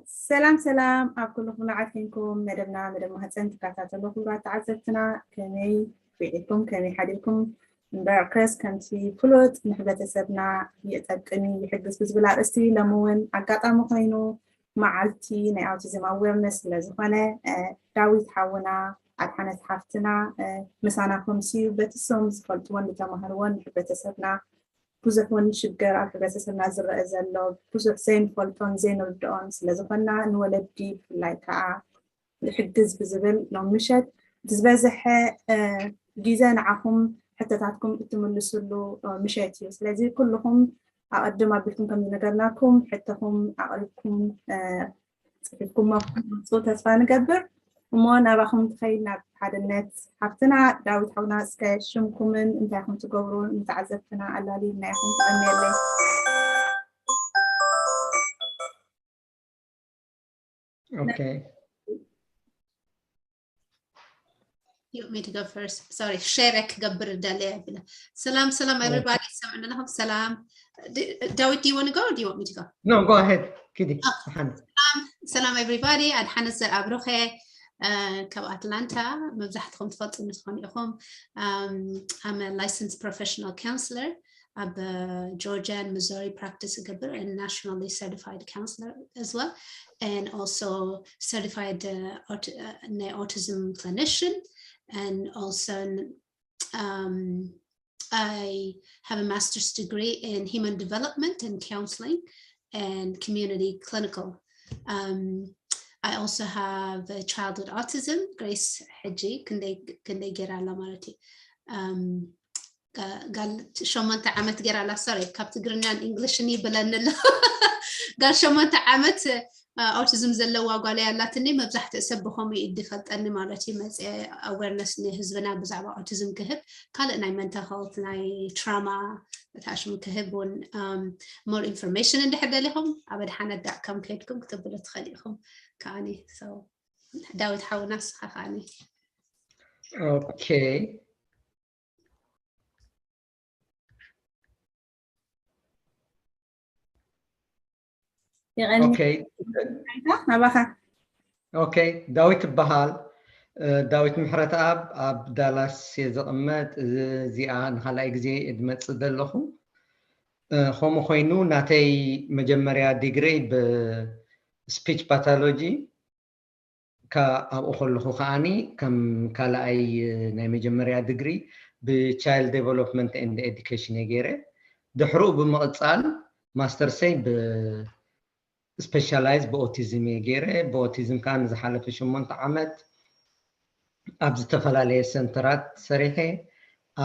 ሰላም ሰላም ኣብ ኩሉ ኩነዓት ኮንኩም መደብና መደብ ማህፀን ትከታተሉ ክቡራት ተዓዘብትና ከመይ ውዒልኩም ከመይ ሓዲርኩም? እምበር ክረስ ከምቲ ፍሉጥ ንሕብረተሰብና ይጠቅም ይሕግዝ ብዝብል ኣርእስቲ ሎሚ እውን ኣጋጣሚ ኮይኑ መዓልቲ ናይ ኣውቲዝም ኣዌርነስ ስለዝኾነ ዳዊት ሓውና ኣድሓነት ሓፍትና ምሳና ከምስዩ በቲ ሶም ዝፈልጥዎን ዝተማህርዎን ንሕብረተሰብና ብዙሕ እውን ሽግር ኣብ ሕብረተሰብና ዝረአ ዘሎ ብዙሕ ዘይንፈልጦን ዘይንርድኦን ስለዝኾና ንወለዲ ብፍላይ ከዓ ይሕግዝ ብዝብል ሎም ምሸት እቲ ዝበዝሐ ግዜ ንዓኹም ሕቶታትኩም እትምልስሉ ምሸት እዩ። ስለዚ ኩልኹም ኣቐድም ኣቢልኩም ከም ዝነገርናኩም ሕቶኹም ኣቕሪብኩም ፅሒፍኩሞ ክትመፁ ተስፋ ንገብር። እሞ ናባኹም ትኸይድ ናብ ሓድነት ሓፍትና ዳዊት ሓውና እስከ ሽምኩምን እንታይ ኹም ትገብሩ ንተዓዘብትና ኣላሊልና ኢኹም ትቐንየለይ። Okay. You want me to go first? Sorry, share ክገብር ደለ ብለ። ሰላም ሰላም everybody ሰምዕና ኣለኹም። ሰላም ዳዊት do you want to go or do you want me to go? No, go ahead. ኪዲ ሰላም everybody ኣድሓነት ዘርኣብሩኸ ካብ ኣትላንታ መብዛሕትኹም ትፈልጡ ንትኾኑ ኢኹም። I'm a licensed professional counselor ኣብ Georgia and Missouri practice እገብር and nationally certified counselor as well and also certified uh, aut- uh, ናይ autism clinician and also um, I have a master's degree in human development and counseling and community clinical. Um, I also have a child with autism, Grace ሕጂ ክንደይ ገይራ ኣላ ማለት እዩ። ጋል ሸሞንተ ዓመት ገይራ ኣላ። ሶሪ ካብ ትግርኛን እንግሊሽን ይብለኒ ኣሎ። ጋል ሸሞንተ ዓመት ኣውቲዝም ዘለዋ ጓል ያላትኒ። መብዛሕትኡ ሰብ ብኸምኡ እዩ ዝፈልጠኒ ማለት እዩ። መፅአ ኣዌርነስ ንህዝብና ብዛዕባ ኣውቲዝም ክህብ ካልእ ናይ mental health ናይ trauma ታሽሙ ክህብ እውን more information እንድሕር ደሊኹም ኣብ ኣድሓነት dot com ከይድኩም ክትብሉ ትኽእል ኢኹም። ከዓኒ ዳዊት ሓውና ንስኻ ከዓኒ Okay. ናባኻ okay ዳዊት ይበሃል። ዳዊት ምሕረተኣብ ኣብ ዳላስ እየ ዝቕመጥ። እዚኣ ንካልኣይ ግዜ እየ ዝመፅእ ዘለኹ። ከምኡ ኮይኑ ናተይ መጀመርያ ዲግሪ ብ speech pathology ኣብኡ ከለኹ ከዓኒ ከም ካልኣይ ናይ መጀመርያ ዲግሪ ብ child development and education እየ ገይረ። ድሕርኡ ብምቕፃል ማስተርሰይ ብ specialize ብ autism እየ ገይረ። ብ autism ከዓ ንዝሓለፈ ሸሞንተ ዓመት ኣብ ዝተፈላለየ ሰንተራት ሰሪሐ።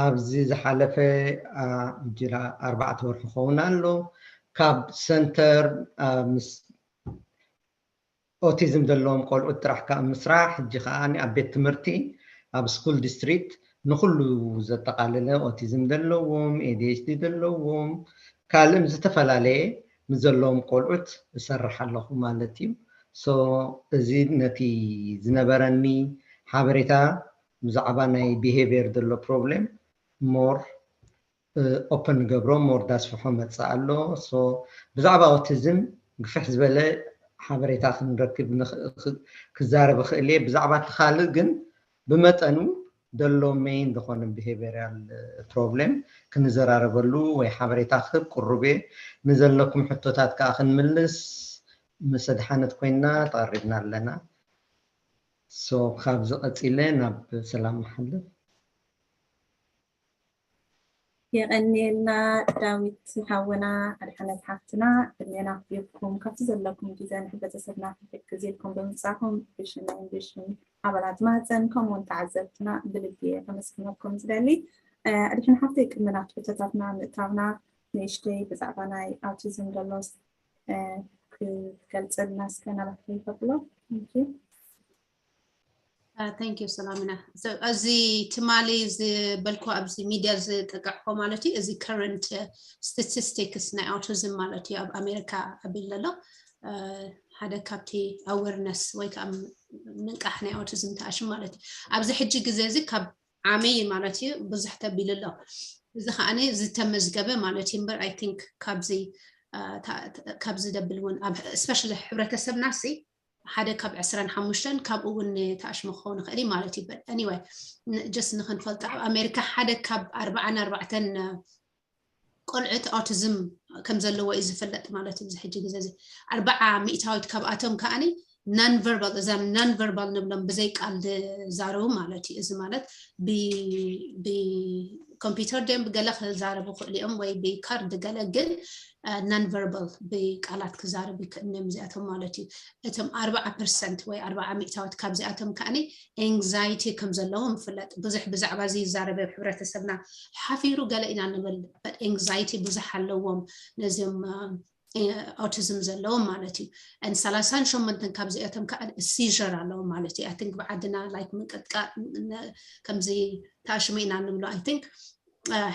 ኣብዚ ዝሓለፈ ጅራ ኣርባዕተ ወርሒ ክኸውን ኣሎ ካብ ሰንተር ምስ autism ዘለዎም ቆልዑት ጥራሕ ከዓ ምስራሕ። ሕጂ ከዓ ኣብ ቤት ትምህርቲ ኣብ school district ንኩሉ ዘጠቃለለ autism ዘለዎም፣ ADHD ዘለዎም፣ ካልእም ዝተፈላለየ ምስ ዘለዎም ቆልዑት እሰርሕ ኣለኹ ማለት እዩ። So እዚ ነቲ ዝነበረኒ ሓበሬታ ብዛዕባ ናይ behavior ዘሎ problem more open ንገብሮ፣ more ዳስፍሖ መፅእ ኣሎ። So ብዛዕባ autism ግፍሕ ዝበለ ሓበሬታ ክንረክብ ክዛረብ እኽእል እየ። ብዛዕባ እቲ ካልእ ግን ብመጠኑ ዘሎ main ዝኾነ behavioral problem ክንዘራረበሉ ወይ ሓበሬታ ክህብ ቅሩብ እየ። ንዘለኩም ሕቶታት ከዓ ክንምልስ ምስ ኣድሓነት ኮይንና ተቐሪብና ኣለና። So ካብዚ ቀፂለ ናብ ሰላም ንሓልፍ። የቐንየልና ዳዊት ሓውና ኣድሓነት ሓፍትና ዕድሜና ክብኩም ካብቲ ዘለኩም ግዜ ንሕብረተሰብና ክሕግዝ ኢልኩም ብምምፃእኩም ብሽመይን ብሽም ኣባላት ማህፀን ከምኡውን ተዓዘብትና ብልቢ እየ ከመስግነኩም ዝደሊ። ኣድሕን ሓፍተይ ቅድሚ ናብቲ ሕቶታትና ምእታውና ንእሽተይ ብዛዕባ ናይ ኣውቲዝም ደሎስ ክትገልፀልና እስከ ናባክይ ይፈቅሎ። Thank you ሰላምና። እዚ ትማሊ ዝበልኩ ኣብዚ ሚድያ ዝጠቀዕኮ ማለት እዩ። እዚ current statistics ናይ ኣውቲዝም ማለት እዩ ኣብ ኣሜሪካ ኣቢል ዘሎ ሓደ ካብቲ awareness ወይ ከዓ ምንቃሕ ናይ ኣውቲዝም ተኣሽም ማለት እዩ። ኣብዚ ሕጂ ግዜ እዚ ካብ ዓመይ ማለት እዩ ብዙሕ ተቢሉ ኣሎ። እዚ ከዓ ዝተመዝገበ ማለት እዩ እምበር I think ካብዚ እ፣ ታ- ታ- ካብዚ ደብል እውን ኣብ ስፔሻሊ ሕብረተሰብና ሲ ሓደ ካብ ዕስራን ሓሙሽተን ካብኡ እውን ተኣሽሙ ክኸውን ይኽእል እዩ ማለት እዩ። But anyway just ንክንፈልጦ ኣብ ኣሜሪካ ሓደ ካብ ኣርባዓን ኣርባዕተን ቆልዑት ኣውቲዝም ከም ዘለዎ እዩ ዝፍለጥ ማለት እዩ። እዚ ሕጂ ግዜ እዚ ኣርባዓ ሚእታዊት ካብኣቶም ከዓኒ non verbal እዛም non verbal ንብሎም ብዘይ ቃል ዝዛረቡ ማለት እዩ። እዚ ማለት ብኮምፒውተር ድዮም ብገለ ክዛረቡ ክእሉ እዮም ወይ ብካርድ ገለ ግን non verbal ብቃላት ክዛረቡ ይክእሉ እዮም እዚኣቶም ማለት እዩ። እቶም ኣርባዓ ፐርሰንት ወይ ኣርባዓ ሚእታዊት ካብዚኣቶም ከዓኒ anxiety ከም ዘለዎም ይፍለጥ። ብዙሕ ብዛዕባ እዚ ይዛረብ ኣብ ሕብረተሰብና ሓፊሩ ገለ ኢና ንብል but anxiety ብዙሕ ኣለዎም ነዚም ኣውቲዝም ዘለዎም ማለት እዩ። And ሰላሳን ሸሞንተን ካብዚኣቶም ከዓ seizure ኣለዎም ማለት እዩ። I think ብዓድና like ምንቅጥቃጥ ን- ከምዚ ተኣሽሙ ኢና ንብሎ። I think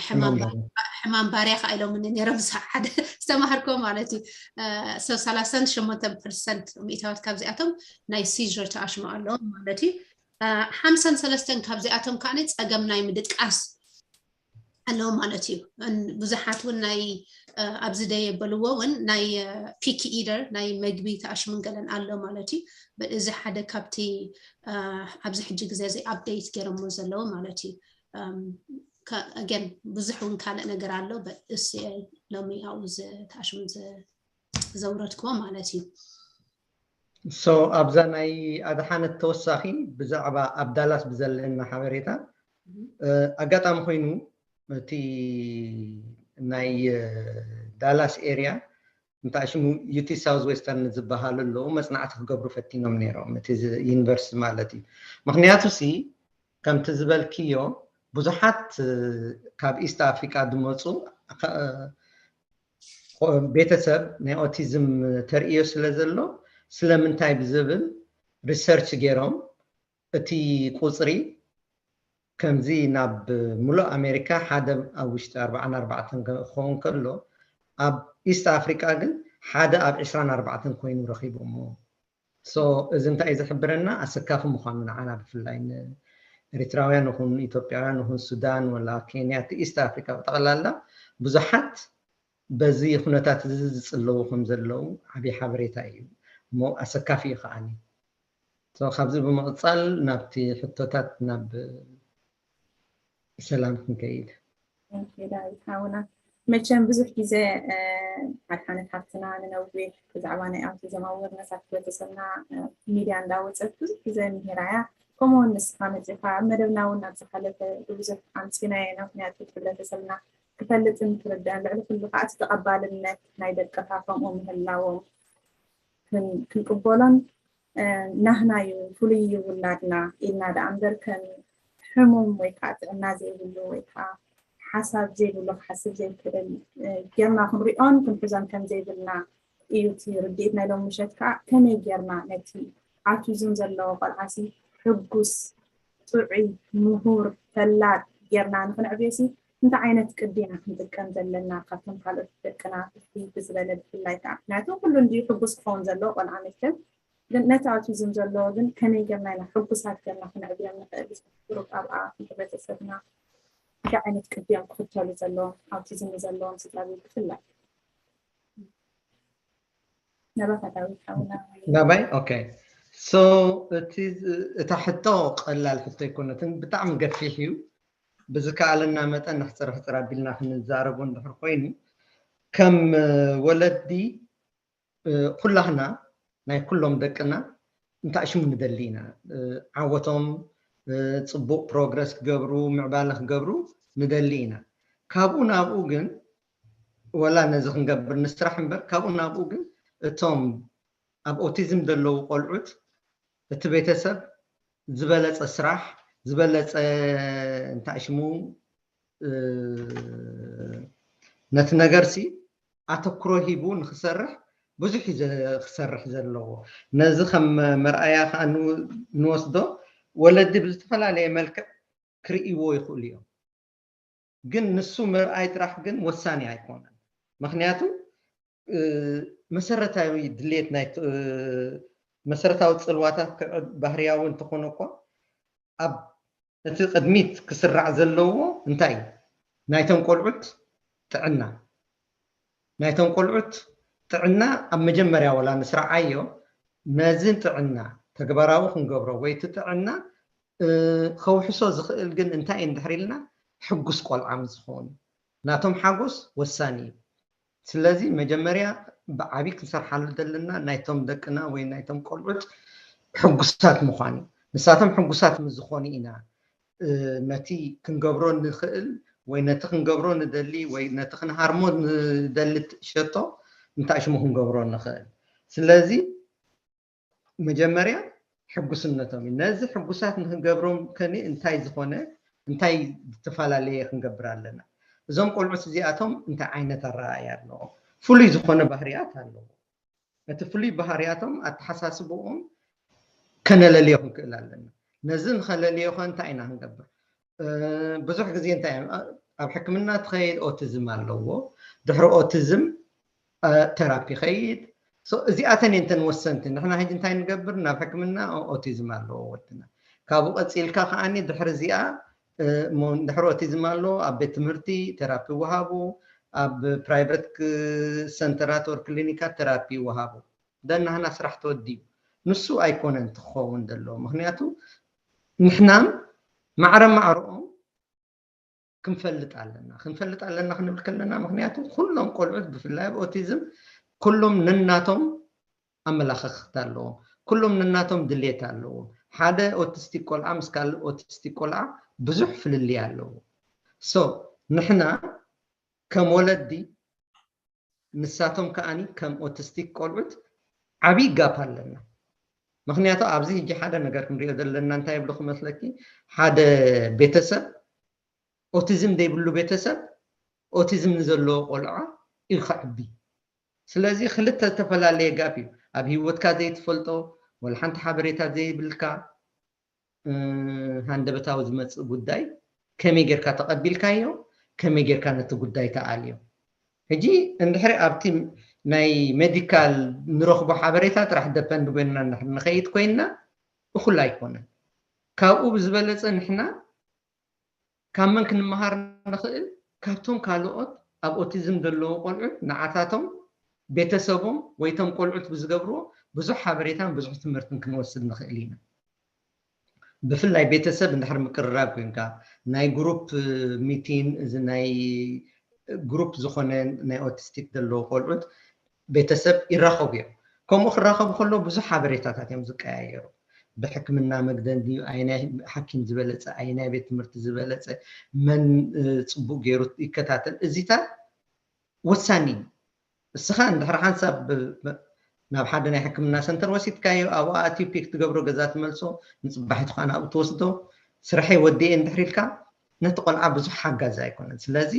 ሕማም ባርያ ከዓ ኢሎምኒ ነይሮም ሓደ ዝተማሃርኮ ማለት እዩ። So ሰላሳን ሸሞንተን ፐርሰንት ሚእታዊት ካብዚኣቶም ናይ seizure ተኣሽሙ ኣለዎም ማለት እዩ። ሓምሳን ሰለስተን ካብዚኣቶም ከዓ ፀገም ናይ ምድቃስ ኣለዎ ማለት እዩ። ብዙሓት እውን ናይ ኣብዚ ደየ በልዎ እውን ናይ picky eater ናይ መግቢ ተኣሽሙን ገለን ኣሎ ማለት እዩ። እዚ ሓደ ካብቲ ኣብዚ ሕጂ ግዜ እዚ update ገይሮሞ ዘለዉ ማለት እዩ። Again ብዙሕ እውን ካልእ ነገር ኣሎ እስ ሎሚ ኣብኡ ዝተኣሽሙ ዘውረድክዎ ማለት እዩ። So ኣብዛ ናይ ኣድሓነት ተወሳኺ ብዛዕባ ኣብ ዳላስ ብዘለና ሓበሬታ ኣጋጣሚ ኮይኑ እቲ ናይ ዳላስ ኤርያ እንታይ ሽሙ ዩቲ ሳውዝ ዌስተርን ዝበሃሉ ኣለዉ መፅናዕቲ ክገብሩ ፈቲኖም ነይሮም እቲ ዩኒቨርሲቲ ማለት እዩ። ምክንያቱ ሲ ከምቲ ዝበልክዮ ብዙሓት ካብ ኢስት ኣፍሪቃ ዝመፁ ቤተሰብ ናይ ኦቲዝም ተርእዮ ስለ ዘሎ ስለምንታይ ብዝብል ሪሰርች ገይሮም እቲ ቁፅሪ ከምዚ ናብ ሙሉእ ኣሜሪካ ሓደ ኣብ ውሽጢ ኣርባዓን ኣርባዕተን ክኸውን ከሎ ኣብ ኢስት ኣፍሪቃ ግን ሓደ ኣብ ዕስራን ኣርባዕተን ኮይኑ ረኺቦሞ። So እዚ እንታይ እዩ ዝሕብረና? ኣሰካፊ ምዃኑ ንዓና ብፍላይ ንኤሪትራውያን ይኹን ኢትዮጵያውያን ይኹን ሱዳን ወላ ኬንያ እቲ ኢስት ኣፍሪካ ብጠቕላላ ብዙሓት በዚ ኩነታት እዚ ዝፅለዉ ከም ዘለዉ ዓብዪ ሓበሬታ እዩ እሞ ኣሰካፊ እዩ ከዓኒ። So ካብዚ ብምቕፃል ናብቲ ሕቶታት ናብ ሰላም ክንከይድ። ዳዊት ሓውና መቸም ብዙሕ ግዜ ሓድሓነት ሓፍትና ንነዊሕ ብዛዕባ ናይ ኣውቲዝም ኣወርነሳት ሕብረተሰብና ሚድያ እንዳወፀት ብዙሕ ግዜ ምሂራ እያ። ከምኡውን ንስኻ መፂኻ ኣብ መደብና እውን ኣብ ዝሓለፈ ብብዙሕ ኣምፂናዮ ኢና ምክንያቱ እቲ ሕብረተሰብና ክፈልጥን ክርዳእን ልዕሊ ኩሉ ከዓ እቲ ተቐባልነት ናይ ደቅኻ ከምኡ ምህላዎም ክንቅበሎን ናህና እዩ ፍሉይ እዩ ውላድና ኢልና ደኣ እምበር ከም ሕሙም ወይ ከዓ ጥዕና ዘይብሉ ወይ ከዓ ሓሳብ ዘይብሉ ክሓስብ ዘይክእል ጌርና ክንሪኦን ክንሕዞን ከም ዘይብልና እዩ እቲ ርድኢት ናይ ሎም ምሸት ከዓ ከመይ ጌርና ነቲ ኣውቲዝም ዘለዎ ቆልዓሲ ሕጉስ ጥዑይ ምሁር ፈላጥ ጌርና ንክንዕብዮሲ እንታይ ዓይነት ቅዲ ኢና ክንጥቀም ዘለና ካብቶም ካልኦት ደቅና ፍልፍይ ብዝበለ ብፍላይ ከዓ ምክንያቱ ኩሉ እንድዩ ሕጉስ ክኸውን ዘለዎ ቆልዓ መቸም ግን ነቲ ኣውቲዝም ዘለዎ ግን ከመይ ጌርና ኢና ሕጉሳት ጌርና ክነዕብዮም ንኽእል ሩብ ኣብኣ ንሕብረተሰብና እንታይ ዓይነት ቅዲ እዮም ክኽተሉ ዘለዎም ኣውቲዝም ዘለዎም ስድራ ቤት ብፍላይ ናባይ okay so እቲ እታ ሕቶ ቀላል ሕቶ ኣይኮነትን ብጣዕሚ ገፊሕ እዩ ብዝከኣለና መጠን ንሕፅር ሕፅር ኣቢልና ክንዛረቦ እንድሕር ኮይኑ ከም ወለዲ ኩላህና ናይ ኩሎም ደቅና እንታይ ሽሙ ንደሊ ኢና ዓወቶም ፅቡቅ ፕሮግረስ ክገብሩ ምዕባለ ክገብሩ ንደሊ ኢና ካብኡ ናብኡ ግን ወላ ነዚ ክንገብር ንስራሕ እምበር ካብኡ ናብኡ ግን እቶም ኣብ ኦቲዝም ዘለዉ ቆልዑት እቲ ቤተሰብ ዝበለፀ ስራሕ ዝበለፀ እንታይ ሽሙ ነቲ ነገር ሲ ኣተኩሮ ሂቡ ንክሰርሕ ብዙሕ እዩ ክሰርሕ ዘለዎ ነዚ ከም መርኣያ ከዓ ንወስዶ ወለዲ ብዝተፈላለየ መልክዕ ክርእይዎ ይኽእሉ እዮም ግን ንሱ ምርኣይ ጥራሕ ግን ወሳኒ ኣይኮነን ምክንያቱ መሰረታዊ ድሌት ናይ መሰረታዊ ፅልዋታት ባህርያዊ እንተኾነ እኳ ኣብ እቲ ቅድሚት ክስራዕ ዘለዎ እንታይ ናይቶም ቆልዑት ጥዕና ናይቶም ቆልዑት ጥዕና ኣብ መጀመርያ ወላ ንስርዓዮ፣ ነዚ ጥዕና ተግባራዊ ክንገብሮ ወይ እቲ ጥዕና ከውሕሶ ዝኽእል ግን እንታይ እዩ እንድሕር ኢልና፣ ሕጉስ ቆልዓ ምስ ዝኾኑ ናቶም ሓጎስ ወሳኒ እዩ። ስለዚ መጀመርያ ብዓቢ ክንሰርሓሉ ዘለና ናይቶም ደቅና ወይ ናይቶም ቆልዑት ሕጉሳት ምዃን እዩ። ንሳቶም ሕጉሳት ምስ ዝኾኑ ኢና ነቲ ክንገብሮ ንኽእል ወይ ነቲ ክንገብሮ ንደሊ ወይ ነቲ ክንሃርሞ ንደሊ ሸቶ እንታይ ሽሙ ክንገብሮ ንኽእል። ስለዚ መጀመርያ ሕጉስነቶም እዩ። ነዚ ሕጉሳት ንክንገብሮም ከኒ እንታይ ዝኾነ እንታይ ዝተፈላለየ ክንገብር ኣለና። እዞም ቆልዑት እዚኣቶም እንታይ ዓይነት ኣረኣእያ ኣለዎም? ፍሉይ ዝኾነ ባህርያት ኣለዎ። እቲ ፍሉይ ባህርያቶም ኣተሓሳስብኦም ከነለልዮ ክንክእል ኣለና። ነዚ ንኸለልዮ ከ እንታይ ኢና ክንገብር? ብዙሕ ግዜ እንታይ ኣብ ሕክምና ትኸይድ ኦቲዝም ኣለዎ። ድሕሪ ኦቲዝም ተራፒ ኸይድ። እዚኣተን እንተን ወሰንቲ ንሕና ሕጂ እንታይ ንገብር? ናብ ሕክምና ኦቲዝም ኣለዎ ወድና። ካብኡ ቀፂልካ ከዓኒ ድሕሪ እዚኣ ድሕሪ ኦቲዝም ኣለዎ ኣብ ቤት ትምህርቲ ተራፒ ይወሃቡ፣ ኣብ ፕራይቨት ሰንተራት ወር ክሊኒካት ተራፒ ይወሃቡ። ደናህና ስራሕ ተወዲኡ ንሱ ኣይኮነን ትኸውን ዘለዎ። ምክንያቱ ንሕናም ማዕረ ማዕረኦም ክንፈልጥ ኣለና። ክንፈልጥ ኣለና ክንብል ከለና ምክንያቱ ኩሎም ቆልዑት ብፍላይ ኣብ ኦቲዝም ኩሎም ነናቶም ኣመላኸኽታ ኣለዎም። ኩሎም ነናቶም ድሌት ኣለዎም። ሓደ ኦቲስቲክ ቆልዓ ምስ ካልእ ኦቲስቲክ ቆልዓ ብዙሕ ፍልልይ ኣለዎ። ሶ ንሕና ከም ወለዲ ንሳቶም ከዓኒ ከም ኦቲስቲክ ቆልዑት ዓብዪ ጋፕ ኣለና። ምክንያቱ ኣብዚ ሕጂ ሓደ ነገር ክንሪኦ ዘለና እንታይ ይብሉ ክመስለኪ፣ ሓደ ቤተሰብ ኦቲዝም ዘይብሉ ቤተሰብ ኦቲዝም ንዘለዎ ቆልዓ እዩ ከዕቢ። ስለዚ ክልተ ዝተፈላለየ ጋፕ እዩ። ኣብ ህይወትካ ዘይትፈልጦ ወላ ሓንቲ ሓበሬታ ዘይብልካ ሃንደበታዊ ዝመፅእ ጉዳይ ከመይ ጌርካ ተቐቢልካዮ፣ ከመይ ጌርካ ነቲ ጉዳይ ተኣልዮ። ሕጂ እንድሕሪ ኣብቲ ናይ ሜዲካል ንረኽቦ ሓበሬታ ጥራሕ ደፐንድ ኮይንና ንኸይድ ኮይንና እኹል ኣይኮነን። ካብኡ ብዝበለፀ ንሕና ካብ መን ክንመሃር ንኽእል? ካብቶም ካልኦት ኣብ ኦቲዝም ዘለዉ ቆልዑት ንዓታቶም ቤተሰቦም ወይ ቶም ቆልዑት ብዝገብርዎ ብዙሕ ሓበሬታን ብዙሕ ትምህርትን ክንወስድ ንኽእል ኢና። ብፍላይ ቤተሰብ እንድሕር ምቅርራብ ኮይንካ ናይ ግሩፕ ሚቲን እዚ ናይ ግሩፕ ዝኾነ ናይ ኦቲስቲክ ዘለዎ ቆልዑት ቤተሰብ ይራኸቡ እዮም። ከምኡ ክራኸቡ ከለዉ ብዙሕ ሓበሬታታት እዮም ዝቀያየሩ። ብሕክምና መግደል ድዩ፣ ኣይናይ ሓኪም ዝበለፀ፣ ኣይናይ ቤት ትምህርቲ ዝበለፀ፣ መን ፅቡቅ ገይሩ ይከታተል፣ እዚታት ወሳኒ እዩ። እስኻ እንድሕር ሓንሳብ ናብ ሓደ ናይ ሕክምና ሰንተር ወሲድካዮ ኣብኡ ኣትዩ ፒክ ትገብሮ ገዛ ትመልሶ፣ ንፅባሒቱ ከዓ ናብኡ ትወስዶ፣ ስርሐይ ወዲኤ እንድሕር ኢልካ ነቲ ቆልዓ ብዙሕ ሓጋዚ ኣይኮነን። ስለዚ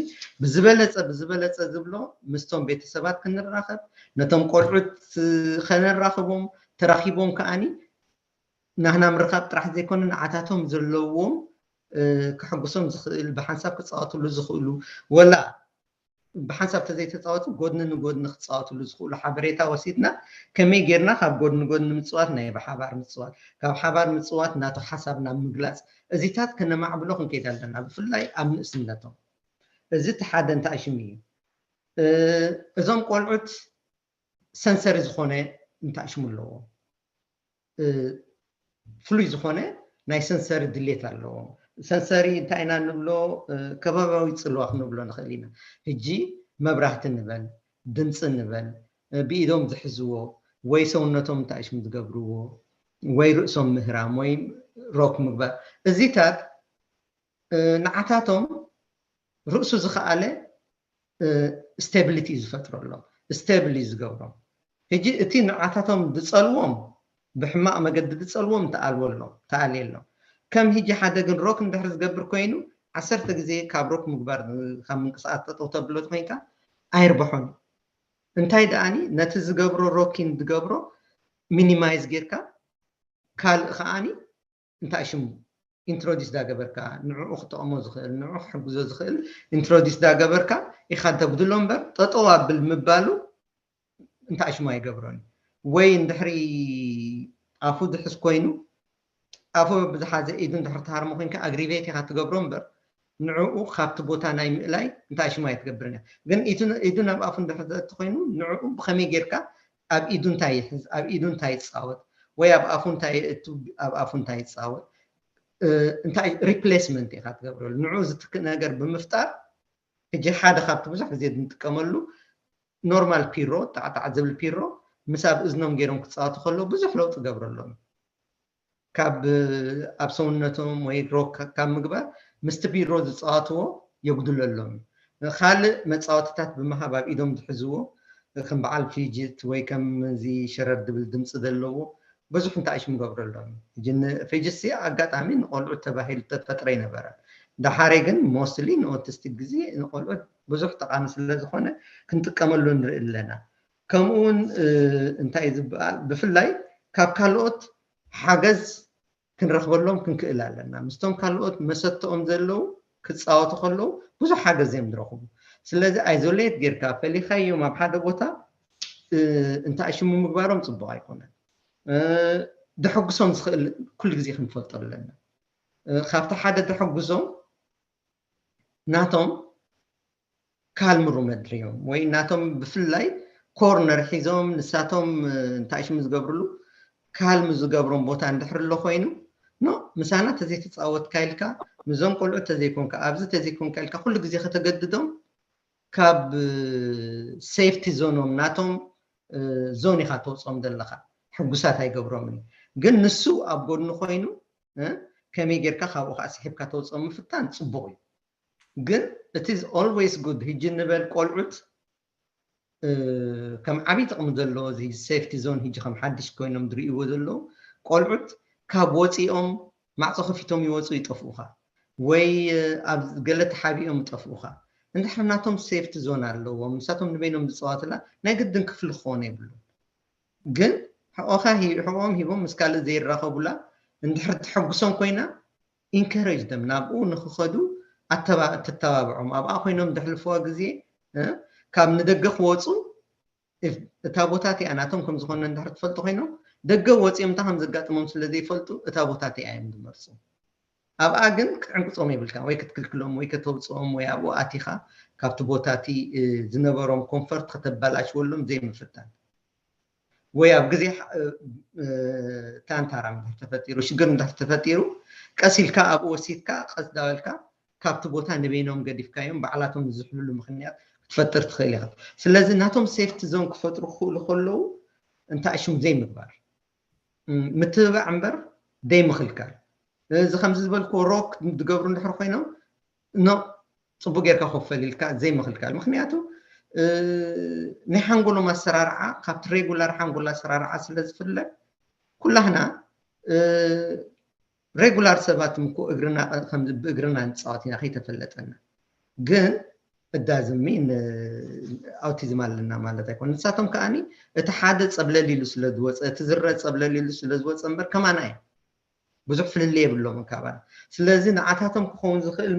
ብዝበለፀ ብዝበለፀ ዝብሎ ምስቶም ቤተሰባት ክንራኸብ፣ ነቶም ቆልዑት ከነራኽቦም፣ ተራኺቦም ከዓኒ ናህና ምርኻብ ጥራሕ ዘይኮነ ንዓታቶም ዘለዎም ክሕጉሶም ዝኽእል ብሓንሳብ ክፃወትሉ ዝኽእሉ ወላ ብሓንሳብ ተዘይተፃወቱ ጎድኒ ንጎድኒ ክፃወትሉ ዝኽእሉ ሓበሬታ ወሲድና ከመይ ጌርና ካብ ጎድኒ ጎድኒ ምፅዋት ናይ ብሓባር ምፅዋት ካብ ሓባር ምፅዋት ናቱ ሓሳብ ናብ ምግላፅ እዚታት ከነማዕብሎ ክንከይድ ኣለና ብፍላይ ኣብ ንእስነቶም እዚ እቲ ሓደ እንታይ ሽሙ እዩ እዞም ቆልዑት ሰንሰሪ ዝኾነ እንታይ ሽሙ ኣለዎ ፍሉይ ዝኾነ ናይ ሰንሰሪ ድሌት ኣለዎም ሰንሰሪ እንታይ ኢና ንብሎ ከባባዊ ፅልዋ ክንብሎ ንኽእል ኢና ህጂ መብራህቲ ንበል ድምፂ ንበል ብኢዶም ዝሕዝዎ ወይ ሰውነቶም እንታይ ሽም ዝገብርዎ ወይ ርእሶም ምህራም ወይ ሮክ ምግባር እዚታት ንዓታቶም ርእሱ ዝኸኣለ stability እዩ ዝፈጥረሎም stable እዩ ዝገብሮም ሕጂ እቲ ንዓታቶም ዝፀልዎም ብሕማቕ መገዲ ዝፀልዎም ተኣልወሎም ተኣልየሎም ከም ህጂ ሓደ ግን ሮክ እንድሕር ዝገብር ኮይኑ ዓሰርተ ግዜ ካብ ሮክ ምግባር ካብ ምንቅስቃስ ጠጠው ተብሎ ኮይንካ ኣይርብሖን እንታይ ደኣኒ ነቲ ዝገብሮ ሮኪን ዝገብሮ ሚኒማይዝ ጌርካ ካልእ ከዓኒ እንታይ ሽሙ ኢንትሮዲስ ዳገበርካ ንዕኡ ክጠቕሞ ዝኽእል ንዕኡ ክሕግዞ ዝኽእል ኢንትሮዲስ ዳገበርካ ኢኻ ተጉድሎ እምበር ጠጠው ኣብል ምባሉ እንታይ ሽሙ ኣይገብሮን ወይ እንድሕሪ ኣፉ ዝሕዝ ኮይኑ ኣፉ ብዝሓዘ ኢዱ እንድሕር ተሃርሞ ኮይንካ ኣግሪቬት ኢኻ ትገብሮ እምበር ንዕኡ ካብቲ ቦታ ናይ ምእላይ እንታይ ሽሙ ኣይትገብርን እያ። ግን ኢዱ ናብ ኣፉ እንድሕር ዘእቲ ኮይኑ ንዕኡ ብኸመይ ጌርካ ኣብ ኢዱ እንታይ ይሕዝ፣ ኣብ ኢዱ እንታይ ይፃወት፣ ወይ ኣብ ኣፉ እንታይ የእቱ፣ ኣብ ኣፉ እንታይ ይፃወት፣ እንታይ ሪፕሌስመንት ኢኻ ትገብረሉ። ንዕኡ ዝትክእ ነገር ብምፍጣር ሕጂ ሓደ ካብቲ ብዙሕ ግዜ እንጥቀመሉ ኖርማል ፒሮ፣ ጣዕጣዕ ዝብል ፒሮ ምስ ኣብ እዝኖም ገይሮም ክፃወቱ ከለዉ ብዙሕ ለውጢ ገብረሎም። ካብ ኣብ ሰውነቶም ወይ ሮክ ካብ ምግባር ምስቲ ፒሮ ዝፃወትዎ የጉድለሎም እዩ። ካልእ መፃወትታት ብምሃብ ኣብ ኢዶም ዝሕዝዎ ከም በዓል ፊጅት ወይ ከም እዚ ሸረር ድብል ድምፂ ዘለዎ ብዙሕ እንታይ ሽም ገብረሎም እዩ። ሕጂ ንፊጅት ሲ ኣጋጣሚ ንቆልዑት ተባሂሉ ተፈጥረ ይነበረ። ዳሓሬ ግን ሞስትሊ ንኦቲስቲክ ግዜ ንቆልዑት ብዙሕ ጠቃሚ ስለ ዝኾነ ክንጥቀመሉ ንርኢ ኣለና። ከምኡ እውን እንታይ ዝበሃል ብፍላይ ካብ ካልኦት ሓገዝ ክንረኽበሎም ክንክእል ኣለና። ምስቶም ካልኦት መሰተኦም ዘለዉ ክፃወቱ ከለዉ ብዙሕ ሓገዝ እዮም ዝረኽቡ። ስለዚ ኣይዞሌት ጌርካ ፈሊኻዮም ኣብ ሓደ ቦታ እንታይ ሽሙ ምግባሮም ፅቡቅ ኣይኮነን። ደሐጉሶም ዝኽእል ኩሉ ግዜ ክንፈልጦ ኣለና። ካብቲ ሓደ ደሐጉሶም ናቶም ካልም ሩም ኣድርዮም ወይ ናቶም ብፍላይ ኮርነር ሒዞም ንሳቶም እንታይ ሽሙ ዝገብርሉ ካልም ዝገብሮም ቦታ እንድሕር ኣሎ ኮይኑ ኖ ምሳና ተዘይተፃወትካ ኢልካ ምዞም ቆልዑ ተዘይኮንካ ኣብዚ ተዘይኮንካ ኢልካ ኩሉ ግዜ ከተገድዶም ካብ ሴፍቲ ዞኖም ናቶም ዞን ኢኻ ተውፅኦም ዘለኻ ሕጉሳት ኣይገብሮምን እዩ። ግን ንሱ ኣብ ጎድኑ ኮይኑ ከመይ ጌርካ ካብኡ ከዓ ስሒብካ ተውፅኦም ምፍታን ፅቡቅ እዩ። ግን it is always good ሕጂ ንበል ቆልዑት ከም ዓብይ ጥቅሚ ዘለዎ እዚ ሴፍቲ ዞን ሕጂ ከም ሓድሽ ኮይኖም ዝርእይዎ ዘለዉ ቆልዑት ካብ ወፂኦም ማዕፆ ከፊቶም ይወፁ ይጠፍኡኻ ወይ ኣብ ገለ ተሓቢኦም ይጠፍኡኻ። እንድሕር ናቶም ሴፍቲ ዞን ኣለዎም ንሳቶም ንበይኖም ዝፀዋትላ ናይ ግድን ክፍሊ ክኾኑ የብሉ። ግን ሕቆኻ ሕቆኦም ሂቦም ምስ ካልእ ዘይራኸቡላ እንድሕር ትሐጉሶም ኮይና ኢንከረጅ ደም ናብኡ ንክኸዱ ትተባብዖም ኣብኣ ኮይኖም ዘሕልፍዋ ግዜ ካብ ንደገ ክወፁ እታ ቦታ እቲኣ ናቶም ከም ዝኾነ እንድሕር ትፈልጡ ኮይኖም ደገ ወፂኦም እንታይ ከም ዘጋጥሞም ስለ ዘይፈልጡ እታ ቦታ እቲኣ እዮም ዝመርፁ። ኣብኣ ግን ክትዕንቅፆም የብልካ ወይ ክትክልክሎም ወይ ከተውፅኦም ወይ ኣብኡ ኣቲኻ ካብቲ ቦታ እቲ ዝነበሮም ኮንፈርት ከተበላሽወሎም ዘይምፍታን ወይ ኣብ ግዜ ታንታራም እንድሕር ተፈጢሩ ሽግር እንድሕር ተፈጢሩ ቀስ ኢልካ ኣብኡ ወሲድካ ቀስ ዳበልካ ካብቲ ቦታ ንበይኖም ገዲፍካዮም ባዕላቶም ዝሕብሉ ምክንያት ክትፈጥር ትኽእል ኢኻ። ስለዚ ናቶም ሴፍቲ ዞን ክፈጥሩ ክኽእሉ ከለዉ እንታይ ሽም ዘይምግባር ምትብባዕ እምበር ደይ ምኽልካል። እዚ ከምዚ ዝበልክዎ ሮክ ዝገብሩ እንድሕር ኮይኖም ኖ ፅቡቅ ጌርካ ኮፈል ኢልካ ዘይምኽልካል። ምክንያቱ ናይ ሓንጎሎም ኣሰራርዓ ካብቲ ሬጉላር ሓንጎል ኣሰራርዓ ስለ ዝፍለ ኩላህና ሬጉላር ሰባት እኮ እግርና ብእግርና ንፃወት ኢና ከይተፈለጠና ግን እዳዝሚ ኣውቲዝም ኣለና ማለት ኣይኮነ። ንሳቶም ከዓኒ እቲ ሓደ ፀብለል ኢሉ ስለ ዝወፀ እቲ ዝረ ፀብለል ኢሉ ስለ ዝወፀ እምበር ከማና እዮም ብዙሕ ፍልልይ የብሎምን ካባና። ስለዚ ንዓታቶም ክኸውን ዝኽእል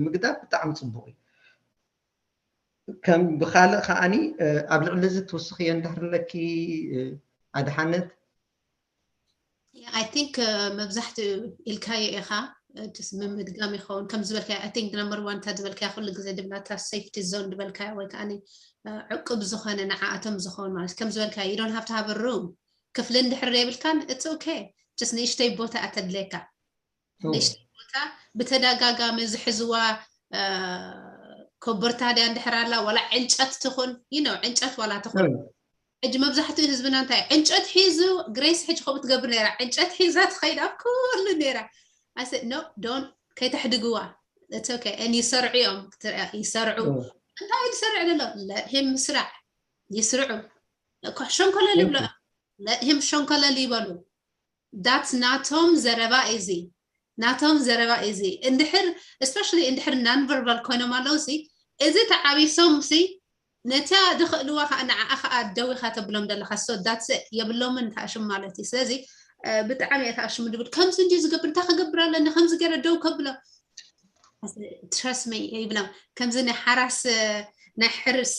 ምግዳፍ ብጣዕሚ ፅቡቅ እዩ። ከም ብካልእ ከዓኒ ኣብ ልዕሊ እዚ ትውስኽዮ እንድሕር ኣለኪ ኣድሓነት I think መብዛሕትኡ ኢልካዮ ኢኻ ምምድጋም ይኸውን ከም ዝበልካዮ I think number one እታ ዝበልካያ ኩሉ ግዜ ድብላታ ሴፍቲ ዞን ድበልካያ ወይ ከዓ ዕቁብ ዝኾነ ንዓኣቶም ዝኸውን ማለት ከም ዝበልካዮ you don't have to have a room ክፍሊ እንድሕር የብልካን it's okay just ንእሽተይ ቦታ እያ ተድልየካ ንእሽተይ ቦታ ብተደጋጋሚ ዝሕዝዋ ኮቦርታ ድያ እንድሕር ኣላ ዋላ ዕንጨት ትኹን you know ዕንጨት ዋላ ትኹን ሕጂ መብዛሕትኡ ህዝብና እንታይ ዕንጨት ሒዙ ግሬስ ሕጂ ከምኡ ትገብር ነራ ዕንጨት ሒዛ ትኸይድ ኣብ ኩሉ ነራ ኣሰ no don't ከይተሕድግዋ okay and ይሰርዑ እዮም ይሰርዑ እንታይ ዝሰርዕ ዘሎ let him ምስራዕ ይስርዑ ሸንኮለል ይብሎ let him ሸንኮለል ይበሉ that's ናቶም ዘረባ እዚ ናቶም ዘረባ እዚ እንድሕር especially እንድሕር non verbal ኮይኖም ኣለዉ ሲ እዚ ተዓቢሶም ሲ ነታ ዝኽእልዋ ከዓ ንዓኣ ከዓ ደው ኢኻ ተብሎም ዘለኻ so that's it የብሎምን ተኣሽም ማለት እዩ ስለዚ ብጣዕሚ እየ ተኣሽሙ ድብል ከምዚ እንዲ ዝገብር እንታይ ክገብር ኣለኒ ከምዚ ገይረ ደው ከብሎ trust me ይብሎም ከምዚ ናይ ሓራስ ናይ ሕርሲ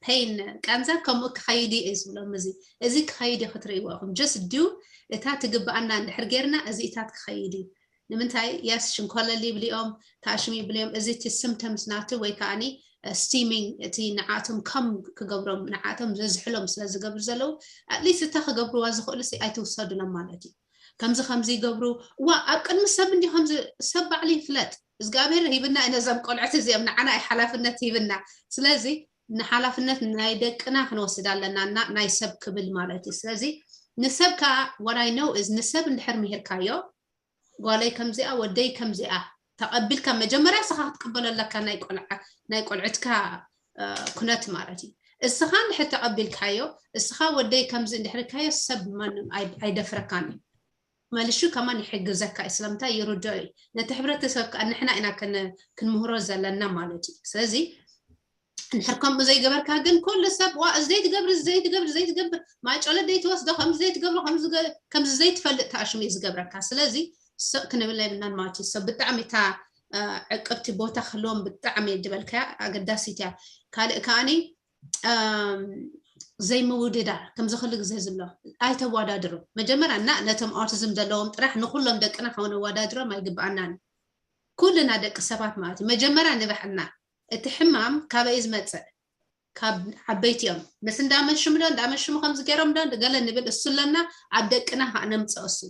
pain ቃንዛ ከምኡ ክኸይድ እዩ ዝብሎም እዚ እዚ ክኸይድ እዩ ክትርእይዎ ኢኹም just do እታ ትግብኣና እንድሕር ጌርና እዚ እታት ክኸይድ እዩ ንምንታይ? የስ ሽንኮለል ይብልኦም፣ ታሽም ይብልኦም። እዚ እቲ symptoms ናቱ ወይ ከዓኒ steaming እቲ ንዓቶም ከም ክገብሮም ንዓቶም ዘዝሕሎም ስለ ዝገብሩ ዘለዉ at least እታ ክገብርዋ ዝኽእሉ ሲ ኣይትውሰዱሎም ማለት እዩ። ከምዚ ከምዚ ይገብሩ ዋ ኣብ ቅድሚ ሰብ እንዲ ከምዚ ሰብ ባዕሉ ይፍለጥ። እግዚኣብሔር ሂብና ነዘም ቆልዕት እዚኦም ንዓና ሓላፍነት ሂብና። ስለዚ ንሓላፍነት ናይ ደቅና ክንወስድ ኣለና እና ናይ ሰብ ክብል ማለት እዩ። ስለዚ ንሰብ ከዓ what I know is ንሰብ እንድሕር ምሂርካዮ ጓለይ ከምዚኣ ወደይ ከምዚኣ ተቐቢልካ መጀመርያ እስኻ ክትቅበሎ ኣለካ ናይ ቆልዓ ናይ ቆልዕትካ ኩነት ማለት እዩ። እስኻ እንድሕር ተቐቢልካዮ እስኻ ወደይ ከምዚ እንድሕር ኢልካዮ ሰብ ማንም ኣይደፍረካን እዩ። መልሹ ከማን ይሕግዘካ እዩ ስለምንታይ ይርድኦ እዩ። ነቲ ሕብረተሰብ ከዓ ንሕና ኢና ክንምህሮ ዘለና ማለት እዩ። ስለዚ እንድሕር ከምኡ ዘይገበርካ ግን ኩሉ ሰብ ዋ እዚ ዘይትገብር እዚ ዘይትገብር እዚ ዘይትገብር ማይጨሎ ዘይትወስዶ ከምዚ ዘይትገብሮ ከምዚ ዘይትፈልጥ ተኣሽሙ እዩ ዝገብረካ። ስለዚ ስቕ ክንብል የብልናን ማለት እዩ። ሰብ ብጣዕሚ እታ ዕቅብቲ ቦታ ክህልዎም ብጣዕሚ ዝበልካያ ኣገዳሲት እያ። ካልእ ከዓኒ ዘይምውድዳር ከምዚ ክሉ ግዜ ዝብሎ ኣይተዋዳድሩ። መጀመርያ እና ነቶም autism ዘለዎም ጥራሕ ንኩሎም ደቅና ከነወዳድሮም ኣይግብኣናን። ኩልና ደቂ ሰባት ማለት እዩ። መጀመርያ ንባዕልና እቲ ሕማም ካበይ ዝመፅእ ካብ ዓበይቲ እዮም ምስ እንዳመሽሙ ዶ እንዳመሽሙ ከምዚ ገይሮም ዶ ገለ ንብል እሱ ኣለና ኣብ ደቅና ከዓ ነምፅኦ እሱ።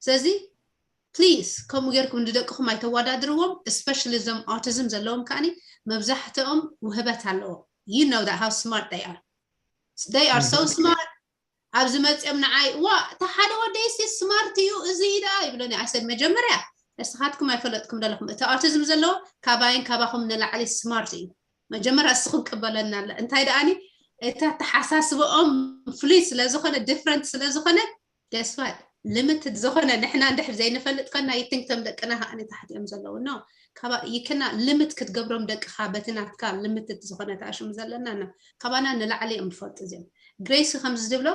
ስለዚ please ከምኡ ጌርኩም ንደቅኹም ኣይተወዳድርዎም። Especially እዞም autism ዘለዎም ከዓኒ መብዛሕትኦም ውህበት ኣለዎም። You know that how smart they are. They are so smart። ኣብዚ መፅኦም ንዓይ ዋ እቲ ሓደ ወደይ ሲ smart እዩ እዚ ኢዳ ይብለኒ። I said መጀመርያ እስኻትኩም ኣይፈለጥኩም ዘለኹም እቲ autism ዘለዎ ካባይን ካባኹም ንላዕሊ smart እዩ። መጀመርያ እስኹም ቅበለና ኣለ እንታይ ደኣኒ እቲ ኣተሓሳስበኦም ፍሉይ ስለዝኾነ different ስለዝኾነ guess what limited ዝኾነ ንሕና እንድሕር ዘይንፈልጥ ከና ይትንክቶም ደቅና ከዓኒ ታሕቲ እዮም ዘለዉ no ካባ ይክና limit ክትገብሮም ደቅኻ በቲ ናትካ limited ዝኾነ ተኣሽሙ ዘለና ና ካባና ንላዕሊ እዮም ዝፈልጡ እዚኦም። ግሬሲ ከምዚ ዝብሎ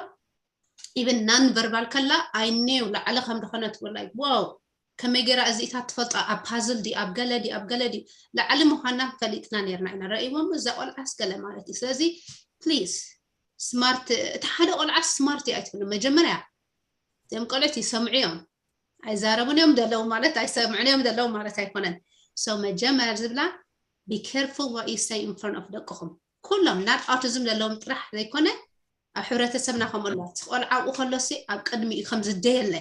even non verbal ከላ I knew ላዕሊ ከም ዝኾነ ትብል like wow ከመይ ገይራ እዚኢታት ትፈልጦ ኣብ puzzle ድዩ ኣብ ገለ ድዩ ኣብ ገለ ድዩ ላዕሊ ምዃና ፈሊጥና ነርና ኢና ረእይዎም እዛ ቆልዓስ ገለ ማለት እዩ። ስለዚ please smart እቲ ሓደ ቆልዓ smart እዩ ኣይትብሉ መጀመርያ እዚኦም ቆልዑት ይሰምዑ እዮም። ኣይዛረቡን እዮም ደለዉ ማለት ኣይሰምዑን እዮም ደለዉ ማለት ኣይኮነን። So መጀመርያ ዝብላ be careful what you say in front of ደቅኹም ኩሎም not autism ዘለዎም ጥራሕ ዘይኮነ ኣብ ሕብረተሰብና ከምኡ ኣሎ። እቲ ቆልዓ ኣብኡ ከሎሲ ኣብ ቅድሚኡ ከም ዝደየለ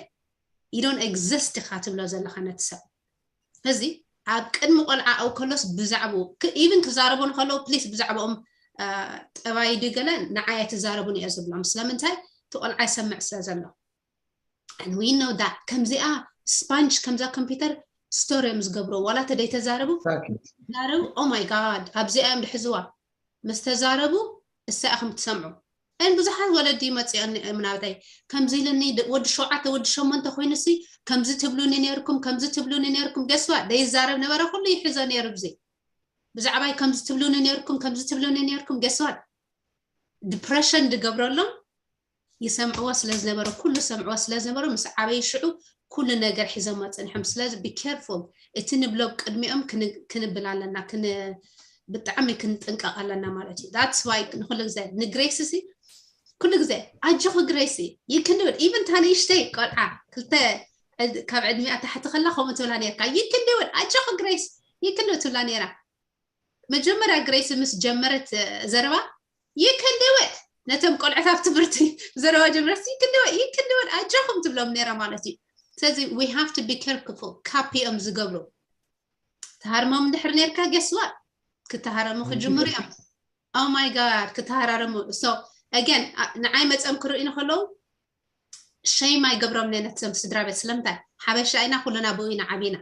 you don't exist ኢኻ ትብሎ ዘለኻ ነቲ ሰብ። እዚ ኣብ ቅድሚ ቆልዓ ኣብኡ ከሎስ ብዛዕባኡ even ክዛረቡ ንከለዉ please ብዛዕባኦም ጠባይ ድዩ ገለ ንዓይ ኣይትዛረቡን እየ ዝብሎም። ስለምንታይ እቲ ቆልዓ ይሰምዕ ስለ ዘሎ። And we know that ከምዚኣ sponge ከምዛ computer store እዮም ዝገብርዎ ዋላ ተደይተዛረቡ ዛረቡ oh my god ኣብዚኣ እዮም ድሕዝዋ ምስ ተዛረቡ እሳ ኢኹም ትሰምዑ። And ብዙሓት ወለዲ መፂኦኒ እዮም ናብተይ ከምዚ ኢልኒ ወዲ ሸውዓተ ወዲ ሸሞንተ ኮይኑሲ ከምዚ ትብሉኒ ነርኩም ከምዚ ትብሉኒ ነርኩም guess what ደይዛረብ ነበረ ኩሉ ይሕዞ ነይሩ ብዚ ብዛዕባይ ከምዚ ትብሉኒ ነርኩም ከምዚ ትብሉኒ ነርኩም guess what depression ድገብረሎም ይሰምዕዎ ስለዝነበረ ኩሉ ሰምዕዎ ስለዝነበረ ምስ ዓበዩ ሽዑ ኩሉ ነገር ሒዞም ኣፀኒሖም። ስለዚ be careful እቲ ንብሎ ቅድሚኦም ክንብል ኣለና፣ ብጣዕሚ ክንጥንቀቕ ኣለና ማለት እዩ። That's why ንኩሉ ግዜ ንግሬስ ሲ ኩሉ ግዜ ኣጆኺ ግሬሲ you can do it even ታንእሽተይ ቆልዓ ክልተ ካብ ዕድሚኣ ታሕቲ ከላ ከምኡ ትብላ ነርካ you can do it ኣጆኺ ግሬስ you can do it ትብላ ነራ። መጀመርያ ግሬስ ምስ ጀመረት ዘረባ you can do it ነቶም ቆልዑት ኣብ ትምህርቲ ዘረባ ጀመረት you can do it you can do it ኣጆኹም ትብሎም ነራ ማለት እዩ። ስለዚ we have to be careful ካፒ እዮም ዝገብሩ። ተሃርሞም እንድሕር ነርካ guess what ክተሃረሙ ክጅምሩ እዮም። Oh my god ክተሃራረሙ so again ንዓይ መፀም ክርእዩ ንከለዉ ሸይም ኣይገብሮም ነነትም ስድራ ቤት ስለምንታይ ሓበሻ ኢና ኩልና ብኡ ኢና ዓቢና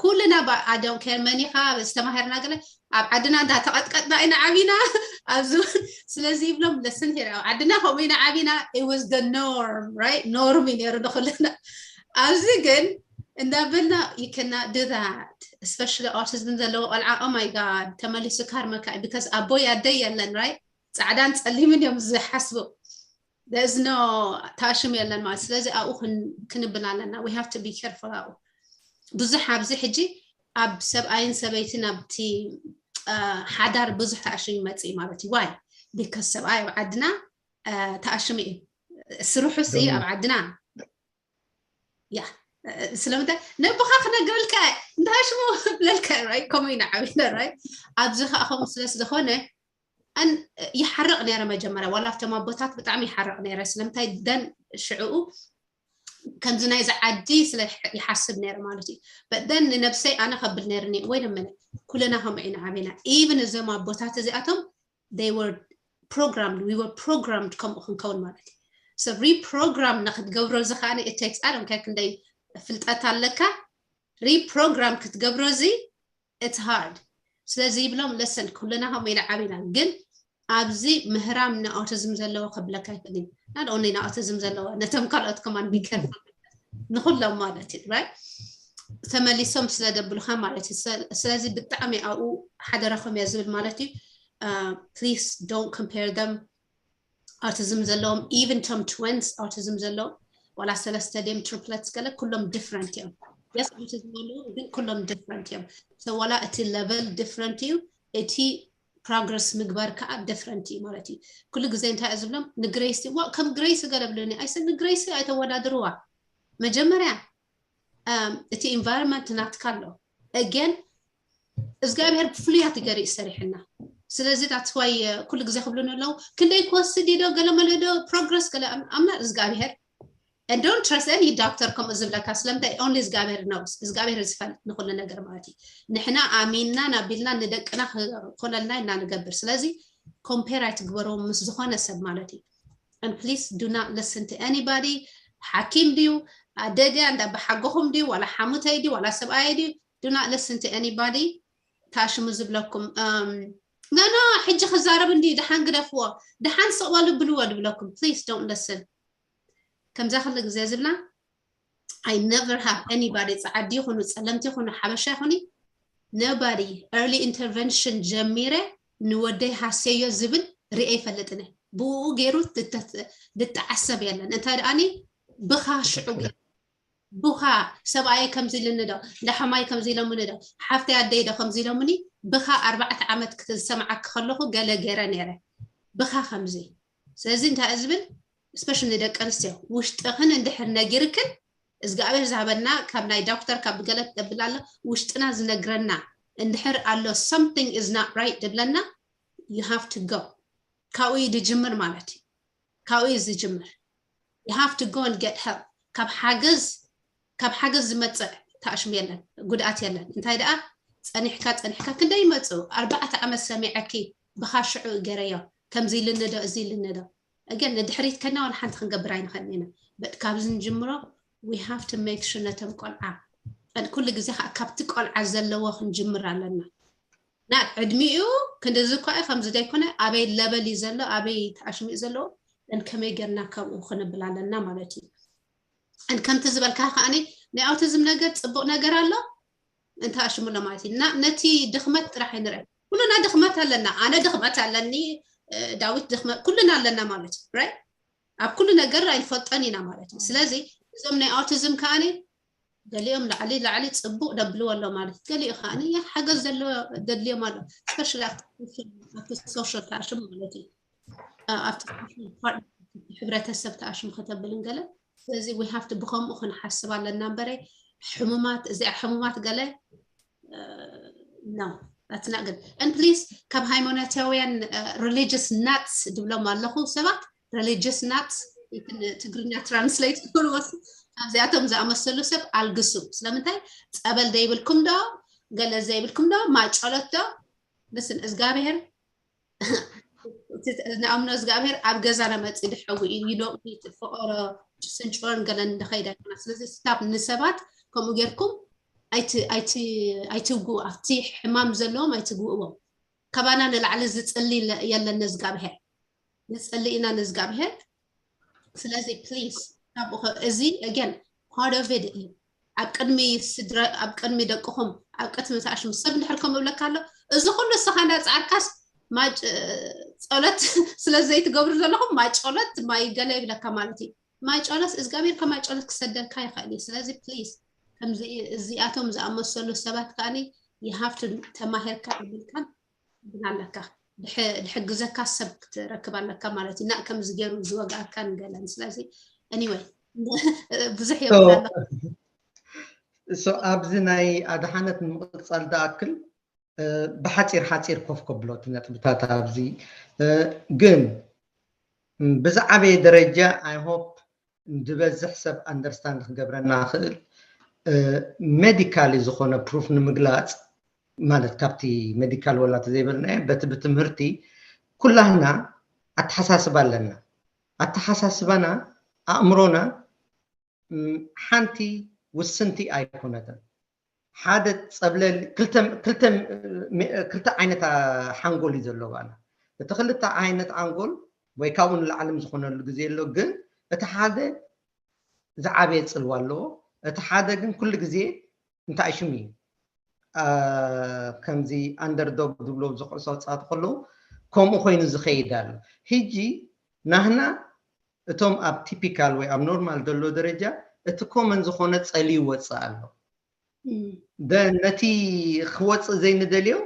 ኩልና I don't care መን ኢኻ ዝተማሃርና ገለ ኣብ ዓድና እንዳተቐጥቀጥና ኢና ዓቢና ኣብዚ ስለዚ ይብሎም lesson here ኣብ ዓድና ከምኡ ኢና ዓቢና it was the norm right norm እዩ ነሩ ንኩልና ኣብዚ ግን እንዳበልና you cannot do that especially autism ዘለዎ ቆልዓ oh my god ተመሊሱ ካርመካ because ኣቦይ ኣደይ የለን right ፃዕዳን ፀሊምን እዮም ዝሓስቡ there's no ታሽም የለን ማለት ስለዚ ኣብኡ ክንብል ኣለና we have to be careful ኣብኡ ብዙሕ ኣብዚ ሕጂ ኣብ ሰብኣይን ሰበይትን ኣብቲ ሓዳር ብዙሕ ተኣሽም ይመፅእ ማለት እዩ why because ሰብኣይ ኣብ ዓድና ተኣሽሙ እዩ ስርሑ ሲ ኣብ ዓድና ያ ስለምንታይ ነብኻ ክነግረልካ እንታይ ሽሙ ብለልካ right ከምኡ ኢና ዓብና right ኣብዚ ከዓ ከምኡ ስለ ስለኾነ ኣን ይሓርቕ ነረ መጀመርያ ዋላ ኣብቶም ኣቦታት ብጣዕሚ ይሓርቕ ነረ ስለምንታይ ደን ሽዕኡ ከምዚ ናይዚ ዓዲ ስለ ይሓስብ ነረ ማለት እዩ በደን ንነብሰይ ኣነ ከብል ነርኒ ወይ ደመነ ኩለና ከምኡ ኢና ዓበና even እዞም ኣቦታት እዚኣቶም they were programmed we were programmed ከምኡ ክንከውን ማለት እዩ so reprogram ንክትገብሮ እዚ ከዓ it takes I don't care ክንደይ ፍልጠት ኣለካ reprogram ክትገብሮ እዚ it's hard ስለዚ ይብሎም listen ኩልና ከምኡ ኢና ዓቢና ግን ኣብዚ ምህራም ንኣውቲዝም ዘለዎ ከብለካ ይኽእል እዩ not only ንኣውቲዝም ዘለዎ ነቶም ካልኦት ከማን be careful ንኩሎም ማለት እዩ right ተመሊሶም ስለ ደብሉካ ማለት እዩ ስለዚ ብጣዕሚ ኣብኡ ሓደራኹም እያ ዝብል ማለት እዩ please don't compare them ኣውቲዝም ዘለዎም even ቶም twins ኣውቲዝም ዘለዎም ዋላ ሰለስተ ድዮም triplets ገለ ኩሎም different እዮም yes ኣውቲዝም ኣለዎም ግን ኩሎም different እዮም so ዋላ እቲ level different እዩ እቲ progress ምግባር ከዓ different እዩ ማለት እዩ ኩሉ ግዜ እንታይ እዩ ዝብሎም ንግሬሲ ከም ግሬሲ ገለ ብልኒ ኣይሰ ንግሬሲ ኣይተወዳድርዋ መጀመርያ እቲ environment ናትካ ኣሎ again እግዚኣብሔር ብፍሉያት ገሪ ሰሪሕና ስለዚ that's why ኩሉ ግዜ ክብሉን ኣለዉ ክንደይ ክወስድ ዶ ገለ መለ ዶ progress ገለ ኣምና እግዚኣብሔር and don't trust any doctor ከምኡ ዝብለካ ስለምንታይ only እግዚኣብሔር knows እግዚኣብሔር ዝፈልጥ ንኩሉ ነገር ማለት እዩ ንሕና ኣሚንና ናቢልና ንደቅና ክኮነልና ኢና ንገብር ስለዚ compare ኣይትግበርዎም ምስ ዝኾነ ሰብ ማለት እዩ and please do not listen to anybody ሓኪም ድዩ ኣደ ድያ እንዳ ብሓጎኹም ድዩ ዋላ ሓሙተይ ድዩ ዋላ ሰብኣየ ድዩ do not listen to anybody ታሽሙ ዝብለኩም no no ሕጂ ክዛረብ እንዲ ድሓን ግደፍዎ ድሓን ስቕበሉ ብልዎ ድብለኩም please don't listen ከምዛ ክለ ግዜ ዝብላ I never have anybody ፃዓዲ ይኹኑ ፀለምቲ ይኹኑ ሓበሻ ይኹኒ nobody early intervention ጀሚረ ንወደይ ሃሰዮ ዝብል ርኤ ይፈልጥነ ብኡ ገይሩ ዝጠዓሰብ የለን እንታይ ደኣኒ ብኻ ሽዑ ገይሩ ብኻ ሰብኣየ ከምዚ ኢልኒ ዶ ዳሕማይ ከምዚ ኢሎምኒ ዶ ሓፍተይ ኣደይ ዶ ከምዚ ኢሎምኒ ብኻ ኣርባዕተ ዓመት ክትሰምዓኪ ከለኹ ገለ ገይረ ነይረ ብኻ ከምዚ ስለዚ እንታይ ዝብል especially ንደቂ ኣንስትዮ ውሽጥኽን እንድሕር ነጊርክን እግዚኣብሔር ዝሃበና ካብ ናይ ዶክተር ካብ ገለ ትደብል ኣሎ ውሽጥና ዝነግረና እንድሕር ኣሎ something is not right ድብለና you have to go ካብኡ እዩ ዝጅምር ማለት እዩ ካብኡ እዩ ዝጅምር you have to go and get help ካብ ሓገዝ ካብ ሓገዝ ዝመፅእ ታሽም የለን ጉድኣት የለን እንታይ ደኣ ፀኒሕካ ፀኒሕካ ክንደይ ይመፁ ኣርባዕተ ዓመት ሰሚዐኪ ብኻ ሽዑ ገረዮ ከምዚ ኢልኒ ዶ እዚ ኢልኒ ዶ again ንድሕሪት ከና ዋላ ሓንቲ ክንገብር ኣይንኽእልን ኢና but ካብዚ ንጅምሮ we have to make sure ነቶም ቆልዓ and ኩሉ ግዜ ከዓ ካብቲ ቆልዓ ዘለዎ ክንጅምር ኣለና ናብ ዕድሚኡ ክንድዚ እኳ እዩ ከምዚ ደይኮነ ኣበይ ለበል እዩ ዘሎ ኣበይ ተኣሽሚኡ ዘለዎ and ከመይ ገርና ካብኡ ክንብል ኣለና ማለት እዩ and ከምቲ ዝበልካ ከዓኒ ናይ ኣውቲዝም ነገር ፅቡቅ ነገር ኣሎ እንተኣሽሙሎ ማለት እዩ እና ነቲ ድኽመት ጥራሕ ኣይንርአ ኩሉና ድኽመት ኣለና ኣነ ድኽመት ኣለኒ ዳዊት ድኽመት ኩሉና ኣለና ማለት እዩ right ኣብ ኩሉ ነገር ኣይንፈልጦን ኢና ማለት እዩ ስለዚ እዞም ናይ ኣውቲዝም ከዓኒ ገሊኦም ላዕሊ ላዕሊ ፅቡቅ ደብልዎ ኣሎ ማለት ገሊኡ ከዓኒ ሓገዝ ዘለዎ ደድልዮም ኣሎ specially ኣብቲ social ተኣሽሙ ማለት እዩ ኣብቲ ሕብረተሰብ ተኣሽሙ ከተብልን ገለ ስለዚ we have to ብከምኡ ክንሓስብ ኣለና እምበረ ሕሙማት እዚኣ ሕሙማት ገለ no that's not good and please ካብ ሃይማኖታውያን religious nuts ድብሎም ኣለኹ ሰባት religious nuts ትግርኛ translate ክብልዎ ካብዚኣቶም ዝኣመሰሉ ሰብ ኣልግሱ ስለምንታይ ፀበል ዘይብልኩም ዶ ገለ ዘይብልኩም ዶ ማይ ጨሎት ዶ listen እግዚኣብሔር ንኣምኖ እግዚኣብሔር ኣብ ገዛና መፂ ድሕዊ እዩ ይኖ ፍቀሮ ስንጭሮን ገለን ንኸይድ ኣይኮና ስለዚ ስታብ ንሰባት ከምኡ ጌርኩም ኣይትውግኡ ኣብቲ ሕማም ዘለዎም ኣይትግብእዎም ካባና ንላዕሊ ዝፅሊ የለን ነዝጋብሄር ንፅሊ ኢና ነዝጋብሄር ስለዚ please ካብኡ እዚ again part of it እዩ ኣብ ቅድሚ ስድራ ኣብ ቅድሚ ደቅኹም ኣብ ቅድሚ ተኣሽሙ ሰብ እንድሕር ከም እብለካ ኣሎ እዚ ኩሉ እስኻ እንዳፃዕርካስ ጸሎት ስለ ዘይትገብሩ ዘለኹም ማይ ጸሎት ማይ ገለ ይብለካ ማለት እዩ ማይ ጸሎት እግዚኣብሔር ከማይ ጸሎት ክሰደልካ ይኽእል እዩ ስለዚ please ከምዚ እዚኣቶም ዝኣመሰሉ ሰባት ከዓኒ you have to ተማሂርካ ይብልካን ትብል ኣለካ ድሕግዘካ ሰብ ክትረክብ ኣለካ ማለት እዩ እና ከምዚ ገይሩ ዝወግኣካን ገለን ስለዚ anyway ብዙሕ የብላ So ኣብዚ ናይ ኣድሓነት ንምቕጻል ዝኣክል ብሓፂር ሓፂር ኮፍ ከብሎ እቲ ነጥብታት ኣብዚ ግን ብዝዓበየ ደረጃ I hope ዝበዝሕ ሰብ understand ክገብረና ክእል medically ዝኾነ proof ንምግላፅ ማለት ካብቲ medical ወላ ተዘይበልናዮ በቲ ብትምህርቲ ኩላህና ኣተሓሳስባ ኣለና። ኣተሓሳስባና ኣእምሮና ሓንቲ ውስንቲ ኣይኮነትን። ሓደ ፀብለል ክልተ ዓይነት ሓንጎል እዩ ዘለዋና። እቲ ክልተ ዓይነት ሓንጎል ወይ ካብኡ ንላዕሊ ዝኾነሉ ግዜ ኣሎ፣ ግን እቲ ሓደ ዝዓበየ ፅልዋ ኣለዎ። እቲ ሓደ ግን ኩሉ ግዜ እንታይ ሽሙ እዩ ከምዚ underdog ዝብሎ ዝኩዕሶ ፃት ከለዉ ከምኡ ኮይኑ ዝኸይድ ኣሎ። ሕጂ ናህና እቶም ኣብ typical ወይ ኣብ ኖርማል ዘሎ ደረጃ እቲ common ዝኾነ ፀልዩ ወፅእ ኣሎ። ነቲ ክወፅእ ዘይንደልዮ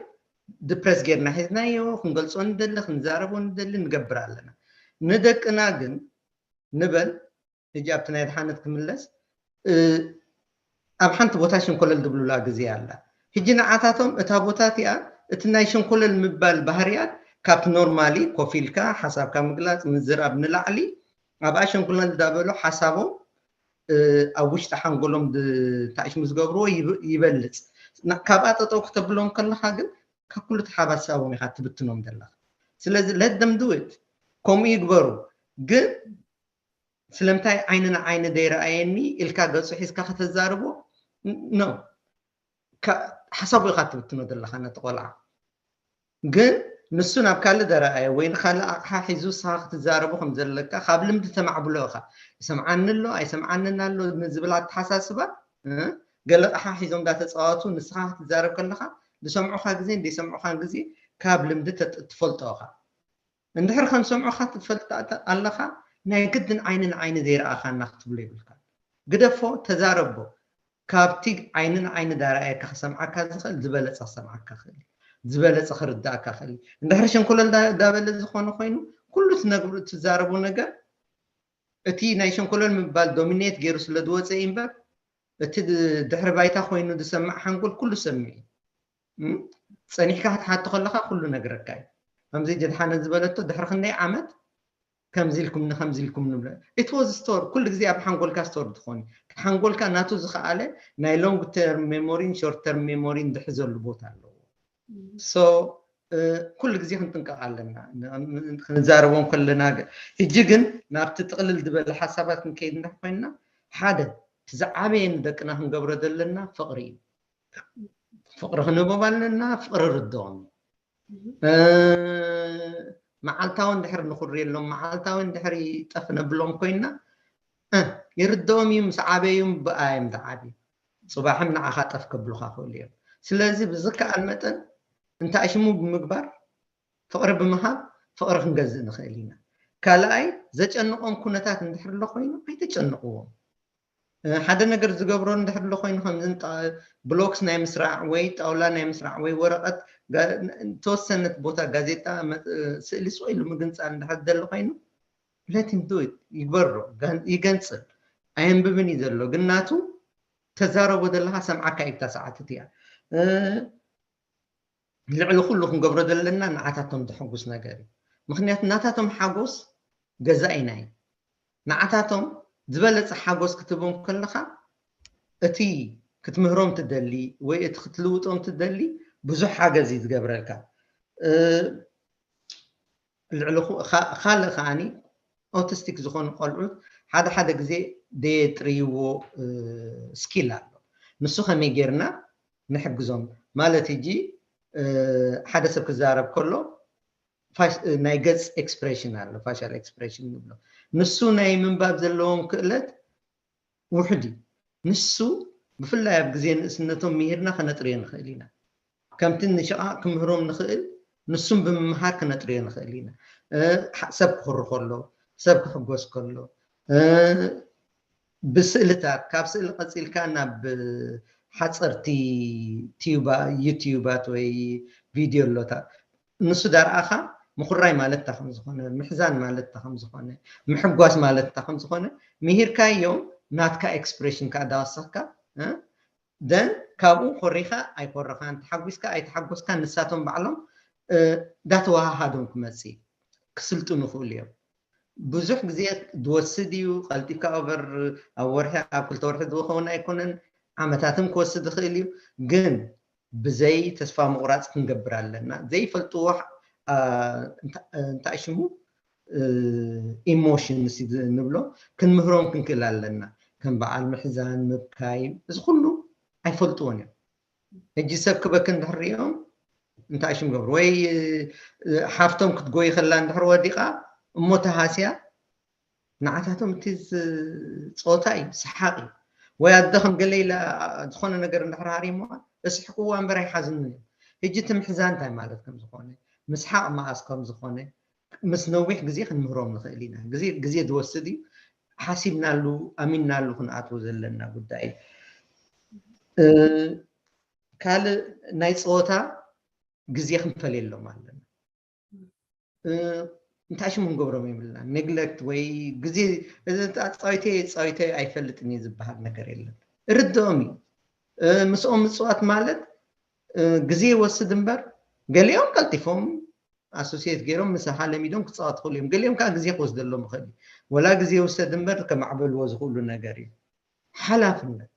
ድፕረስ ጌርና ሒዝናዮ ክንገልፆ ንደሊ ክንዛረቦ ንደሊ ንገብር ኣለና። ንደቅና ግን ንበል ሕጂ ኣብቲ ናይ ድሓነት ክምለስ ኣብ ሓንቲ ቦታ ሸንኮለል ዝብሉላ ግዜ ኣላ። ሕጂ ንዓታቶም እታ ቦታ እቲኣ እቲ ናይ ሸንኮለል ምባል ባህርያት ካብቲ normally ኮፍ ኢልካ ሓሳብካ ምግላፅ ምዝራብ ንላዕሊ ኣብኣ ሸንኮለል እንዳበሉ ሓሳቦም ኣብ ውሽጢ ሓንጎሎም ታሽሙ ዝገብርዎ ይበልፅ። ካብኣ ጠጠው ክተብሎም ከለካ ግን ካብ ኩሉ ተሓባሳቦም ኢካ ትብትኖም ዘለካ። ስለዚ let them do it፣ ከምኡ ይግበሩ። ግን ስለምንታይ ዓይኒ ንዓይኒ ዘይረኣየኒ ኢልካ ገፁ ሒዝካ ከተዛርቦ ነው ሓሳቡ ኢካ ትብትኖ ዘለካ ነቲ ቆልዓ። ግን ንሱ ናብ ካልእ ደረኣየ ወይ ንካልእ ኣቕሓ ሒዙ ንስኻ ክትዛረቦ ከም ዘለካ ካብ ልምዲ ተማዕብሎ ኢኻ። ይሰምዓኒ ኣሎ ኣይሰምዓንን ኣሎ ንዝብል ኣተሓሳስባ ገለ ኣቕሓ ሒዞም እንዳተፃወቱ ንስኻ ክትዛረብ ከለኻ ዝሰምዑኻ ግዜ ዘይሰምዑኻን ግዜ ካብ ልምዲ ትፈልጦ ኢኻ። እንድሕር ከም ሰምዑኻ ትፈልጥ ኣለኻ ናይ ግድን ዓይኒ ንዓይኒ ዘይረኣኻና ክትብሎ ይብልካ። ግደፎ፣ ተዛረቦ። ካብቲ ዓይኒ ንዓይኒ ዳረኣየካ ክሰምዓካ ዝኽእል ዝበለፀ ክሰምዓካ ክእል ዝበለፀ ክርዳእካ ክእል። እንድሕር ሸንኮለል ዳበለ ዝኾነ ኮይኑ ኩሉ ትነግሩ ትዛረቦ ነገር እቲ ናይ ሸንኮለል ምባል ዶሚኔት ገይሩ ስለ ዝወፀ እምበር እቲ ድሕሪ ባይታ ኮይኑ ዝሰማዕ ሓንጎል ኩሉ ሰሚዑ። ፀኒሕካ ክትሓቶ ከለካ ኩሉ ነግረካ እዩ። ከምዚ ጀድሓነ ዝበለቶ ድሕሪ ክንደይ ዓመት ከምዚ ኢልኩምኒ ከምዚ ኢልኩም ንብለ it was store ኩሉ ግዜ ኣብ ሓንጎልካ store ትኾን ሓንጎልካ ናቱ ዝኸኣለ ናይ long term memory ን short term memory ን ዝሕዘሉ ቦታ ኣለዎ። So ኩሉ ግዜ ክንጥንቀቕ ኣለና ክንዛረቦም ከለና። ሕጂ ግን ናብቲ ጥቕልል ዝበለ ሓሳባት ክንከይድ እንዳ ኮይንና ሓደ እቲ ዝዓበየ ንደቅና ክንገብሮ ዘለና ፍቕሪ እዩ። ፍቕሪ ክንህቦም ኣለና። ፍቕሪ ርድኦም እዩ። መዓልታዊ እንድሕር ንኹርየሎም መዓልታዊ እንድሕር ጠፍ ነብሎም ኮይና ይርድኦም እዩ። ምስ ዓበዩ ብኣዮም ዝዓብዩ ፅባሕም ንዓኻ ጠፍ ከብሉካ ክእሉ እዮም። ስለዚ ብዝከኣል መጠን እንታይ ሽሙ ብምግባር ፍቕሪ ብምሃብ ፍቕሪ ክንገዝእ ንኽእል ኢና። ካልኣይ ዘጨንቖም ኩነታት እንድሕር ኣሎ ኮይኑ ኣይተጨንቕዎም። ሓደ ነገር ዝገብሮ እንድሕር ኣሎ ኮይኑ ከምዚ ብሎክስ ናይ ምስራዕ ወይ ጣውላ ናይ ምስራዕ ወይ ወረቐት ተወሰነት ቦታ ጋዜጣ ስእሊ ስቕ ኢሉ ምግንፃል እንድሕር ደሊ ኮይኑ let him do it ይግበሮ። ይገንፅል ኣየንብብን እዩ ዘሎ ግን ናቱ ተዛረቦ ዘለካ ሰምዓካ ኢብታ ሰዓት እቲያ ልዕሊ ኩሉ ክንገብሮ ዘለና ንዓታቶም ዘሐጉስ ነገር እዩ። ምክንያቱ ናታቶም ሓጎስ ገዛኢና እዩ። ንዓታቶም ዝበለፀ ሓጎስ ክትህቦም ከለካ እቲ ክትምህሮም ትደሊ ወይ እቲ ክትልውጦም ትደሊ ብዙሕ ሓገዝ እዩ ዝገብረልካ። ልዕሊ ካልእ ከዓኒ ኦቲስቲክ ዝኾኑ ቆልዑት ሓደ ሓደ ግዜ ደየጥርይዎ ስኪል ኣሎ። ንሱ ከመይ ጌርና ንሕግዞም ማለት ሕጂ ሓደ ሰብ ክዛረብ ከሎ ናይ ገፅ ኤክስፕሬሽን ኣሎ ፋሻል ኤክስፕሬሽን ንብሎ ንሱ ናይ ምንባብ ዘለዎም ክእለት ውሕድ እዩ። ንሱ ብፍላይ ኣብ ግዜ ንእስነቶም ምሂርና ከነጥርዮ ንኽእል ኢና። ከምቲ ንሽቓቕ ክምህሮም ንኽእል ንሱም ብምምሃር ከነጥርዮ ንኽእል ኢና። ሰብ ክኽሪ ከሎ፣ ሰብ ክሕጎስ ከሎ፣ ብስእልታት ካብ ስእሊ ቀፂልካ ናብ ሓፀርቲ ዩቲዩባት ወይ ቪድዮ ኣሎታት ንሱ ዳርኣኻ ምኹራይ ማለት እንታይ ከም ዝኾነ ምሕዛን ማለት እንታይ ከም ዝኾነ ምሕጓስ ማለት እንታይ ከም ዝኾነ ምሂርካዮም ናትካ ኤክስፕሬሽን ከዓ ዳወሰኽካ ደን ካብኡ ኮሪኻ ኣይኮረኻን፣ ተሓጒስካ ኣይተሓጎስካን፣ ንሳቶም ባዕሎም እ፣ ዳተወሃሃዶም ክመጽእ ክስልጥኑ ይኽእሉ እዮም። ብዙሕ ግዜ ዝወስድ እዩ። ቀልጢፍካ ኦቨር ኣብ ወርሒ ኣብ ክልተ ወርሒ ዝኸውን ኣይኮነን፣ ዓመታትን ክወስድ ይኽእል እዩ። ግን ብዘይ ተስፋ ምቑራፅ ክንገብር ኣለና። ዘይፈልጥዎ አ፣ እንታ- እንታይ ሽሙ ኢሞሽንስ ንብሎ ክንምህሮም ክንክእል ኣለና። ከም በዓል ምሕዛን፣ ምብካይ፣ እዚ ኩሉ ኣይፈልጥዎን እዮም። ሕጂ ሰብ ክበክ እንድሕር ሪኦም እንታይ ሽም ገብሩ ወይ ሓፍቶም ክትጎይ ከላ እንድሕር ወዲቓ እሞ ተሃስያ ንዓታቶም እቲ ጸወታ እዩ፣ ሰሓቕ እዩ። ወይ ኣደ ከም ገለ ኢላ ዝኾነ ነገር እንድሕር ሃሪምዋ እስሕቅዋ እምበር ኣይሓዝኑን እዮም። ሕጂ እቲ ምሕዛን እንታይ ማለት ከም ዝኾነ፣ ምስሓቕ መኣስ ከም ዝኾነ ምስ ነዊሕ ግዜ ክንምህሮም ንኽእል ኢና። ግዜ ግዜ ዝወስድ እዩ። ሓሲብናሉ ኣሚንናሉ ክንኣትዎ ዘለና ጉዳይ እዩ። ካልእ ናይ ፀወታ ግዜ ክንፈልየሎም ኣለና። እንታይ ሽሙ ክንገብሮም የብልና። ኔግለክት ወይ ግዜ ፃዊተ ፃዊተ ኣይፈልጥን እዩ ዝበሃል ነገር የለን። ርድኦም እዩ። ምስኦም ምፅዋት ማለት ግዜ ይወስድ እምበር ገሊኦም ቀልጢፎም ኣሶሲየት ገይሮም ምሳኻ ለሚዶም ክፃወት ክኽእሉ እዮም። ገሊኦም ከዓ ግዜ ክወስደሎም ይኽእል እዩ። ወላ ግዜ ይውሰድ እምበር ከማዕበልዎ ዝኽእሉ ነገር እዩ። ሓላፍነት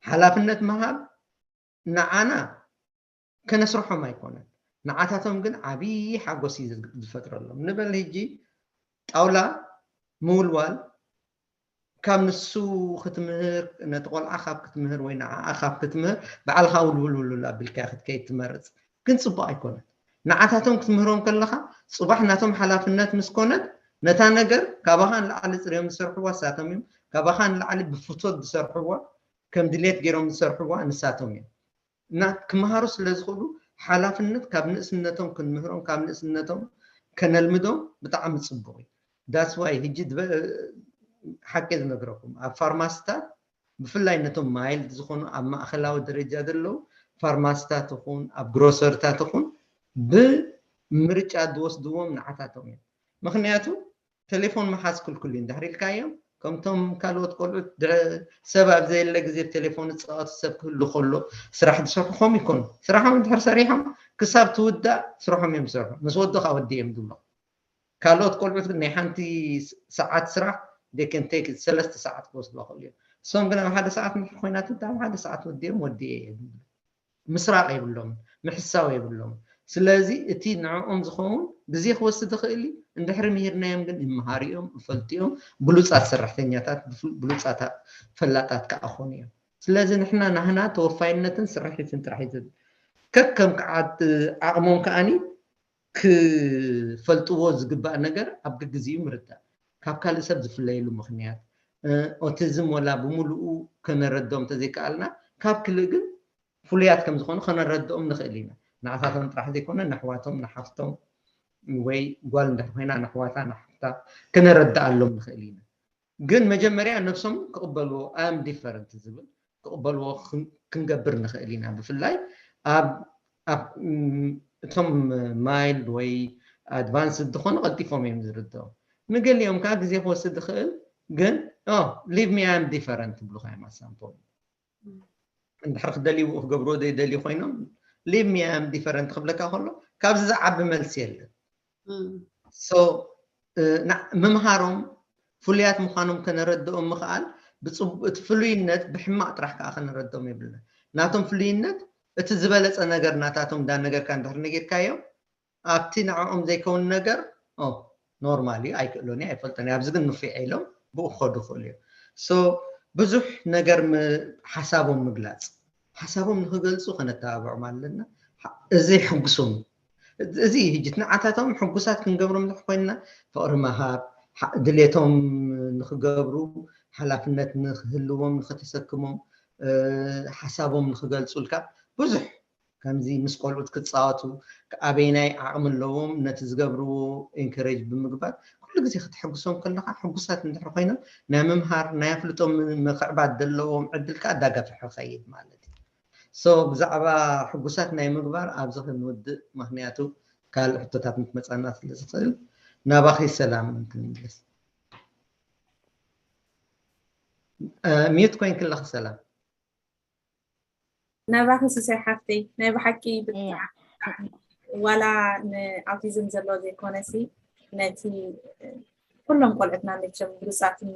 ሓላፍነት ምሃብ ንዓና ከነስርሖም ኣይኮነን፣ ንዓታቶም ግን ዓብዪ ሓጎስ እዩ ዝፈጥረሎም። ንበል ሕጂ ጣውላ ምውልዋል ካብ ንሱ ክትምህር፣ ነቲ ቆልዓ ካብ ክትምህር ወይ ንዓኣ ካብ ክትምህር ባዕልኻ ውልውል ውልውል ኣቢልካ ክትከይድ ትመርፅ። ግን ፅቡቅ ኣይኮነን። ንዓታቶም ክትምህሮም ከለኻ ፅባሕ ናቶም ሓላፍነት ምስ ኮነት ነታ ነገር ካባኻ ንላዕሊ ፅርዮም ዝሰርሕዋ ንሳቶም እዮም። ካባኻ ንላዕሊ ብፍቶት ዝሰርሕዋ ከም ድሌት ገይሮም ዝሰርሕዋ ንሳቶም እዮም። እና ክመሃሩ ስለ ዝኽእሉ ሓላፍነት ካብ ንእስነቶም ክንምህሮም ካብ ንእስነቶም ከነልምዶም ብጣዕሚ ፅቡቅ እዩ። ዳትስ ዋይ ሕጂ ሓቂ ዝነግረኩም ኣብ ፋርማስታት ብፍላይ ነቶም ማይልድ ዝኾኑ ኣብ ማእኸላዊ ደረጃ ዘለዉ ፋርማስታት ይኹን ኣብ ግሮሰርታት ይኹን ብምርጫ ዝወስድዎም ንዓታቶም እዮም። ምክንያቱ ቴሌፎን ምሓዝ ክልኩል እዩ እንድሕር ኢልካዮም ከምቶም ካልኦት ቆልዑት ሰብ ኣብ ዘየለ ግዜ ቴሌፎን ዝፃወቱ ሰብ ክህሉ ከሎ ስራሕ ዝሰርሑ ከም ይኮኑ። ስራሖም እንድሕር ሰሪሖም ክሳብ ትውዳእ ስርሖም እዮም ዝሰርሑ። ምስ ወዱ ካብ ወዲ እዮም ዝብሎ። ካልኦት ቆልዑት ግን ናይ ሓንቲ ሰዓት ስራሕ they can take ሰለስተ ሰዓት ክወስዱ ይኽእሉ እዮም። እሶም ግን ኣብ ሓደ ሰዓት እንድሕር ኮይና ትውዳእ ኣብ ሓደ ሰዓት ወዲኦም ወዲየ እዮም ዝብሉ። ምስራቕ የብሎም፣ ምሕሳው የብሎም። ስለዚ እቲ ንዕኦም ዝኸውን ግዜ ክወስድ ይኽእል እዩ። እንድሕሪ ምሂርናዮም ግን ይመሃሩ እዮም፣ ይፈልጡ እዮም። ብሉፃት ሰራሕተኛታት፣ ብሉፃት ፈላጣት ከዓ ክኾኑ እዮም። ስለዚ ንሕና ናህና ተወፋይነትን ስርሒትን ጥራሕ እዩ ዝብል። ከከም ከዓት ዓቕሞም ከዓኒ ክፈልጥዎ ዝግባእ ነገር ኣብ ግግዚኡ ምርዳእ። ካብ ካልእ ሰብ ዝፍለየሉ ምኽንያት ኦቲዝም ወላ ብምሉኡ ከነረድኦም እንተዘይከኣልና ካብ ክልእ ግን ፍሉያት ከም ዝኾኑ ከነረድኦም ንኽእል ኢና። ንዓታቶም ጥራሕ ዘይኮነ ነሕዋቶም ንሓፍቶም ወይ ጓል እንድሕር ኮይና ነሕዋታ ንሓፍታ ከነረድኣሎም ንኽእል ኢና። ግን መጀመርያ ነብሶም ክቕበልዎ I am different ዝብል ክቕበልዎ ክንገብር ንኽእል ኢና። ብፍላይ ኣብ እቶም ማይልድ ወይ ኣድቫንስድ ዝኾኑ ቀልጢፎም እዮም ዝርድኦም። ንገሊኦም ከዓ ግዜ ክወስድ ይኽእል ግን leave me I am different ይብሉኻ እዮም ኣሳምፖ እንድሕር ክደልይዎ ክገብርዎ ዘይደልዩ ኮይኖም leave me I am different ክብለካ ከሎ ካብዚ ዝዓቢ መልሲ የለን። ምምሃሮም ፍሉያት ምዃኖም ከነረድኦም ምኽኣል እቲ ፍሉይነት ብሕማቕ ጥራሕ ከዓ ከነረድኦም የብልና። ናቶም ፍሉይነት እቲ ዝበለፀ ነገር ናታቶም እንዳነገርካ እንድሕር ነጊርካዮም ኣብቲ ንዕኦም ዘይከውን ነገር ኖርማል እዩ ኣይክእሎን እዩ ኣይፈልጦን ኣብዚ ግን ንፊዐ ኢሎም ብኡ ክኸዱ ይኽእሉ እዮም። ብዙሕ ነገር ሓሳቦም ምግላፅ ሓሳቦም ንክገልፁ ከነተባብዖም ኣለና። እዚ ሕጉሶም እዚ ህጅት ንዓታቶም ሕጉሳት ክንገብሮም እንድሕር ኮይንና ፍቕሪ ምሃብ ድሌቶም ንክገብሩ ሓላፍነት ንክህልዎም ንክተሰክሞም ሓሳቦም ንክገልፁልካ ብዙሕ ከምዚ ምስ ቆልዑት ክፃወቱ ኣበይናይ ዓቕሚ ኣለዎም ነቲ ዝገብርዎ ኢንከሬጅ ብምግባር ኩሉ ግዜ ክትሕጉሶም ከለካ ሕጉሳት እንድሕር ኮይኖም ናይ ምምሃር ናይ ኣፍልጦም ምክዕባት ዘለዎም ዕድል ከዓ ዳገፍሐ ይኸይድ ማለት እዩ። ብዛዕባ ሕጉሳት ናይ ምግባር ኣብዚ ክንውድእ ምክንያቱ ካልእ ሕቶታት ምክመፃና ስለዝኽእል ናባኺ ሰላም ክንምለስ። ሚዩት ኮይንኪ ኣለኺ ሰላም። ናባኺ ሲሳይ ሓፍተይ፣ ናይ ብሓቂ ብጣዕሚ ዋላ ንኣውቲዝም ዘሎ ዘይኮነሲ ነቲ ኩሎም ቆልዑትና መቸም ብሉጻትን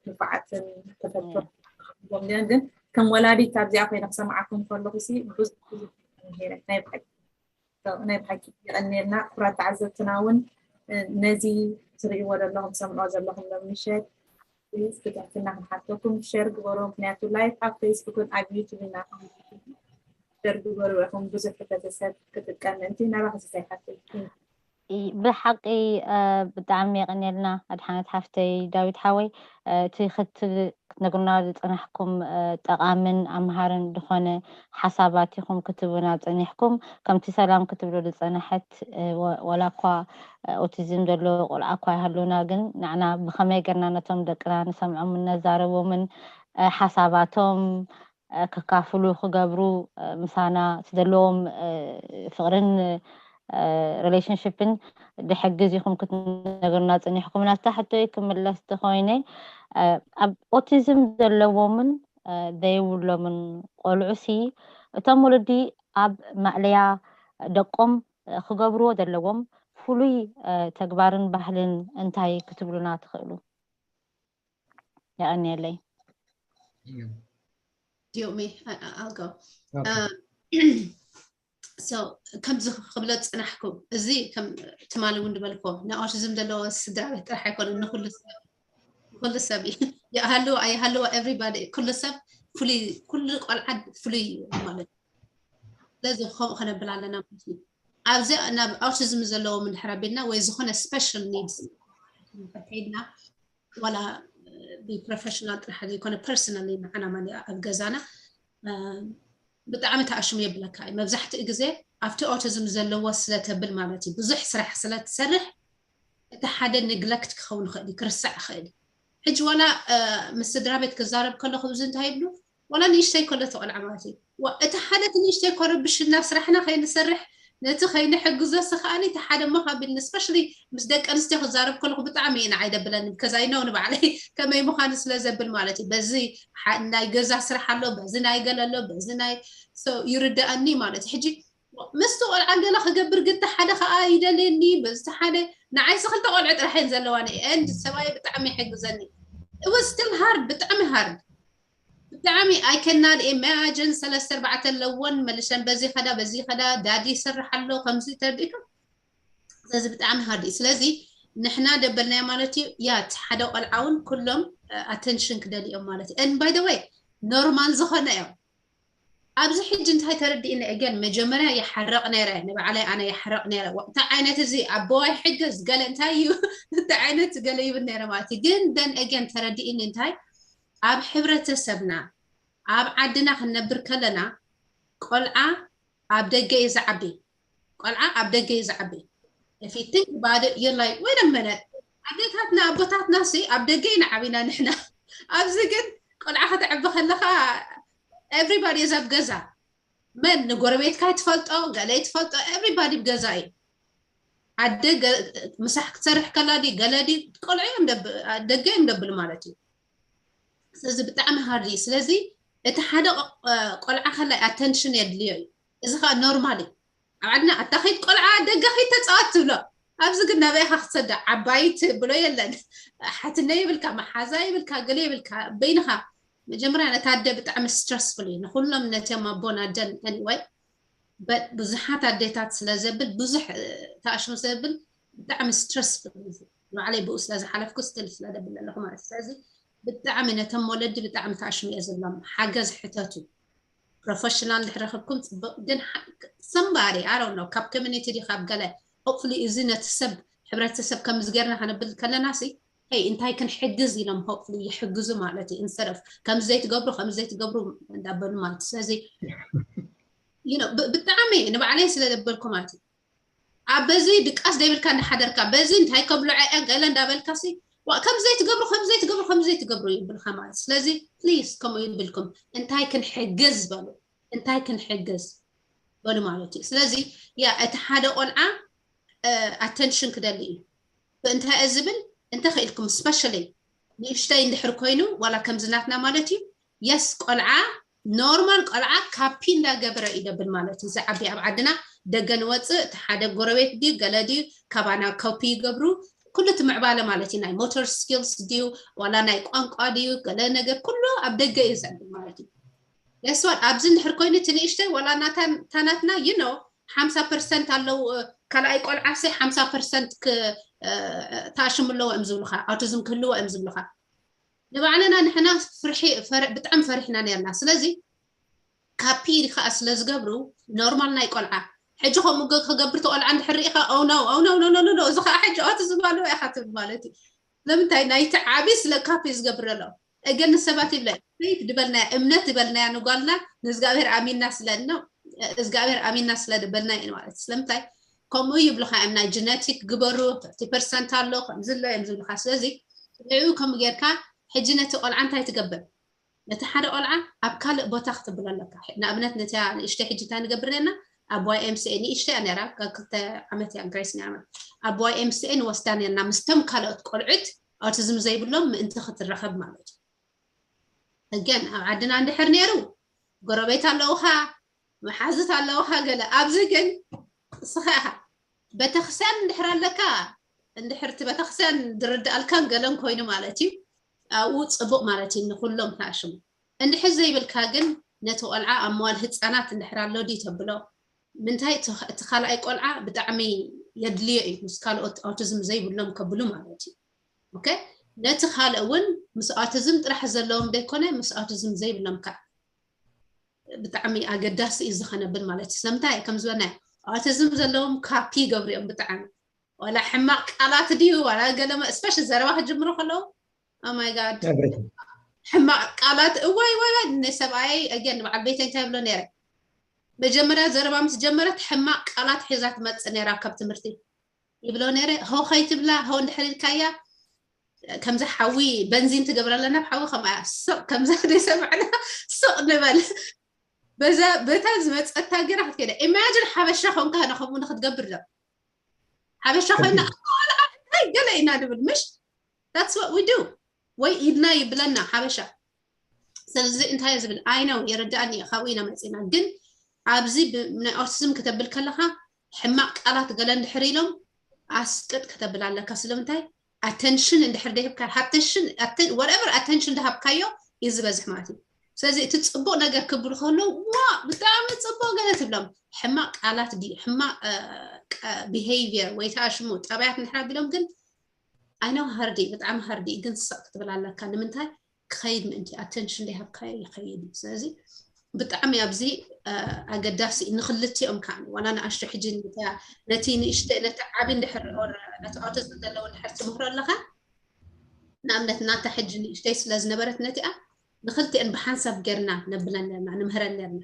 ንፉዓትን ተፈጥሮ ግን ከም ወላዲት ኣብዚኣ ኮይነ ክሰምዓኩም ከለኹ ሲ ብዙሕ ናይ ብሓቂ ናይ ብሓቂ የቐንየልና። ክቡራት ተዓዘብትና እውን ነዚ ትርእይዎ ዘለኹም ትሰምዕዎ ዘለኹም ሎም ምሸት ብትሕትና ክንሓተኩም ሸር ግበሩ። ምክንያቱ ላይፍ ኣብ ፌስቡክን ኣብ ዩቱብ ኢና ሸር ግበሩ ኢኹም ብዙሕ ሕብረተሰብ ክጥቀም ምእንቲ ናባኺ ሲሳይ ሓፍተይ። ብሓቂ ብጣዕሚ የቐንየልና ኣድሓነት ሓፍተይ ዳዊት ሓወይ። እቲ ክትነግሩና ዝፀናሕኩም ጠቓምን ኣምሃርን ዝኾነ ሓሳባት ኢኹም ክትቡና ፀኒሕኩም። ከምቲ ሰላም ክትብሎ ዝፀናሐት ወላ እኳ ኦቲዝም ዘለዎ ቆልዓ እኳ ይሃሉና፣ ግን ንዕና ብኸመይ ገርና ነቶም ደቅና ንሰምዖምን ነዛረቦምን ሓሳባቶም ከካፍሉ ክገብሩ ምሳና ዘለዎም ፍቕርን ሪሌሽንሽፕን ድሕግዝ ኢኹም ክትነግሩና ጽኒሕኩም። ናብታ ሕቶይ ክምለስ ተኾይነ ኣብ ኦቲዝም ዘለዎምን ዘይብሎምን ቆልዑ ሲ እቶም ወለዲ ኣብ ማእለያ ደቆም ክገብርዎ ዘለዎም ፍሉይ ተግባርን ባህልን እንታይ ክትብሉና ትኽእሉ? የቐንየለይ። ዲዮሚ ኣልጎ ከምዚ ክብለ ዝፅናሕኩ እዚ ትማሊ እውን ዝበልኮ ናይ ኦቲዝም ዘለዎ ስድራ ቤት ጥራሕ ኣይኮነን፣ ንኩሉ ሰብ ንኩሉ ሰብ እዩ። ይሃልዎ ኣይሃልዎ ኤቭሪባዲ ኩሉ ሰብ ፍሉይ፣ ኩሉ ቆልዓ ፍሉይ እዩ ማለት እዩ። ስለዚ ከምኡ ከነብል ኣለና ማለት እዩ። ኣብዚ ናብ ኦቲዝም ዘለዎም እንድሕር ኣቢልና ወይ ዝኾነ ስፔሻል ኒድስ ከይድና ዋላ ብፕሮፌሽናል ጥራሕ ዘይኮነ ፐርሰናሊ ንዓና ማለት ኣብ ገዛና ብጣዕሚ ተኣሽሙ የብለካ እዩ። መብዛሕትኡ ግዜ ኣብቲ ኦቲዝም ዘለዎ ስለተብል ማለት እዩ ብዙሕ ስራሕ ስለትሰርሕ እቲ ሓደ ኔግለክት ክኸውን ይኽእል እዩ፣ ክርስዕ ይኽእል እዩ። ሕጂ ዋላ ምስ ስድራ ቤት ክዛረብ ከለኹ ብዚ እንታይ ይብሉ ዋላ ንእሽተይ ከሎ ተቆልዓ ማለት እዩ እቲ ሓደ እቲ ንእሽተይ ኮረብሽና ስራሕና ከይንሰርሕ ነቲ ከይንሕግዞ ስኸኣኒ እቲ ሓደ ሞ ካቢል ንስፐሽሊ ምስ ደቂ ኣንስትዮ ክዛረብ ከለኹ ብጣዕሚ እዩ ንዓይ ደብለኒ because I know ንባዕለይ ከመይ ምዃኑ ስለ ዘብል ማለት እዩ። በዚ ናይ ገዛ ስራሕ ኣሎ፣ በዚ ናይ ገለ ኣሎ፣ በዚ ናይ ይርዳኣኒ ማለት እዩ። ሕጂ ምስቲ ቆልዓ ገለ ክገብር ግን ሓደ ከዓ ይደልየኒ በዚ ሓደ ንዓይሲ ክልተ ቆልዑ ጥራሕ እየን ዘለዋኒ and ሰብኣይ ብጣዕሚ ይሕግዘኒ። It was still hard፣ ብጣዕሚ hard ብጣዕሚ I cannot imagine ሰለስተ ኣርባዕተ ኣለወን መልሸን በዚ ከዳ በዚ ከዳ ዳዲ ይሰርሕ ኣሎ ከምዚ ተርዲእካ ስለዚ ብጣዕሚ hard እዩ። ስለዚ ንሕና ደበልናዮ ማለት እዩ ያ ሓደ ቆልዓ እውን ኩሎም attention ክደልዮም ማለት እዩ። And by the way ኖርማል ዝኾነ እዮም። ኣብዚ ሕጂ እንታይ ተረዲእኒ again መጀመርያ ይሓረቕ ነይረ ንባዕለይ ኣነ ይሓረቕ ነይረ እንታይ ዓይነት እዚ ኣቦዋ ይሕግዝ ገለ እንታይ እዩ እንታይ ዓይነት ገለ ይብል ነይረ ማለት እዩ። ግን then again ተረዲእኒ እንታይ ኣብ ሕብረተሰብና ኣብ ዓድና ክንነብር ከለና ቆልዓ ኣብ ደገ እዩ ዝዓቢ። ቆልዓ ኣብ ደገ እዩ ዝዓቢ። If you think about it you're like wait a minute ኣዴታትና ኣቦታትና ሲ ኣብ ደገ ኢና ዓቢና ንሕና ኣብዚ ግን ቆልዓ ከተዕቢ ከለኻ everybody is ኣብ ገዛ መን ንጎረቤትካ ትፈልጦ ገለ ትፈልጦ everybody ኣብ ገዛ እዩ። ኣደ ምሳሕ ክትሰርሕ ከላ ዲ ገለ ዲ ቆልዑ እዮም ደገ እዮም ደብል ማለት እዩ። ስለዚ ብጣዕሚ hard እዩ። ስለዚ እቲ ሓደ ቆልዓ ከላይ attention የድልዮ እዩ። እዚ ከዓ ኖርማል እዩ። ኣብ ዓድና ኣታ ኸይድ ቆልዓ ደገ ኸይድ ተፃወት ትብሎ። ኣብዚ ግን ናበይ ኢኻ ክትሰዳ ዓባይ ትብሎ የለን። ሓትነ ይብልካ መሓዛ ይብልካ ገለ ይብልካ በይንኻ መጀመርያ ነታ ኣደ ብጣዕሚ stressful እዩ ንኩሎም ነቲኦም ኣቦን ኣደን anyway but ብዙሓት ኣዴታት ስለ ዘብል ብዙሕ ተኣሽሙ ስለ ዘብል ብጣዕሚ stressful እዩ። ንባዕለይ ብኡ ስለ ዝሓለፍኩ still ስለ ደብል ኣለኹ ማለት ስለዚ ብጣዕሚ ነቶም ወለዲ ብጣዕሚ ተኣሽሙ እየ ዝብሎም ሓገዝ ሕተቱ። ፕሮፌሽናል እንድሕር ረኽብኩም ፅቡቕ ግን somebody I don't know ካብ community ድዩ ካብ ገለ hopefully እዚ ነቲ ሰብ ሕብረተሰብ ከምዚ ጌርና ከነብል ከለና ሲ ይ እንታይ ክንሕግዝ ኢሎም hopefully ይሕግዙ ማለት እዩ። Instead of ከምዚ ዘይትገብሩ ከምዚ ዘይትገብሩ እንዳበሉ ማለት ስለዚ ብጣዕሚ ንባዕለይ ስለ ዘበልኩ ማለት እዩ ኣብ በዚ ድቃስ ደይብልካ እንዳሓደርካ በዚ እንታይ ከብልዖ እያ ገለ እንዳበልካ ሲ ከምዚ ዘይትገብሩ ከምዚ ዘይትገብሩ ከምዚ ዘይትገብሩ ይብልካ ማለት ስለዚ please ከምኡ ይብልኩም እንታይ ክንሕግዝ በሉ እንታይ ክንሕግዝ በሉ ማለት እዩ። ስለዚ ያ እቲ ሓደ ቆልዓ attention ክደሊ እዩ። ብእንታይ እየ ዝብል እንተኽኢልኩም specially ንእሽተይ እንድሕር ኮይኑ ዋላ ከምዚ ናትና ማለት እዩ yes ቆልዓ ኖርማል ቆልዓ ካፒ እንዳገበረ ይደብል ማለት እዩ። ዝዓቢ ኣብ ዓድና ደገ ንወፅእ፣ እቲ ሓደ ጎረቤት ድዩ ገለ ድዩ ካባና ኮፒ ይገብሩ። ኩሉ እቲ ምዕባለ ማለት እዩ፣ ናይ ሞተር ስኪልስ ድዩ ዋላ ናይ ቋንቋ ድዩ ገለ ነገር ኩሉ ኣብ ደገ እዩ ዘብል ማለት እዩ። ገስዋል ኣብዚ እንድሕር ኮይኑ እቲ ንእሽተይ ዋላ ናታን ታናትና ይኖ ሓምሳ ፐርሰንት ኣለዉ። ካልኣይ ቆልዓ ሲ ሓምሳ ፐርሰንት ታሽሙ ኣለዎ እዮም ዝብሉካ፣ ኣውቲዝም ክህልዎ እዮም ዝብሉካ። ንባዕልና ንሕና ፍርሒ ብጣዕሚ ፈሪሕና ነርና። ስለዚ ካፒ ከዓ ስለ ዝገብሩ ኖርማል ናይ ቆልዓ ሕጂ ከምኡ ክገብር ተቆልዓ እንድሕር ርኢኻ ኦነው ኦነው ኖኖኖ እዚ ከዓ ሕጂ ኦቲ ዝበልዎ ኢኻ ትብል ማለት እዩ። ስለምንታይ ናይቲ ዓቢ ስለ ካፒ ዝገብር ኣሎ። እገን ንሰባት ይብለ ፌት ድበልናያ እምነት ድበልናያ ንጓልና ንእግዚኣብሔር ኣሚንና ስለ ነው እግዚኣብሔር ኣሚንና ስለ ድበልና እዩ ማለት። ስለምንታይ ከምኡ ይብሉካ እዮም ናይ ጀነቲክ ግበሩ፣ ቲ ፐርሰንት ኣሎ ከምዚ ኣሎ እዮም ዝብሉካ። ስለዚ ንዕኡ ከምኡ ጌርካ ሕጂ ነቲ ቆልዓ እንታይ ትገብር? ነቲ ሓደ ቆልዓ ኣብ ካልእ ቦታ ክትብሎ ኣለካ። ንኣብነት ነቲያ ንእሽተይ ሕጂ እንታይ ንገብር ነርና? ኣብ ዋይ ኤም ሲ ኤ ንእሽተይ እያ ነራ፣ ካብ ክልተ ዓመት እያ ግሬስ ነራ። ኣብ ዋይ ኤም ሲ ኤ ንወስዳ ነርና ምስቶም ካልኦት ቆልዑት ኣውቲዝም ዘይብሎም ምእንቲ ክትረኸብ ማለት እዩ። እገን ኣብ ዓድና እንድሕር ነይሩ ጎረቤት ኣለውኻ፣ መሓዝት ኣለውኻ ገለ። ኣብዚ ግን እስኻ ኢኻ ቤተክርስትያን እንድሕር ኣለካ፣ እንድሕር እቲ ቤተክርስትያን ዝርድኣልካን ገለን ኮይኑ ማለት እዩ፣ ኣብኡ ፅቡቕ ማለት እዩ ንኩሎም ተኣሽሙ። እንድሕር ዘይብልካ ግን ነቲ ቆልዓ ኣብ መዋል ህፃናት እንድሕር ኣሎ ድዩ ተብሎ፣ ምንታይ እቲ እቲ ካልኣይ ቆልዓ ብጣዕሚ የድልዮ እዩ ምስ ካልኦት ኣውቲዝም ዘይብሎም ከብሉ ማለት እዩ። ኦኬ፣ ነቲ ካልእ እውን ምስ ኣውቲዝም ጥራሕ ዘለዎም ዘይኮነ ምስ ኣውቲዝም ዘይብሎም ከዓ ብጣዕሚ ኣገዳሲ እዩ ዝኸነብል ማለት እዩ። ስለምንታይ ከም ዝበልና ኣውቲዝም ዘለዎም ካፒ ይገብሩ እዮም ብጣዕሚ ዋላ ሕማቅ ቃላት ድዩ ዋላ ገለመ ስፔሻል ዘረባ ክጅምሩ ከለዉ ማይ ጋድ ሕማቅ ቃላት እዋይ ዋይ ዋይ ንሰብኣይ ኣገን ንበዓል ቤተይ እንታይ ይብሎ ነይረ? መጀመርያ ዘረባ ምስ ጀመረት ሕማቅ ቃላት ሒዛ ትመፅእ ነይራ ካብ ትምህርቲ ይብሎ ነይረ። ሆ ከይትብላ ሆ እንድሕር ኢልካያ ከምዚ ሓዊ በንዚን ትገብረላ ናብ ሓዊ ከምኣ ስቕ ከምዛ ዘይሰማዕና ስቕ ንበል። በዛ በታ ዝመፀታ ገይራ ክትከይዳ ኢማጅን ሓበሻ ኮንካ ንከምኡ ንክትገብር ዶ ሓበሻ ኮይና ኣይ ገለ ኢና ንብል ምሽ that's what we do ወይ ኢድና ይብለና ሓበሻ። ስለዚ እንታይ ዝብል ኣይ ነው የረዳእኒ ካብኡ ኢና መፂና። ግን ኣብዚ ናይ ኦቲዝም ከተብል ከለካ ሕማቅ ቃላት ገለ እንድሕር ኢሎም ኣስቅጥ ከተብል ኣለካ። ስለምንታይ ኣተንሽን እንድሕር ደይህብካ ኣተንሽን whatever ኣተንሽን ደሃብካዮ እዩ ዝበዝሕ ማለት እዩ። ስለዚ እቲ ፅቡቅ ነገር ክብሉ ከለዉ ዋ ብጣዕሚ ፅቡቅ ገለ ትብሎም። ሕማቅ ቃላት ድዩ ሕማቅ ቢሄቪየር ወይ ተኣሽሙ ጠባያት እንድሕር ኣቢሎም ግን ኣይ ነው ሃርዲ ብጣዕሚ ሃርዲ ግን ስቅ ክትብል ኣለካ። ንምንታይ ክኸይድ ምእንቲ ኣተንሽን ደይሃብካዮ ይኸይድ እዩ። ስለዚ ብጣዕሚ ኣብዚ ኣገዳሲ እዩ ንክልቲኦም ከዓ ዋላ ንኣሽቱ ሕጂ ነቲ ንእሽተ ነቲ ዓቢ እንድሕር ነቲ ኣውቲዝም ዘለዎ እንድሕር ትምህሮ ኣለካ ንኣብነት ናታ ሕጂ ንእሽተይ ስለ ዝነበረት ነቲኣ ንክልቲአን ብሓንሳብ ጌርና ነብለን ነርና ንምህረን ነርና።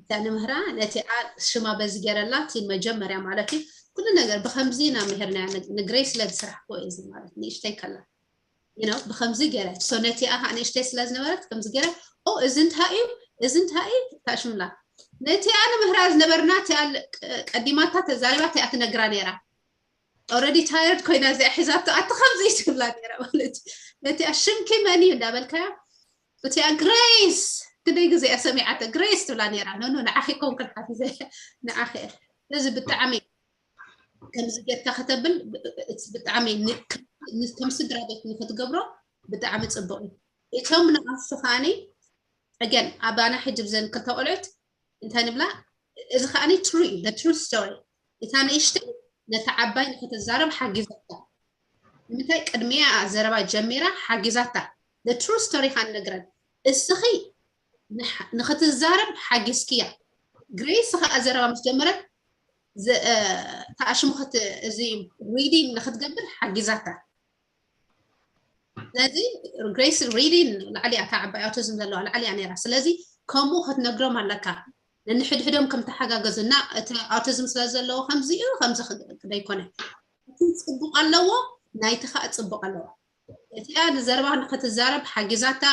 እታ ንምህራ ነቲኣ ሽማ በዚ ጌረላ እቲ መጀመርያ ማለት እዩ። ኩሉ ነገር ብከምዚ ኢና ምሄርና ንግሬስ ስለ ዝስራሕ ኮ እዚ ማለት ንእሽተይ ከላ you know ብከምዚ ገይረ so ነቲኣ ከዓ ንእሽተይ ስለ ዝነበረት ከምዚ ገይረ ኦ እዚ እንታይ እዩ እዚ እንታይ እዩ ታሽምላ ነቲኣ ንምህራ ዝነበርና እቲኣ ቀዲማታ ተዛሪባ እቲኣ ትነግራ ነይራ። Already tired ኮይና እዚኣ ሒዛቶ ኣቲ ከምዚ እዩ ትብላ ነይራ ማለት እዩ። ነቲኣ ሽምኪ መን እዩ እንዳበልካያ እቲኣ ግሬስ ክንደይ ግዜ እያ ሰሚዓቶ ግሬስ ትብላ ነይራ። ኖኖ ንዓኺ ኮንኩን ሓፊዘ ንዓኺ እያ። ስለዚ ብጣዕሚ ከምዚ ጌርካ ከተብል ብጣዕሚ ከም ስድራ ቤት ንክትገብሮ ብጣዕሚ ፅቡቅ እዩ። እቶም ንኣሱ ከዓኒ again ኣባና ሕጂ ብዘን ክልተ ቆልዑት እንታይ ንብላ እዚ ከዓኒ true እዩ true story እታ ንእሽተይ ነታ ዓባይ ንክትዛረብ ሓጊዛታ ንምንታይ ቅድሚያ ዘረባ ጀሚራ ሓጊዛታ true story ከዓ ንነግረን እስኺ ንክትዛረብ ሓጊዝክያ ግሬስ ከዓ ዘረባ ምስ ጀመረት ተኣሽሙ እዚ reading ንክትገብር ሓጊዛታ ስለዚ ግሬስ reading ላዕሊ እያ እታ ዓባይ ኣውቲዝም ዘለዋ ላዕሊ እያ ነይራ ስለዚ ከምኡ ክትነግሮም ኣለካ ነንሕድሕዶም ከም ተሓጋገዙ እና እቲ ኣውቲዝም ስለ ዘለዎ ከምዚ እዩ ከምዚ ክደይኮነ እቲ ፅቡቅ ኣለዎ ናይቲ ከዓ ፅቡቅ ኣለዎ እቲኣ ንዘረባ ንክትዛረብ ሓጊዛታ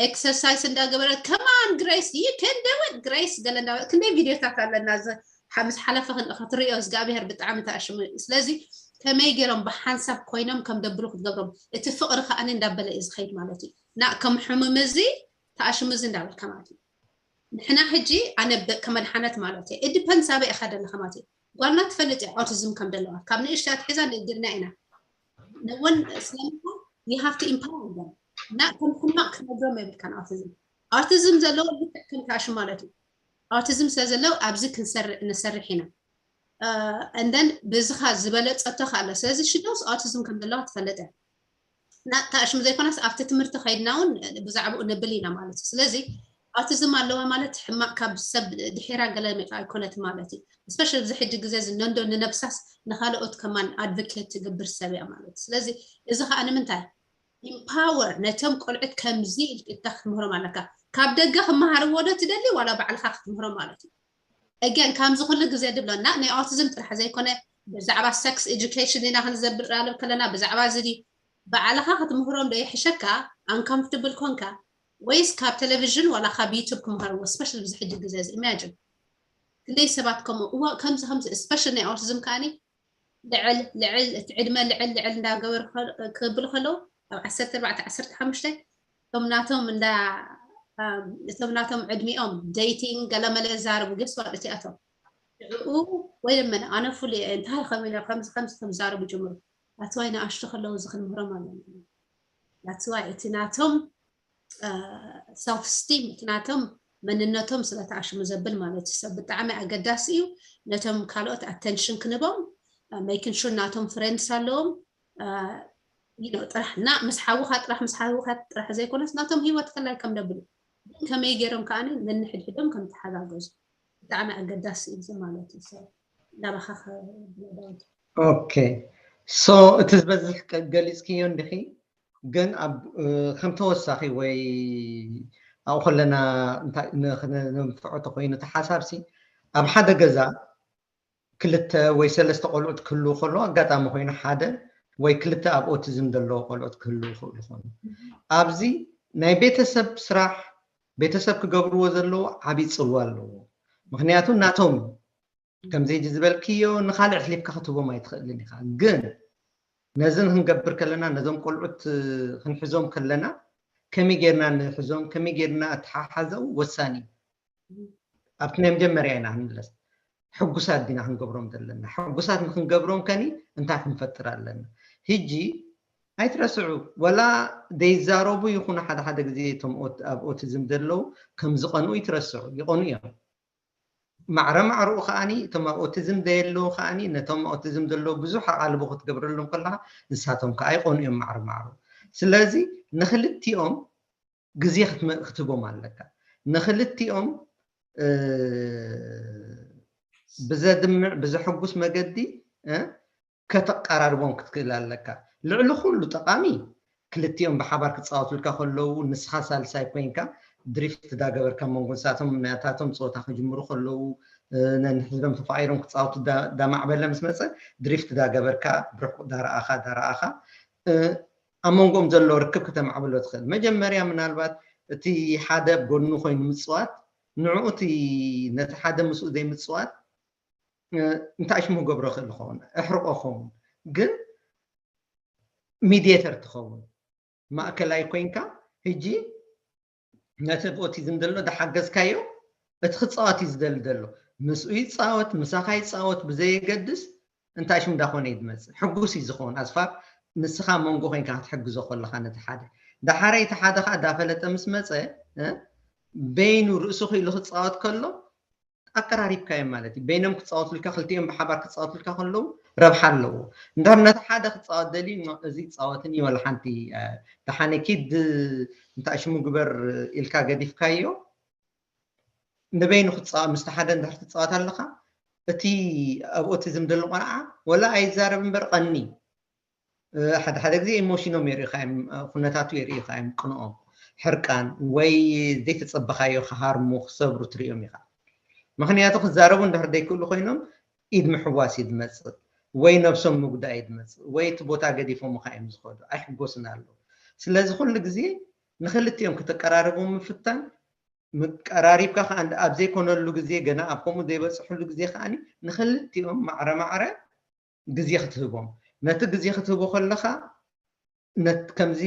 exercise እንዳገበረት come on Grace you can do it Grace ገለ እንዳበለት ክንደይ ቪድዮታት ኣለና ምስ ሓለፈ ክትሪኦ እግዚኣብሔር ብጣዕሚ ተኣሽሙ እዩ ስለዚ ከመይ ገይሮም ብሓንሳብ ኮይኖም ከም ደብሉ ክትገብሮም እቲ ፍቅሪ ከዓ እንዳበለ እዩ ዝኸይድ ማለት እዩ እና ከም ሕሙም እዚ ተኣሽሙ እዚ እንዳበልካ ማለት እዩ ንሕና ሕጂ ኣነ ከመድሓነት ማለት እዩ ኢንዲፐንስ ኣበይ ኢኻ ዘለኻ ማለት እዩ። ጓልና ትፈልጥ እያ ኦቲዝም ከም ዘለዋ ካብ ንእሽታ ትሒዛ ንእግርና ኢና ነወን ስለምታ you have to empower them እና ከም ሕማቕ ክነግሮም የብልካን። ኦቲዝም ኦቲዝም ዘለዎ ልክዕ ከም ታሽ ማለት እዩ። ኦቲዝም ስለ ዘለዎ ኣብዚ ክንሰርሕ ኢና and then ብዝኻ ዝበለፀቶ ካለ ስለዚ ሽደውስ ኦቲዝም ከም ዘለዋ ትፈልጥ እያ። ናታ ሽም ዘይኮነስ ኣብቲ ትምህርቲ ከይድና እውን ብዛዕባኡ ንብል ኢና ማለት እዩ። ስለዚ ኦቲዝም ኣለዋ ማለት ሕማቅ ካብ ሰብ ድሒራ ገለ መጣ ኣይኮነት ማለት እዩ። ስፔሻል እዚ ሕጂ ግዜ እዚ ነንዶ ንነብሳስ ንካልኦት ከማን ኣድቮኬት ትገብር ሰብ እያ ማለት እዩ። ስለዚ እዚ ከዓ ንምንታይ ኢምፓወር ነቶም ቆልዑት ከምዚ ኢልካ ክትምህሮም ኣለካ። ካብ ደገ ክመሃርዎ ዶ ትደሊ ዋላ ባዕልካ ክትምህሮም ማለት እዩ። ኣገን ከምዚ ኩሉ ግዜ ድብለና ናይ ኦቲዝም ጥራሕ ዘይኮነ ብዛዕባ ሰክስ ኤጁኬሽን ኢና ክንዘብራለብ ከለና ብዛዕባ እዚ ባዕልኻ ክትምህሮም ዶ ይሕሸካ? ኣንካምፍትብል ኮንካ ወይስ ካብ ቴሌቪዥን ዋላ ካብ ዩቱብ ክምሃርዎ? ስፔሻል ብዚ ሕጂ ግዜ እዚ ኢማጅን ክንደይ ሰባት ከምኡ እዋ ከምዚ ከምዚ ስፔሻል ናይ ኦቲዝም ከዓኒ ልዕል ልዕል እቲ ዕድመ ልዕል ልዕል እንዳገበሩ ክብሉ ከለዉ ኣብ ዓሰርተ ኣርባዕተ ዓሰርተ ሓሙሽተ እቶም ናቶም እንዳ እቶም ናቶም ዕድሚኦም ዴይቲንግ ገለመለ ዛረቡ ገስዋ እቲኣቶም ሽዑ ወይ ደመነ ኣነ ፍሉይ እየ እንታይ ከም ኢለ ከምዚ ከምዚ ከም ዛረቡ ጀምሩ ኣትዋይ ንኣሽቱ ከለዉ እዚ ክንምህሮም ኣለና ኣትዋይ እቲ ናቶም ሰልፍ ስቲም እቲ ናቶም መንነቶም ስለተኣሽሙ ዘብል ማለት እዩ ሰብ ብጣዕሚ ኣገዳሲ እዩ ነቶም ካልኦት ኣተንሽን ክንቦም ሜኪን ሹር ናቶም ፍሬንድስ ኣለዎም ጥራሕ እና ምስ ሓውኻ ጥራሕ ምስ ሓውኻ ጥራሕ ዘይኮነስ ናቶም ህይወት ከላይ ከም ደብሉ ግን ከመይ ገይሮም ከዓ ነንሕድሕዶም ከም ተሓጋገዙ ብጣዕሚ ኣገዳሲ እዩ ማለት እዩ ሰብ ናባኻ ብለዳውት ኦኬ ሶ እቲ ዝበዝሕ ገሊፅክዮ እንዲኺ ግን ኣብ ከም ተወሳኺ ወይ ኣብኡ ከለና ንፍዖ ተኮይኑ ተሓሳብሲ ኣብ ሓደ ገዛ ክልተ ወይ ሰለስተ ቆልዑት ክህልዉ ከለዉ ኣጋጣሚ ኮይኑ ሓደ ወይ ክልተ ኣብ ኦቲዝም ዘለዎ ቆልዑት ክህልዉ ይኽእሉ ይኾኑ ኣብዚ ናይ ቤተሰብ ስራሕ ቤተሰብ ክገብርዎ ዘለዎ ዓብዪ ፅልዋ ኣለዎ ምክንያቱ ናቶም ከምዚ ዝበልክዮ ንካልእ ኣሕሊፍካ ክትህቦም ኣይትኽእልን ኢኻ ግን ነዚ ክንገብር ከለና ነዞም ቆልዑት ክንሕዞም ከለና ከመይ ጌርና ንሕዞም ከመይ ጌርና ኣተሓሓዘው ወሳኒ ኣብቲ ናይ መጀመርያ ኢና ክንምለስ ሕጉሳት ዲና ክንገብሮም ዘለና ሕጉሳት ንክንገብሮም ከኒ እንታይ ክንፈጥር ኣለና ህጂ ኣይትረስዑ ወላ ደይዛረቡ ይኹኑ ሓደ ሓደ ግዜ እቶም ኣብ ኦቲዝም ዘለዉ ከም ዝቐንኡ ይትረስዑ ይቐኑ እዮም ማዕረ ማዕረኡ ከዓኒ እቶም ኣብ ኦቲዝም ዘየለዉ ከዓኒ ነቶም ኦቲዝም ዘለዉ ብዙሕ ኣቓልቦ ክትገብረሎም ከለካ ንሳቶም ከዓ ይቐኑ እዮም ማዕረ ማዕረኡ ስለዚ ንክልቲኦም ግዜ ክትቦም ኣለካ ንክልቲኦም ብዘድምዕ ብዘሐጉስ መገዲ ከተቀራርቦም ክትክእል ኣለካ ልዕሊ ኩሉ ጠቃሚ ክልቲኦም ብሓባር ክፃወቱልካ ከለዉ ንስኻ ሳልሳይ ኮይንካ ድሪፍት ዳገበርካ መንጎ ንሳቶም ናታቶም ፀወታ ክጅምሩ ከለዉ ነንሕዝዶም ተፋቂሮም ክፃወቱ ዳማዕበለ ምስ መፀ ድሪፍት ዳገበርካ ብርሑቅ ዳረኣኻ ዳረኣኻ ኣብ መንጎኦም ዘሎ ርክብ ከተማዕብሎ ትኽእል መጀመርያ ምናልባት እቲ ሓደ ኣብ ጎድኑ ኮይኑ ምፅዋት ንዕኡ እቲ ነቲ ሓደ ምስኡ ዘይምፅዋት እንታይ ሽሙ ገብሮ ክእል ኸውን እሕርቆ ኸውን ግን ሚድየተር ትኸውን ማእከላይ ኮይንካ ሕጂ ነቲ ብ ኦቲዝም ዘሎ ዝሓገዝካዮ እቲ ክፃወት እዩ ዝደሊ ዘሎ ምስኡ ይፃወት ምሳኻ ይፃወት ብዘየገድስ እንታይ ሽም እንዳኾነ እዩ ዝመፅእ ሕጉስ እዩ ዝኸውን ኣስፋር ንስኻ መንጎ ኮይንካ ክትሕግዞ ከለኻ ነቲ ሓደ ዳሓራይ እቲ ሓደ ከዓ እንዳፈለጠ ምስ መፀ በይኑ ርእሱ ክኢሉ ክፃወት ከሎ ኣቀራሪብካዮም ማለት እዩ በይኖም ክፃወቱልካ ክልቲኦም ብሓባር ክፃወቱልካ ከለዉ ረብሓ ኣለዎ እንድሕር ነቲ ሓደ ክፃወት ደልዩ እዚ ፃወትን እዩ ወላ ሓንቲ ደሓነ ኪድ እንታይ ሽሙ ግበር ኢልካ ገዲፍካዮ ንበይኑ ክትፃወት ምስቲ ሓደ እንድሕር ትፃወት ኣለካ እቲ ኣብ ኦቲዝም ዘሎ ቆልዓ ወላ ኣይዛረብ እምበር ቀኒ ሓደ ሓደ ግዜ ኢሞሽኖም የርእዩካ እዮም ኩነታቱ የርእዩካ እዮም ቅንኦም ሕርቃን ወይ ዘይተፀበኻዮ ክሃርሙ ክሰብሩ ትሪኦም ኢኻ ምክንያቱ ክዛረቡ እንድሕር ዘይክእሉ ኮይኖም ኢድ ምሕዋስ እዩ ዝመፅእ ወይ ነብሶም ምጉዳእ እዩ ዝመፅእ ወይ እቲ ቦታ ገዲፎም ካ እዮም ዝኸዱ ኣይሕጎስን ኣለዉ ስለዚ ኩሉ ግዜ ንክልቲኦም ከተቀራርቦም ምፍታን መቀራሪብካ ከዓ ኣብ ዘይኮነሉ ግዜ ገና ኣብ ከምኡ ዘይበፅሕሉ ግዜ ከዓ ንክልቲኦም ማዕረ ማዕረ ግዜ ክትህቦም ነቲ ግዜ ክትህቦ ከለካ ከምዚ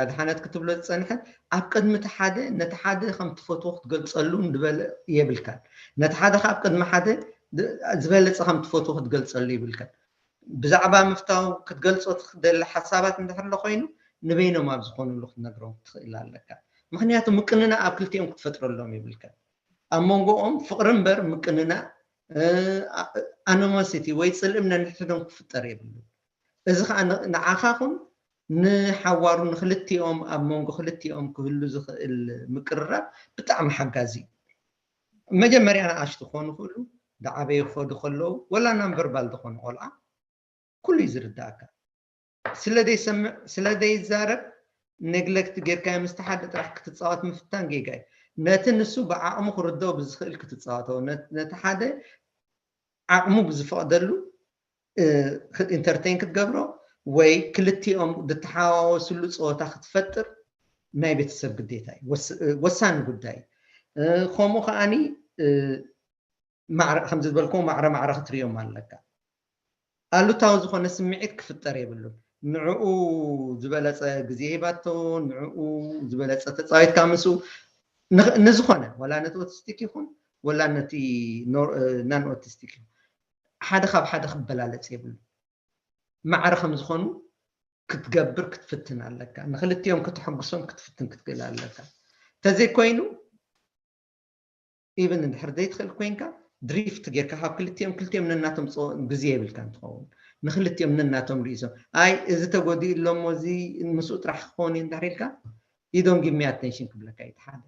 ኣድሓነት ክትብሎ ዝፀንሐት ኣብ ቅድሚ እቲ ሓደ ነቲ ሓደ ከም ትፈትዎ ክትገልፀሉ ዝበለ የብልካን። ነቲ ሓደ ካብ ቅድሚ ሓደ ዝበለፀ ከም ትፈትዎ ክትገልፀሉ ይብልካን። ብዛዕባ ምፍታው ክትገልፆ ትደሊ ሓሳባት እንድሕር ኣሎ ኮይኑ ንበይኖም ኣብ ዝኾኑሉ ክትነግሮም ትኽእል ኣለካ። ምክንያቱ ምቅንና ኣብ ክልቲኦም ክትፈጥረሎም ይብልካ። ኣብ መንጎኦም ፍቕሪ እምበር ምቅንና ኣኖሞሲቲ ወይ ፅልእም ነንሕድሕዶም ክፍጠር የብሉ። እዚ ከዓ ንዓኻ ኹን ንሓዋሩ ንክልቲኦም ኣብ መንጎ ክልቲኦም ክህሉ ዝኽእል ምቅርራብ ብጣዕሚ ሓጋዚ እዩ። መጀመርያ ንኣሽቱ ክኾኑ ይኽእሉ፣ ዳዓበዩ ክኸዱ ከለዉ ወላ ናን ቨርባል ዝኾነ ቆልዓ ኩሉ እዩ ዝርዳእካ። ስለ ዘይሰምዕ ስለ ዘይዛረብ ኔግለክት ጌርካዮ ምስቲ ሓደ ጥራሕ ክትፃወት ምፍታን ጌጋ እዩ። ነቲ ንሱ ብዓቕሙ ክርደኦ ብዝኽእል ክትፃወቶ፣ ነቲ ሓደ ዓቕሙ ብዝፈቕደሉ ኢንተርቴን ክትገብሮ ወይ ክልቲኦም ዝተሓዋወስሉ ፀወታ ክትፈጥር ናይ ቤተሰብ ግዴታ እዩ። ወሳኒ ጉዳይ እዩ። ከምኡ ከዓኒ ማዕረ ከም ዝበልኩም ማዕረ ማዕረ ክትሪኦም ኣለካ። ኣሉታዊ ዝኾነ ስምዒት ክፍጠር የብሉን። ንዕኡ ዝበለፀ ግዜ ሂባቶ፣ ንዕኡ ዝበለፀ ተፃዊትካ ምስኡ ንዝኾነ ወላ ነቲ ኦቲስቲክ ይኹን ወላ ነቲ ናን ኦቲስቲክ ይኹን ሓደ ካብ ሓደ ክበላለፅ የብሉ። ማዕረ ከም ዝኾኑ ክትገብር ክትፍትን ኣለካ። ንክልቲኦም ከተሐጉሶም ክትፍትን ክትክእል ኣለካ። ተዘይኮይኑ ኢቨን እንድሕር ዘይትኽእል ኮይንካ ድሪፍት ጌርካ ካብ ክልቲኦም ክልቲኦም ነናቶም ግዜ የብልካ እንትኸውን ንክልቲኦም ነናቶም ርእሶም ኣይ እዚ ተጎዲኡ ኣሎ እሞ እዚ ምስኡ ጥራሕ ክኸውን እዩ እንድሕር ኢልካ you don't give me attention ክብለካ እዩ ሓደ።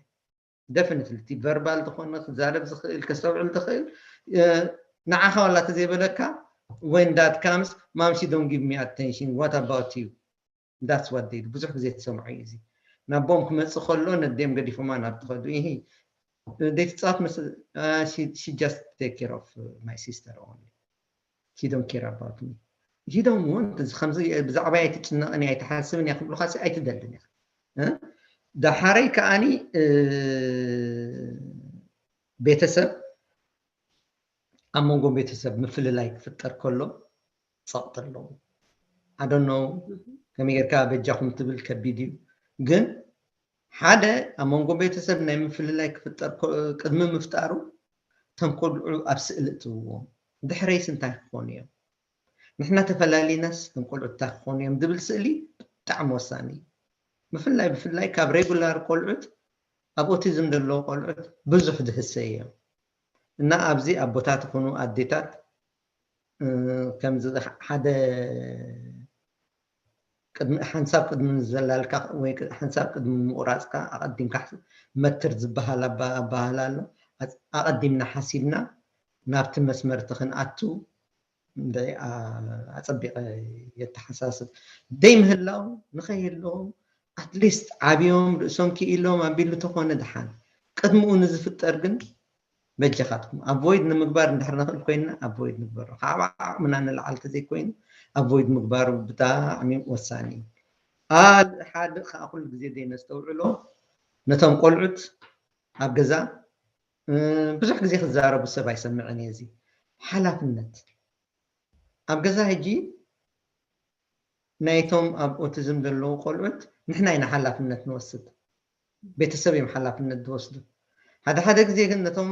Definitely እቲ ቨርባል ዝኾነ ክዛረብ ዝኽእል ከስተውዕል ዝኽእል ንዓኻ ዋላ ተዘይበለካ when that comes mom's you don't give me attention, what about you? That's what they do. ብዙሕ ግዜ ትሰምዖ እዩ እዚ ናቦም ክመፅእ ከሎ ነዴም ገዲፎማ ናብ ትኸዱ ይሂ they ትፃወት ምስ she just take care of my sister only, she don't care about me, she don't want እዚ ከምዚ ብዛዕባ ኣይትጭነቕን እያ ኣይትሓስብን እያ ክብሉካ ሲ ኣይትደልን እያ። ዳሓረይ ከዓኒ ቤተሰብ ኣብ መንጎ ቤተሰብ ምፍልላይ ክፍጠር ከሎ ፀቕጢ ኣለዎ። I don't know ከመይ ጌርካ በጃኹም ትብል ከቢድ እዩ። ግን ሓደ ኣብ መንጎ ቤተሰብ ናይ ምፍልላይ ክፍጠር ቅድሚ ምፍጣሩ እቶም ቆልዑ ኣብ ስእሊ እትውዎም ድሕረይስ እንታይ ክኾኑ እዮም? ንሕና ተፈላሊናስ እቶም ቆልዑ እንታይ ክኾኑ እዮም ዝብል ስእሊ ብጣዕሚ ወሳኒ እዩ። ብፍላይ ብፍላይ ካብ ሬጉላር ቆልዑት ኣብ ኦቲዝም ዘለዉ ቆልዑት ብዙሕ ዝህሰ እዮም እና ኣብዚ ኣቦታት ይኹኑ ኣዴታት ከምዚ ሓደ ቅድሚ ሓንሳብ ቅድሚ ዘላልካ ወይ ሓንሳብ ቅድሚ ምቑራፅካ ኣቐዲምካ መትር ዝበሃል ኣባህላ ኣሎ። ኣቐዲምና ሓሲብና ናብቲ መስመርቲ ክንኣቱ ኣፀቢቐ የተሓሳስብ። ደይ ምህላው ንኸይህለዎም ኣትሊስት ዓብዮም ርእሶም ክኢሎም ኣቢሉ ተኾነ ድሓን ቅድምኡ ንዝፍጠር ግን በጃኻትኩም ኣቮይድ ንምግባር እንድሕር ንኽእል ኮይንና ኣቮይድ ንግበሮ። ካብ ዓቕምና ንላዓል ተዘይኮይኑ ኣቮይድ ምግባሩ ብጣዕሚ ወሳኒ እዩ። ሓደ ከዓ ኩሉ ግዜ ዘይነስተውዕሎ ነቶም ቆልዑት ኣብ ገዛ ብዙሕ ግዜ ክዛረቡ ሰብ ኣይሰምዕን እየ። እዚ ሓላፍነት ኣብ ገዛ ሕጂ ናይቶም ኣብ ኦቲዝም ዘለዉ ቆልዑት ንሕና ኢና ሓላፍነት ንወስድ። ቤተሰብ እዮም ሓላፍነት ዝወስዱ። ሓደ ሓደ ግዜ ግን ነቶም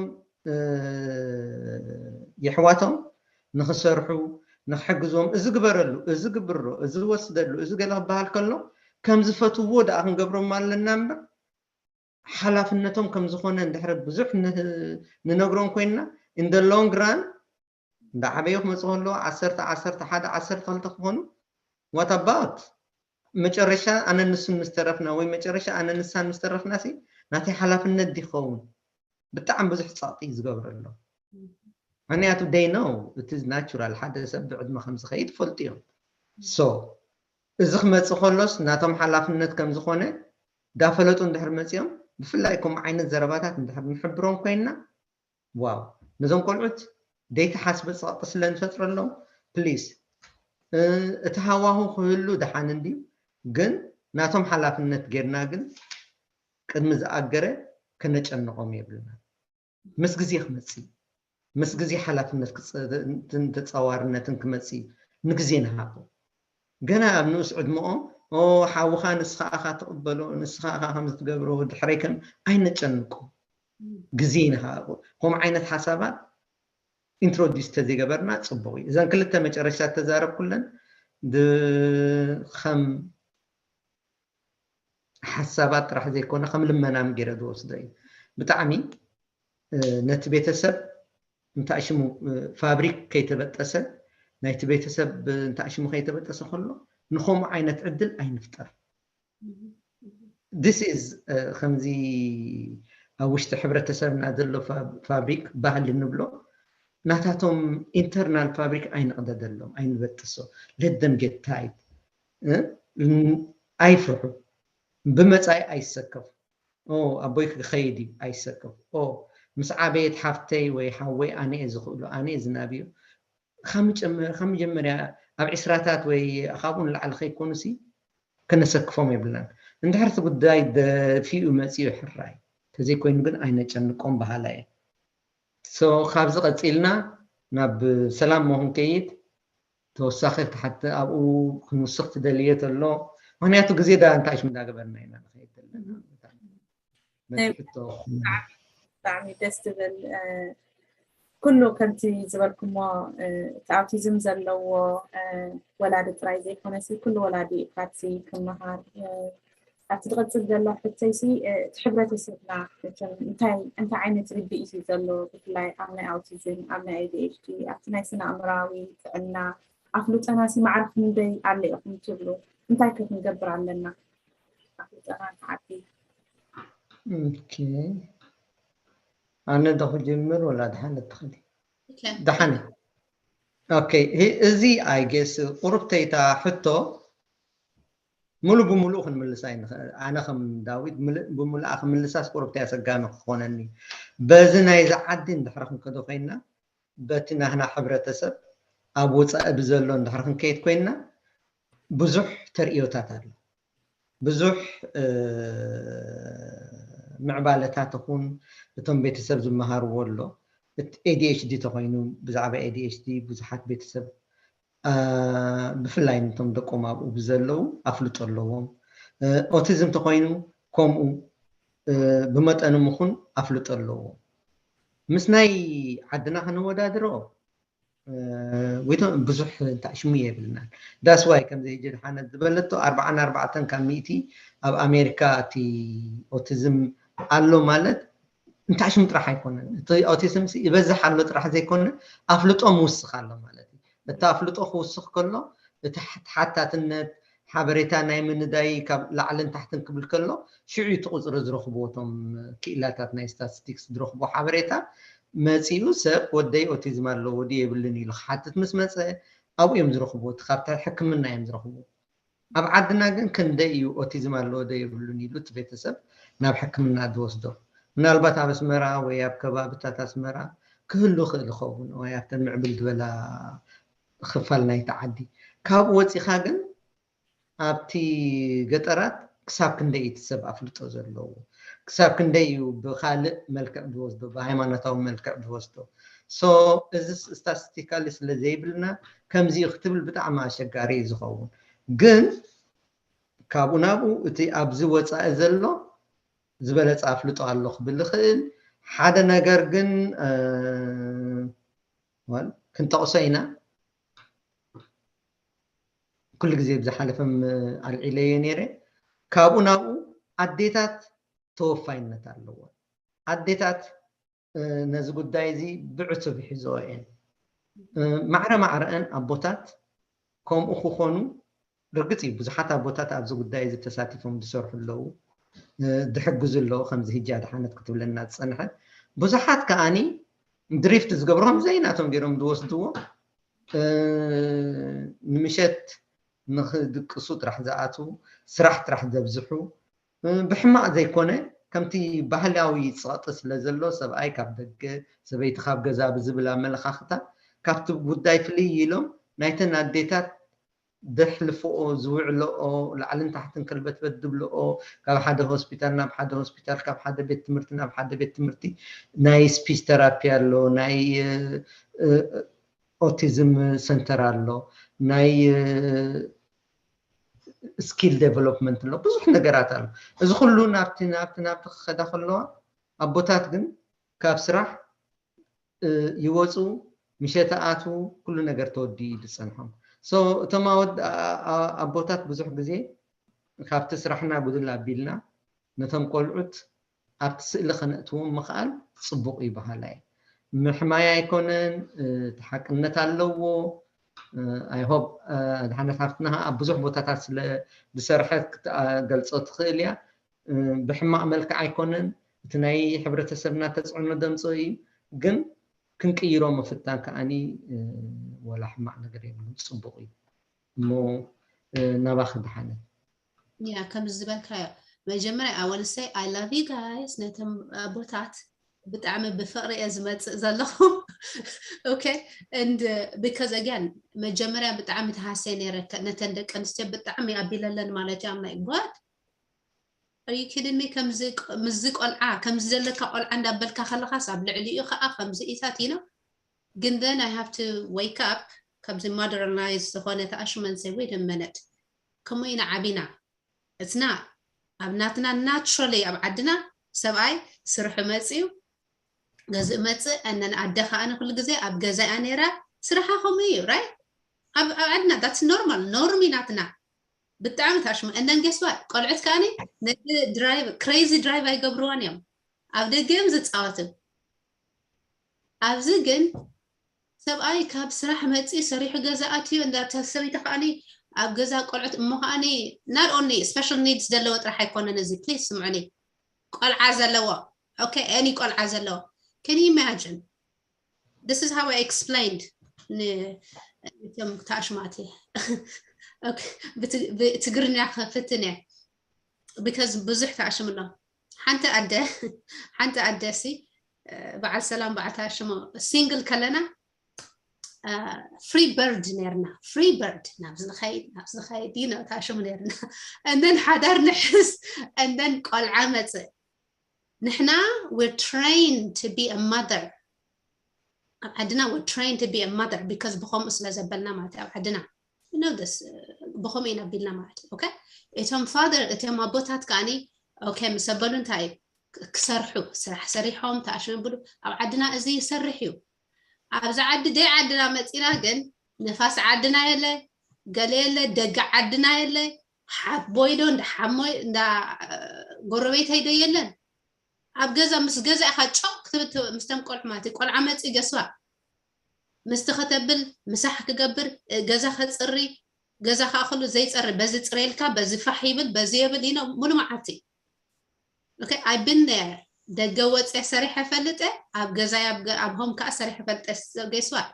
የሕዋቶም ንክሰርሑ ንክሕግዞም እዚ ግበረሉ፣ እዚ ግብሮ፣ እዚ ወስደሉ፣ እዚ ገለ ክበሃል ከሎ ከም ዝፈትውዎ ደኣ ክንገብሮም ኣለና እምበር ሓላፍነቶም ከም ዝኾነ እንድሕር ብዙሕ ንነግሮም ኮይንና in the long run እንዳ ዓበዩ ክመፁ ከለዉ ዓሰርተ ዓሰርተ ሓደ ዓሰርተ ክልተ ክኾኑ what about መጨረሻ ኣነ ንሱን ምስ ተረፍና ወይ መጨረሻ ኣነ ንሳን ምስ ተረፍና ሲ ናተይ ሓላፍነት ድኸውን ብጣዕሚ ብዙሕ ፀቕጢ እዩ ዝገብረሎም። ምክንያቱ they know it is natural ሓደ ሰብ ብዕድመ ከም ዝኸይድ ይፈልጡ እዮም። So እዚ ክመፅእ ከሎስ ናቶም ሓላፍነት ከም ዝኾነ ዳፈለጡ እንድሕር መፂኦም ብፍላይ ከምኡ ዓይነት ዘረባታት እንድሕር ንሕብሮም ኮይንና ዋው ነዞም ቆልዑት ደይተሓስበ ፀቕጢ ስለ ንፈጥረሎም ፕሊስ እቲ ሃዋሁ ክህሉ ደሓን እንድዩ ግን ናቶም ሓላፍነት ጌርና ግን ቅድሚ ዝኣገረ ከነጨንቖም የብልና። ምስ ግዜ ክመፅእ ምስ ግዜ ሓላፍነት ተፃዋርነትን ክመፅእ ንግዜ ንሃቦ። ገና ኣብ ንኡስ ዕድመኦም ኦ ሓውኻ ንስኻ ኢኻ ትቕበሎ፣ ንስኻ ኢኻ ከም ዝትገብሮ፣ ድሕረይ ከም ኣይነጨንቆ። ግዜ ንሃቦ። ከምኡ ዓይነት ሓሳባት ኢንትሮዲስ ተዘይገበርና ጽቡቕ እዩ። እዘን ክልተ መጨረሻ ተዛረብኩለን ከም ሓሳባት ጥራሕ ዘይኮነ ከም ልመናም ገይረ ዝወስዶ እዩ። ብጣዕሚ ነቲ ቤተሰብ እንታይ ሽሙ ፋብሪክ ከይተበጠሰ ናይቲ ቤተሰብ እንታይ ሽሙ ከይተበጠሰ ከሎ ንኸምኡ ዓይነት ዕድል ኣይንፍጠር። This is ከምዚ ኣብ ውሽጢ ሕብረተሰብና ዘሎ ፋብሪክ ባህሊ ንብሎ ናታቶም ኢንተርናል ፋብሪክ ኣይንቕደደሎም፣ ኣይንበጥሶ። Let them get tight። ኣይፍርሑ። ብመጻኢ ኣይሰከፉ። ኣቦይ ክኸይድ እዩ ኣይሰከፉ። ምስ ዓበየት ሓፍተይ ወይ ሓወይ ኣነ እየ ዝኽእሎ፣ ኣነ እየ ዝናብዮ። ካብ መጀመርያ ኣብ ዕስራታት ወይ ካብኡ ንላዕሊ ከይኮኑሲ ክነሰክፎም የብልናን። እንድሕር እቲ ጉዳይ ደፊኡ መፂኡ ሕራይ፣ ተዘይኮይኑ ግን ኣይነጨንቆም በሃላ እየ። So ካብዚ ቀፂልና ናብ ሰላም ሞ ክንከይድ ተወሳኺ ክሓተ ኣብኡ ክንውስኽ ትደልየ ተሎ ምክንያቱ ግዜ ዳ እንታይ ሽም እንዳገበርና ኢና ንኸይድ ዘለና ብጣዕሚ ደስ ትብል ኩሉ ከምቲ ዝበልኩሞ እቲ ኣውቲዝም ዘለዎ ወላዲ ጥራይ ዘይኮነሲ ኩሉ ወላዲ ካብዚ ክመሃር ኣብቲ ዝቐፅል ዘሎ ሕቶይሲ እቲ ሕብረተሰብና እንታይ እንታይ ዓይነት ርድኢት እዩ ዘሎ ብፍላይ ኣብ ናይ ኣውቲዝም ኣብ ናይ ADHD ኣብቲ ናይ ስነ ኣእምራዊ ጥዕና ኣፍልጦናሲ ማዕረ ክንደይ ኣሎ ኢኹም ትብሉ እንታይ ከ ክንገብር ኣለና ኣፍልጦና ንዓቢ ኣነ ዶ ክጅምር ወላ ድሓነ ትኽእል ድሓነ okay እዚ I guess ቁሩብተይታ ሕቶ ሙሉ ብሙሉእ ክንምልሳ ኣይንኽእል ኣነ ከም ዳዊት ብምሉኣ ክምልሳስ ቁሩብተይ ኣሰጋሚ ክኾነኒ በዚ ናይዚ ዓዲ እንድሕሪ ክንከዶ ኮይና በቲ ናህና ሕብረተሰብ ኣብ ወፃኢ ብዘሎ እንድሕሪ ክንከይድ ኮይና ብዙሕ ተርእዮታት ኣሎ ብዙሕ ምዕባለታት ኹን እቶም ቤተሰብ ዝመሃርዎ ኣሎ ADHD ተኾይኑ ብዛዕባ ADHD ብዙሓት ቤተሰብ ብፍላይ ነቶም ደቆም ኣብኡ ብዘለዉ ኣፍልጦ ኣለዎም ኦቲዝም ተኾይኑ ከምኡ ብመጠኑ ምኹን ኣፍልጦ ኣለዎም ምስ ናይ ዓድና ከነወዳድሮ ወይቶም ብዙሕ እንታይ ሽሙ የብልናን that's why ከምዚ ሕጂ ድሓነት ዝበለቶ ኣርባዓን ኣርባዕተን ካብ ሚእቲ ኣብ ኣሜሪካ እቲ ኦቲዝም ኣሎ ማለት እንታይ ሽሙ ጥራሕ ኣይኮነን እቲ ኦቲዝም ይበዝሕ ኣሎ ጥራሕ ዘይኮነ ኣፍልጦ ምውስኽ ኣሎ ማለት እዩ እቲ ኣፍልጦ ክውስኽ ከሎ እቲ ተሓታትነት ሓበሬታ ናይ ምንዳይ ካብ ላዕልን ታሕትን ክብል ከሎ ሽዑ እቲ ቁፅሪ ዝረኽብዎ እቶም ክኢላታት ናይ ስታቲስቲክስ ዝረኽቦ ሓበሬታ መፂኡ ሰብ ወደይ ኦቲዝም ኣለዎ ድዩ የብሉን ኢሉ ክሓትት ምስ መፀ ኣብኡ እዮም ዝረኽብዎ እቲ ካብታ ሕክምና እዮም ዝረኽብዎ ኣብ ዓድና ግን ክንደይ እዩ ኦቲዝም ኣለዎ ዶ የብሉን ኢሉ እቲ ቤተሰብ ናብ ሕክምና ዝወስዶ ምናልባት ኣብ ኣስመራ ወይ ኣብ ከባብታት ኣስመራ ክህሉ ክእል ይኸውን ወይ ኣብተን ምዕብል ዝበላ ክፋል ናይቲ ዓዲ ካብኡ ወፂኻ ግን ኣብቲ ገጠራት ክሳብ ክንደይ እቲ ሰብ ኣፍልጦ ዘለዎ ክሳብ ክንደይ እዩ ብካልእ መልክዕ ዝወስዶ ብሃይማኖታዊ መልክዕ ዝወስዶ so እዚ ስታስቲካሊ ስለ ዘይብልና ከምዚ እዩ ክትብል ብጣዕሚ ኣሸጋሪ እዩ ዝኸውን ግን ካብኡ ናብኡ እቲ ኣብዚ ወፃኢ ዘሎ ዝበለፀ ኣፍልጦ ኣሎ ክብል ይኽእል ሓደ ነገር ግን ክንጠቕሶ ኢና ኩሉ ግዜ ብዝሓለፈም ኣልዒለዮ ነይረ ካብኡ ናብኡ ኣዴታት ተወፋይነት ኣለዎ ኣዴታት ነዚ ጉዳይ እዚ ብዕቱብ ይሕዝኦ እየን ማዕረ ማዕረአን ኣቦታት ከምኡ ክኾኑ ርግፅ እዩ ብዙሓት ኣቦታት ኣብዚ ጉዳይ እዚ ተሳቲፎም ዝሰርሑ ኣለዉ ዝሕግዙ ኣለዉ ከምዚ ህጃ ድሓነት ክትብለና ዝፀንሐ ብዙሓት ከዓኒ ድሪፍት ዝገብሩ ከም ዘይናቶም ገይሮም ዝወስድዎ ንምሸት ንክድቅሱ ጥራሕ ዝኣትዉ ስራሕ ጥራሕ ዘብዝሑ ብሕማቕ ዘይኮነ ከምቲ ባህላዊ ፀቕጢ ስለ ዘሎ ሰብኣይ ካብ ደገ ሰበይቲ ካብ ገዛ ብዝብል ኣመለኻኽታ ካብቲ ጉዳይ ፍልይ ኢሎም ናይተን ኣዴታት ዘሕልፍኦ ዝውዕልኦ ላዕልን ታሕትን ከልበትበት ዝብልኦ ካብ ሓደ ሆስፒታል ናብ ሓደ ሆስፒታል ካብ ሓደ ቤት ትምህርቲ ናብ ሓደ ቤት ትምህርቲ ናይ ስፒች ተራፒ ኣሎ ናይ ኦቲዝም ሰንተር ኣሎ ናይ skill development ኣሎ፣ ብዙሕ ነገራት ኣሎ። እዚ ኩሉ ናብቲ ናብቲ ናብቲ ክኸዳ ከለዋ ኣቦታት ግን ካብ ስራሕ ይወፁ፣ ምሸተ ኣትዉ፣ ኩሉ ነገር ተወዲኡ እዩ ዝፀንሖም። እቶም ኣቦታት ብዙሕ ግዜ ካብቲ ስራሕና ጉድል ኣቢልና ነቶም ቆልዑት ኣብቲ ስእሊ ከነእትዎም ምኽኣል ፅቡቕ እዩ በሃላይ። ምሕማይ ኣይኮነን፣ እቲ ሓቅነት ኣለዎ። I hope ድሓነት ሃፍትና ኣብ ብዙሕ ቦታታት ስለ ዝሰርሐት ክትገልፆ ትኽእል እያ። ብሕማቕ መልክዕ ኣይኮነን፣ እቲ ናይ ሕብረተሰብና ተፅዕኖ ደምፅኦ እዩ። ግን ክንቅይሮ ምፍታን ከዓኒ ወላ ሕማቕ ነገር የብሉን፣ ፅቡቕ እዩ። እሞ ናባኺ ድሓነት። ያ ከም ዝበልካዮ መጀመርያ I want to say I love you guys። ነቶም ኣቦታት ብጣዕሚ ብፍቕሪ እየ ዝመፅእ ዘለኹ። Okay, and because again መጀመርያ ብጣዕሚ ተሃስየ ነይረ፣ ነተን ደቂ ኣንስትዮ ብጣዕሚ ኣቢለለን ማለት እዩ። I'm like, what? Are you kidding me? ከምዚ ምስዚ ቆልዓ ከምዚ ዘለካ ቆልዓ እንዳበልካ ከለካስ ኣብ ልዕሊኡ ከዓ ከምዚ ኢታት ኢኖ። ግን then I have to wake up። ካብዚ modernize ዝኾነ ተኣሽመን ሰይ ወይ ደመነድ ከምኡ ኢና ዓቢና። እትና ኣብ ናትና naturally ኣብ ዓድና ሰብኣይ ስርሑ መፅዩ ገዝእ መፅእ and then ኣደ ከዓ ንኩሉ ግዜ ኣብ ገዛ እያ ነይራ። ስራሓ ከምኡ እዩ right? ኣብ ዓድና that's normal፣ ኖርሚ ናትና። ብጣዕሚ ታሽሙ and then guess what? ቆልዑት ከዓኒ ነዚ drive crazy drive ኣይገብርዋን እዮም፣ ኣብ ደገ እዮም ዝፃወቱ። ኣብዚ ግን ሰብኣይ ካብ ስራሕ መፂ ሰሪሑ ገዛ ኣትዩ እንዳ ሰበይቲ ከዓኒ ኣብ ገዛ ቆልዑት እሞ ከዓኒ not only special needs ዘለዎ ጥራሕ ኣይኮነን እዚ please ስምዑኒ፣ ቆልዓ ዘለዎ okay any ቆልዓ ዘለዎ can you imagine? This is how I explained ንቶም ተኣሽማት ብትግርኛ ክፍትን እየ because ብዙሕ ተኣሽም ኣሎ። ሓንቲ ኣደ ሓንቲ ኣደ ሲ በዓል ሰላም በዓል ተኣሽሞ ሲንግል ከለና free bird ነርና፣ free bird ናብዚ ዝኸይድ ናብዚ ዝኸይድ እዩ ተኣሽሙ ነርና። And then ሓዳር ንሕስ and then ቆልዓ መፅእ። ንሕና we're trained to be a mother። ኣብ ዓድና we're trained to be a mother because ብኸምኡ ስለ ዘበልና ማለት እዩ። ኣብ ዓድና you know this ብኸምኡ ኢና ኣቢልና ማለት እዩ። Okay፣ እቶም father እቶም ኣቦታት ከዓኒ okay ምስ ኣበሉ እንታይ ክሰርሑ ስራሕ ሰሪሖም ተኣሽሙ ይብሉ። ኣብ ዓድና እዚ ይሰርሕ እዩ። ኣብዚ ዓዲ ደይ ዓድና መፂና ግን ንፋስ ዓድና የለ፣ ገለ የለ፣ ደገ ዓድና የለ፣ ሓቦይ ዶ እንዳ ሓሞይ እንዳ ጎረቤተይ ዶ የለን። ኣብ ገዛ ምስ ገዛ ኢኻ ጮቕ ክትብል ምስቶም ቆልዑ ማለት እዩ። ቆልዓ መፂ ገስዋ ምስቲ ከተብል ምሳሕ ክገብር ገዛ ከፅሪ ገዛ ከዓ ከሉ ዘይፀሪ በዚ ፅሬልካ በዚ ፋሕ ይብል በዚ የብል ኢኖ ሙሉ መዓልቲ። Okay, I've been there። ደገ ወፅየ ሰሪሐ ፈልጠ ኣብ ገዛይ ኣብ home ከዓ ሰሪሐ ፈልጠ። Guess what?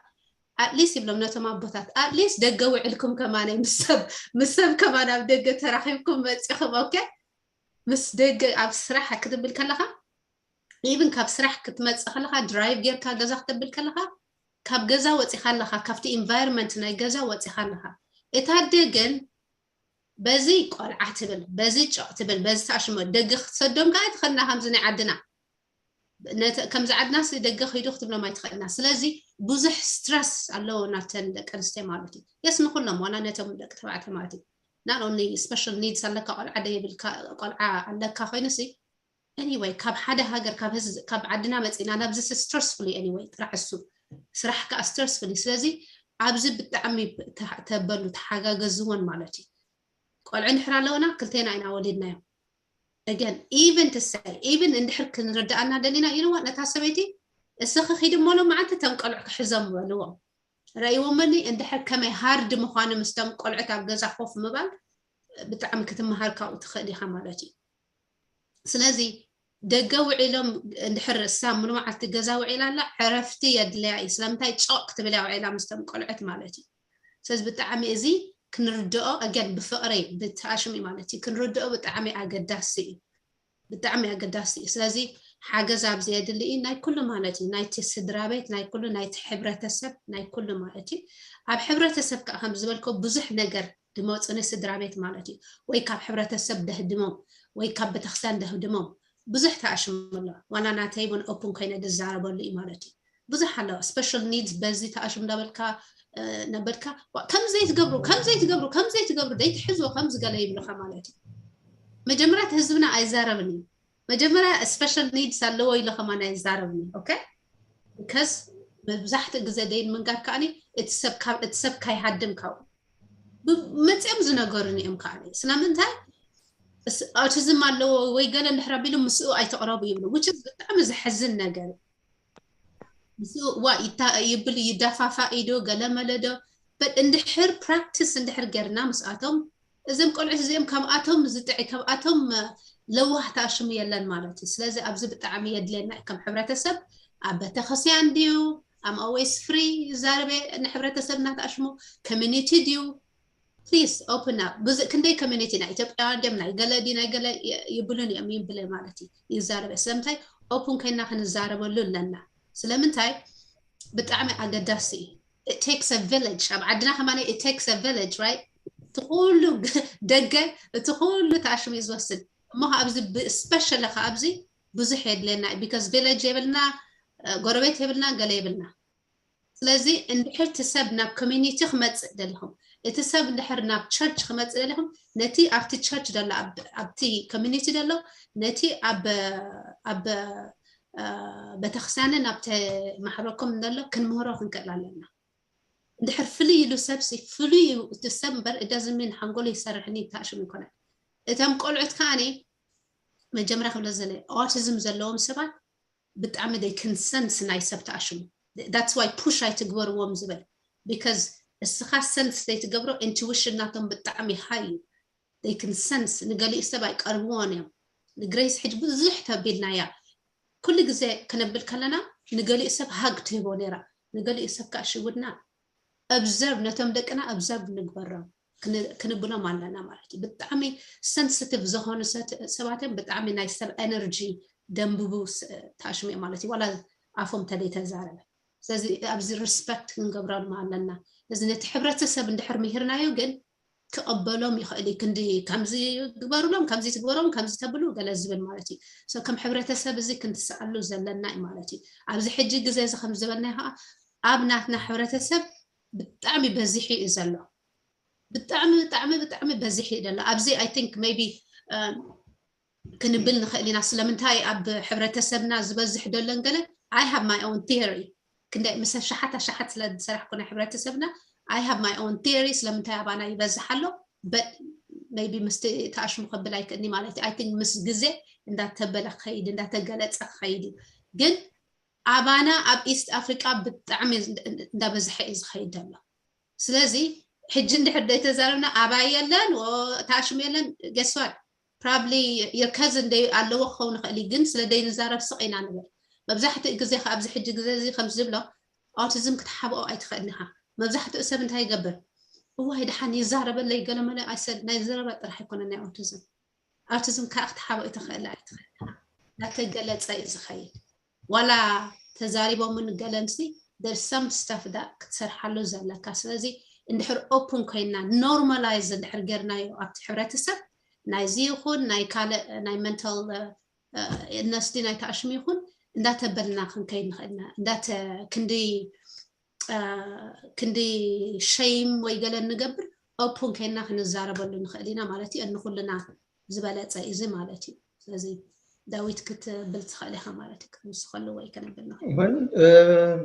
At least ይብሎም ነቶም ኣቦታት at least ደገ ውዕልኩም ከማነ ምስ ሰብ ምስ ሰብ ከማን ኣብ ደገ ተራኺብኩም መፂኹም። Okay፣ ምስ ደገ ኣብ ስራሕ ክትብል ከለካ even ካብ ስራሕ ክትመፅእ ከለካ drive ጌርካ ገዛ ክተብል ከለካ ካብ ገዛ ወፂኻ ኣለካ፣ ካብቲ environment ናይ ገዛ ወፂኻ ኣለካ። እታ ኣደ ግን በዚ ቆልዓ ትብል፣ በዚ ጨቕ ትብል፣ በዚ ተኣሽሞ ደገ ክትሰዶም ከዓ ኣይትኸድና ከምዚ ናይ ዓድና ከምዚ ዓድና ሲ ደገ ከይዱ ክትብሎም ኣይትኸድና። ስለዚ ብዙሕ stress ኣለዎ ናተን ደቂ ኣንስትዮ ማለት እዩ። Yes ንኩሎም ዋላ ነቶም ደቂ ተባዕትዮ ማለት እዩ። Not only special needs ኣለካ ቆልዓ ደየብልካ ቆልዓ ኣለካ ኮይኑ ሲ anyway ካብ ሓደ ሃገር ካብ ህዝብ ካብ ዓድና መፂና ናብዚ stressful እዩ። Anyway ጥራሕ እሱ ስራሕ ከዓ stressful እዩ። ስለዚ ኣብዚ ብጣዕሚ ተበሉ ተሓጋገዝወን ማለት እዩ። ቆልዑ እንድሕር ኣለውና ክልቴና ኢና ወሊድናዮም። Again even to say even እንድሕር ክንርድኣና ደሊና you know what ነታ ሰበይቲ እስኺ ኪዲ እሞ ሎም መዓልቲ እቶም ቆልዑ ክሕዞም በልዎም። ረእይዎመኒ እንድሕር ከመይ hard ምዃኑ ምስቶም ቆልዑት ኣብ ገዛ ኮፍ ምባል ብጣዕሚ ክትመሃር ካብኡ ትኽእል ኢኻ ማለት እዩ። ስለዚ ደገ ውዒሎም እንድሕር እሳ ሙሉ መዓልቲ ገዛ ውዒላ ኣላ ዕረፍቲ የድልያ እዩ። ስለምንታይ ጨቕ ክትብል እያ ውዒላ ምስቶም ቆልዑት ማለት እዩ። ስለዚ ብጣዕሚ እዚ ክንርድኦ again ብፍቕሪ ብተኣሽሙ ማለት እዩ ክንርድኦ ብጣዕሚ ኣገዳሲ እዩ። ብጣዕሚ ኣገዳሲ እዩ። ስለዚ ሓገዝ ኣብዚ የድሊ እዩ ናይ ኩሉ ማለት እዩ ናይቲ ስድራ ቤት ናይ ኩሉ ናይቲ ሕብረተሰብ ናይ ኩሉ ማለት እዩ። ኣብ ሕብረተሰብ ከዓ ከም ዝበልከው ብዙሕ ነገር ድመፁ ንስድራ ቤት ማለት እዩ። ወይ ካብ ሕብረተሰብ ደህድሞም ወይ ካብ ቤተክርስትያን ደህድሞም ብዙሕ ተኣሽሙ ኣሎ። ዋላ ናተይ እውን open ኮይነ ዝዛረበሉ እዩ ማለት እዩ። ብዙሕ ኣሎ special needs በዚ ተኣሽሙ እንዳበልካ ነበድካ ከምዘይትገብሩ ከምዘይትገብሩ ከምዘይትገብሩ ደይትሕዝዎ ከምዚ ገለ ይብልካ ማለት እዩ። መጀመርያ ህዝብና ኣይዛረብን እዩ። መጀመርያ special needs ኣለዎ ኢለ ከማን ኣይዛረብን እዩ። ኦኬ ከስ መብዛሕትኡ ግዜ ደይን ምንጋር ከዓኒ እቲ ሰብ ካይሃድም ካብኡ መፅኦም ዝነገሩን እዮም። ከዓኒ ስለምንታይ ኣውቲዝም ኣለዎ ወይ ገለ እንድሕር ኣቢሉ ምስኡ ኣይተቕረቡ ይብሉ። ውጭ ብጣዕሚ ዘሕዝን ነገር ምስኡ ዋ ይብል ይደፋፋ ኢዶ ገለ መለዶ እንድሕር ፕራክቲስ እንድሕር ገርና ምስኣቶም እዞም ቆልዑት እዚኦም ካብኣቶም ዝጥዒ ካብኣቶም ለዋህ ተኣሽሙ የለን ማለት እዩ። ስለዚ ኣብዚ ብጣዕሚ የድልየና እዩ ከም ሕብረተሰብ ኣብ ቤተክርስትያን ድዩ I'm always free ይዛረበ ንሕብረተሰብና ተኣሽሙ community ድዩ please open up ብዙ ክንደይ community ናይ ኢትዮጵያ ድዮም ናይ ገለ ድዩ ናይ ገለ ይብሉን እዮም ይብለ ማለት እዩ ይዛረበ ስለምንታይ open ኮይና ክንዛረበሉ ኣለና ስለምንታይ ብጣዕሚ ኣገዳሲ እዩ። It takes a village ኣብ ዓድና ከማን it takes a village right እቲ ኩሉ ደገ እቲ ኩሉ ተኣሽሙ እዩ ዝወስድ እሞ ኣብዚ specially ከ ኣብዚ ብዙሕ የድልየና እዩ because village የብልና ጎረቤት የብልና ገለ የብልና ስለዚ እንድሕር እቲ ሰብ ናብ community ክመፅእ ደለኹም እቲ ሰብ እንድሕር ናብ church ክመፅእ ደለኹም ነቲ ኣብቲ church ደሎ ኣብቲ community ደሎ ነቲ ኣብ ቤተክርስትያንን ኣብ ማሕበረኩም ዘሎ ክንምህሮ ክንክእል ኣለና። እንድሕር ፍልይ ኢሉ ሰብሲ ፍሉይ እዩ እቲ ሰብ እምበር it doesn't mean ሓንጎሉ ይሰርሕን እዩ ተኣሽሙ ኣይኮነን። እቶም ቆልዑት ከዓኒ መጀመርያ ክብለ ዘለ autism ዘለዎም ሰባት ብጣዕሚ they can sense ናይ ሰብ ተኣሽሙ that's why push ኣይትግበርዎም ዝብል because እስኻ sense ዘይትገብሮ intuition ናቶም ብጣዕሚ high እዩ they can sense ንገሊኡ ሰብ ኣይቀርብዎን እዮም ንግሬስ ሕጂ ብዙሕ ተቢልናያ ኩሉ ግዜ ክነብል ከለና ንገሊኡ ሰብ hug ትህቦ ነይራ ንገሊኡ ሰብ ከዓ ሽውድና observe ነቶም ደቅና observe ንግበሮም ክንብሎም ኣለና ማለት እዩ ብጣዕሚ sensitive ዝኾኑ ሰባት እዮም ብጣዕሚ ናይ ሰብ energy ደንብቡ ተኣሽሙ እዮም ማለት እዩ ዋላ ኣፎም ተደይተዛረበ ስለዚ ኣብዚ respect ክንገብረሎም ኣለና እዚ ነቲ ሕብረተሰብ እንድሕር ምሂርናዮ ግን ክቐበሎም ይኽእል እዩ ክንዲ ከምዚ ግበሩሎም ከምዚ ትግበሮም ከምዚ ተብሉ ገለ ዝብል ማለት እዩ so ከም ሕብረተሰብ እዚ ክንትስኣሉ ዘለና እዩ ማለት እዩ ኣብዚ ሕጂ ግዜ እዚ ከም ዝበልና ከዓ ኣብ ናትና ሕብረተሰብ ብጣዕሚ በዚሑ እዩ ዘሎ ብጣዕሚ ብጣዕሚ ብጣዕሚ በዚሑ እዩ ዘሎ ኣብዚ I think maybe ክንብል ንኽእል ኢና ስለምንታይ ኣብ ሕብረተሰብና ዝበዝሕ ደለን ገለ I have my own theory ክንደ ምስ ኣሽሓት ኣሽሓት ስለ ዝሰራሕኩ ናይ ሕብረተሰብና I have my own theory ስለምንታይ ኣባና ይበዝሕ ኣሎ but maybe ምስቲ ተኣሽሙ ከብል ኣይክእልኒ ማለት እዩ I think ምስ ግዜ እንዳተበለ ክኸይድ እንዳተገለፀ ክኸይድ እዩ ግን ኣባና ኣብ East Africa ብጣዕሚ እንዳበዝሐ እዩ ዝኸይድ ዘሎ ስለዚ ሕጂ እንድሕር ደይተዛረብና ኣባይ የለን ተኣሽሙ የለን guess what probably your cousin ኣለዎ ክኸውን ይኽእል እዩ ግን ስለ ደይንዛረብ ስቕ ኢና ንብል መብዛሕትኡ ግዜ ከ ኣብዚ ሕጂ ግዜ እዚ ከም ዝብሎ autism ክትሓብኦ ኣይትኽእልን ኢኻ መብዛሕትኡ ሰብ እንታይ ይገብር እዋይ ደሓን ይዛረበለይ ገለመለ ኣይሰድ ናይ ዘረባ ጥራሕ ኣይኮነ ናይ autism autism ከዓ ክትሓብኦ ኣይትኽእል ኣይትኽእል ኢኻ እንዳተገለፀ እዩ ዝኸይድ ዋላ ተዛሪቦምን ገለንሲ there's some stuff ክትሰርሓሉ ዘለካ ስለዚ እንድሕር open ኮይና normalize እንድሕር ጌርናዮ ኣብቲ ሕብረተሰብ ናይዚ ይኹን ናይ ካልእ ናይ mental illness ድዩ ናይ ተኣሽሙ ይኹን እንዳተበልና ክንከይድ ንኽእል ኢና እንዳተ ክንዲ ክንዲ shame ወይ ገለ እንገብር open ኮይና ክንዛረበሉ ንኽእል ኢና ማለት እዩ ንኹልና ዝበለፀ እዚ ማለት እዩ ስለዚ ዳዊት ክትብል ትኽእል ኢኻ ማለት እዩ ክትውስኸሉ ወይ ከነብል ንኽእል ይኹን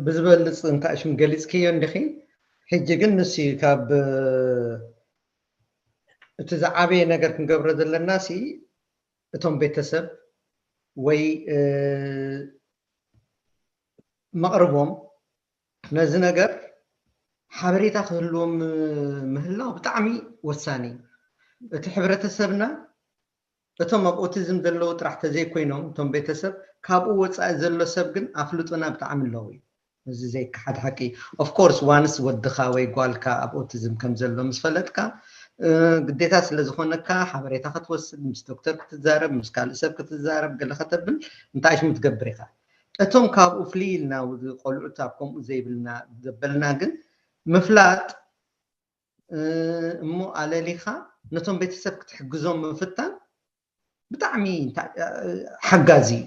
ብዝበልፅ እንታሽም ገሊፅክዮ እንዲኺ ሕጂ ግን ንስ ካብ እቲ ዝዓበየ ነገር ክንገብሮ ዘለና ሲ እቶም ቤተሰብ ወይ መቕርቦም ነዚ ነገር ሓበሬታ ክህልዎም ምህላው ብጣዕሚ ወሳኒ እዩ። እቲ ሕብረተሰብና እቶም ኣብ ኦቲዝም ዘለዉ ጥራሕ ተዘይኮይኖም እቶም ቤተሰብ ካብኡ ወፃኢ ዘሎ ሰብ ግን ኣፍልጦና ብጣዕሚ ኣለዉ እዩ። እዚ ዘይከሓድ ሓቂ እዩ። Of course once ወድኻ ወይ ጓልካ ኣብ ኦቲዝም ከም ዘሎ ምስ ፈለጥካ ግዴታ ስለ ዝኾነካ ሓበሬታ ክትወስድ ምስ ዶክተር ክትዛረብ ምስ ካልእ ሰብ ክትዛረብ ገለ ከተብል እንታይ ሽሙ ትገብር ኢኻ። እቶም ካብኡ ፍልይ ኢልና ቆልዑት ኣብ ከምኡ ዘይብልና ዘበልና ግን ምፍላጥ እሞ ኣለሊኻ ነቶም ቤተሰብ ክትሕግዞም ምፍታን ብጣዕሚ ሓጋዚ እዩ።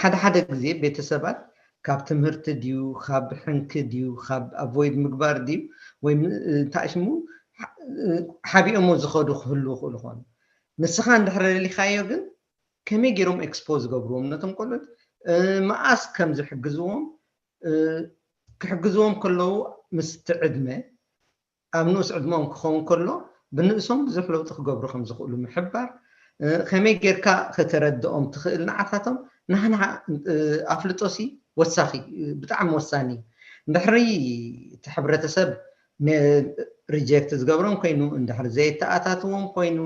ሓደ ሓደ ግዜ ቤተሰባት ካብ ትምህርቲ ድዩ፣ ካብ ሕንኪ ድዩ፣ ካብ avoid ምግባር ድዩ፣ ወይ እንታይ ሽሙ ሓቢኦሞ ዝኸዱ ክህሉ ይኽእሉ ኾኑ። ንስኻ እንድሕር ደሊኻዮ ግን ከመይ ገይሮም expose ዝገብርዎም ነቶም ቆልዑት፣ መኣስ ከም ዝሕግዝዎም፣ ክሕግዝዎም ከለዉ ምስቲ ዕድመ፣ ኣብ ንኡስ ዕድመኦም ክኸውን ከሎ ብንእሶም ብዙሕ ለውጢ ክገብሩ ከም ዝኽእሉ ምሕባር፣ ከመይ ጌርካ ከተረድኦም ትኽእል ንዓታቶም ናህና ኣፍልጦሲ ወሳኺ፣ ብጣዕሚ ወሳኒ። እንድሕሪ እቲ ሕብረተሰብ reject ዝገብሮም ኮይኑ፣ እንድሕሪ ዘየተኣታትዎም ኮይኑ፣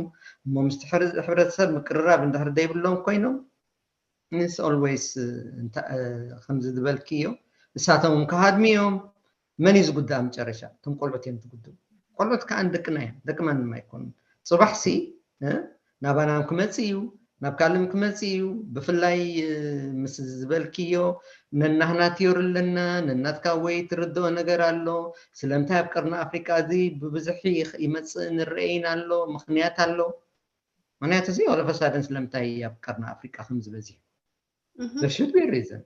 እሞ ምስቲ ሕብረተሰብ ምቅርራብ እንድሕሪ ዘይብሎም ኮይኖም፣ it's always ከምዚ ዝበልክዮ፣ እሳቶም ክሃድሙ እዮም። መን እዩ ዝጉዳእ መጨረሻ? እቶም ቆልዑት እዮም ዝጉድኡ። ቆልዑት ከዓ ደቅና እዮም፣ ደቂ ማንም ኣይኮኑን። ፅባሕሲ ናባናም ክመፅእ እዩ፣ ናብ ካልም ክመፅእ እዩ። ብፍላይ ምስ ዝበልክዮ ነናህና ቲዮሪ ኣለና፣ ነናትካ ወይ ትርድኦ ነገር ኣሎ። ስለምንታይ ኣብ ቀርኒ ኣፍሪቃ እዚ ብብዝሒ ይመፅእ ንረአይን ኣሎ፣ ምኽንያት ኣሎ። ምኽንያቱ እዚ all of a sudden ስለምንታይ ኣብ ቀርኒ ኣፍሪቃ ከም ዝበዝሕ there should be a reason።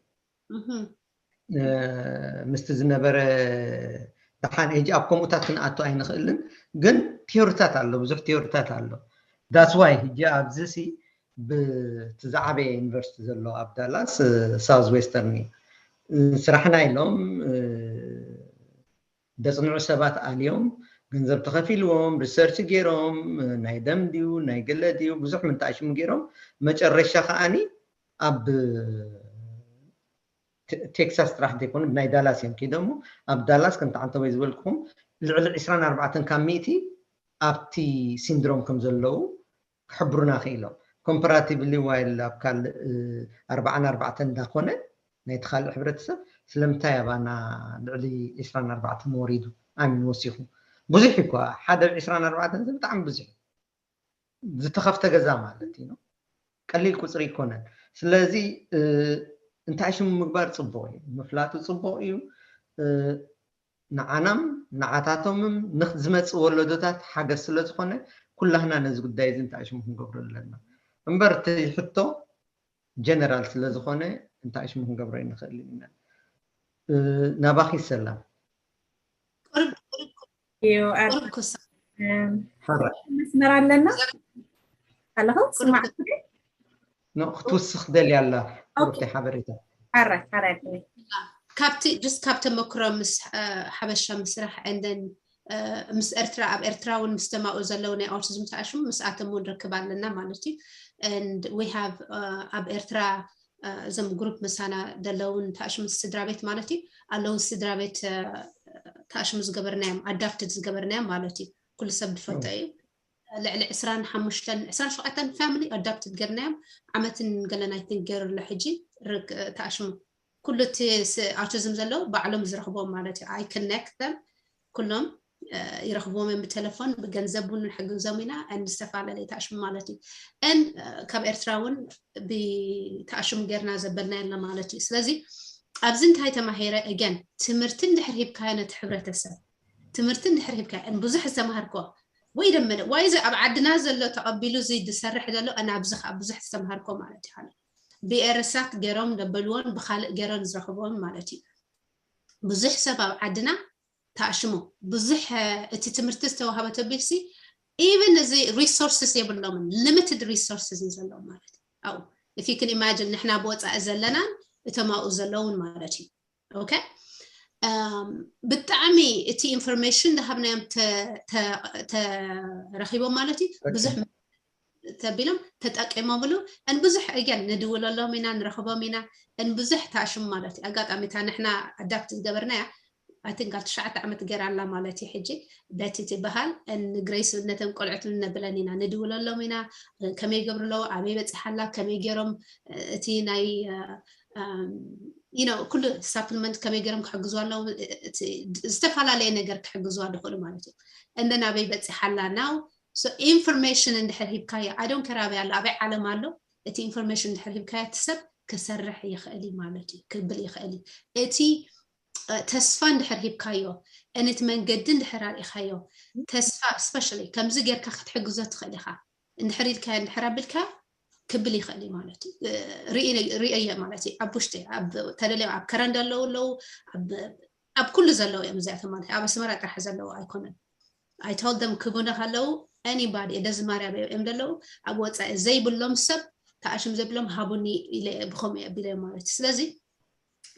ምስቲ ዝነበረ ደሓን ሕጂ ኣብ ከምኡታት ክንኣቱ ኣይንኽእልን፣ ግን ቲዮሪታት ኣሎ፣ ብዙሕ ቲዮሪታት ኣሎ። That's why ሕጂ ኣብዚ ሲ ብቲ ዝዓበየ ዩኒቨርሲቲ ዘሎ ኣብ ዳላስ ሳውዝ ዌስተርን እዩ። ስራሕና ኢሎም ደፅንዑ ሰባት ኣልዮም፣ ገንዘብ ተኸፊልዎም፣ ሪሰርች ገይሮም፣ ናይ ደም ድዩ ናይ ገለ ድዩ ብዙሕ ምንታይ ሽሙ ገይሮም፣ መጨረሻ ከዓኒ ኣብ ቴክሳስ ጥራሕ ዘይኮኑ ናይ ዳላስ እዮም ከይዶሞ። ኣብ ዳላስ ከምቲ ዓንተወይ ዝበልኩም ልዕሊ ዕስራን ኣርባዕተን ካብ ሚእቲ ኣብቲ ሲንድሮም ከም ዘለዉ ክሕብሩና ክኢሎም። Comparatively while ኣብ ካልእ ኣርባዓን ኣርባዕተን እንዳኮነ ናይቲ ካልእ ሕብረተሰብ ስለምንታይ ኣባና ልዕሊ ዕስራን ኣርባዕተን ወሪዱ ኣሚን ወሲኹ? ብዙሕ እዩ እኳ፣ ሓደ ዕስራን ኣርባዕተን ብጣዕሚ ብዙሕ እዩ። ዝተኸፍተ ገዛ ማለት እዩ። ቀሊል ቁፅሪ ኣይኮነን። ስለዚ እንታይ ሽሙ ምግባር ፅቡቕ እዩ፣ ምፍላጡ ፅቡቕ እዩ። ንዓናም ንዓታቶምም ንዝመፅእ ወለዶታት ሓገዝ ስለ ዝኾነ ኩላህና ነዚ ጉዳይ እዚ እንታይ ሽሙ ክንገብሮ ኣለና እምበር እቲ ሕቶ ጀነራል ስለ ዝኾነ እንታይ ሽሙ ክንገብሮ ይንኽእል ኢና። ናባኺ ሰላም። ቁርብ ቁርብ እዩ። ቁርብ ክሳ ሓራ መስመር ኣለና ኣለኹ ስማዕ ኖ ክትውስኽ ደልያ ኣላ ቁርብቲ ሓበሬታ። ሓራይ ሓራይ ካብቲ just ካብ ተመክሮ ምስ ሓበሻ ምስራሕ and then ምስ ኤርትራ ኣብ ኤርትራ እውን ምስ ተማኡ ዘለዉ ናይ autism ተኣሽሙ ምስኣቶም እውን ርክብ ኣለና ማለት እዩ። And we have ኣብ ኤርትራ እዞም ግሩፕ ምሳና ዘለውን ተኣሽሙ ስድራ ቤት ማለት እዩ ኣለዉ ስድራ ቤት ተኣሽሙ ዝገበርናዮም adopted ዝገበርናዮም ማለት እዩ። ኩሉ ሰብ ዝፈልጦ እዩ። ልዕሊ ዕስራን ሓሙሽተን ዕስራን ሸውዓተን family adopted ገርናዮም ዓመትን ገለን I think ገይሩ ኣሎ ሕጂ ተኣሽሙ ኩሉ እቲ autism ዘለዉ ባዕሎም ዝረኽቦም ማለት እዩ። I connect them ኩሎም ይረኽብዎም እዮም ብቴሌፎን ብገንዘብ እውን ንሕግዞም ኢና and ዝተፈላለየ ተኣሽሙ ማለት እዩ። And ካብ ኤርትራ እውን ብተኣሽሙ ጌርና ዘበልና የለ ማለት እዩ። ስለዚ ኣብዚ እንታይ ተማሂረ again ትምህርቲ እንድሕር ሂብካዮ ነቲ ሕብረተሰብ ትምህርቲ እንድሕር ሂብካዮ and ብዙሕ ዝተማሃርክዎ ወይ ደመለ ወይ እዚ ኣብ ዓድና ዘሎ ተቐቢሉ እዚ ዝሰርሕ ዘሎ and ኣብዚ ከዓ ብዙሕ ዝተማሃርክዎ ማለት እዩ። ብኤረሳት ገይሮም ደበልዎን ብካልእ ገይሮን ዝረኽብዎን ማለት እዩ። ብዙሕ ሰብ ኣብ ዓድና ተኣሽሙ ብዙሕ እቲ ትምህርቲ ዝተዋሃበ ተቢልሲ even እዚ resources የብሎምን limited resources እዩ ዘለዎም ማለት እዩ። ኣብኡ if you can imagine ንሕና ብወፃኢ ዘለናን እቶም ኣብኡ ዘለውን ማለት እዩ። Okay ብጣዕሚ እቲ information ዝሃብናዮም ተረኪቦም ማለት እዩ ብዙሕ ተቢሎም ተጠቂሞምሉ and ብዙሕ again ንድውለሎም ኢና ንረክቦም ኢና and ብዙሕ ተኣሽሙ ማለት እዩ። ኣጋጣሚ እታ ንሕና adapt ዝገበርናያ I think ኣብ ትሽዓተ ዓመት ገይራ ኣላ ማለት እዩ። ሕጂ በቲ ትበሃል and ንግሬስ ነተን ቆልዑት እውን ነብለን ኢና ንድውለሎም ኢና ከመይ ይገብሩ ኣለዉ ኣበይ በፂሓ ኣላ ከመይ ገይሮም እቲ ናይ you know ኩሉ supplement ከመይ ገይሮም ክሕግዝዋ ኣለዉ ዝተፈላለየ ነገር ክሕግዝዋ ዝኽእሉ ማለት እዩ። And then ኣበይ በፂሓ ኣላ now so information እንድሕር ሂብካዮ I don't care ኣበይ ኣሎ ኣበይ ዓለም ኣሎ እቲ information እንድሕር ሂብካዮ እቲ ሰብ ክሰርሕ ይኽእል እዩ ማለት እዩ ክብል ይኽእል እዩ። እቲ ተስፋ እንድሕር ሂብካዮ and እቲ መንገዲ እንድሕር ኣርኢኻዮ ተስፋ especially ከምዚ ጌርካ ክትሕግዞ ትኽእል ኢኻ እንድሕር ኢልካዮ እንድሕር ኣቢልካዮ ክብል ይኽእል እዩ ማለት እዩ። ርእየ ማለት እዩ። ኣብ ውሽጢ ተደልዮም ኣብ ከረን ዘለዉ ኣለዉ፣ ኣብ ኩሉ ዘለዉ እዮም እዚኣቶም ማለት እዩ። ኣብ ኣስመራ ጥራሕ ዘለዉ ኣይኮነን። I told them ክቡነ ከለዉ anybody ደዚ ማርያ እዮም ዘለዉ ኣብ ወፃኢ ዘይብሎም ሰብ ተኣሽም ዘይብሎም ሃቡኒ ኢለ ብኸምኡ ኣቢለ ማለት እዩ። ስለዚ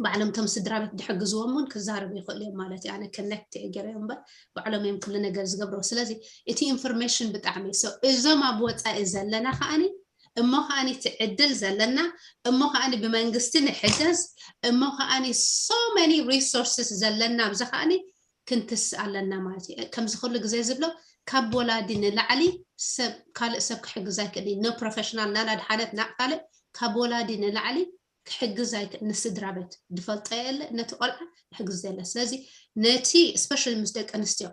ባዕሎም ቶም ስድራ ቤት ዝሕግዝዎም እውን ክዛረቡ ይኽእሉ እዮም ማለት እዩ። ኣነ connect እየ ገይረዮ እምበር ባዕሎም እዮም ኩሉ ነገር ዝገብረው። ስለዚ እቲ ኢንፎርሜሽን ብጣዕሚ እዞም ኣብ ወፃኢ ዘለና ከዓኒ እሞ ከዓኒ እቲ ዕድል ዘለና እሞ ከዓኒ ብመንግስቲ ንሕገዝ እሞ ከዓኒ so many resources ዘለና ኣብዚ ከዓኒ ክንትስ ኣለና ማለት እዩ። ከምዚ ኩሉ ግዜ ዝብሎ ካብ ወላዲ ንላዕሊ ሰብ ካልእ ሰብ ክሕግዝ ኣይክእል። No professional ናና ድሓነት ናዕ ካልእ ካብ ወላዲ ንላዕሊ ክሕግዝ ኣይክእል። ንስድራ ቤት ድፈልጦ የለ ነቲ ቆልዓ ክሕግዝ የለ። ስለዚ ነቲ especially ምስ ደቂ ኣንስትዮ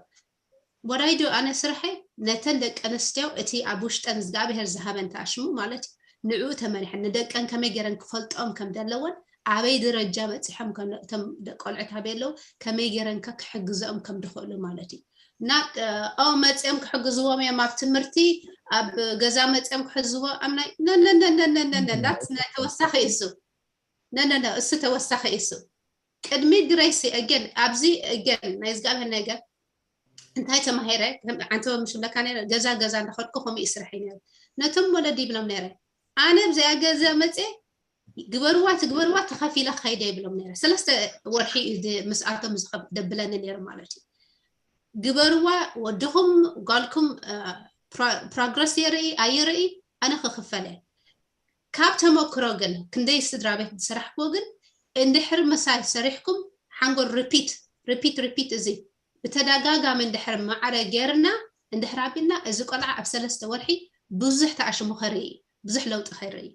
ወራይዶ ኣነ ስርሐይ ነተን ደቂ ኣንስትዮ እቲ ኣብ ውሽጠን እግዚኣብሔር ዝሃበን ተኣሽሙ ማለት እዩ። ንዕኡ ተመሪሐን ንደቀን ከመይ ገይረን ክፈልጦም ከም ዘለወን ኣበይ ደረጃ በፂሖም እቶም ቆልዑት ኣበይ ኣለዉ ከመይ ገይረን ከ ክሕግዘኦም ከም ድኽእሉ ማለት እዩ። እና ኦ መፅኦም ክሕግዝዎም እዮም ኣብ ትምህርቲ ኣብ ገዛ መፅኦም ክሕዝዎ ኣምናይ ነነነነነነነ that's ናይ ተወሳኺ እሱ ነነነ እሱ ተወሳኺ እሱ ቅድሚ ግረይሲ again ኣብዚ again ናይ እግዚኣብሔር ነገር እንታይ ተማሂረ ዓንተ ምሽብለካ ነረ ገዛ ገዛ እንዳኸድኩ ከምኡ ይስራሕ እዩ ነረ ነቶም ወለዲ ይብሎም ነረ ኣነ ብዚኣ ገዛ መፅየ ግበርዋ ትግበርዋ ተኸፊለ ከይደ ይብሎም ነረ ሰለስተ ወርሒ እዩ ምስኣቶም ዝኸብ ደብለኒ ነሩ ማለት እዩ ግበርዋ ወድኹም ጓልኩም ፕሮግረስ የርኢ ኣይርኢ ኣነ ክኽፈለ ካብ ተመክሮ ግን ክንደይ ስድራ ቤት ዝሰራሕክዎ ግን እንድሕር ምሳይ ሰሪሕኩም ሓንጎል repeat repeat repeat እዚ ብተደጋጋሚ እንድሕር ማዕረ ጌርና እንድሕር ኣቢልና እዚ ቆልዓ ኣብ ሰለስተ ወርሒ ብዙሕ ተኣሽሙ ከርኢ ብዙሕ ለውጢ ከርኢ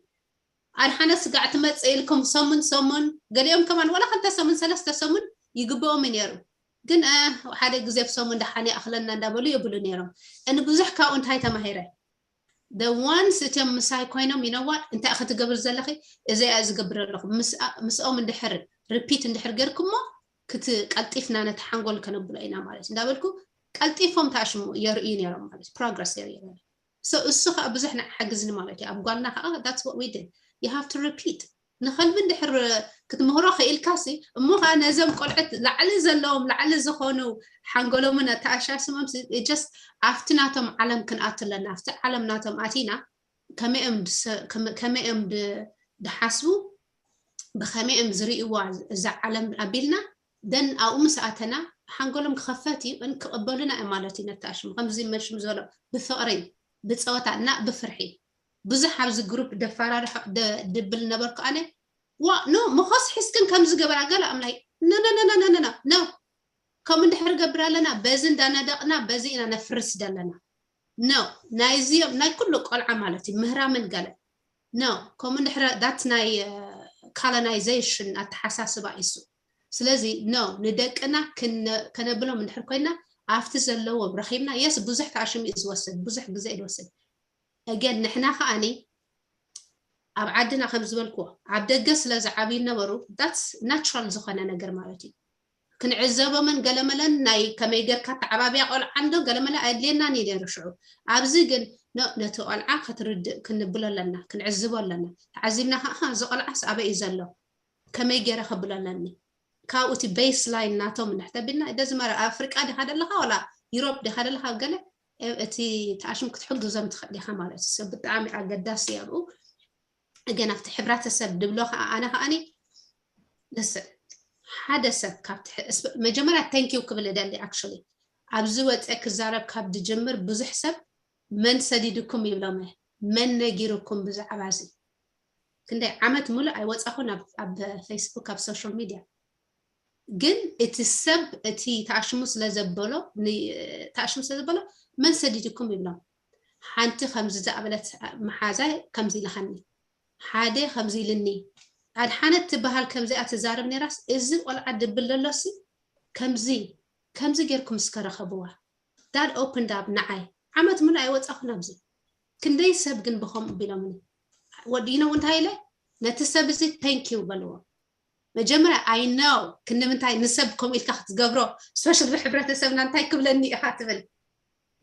ኣድሓነ ስጋዕ ትመፅእ ኢልኩም ሰሙን ሰሙን ገሊኦም ከማን ወላ ክልተ ሰሙን ሰለስተ ሰሙን ይግብኦም ነይሩ ግን ሓደ ግዜ ብሰሙን ደሓን ይኣኽለና እንዳበሉ የብሉ ነይሮም እኒ ብዙሕ ካብኡ እንታይ ተማሂረ the ones እትዮም ምሳይ ኮይኖም ይነዋት እንታይ ክትገብር ዘለኺ እዚ እያ ዝገብር ኣለኹ ምስኦም እንድሕር repeat እንድሕር ገርኩሞ ክትቀልጢፍና ነቲ ሓንጎል ከነብሎ ኢና ማለት እንዳበልኩ ቀልጢፎም ታሽሙ የርእዩ ነይሮም ማለት progress የርእዩ ነይሮም so እሱ ከዓ ብዙሕ ንሓግዝኒ ማለት እዩ ኣብ ጓልና ከዓ that's what we did you have to repeat ንኸልቢ እንድሕር ክትምህሮ ክኢልካሲ እሞ ከዓ ነዞም ቆልዑት ላዕሊ ዘለዎም ላዕሊ ዝኾኑ ሓንጎሎምን ኣተኣሻስሞም just ኣብቲ ናቶም ዓለም ክንኣቱ ኣለና ኣብቲ ዓለም ናቶም ኣቲና ከመይ እዮም ድሓስቡ ብኸመይ እዮም ዝርእይዋ እዛ ዓለም ኣቢልና then ኣብኡ ምስ ኣተና ሓንጎሎም ክኸፈት እዩ ክቕበሉና እዮም ማለት እዩ ነተኣሽሙ ከምዚ መሽም ዝበሎ ብፍቕሪ ብፀወታ እና ብፍርሒ ብዙሕ ኣብዚ ግሩፕ ደፋራርሖ ድብል ነበርኩ ኣነ ዋ ኖ መኾስ ሒዝክን ከም ዝገበራ ገለ ኣምላይ ነነነነነነ ኖ ከም እንድሕር ገብር ኣለና በዚ እንዳነደቕና በዚ ኢና ነፍርስ ዘለና ኖ ናይዚኦም ናይ ኩሉ ቆልዓ ማለት እዩ ምህራምን ገለ ኖ ከም እንድሕረ ዳት ናይ colonization ኣተሓሳስባ ኢሱ ስለዚ ኖ ንደቅና ከነብሎም እንድሕር ኮይና ኣብቲ ዘለዎም ረኺብና የስ ብዙሕ ተኣሽም እዩ ዝወስድ ብዙሕ ግዜ እዩ ዝወስድ again ንሕና ከዓኒ ኣብ ዓድና ከም ዝበልክዎ ኣብ ደገ ስለ ዝዓብዩ ነበሩ that's natural ዝኾነ ነገር ማለት እዩ ክንዕዘቦምን ገለመለን ናይ ከመይ ገርካ ተዓባብያ ቆልዓ እንዶ ገለመለ ኣየድልየናን እዩ ነይሩ ሽዑ ኣብዚ ግን ነቲ ቆልዓ ክትርድእ ክንብሎ ኣለና ክንዕዝቦ ኣለና ተዓዚብና ከዓ እዚ ቆልዓስ ኣበይ እዩ ዘሎ ከመይ ገይረ ከብሎ ኣለኒ ካብኡ እቲ base line ናቶም እንድሕተቢልና ደዚ መረ ኣፍሪቃ ዲኻ ደለካ ዋላ ዩሮፕ ዲኻ ደለካ ገለ እቲ ተኣሽም ክትሕግዞም ትኽእል ኢኻ ማለት እዩ ሰብ ብጣዕሚ ኣገዳሲ ኣብኡ ገና ኣብቲ ሕብረተሰብ ድብሎ ከዓ ኣነ ከዓኒ ልስን ሓደ ሰብ ካብቲ መጀመርያ thank you ክብል እደሊ actually ኣብዚ ወፀ ክዛረብ ካብ ድጅምር ብዙሕ ሰብ መን ሰዲድኩም ይብሎም መን ነጊርኩም ብዛዕባ እዚ ክንደይ ዓመት ሙሉእ ኣይወፃኹን ኣብ ፌስቡክ ኣብ social media ግን እቲ ሰብ እቲ ተኣሽሙ ስለ ዘበሎ ተኣሽሙ ስለ ዘበሎ መን ሰዲድኩም ይብሎም ሓንቲ ከምዚ ዝኣበለት መሓዛይ ከምዚ ኢልኻኒ ሓደ ከምዚ ኢልኒ ኣድሓነት ትበሃል ከምዚኣ ትዛረብ ነይራስ እዚ ቆልዓ ድብል ዘሎሲ ከምዚ ከምዚ ጌርኩም እስከ ረኸብዋ that opened up ንዓይ ዓመት ሙሉእ ኣይወፃኹን ኣብዚ ክንደይ ሰብ ግን ብኸምኡ ቢሎምኒ ወዲኖ እንታይ ኢለ ነቲ ሰብ እዚ thank you በልዎ መጀመርያ I know ክንምንታይ ንሰብ ከምኡ ኢልካ ክትገብሮ special ብሕብረተሰብና እንታይ ክብለኒ ኢኻ ትብል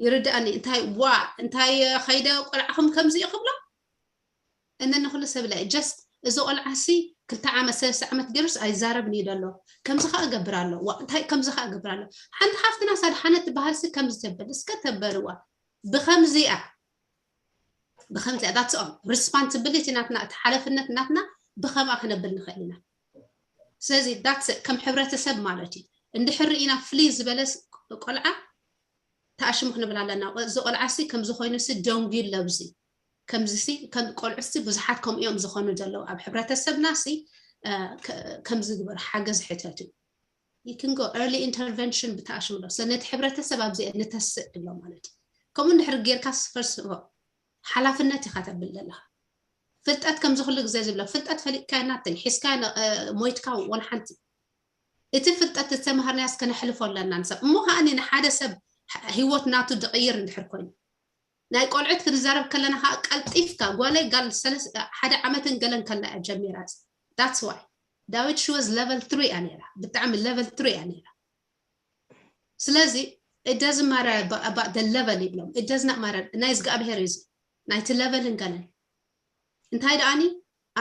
ይርድኣኒ እንታይ ዋ እንታይ ኸይደ ቆልዓኹም ከምዚ እዩ ክብሎ እነ ንኩሉ ሰብ ለ just እዚ ቆልዓ ሲ ክልተ ዓመት ሰለስተ ዓመት ገይሩስ ኣይዛረብን እዩ ዘሎ። ከምዚ ከዓ እገብር ኣሎ ዋ እንታይ ከምዚ ከዓ እገብር ኣሎ። ሓንቲ ሓፍትና ሳድሓነት ትበሃል ሲ ከምዚ ተብል እስከ ተበልዋ ብከምዚኣ ብከምዚኣ that's all responsibility ናትና እቲ ሓላፍነት ናትና ብከምኣ ክነብል ንኽእል ኢና። ስለዚ that's it ከም ሕብረተሰብ ማለት እዩ። እንድሕር ርኢና ፍሊ ዝበለ ቆልዓ ተኣሽሙ ክንብል ኣለና። እዚ ቆልዓ ሲ ከምዚ ኮይኑ ሲ ደንጉዩ ኣሎ ኣብዚ ከምዚ ሲ ከም ቆልዑ ሲ ብዙሓት ከምኡ እዮም ዝኾኑ ዘለዉ ኣብ ሕብረተሰብና ሲ ከምዚ ግበር ሓገዝ ሕተቱ you can go early intervention ብተኣሽሙ ኣሎ ስለ ነቲ ሕብረተሰብ ኣብዚ ንተስእ ኣሎ ማለት እዩ። ከምኡ እንድሕር ጌርካ first of all ሓላፍነት ኢኻ ተብል ዘለኻ። ፍልጠት ከምዚ ኩሉ ግዜ ዝብሎ ፍልጠት ፈሊጥካዮ nothing ሒዝካዮ ሞይትካ one ሓንቲ እቲ ፍልጠት ዝተምሃርናዮስ ከነሕልፎ ኣለና ንሰብ እሞ ከዓ ንሓደ ሰብ ሂወት ናቱ ድቕይር እንድሕር ኮይኑ ናይ ቆልዑት ክንዛረብ ከለና ከዓ ቀልጢፍካ ጓለይ ጋል ሓደ ዓመትን ገለን ከላ እያ ጀሚራ that's why ዳዊት she was level three እያ ነይራ ብጣዕሚ level three እያ ነይራ ስለዚ it doesn't matter about the level ይብሎም it does not matter ናይ እግዚኣብሔር እዩ ናይቲ level ን ገለን እንታይ ደኣኒ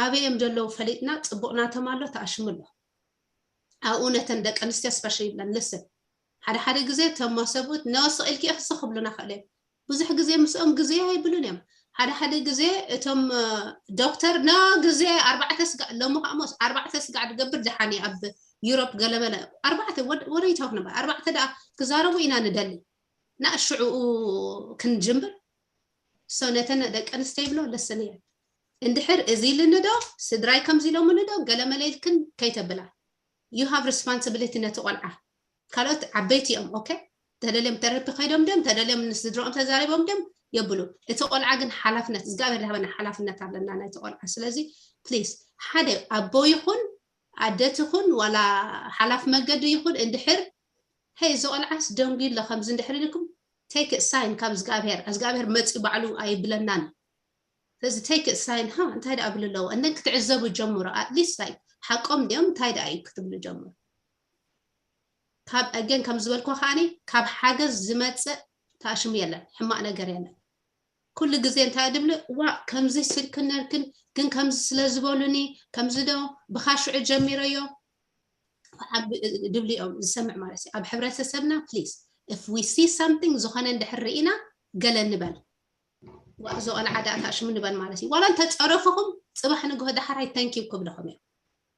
ኣበይ እዮም ዘለዉ ፈሊጥና ፅቡቕ ናቶም ኣሎ ተኣሽሙ ኣሎ ኣብኡ ነተን ደቂ ኣንስትዮ specially ይብለን listen ሓደ ሓደ ግዜ እቶም ሰብኡት ነወስቕ ኢልኪ ኢኺ ክብሉና ክእል እዮም ብዙሕ ግዜ ምስኦም ግዜ ኣይብሉን እዮም ሓደ ሓደ ግዜ እቶም ዶክተር ና ግዜ ኣርባዕተ ስጋዕ ሎሚ ከዓ ሞስ ኣርባዕተ ስጋዕ ዝገብር ደሓን እዩ ኣብ ዩሮፕ ገለመለ ኣርባዕተ ወደይታውክ ነበር ኣርባዕተ ደኣ ክዛረቡ ኢና ንደሊ ናብ ሽዕኡ ክንጅምር so ነተን ደቂ ኣንስትዮ ይብሎ listen እየን እንድሕር እዚ ኢልኒ ዶ ስድራይ ከምዚ ኢሎምኒ ዶ ገለ መለ ኢልክን ከይተብላ you have responsibility ነቲ ቆልዓ ካልኦት ዓበይቲ እዮም okay ተደልዮም ተረፒ ከይዶም ድም ተደልዮም ንስድሮኦም ተዛሪቦም ድም የብሉ እቲ ቆልዓ ግን ሓላፍነት እግዚኣብሔር ዝሃበና ሓላፍነት ኣለና ናይቲ ቆልዓ ስለዚ please ሓደ ኣቦ ይኹን ኣደ ትኹን ዋላ ሓላፍ መገዲ ይኹን እንድሕር ሄይ እዚ ቆልዓስ ደንጉዩ ኣሎ ከምዚ እንድሕር ኢልኩም take it sign ካብ እግዚኣብሔር እግዚኣብሔር መፅኡ ባዕሉ ኣይብለናን ስለዚ take it sign ሃ እንታይ ደኣ ብሉ ኣለዎ and then ክትዕዘቡ ጀምሩ at least like ሓቆም ድዮም እንታይ ደኣ እዩ ክትብሉ ጀምሩ ካብ again ከም ዝበልኩ ከዓኒ ካብ ሓገዝ ዝመፅእ ተኣሽሙ የለን ሕማቕ ነገር የለን ኩሉ ግዜ እንታይ ድብሉ ዋ ከምዚ ስልክን ነርክን ግን ከምዚ ስለ ዝበሉኒ ከምዚ ዶ ብካሽዑ ጀሚረዮ ድብሉ እዮም ዝሰምዕ ማለት እዩ ኣብ ሕብረተሰብና please if we see something ዝኾነ እንድሕር ርኢና ገለ ንበል ዋ እዚ ቆልዓ ደኣ ተኣሽሙ ንበል ማለት እዩ ዋላ እንተፀረፍኹም ፅባሕ ንግሆ ዳሕራይ thank you ክብልኹም እዮም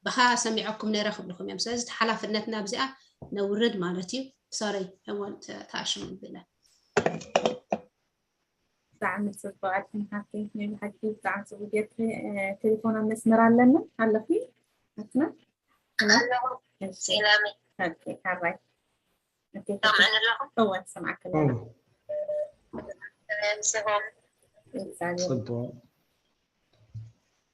ብኻ ሰሚዐኩም ነይረ ክብልኹም እዮም ስለዚ ሓላፍነትና ኣብዚኣ ነውርድ ማለት እዩ sorry I want ተኣሽሙ ንብለን ብጣዕሚ ፅቡቅ ኣድሕን ሓፍተይ ናይ ብሓቂ ብጣዕሚ ፅቡቅ ጌርኪ ቴሌፎን ኣብ መስመር ኣለና ኣለኺ ኣትና ኣለኹ ሰላም ሓራይ ሰምዐን ኣለኹ እወ ሰምዓክ ኣለና ምስኹም እግዚኣብሔር ፅቡቅ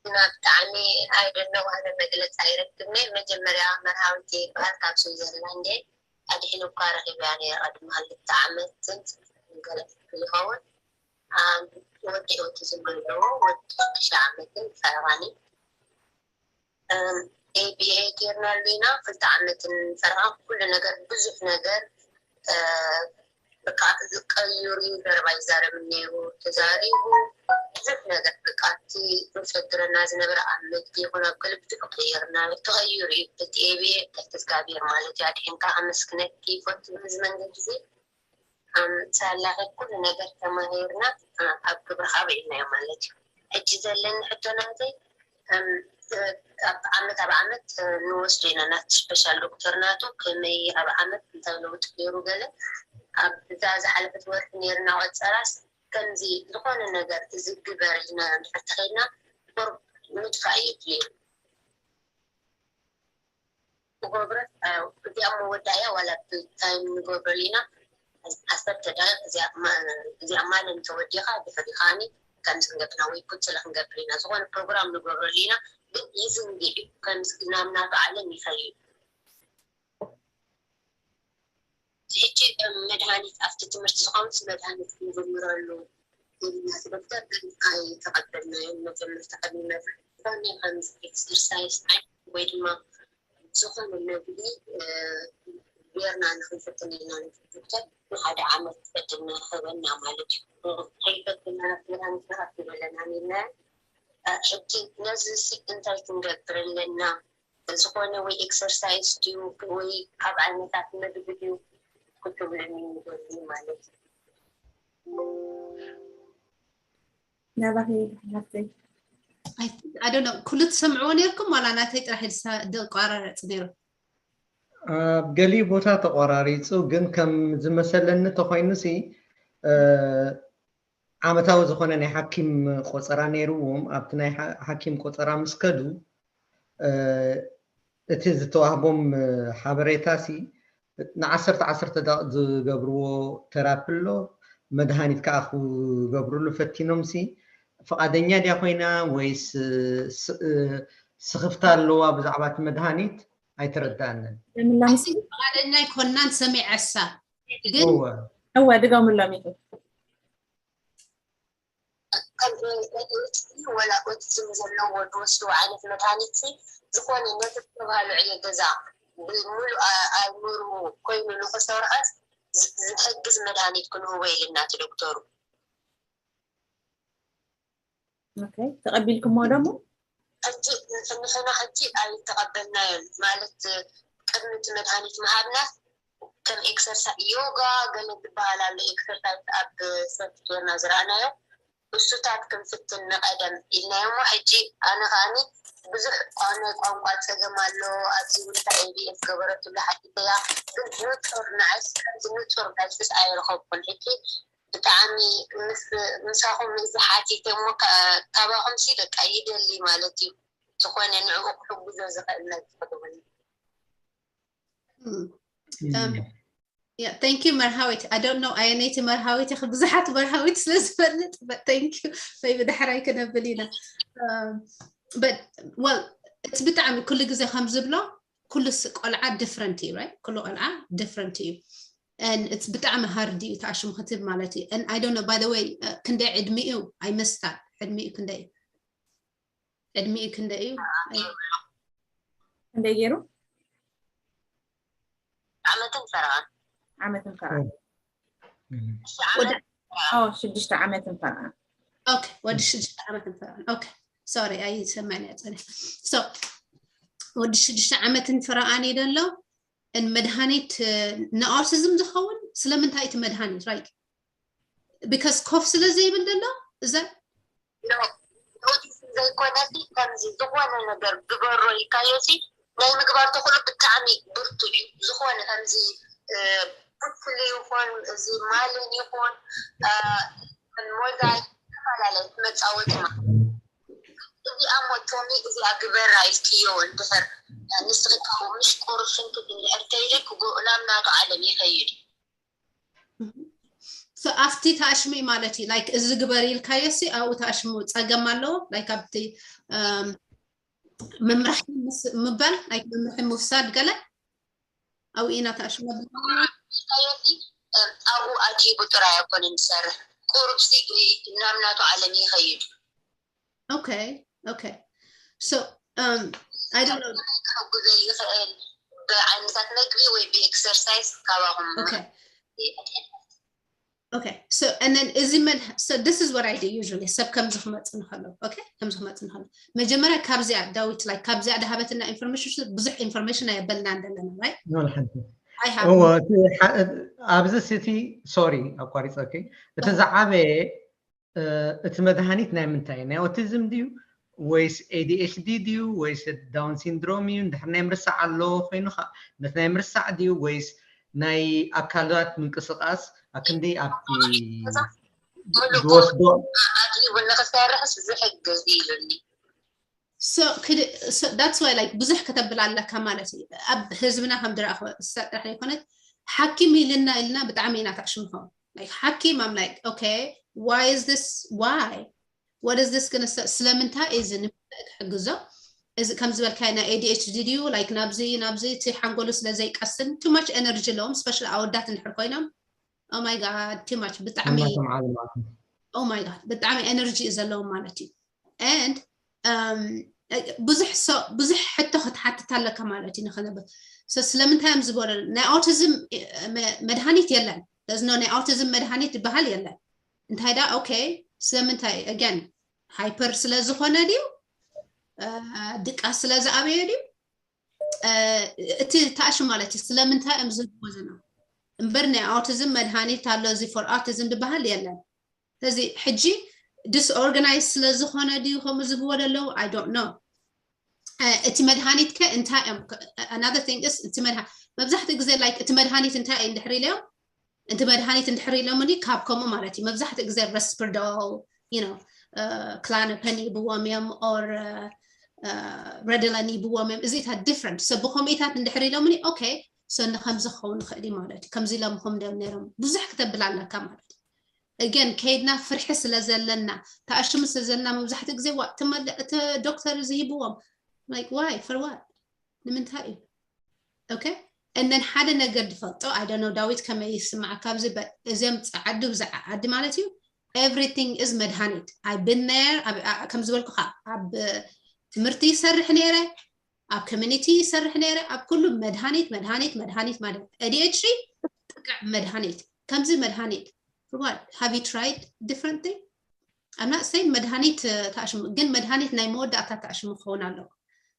እና ብጣዕሚ ኣይደነው ኣነ መግለፂ ኣይረክብኒ መጀመርያ መርሃዊት ይበሃል ካብ ስዊዘርላንድ ኣድሒኑ እኳ ረኪብያ ነረ ቅድሚ ክልተ ዓመትን ገለ ይኸውን ወዲ ኦቲዝም ኣለዎ ወዲ ሽዱሽተ ዓመትን ፈረቓኒ ኤቢኤ ጌርናሉ ኢና ክልተ ዓመትን ፈረቓ ኩሉ ነገር ብዙሕ ነገር በቃ ቀይሩ እዩ ዘረባ ይዛረብ ነይሩ ተዛሪቡ ብዙሕ ነገር በቃ እቲ ዘሸግረና ዝነበረ ኣብ መግቢ ይኹን ኣብ ገለ ብዙሕ ቀይርና ተቐይሩ እዩ እቲ ኤቢኤ ትሕቲ እግዚኣብሔር ማለት እዩ ኣድሒንካ ኣመስግነኪ ይፈቱ በዚ መንገዲ እዚ ሳላኺ ኩሉ ነገር ተማሂርና ኣብ ግብሪ ካብ ኢልናዮ ማለት እዩ ሕጂ ዘለኒ ሕቶ ናተይ ኣብ ዓመት ኣብ ዓመት ንወስዶ ኢና ናቲ ስፔሻል ዶክተር ናቱ ከመይ ኣብ ዓመት እንታይ ለውጢ ገይሩ ገለ ኣብዛ ዝሓለፈት ወርሒ ነይርና ቆፀራስ ከምዚ ዝኾነ ነገር እዚ ግበር ኢልና እንድሕር ተኸድና ቁሩብ ምድፋእ የድልዩ ንገብረ እዚኣ መወዳእያ ዋላ ብታይም ንገብረሉ ኢና ዓሰርተ ደቂቕ እዚኣ ማለ እንተወዲኻ ድሕሪ ከዓኒ ከምዚ ክንገብርና ወይ ቁፅለ ክንገብር ኢና ዝኾነ ፕሮግራም ንገብረሉ ኢና ግን ይዝንግዕ እዩ ከምዚ ናብ ናቱ ዓለም ይኸይድ ሕጂ መድሃኒት ኣብቲ ትምህርቲ ዝኸውን መድሃኒት ክንጀምረሉ ኢልና ዶክተር ግን ኣይተቐበልናዮም መጀመርታ ቅድሚ መድሃኒት ዝኾነ ከምዚ ኤክሰርሳይዝ ወይ ድማ ዝኾነ መግቢ ጌርና ንክንፍትን ኢልና ዶክተር ንሓደ ዓመት ዕድልና ህበና ማለት እዩ ከይፈትና መድሃኒት ንረክብ ኣለና ኢልና ሕጂ ነዚ ሲ እንታይ ክንገብር ኣለና? ዝኾነ ወይ ኤክሰርሳይዝ ድዩ ወይ ካብ ዓይነታት ምግቢ ድዩ ክትብሉኒ ይደሊ ማለት እዩ። ናባኺ ሓፍተይ። I don't know ኩሉ ትሰምዕዎ ነርኩም ዋላ ናተይ ጥራሕ ድቋራረፅ ነይሩ? ኣብ ገሊኡ ቦታ ተቆራሪፁ፣ ግን ከም ዝመሰለኒ ተኮይኑ ሲ ዓመታዊ ዝኾነ ናይ ሓኪም ቆፀራ ነይርዎም። ኣብቲ ናይ ሓኪም ቆፀራ ምስ ከዱ እቲ ዝተዋህቦም ሓበሬታ ሲ ንዓሰርተ ዓሰርተ ደቂቕ ዝገብርዎ ቴራፒ ኣሎ። መድሃኒት ከዓ ክገብርሉ ፈቲኖም ሲ ፍቓደኛ ድያ ኮይና ወይስ ስኽፍታ ኣለዋ ብዛዕባ እቲ መድሃኒት ኣይተረዳኣንን። ለምላምሲ ፍቓደኛ ኣይኮናን ሰሚዐሳ ግን እወ እወ ድገሙሎም ኢኹ። ከም ኤዲኤችዲ ወላ ኦቲዝም ዘለዎ ዝወስድዎ ዓይነት መድሃኒት ሲ ዝኾነ ነቲ ዝተባህሎ ዕዮ ገዛ ብምሉእ ኣእምርኡ ኮይኑ ንክሰርዖ ዝሕግዝ መድሃኒት ክንህቦ ኢልና እቲ ዶክተሩ። ኦኬ ተቐቢልኩሞ ደሞ? ሕጂ ንሕና ሕጂ ኣይተቐበልናዮን ማለት ቅድሚ እቲ መድሃኒት ምሃብና ከም ኤክሰርሳይ ዮጋ ገለ ዝበሃል ኣሎ ኤክሰርሳይዝ ኣብ ሰብ ጌርና ዝረኣናዮ እሱታት ክንፍትን ንቐደም ኢልናዮ እሞ ሕጂ ኣነ ከዓኒ ብዙሕ ናይ ቋንቋ ፀገም ኣሎ ኣብዚ እውን እንታይ ኤቢኤፍ ገበረትሉ ሓቲተያ ግን ንፁር ንዓይስ ከምዚ ንፁር መልስስ ኣይረኸብኩን ሕጂ ብጣዕሚ ምስ ምሳኹም እዚ ሓቲተ እሞ ካባኹም ሲ በቃ ይደሊ ማለት እዩ ዝኾነ ንዕኡ ክሕግዞ ዝኽእል መልሲ ክትብሉ Thank you መርሃዊት። I don't know ኣየነይቲ መርሃዊት ኢኺ፣ ብዙሓት መርሃዊት ስለ ዝፈልጥ but thank you። ወይ ብድሕራይ ክነብል ኢና but well እቲ ብጣዕሚ ኩሉ ግዜ ከም ዝብሎ ኩሉ ቆልዓ different እዩ right? ኩሉ ቆልዓ different እዩ and it's ብጣዕሚ hard እዩ ተኣሽሙ ክትብ ማለት እዩ and I don't know by the way ክንደይ ዕድሚኡ ኣይመስታል ዕድሚኡ ክንደይ እዩ ዕድሚኡ ክንደይ እዩ ክንደይ ገይሩ ዓመትን ፈረቓን ዓመትን ፈረቓን ወደ ኦ ሽዱሽተ ዓመትን ፈረቓን okay ወዲ ሽዱሽተ ዓመትን ፈረቓን okay sorry ኣይሰማዕን እያ ፀኒሐ so ወዲ ሽዱሽተ ዓመትን ፈረቓን እዩ ዘሎ ን መድሃኒት ንኣውቲዝም ዝኸውን ስለምንታይ እቲ መድሃኒት right because ኮፍ ስለ ዘይብል ዘሎ እዛ ኦቲዝም ዘይኮነሲ ከምዚ ዝኾነ ነገር ግበሮ ኢልካዮ ሲ ናይ ምግባር ተኽእሎ ብጣዕሚ ብርቱዕ እዩ ዝኾነ ከምዚ ቡትሊ ይኹን እዚ ማልን ይኹን ሞዛይ ዝተፈላለየ መፃወቲ ማለት እዚኣ ሞቶሚ እዚኣ ግበራ ኢልክዮ እንድሕር ንስኺ ካብኡ ምሽ ቁሩብ ፍንክት እንድሕር ተይልክ ናብ ናቱ ዓለም ይኸይድ ኣብቲ ተኣሽሙ ማለት እዩ like እዚ ግበር ኢልካዮ ሲ ኣብኡ ተኣሽሙ ፀገም ኣለዎ like ኣብቲ መምርሒ ምባል like መምርሒ ምውሳድ ገለ ኣብኡ ኢና ተኣሽሙ ኢልካዮ ሲ ኣብኡ ኣድሂቡ ጥራይ ኣይኮነን ዝሰርሕ ቁሩብ ሲ ናብ ናቱ ዓለም ይኸይድ okay okay so um I don't know ክሕግዞ ይኽእል ብዓይነታት መግቢ ወይ ብኤክሰርሳይዝ ካባኹም okay okay so and then እዚ መድ so this is what I do usually ሰብ ከምዚ ክመፅእ ንከሎ okay ከምዚ ክመፅእ ንከሎ መጀመርያ ካብዚኣ ዳዊት like ካብዚኣ ድሃበትና information ብዙሕ information ኣየበልናን ዘለና right ወላ ሓንቲ I have እወ እቲ ሓደ ኣብዚ ሲቲ sorry ኣቋሪፀኪ እቲ ዝዓበየ እቲ መድሃኒት ናይ ምንታይ ናይ ኦቲዝም ድዩ ወይስ ADHD ድዩ ወይስ ዳውን ሲንድሮም እዩ እንድሕር ናይ ምርሳዕ ኣለዎ ኮይኑ ከዓ ነቲ ናይ ምርሳዕ ድዩ ወይስ ናይ ኣካላት ምንቅስቃስ ኣክንዲ ኣብቲ ዝወስዶ ኣድሂቡ ንክሰርሕስ ዝሕግዝ ኢሉኒ so that's why like ብዙሕ ከተብል ኣለካ ማለት እዩ ኣብ ህዝብና ከም ድረእኹ ጥራሕ ዘይኮነት ሓኪም ኢልና ኢልና ብጣዕሚ ኢና ተዕሽምኸው like ሓኪም I'm like okay why is this why what is this gonna ስለምንታይ እዚ ንምንታይ ክሕግዞ እዚ ከም ዝበልካይ ናይ ADHD ድዩ like ናብዚ ናብዚ እቲ ሓንጎሉ ስለ ዘይቀስን too much energy ኣለዎም specially ኣወዳት እንድሕር ኮይኖም oh my god too much ብጣዕሚ ናቶም ዓለም ኣትዩ oh my god ብጣዕሚ energy እዩ ዘለዎም ማለት እዩ and um, ብዙሕ so ብዙሕ ሕቶ ክትሓትት ኣለካ ማለት እዩ ንክነብር so ስለምንታይ እዮም ዝበሉ ናይ autism መድሃኒት የለን ለዝኖ ናይ autism መድሃኒት ዝበሃል የለን እንታይ ዳ okay ስለምንታይ again ሃይፐር ስለ ዝኾነ ድዩ ድቃስ ስለ ዝኣበየ ድዩ እቲ ታእሽም ማለት እዩ ስለምንታይ እዮም ዝህብዎ ዝና እምበር ናይ ኣውቲዝም መድሃኒት ኣሎ እዚ for autism ዝበሃል የለን። ስለዚ ሕጂ ዲስኦርጋናይዝ ስለ ዝኾነ ድዩ ከምኡ ዝብዎ ዘለዉ I don't know። እቲ መድሃኒት ከ እንታይ እዮም another thing is እቲ መድሃ መብዛሕትኡ ግዜ like እቲ መድሃኒት እንታይ እዩ እንድሕር ኢለዮም እቲ መድሃኒት እንድሕር ኢሎምኒ ካብ ከምኡ ማለት እዩ መብዛሕትኡ ግዜ ረስፕርዶል you know ክላነፐን ይብዎም እዮም or ረድለን ይብዎም እዮም እዚታት different so ብከምኡታት እንድሕር ኢሎምኒ okay so ንከምዚ ክኸውን ይኽእል እዩ ማለት እዩ ከምዚ ኢሎም ከም ድዮም ነይሮም ብዙሕ ክተብል ኣለካ ማለት እዩ again ከይድና ፍርሒ ስለ ዘለና ተኣሽሙ ስለ ዘለና መብዛሕትኡ ግዜ ዋ እቲ ዶክተር እዚ ሂብዎም like why for what ንምንታይ እዩ okay and then ሓደ ነገር ዝፈልጦ I don't know ዳዊት ከመይ ይስማዓካ ኣብዚ እዚኦም ጸዓዱ ብዛዓ ዓዲ ማለት እዩ everything is መድሃኒት I've been there ከም ዝበልኩኻ ኣብ ትምህርቲ ይሰርሕ ነይረ ኣብ ኮሚኒቲ ይሰርሕ ነይረ ኣብ ኩሉ መድሃኒት መድሃኒት መድሃኒት ማለት ADHD ጥቅዕ መድሃኒት ከምዚ መድሃኒት what have you tried different thing I'm not saying መድሃኒት ተኣሽሙ ግን መድሃኒት ናይ መወዳእታ ተኣሽሙ ክኸውን ኣለዎ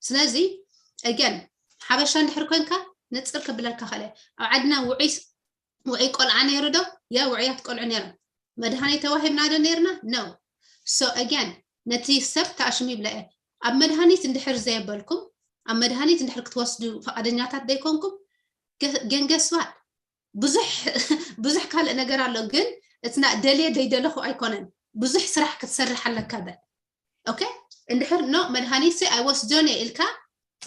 ስለዚ again ሓበሻ እንድሕር ኮንካ ንፅር ክብለካ ክእለ ኣብ ዓድና ውዑይ ውዑይ ቆልዓ ነይሩ ዶ ያ ውዑያት ቆልዑ ነይሮም መድሃኒት ተዋሂብና ዶ ነይርና no so again ነቲ ሰብ ተኣሽሙ ይብለ እየ ኣብ መድሃኒት እንድሕር ዘየበልኩም ኣብ መድሃኒት እንድሕር ክትወስዱ ፈቃደኛታት ዘይኮንኩም ገንገስዋል ብዙሕ ብዙሕ ካልእ ነገር ኣሎ ግን እትና ደልየ ደይደለኹ ኣይኮነን ብዙሕ ስራሕ ክትሰርሕ ኣለካ በል okay እንድሕር no መድሃኒት ሲ ኣይወስዶን እየ ኢልካ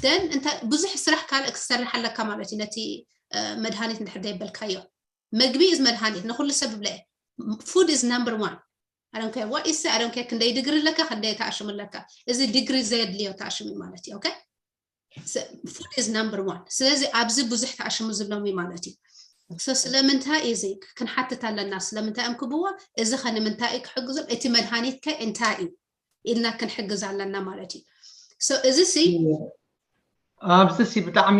then እንተ ብዙሕ ስራሕ ካልእ ክትሰርሕ ኣለካ ማለት እዩ ነቲ መድሃኒት እንድሕር ዘይበልካዮ ምግቢ is መድሃኒት ንኩሉ ሰብ ብለ food is number one I don't care what you say I don't care ክንደይ ዲግሪ ኣለካ ክንደይ ተኣሽሙ ኣለካ እዚ ዲግሪ ዘየድልዮ ተኣሽሙ ማለት እዩ okay food is number one ስለዚ ኣብዚ ብዙሕ ተኣሽሙ ዝብሎም እዩ ማለት እዩ so ስለምንታይ እዚ ክንሓትት ኣለና ስለምንታይ እዮም ክብዎ እዚ ከ ንምንታይ እዩ ክሕግዞም እቲ መድሃኒት ከ እንታይ እዩ ኢልና ክንሕግዝ ኣለና ማለት እዩ so እዚ ሲ ኣብዚ ሲ ብጣዕሚ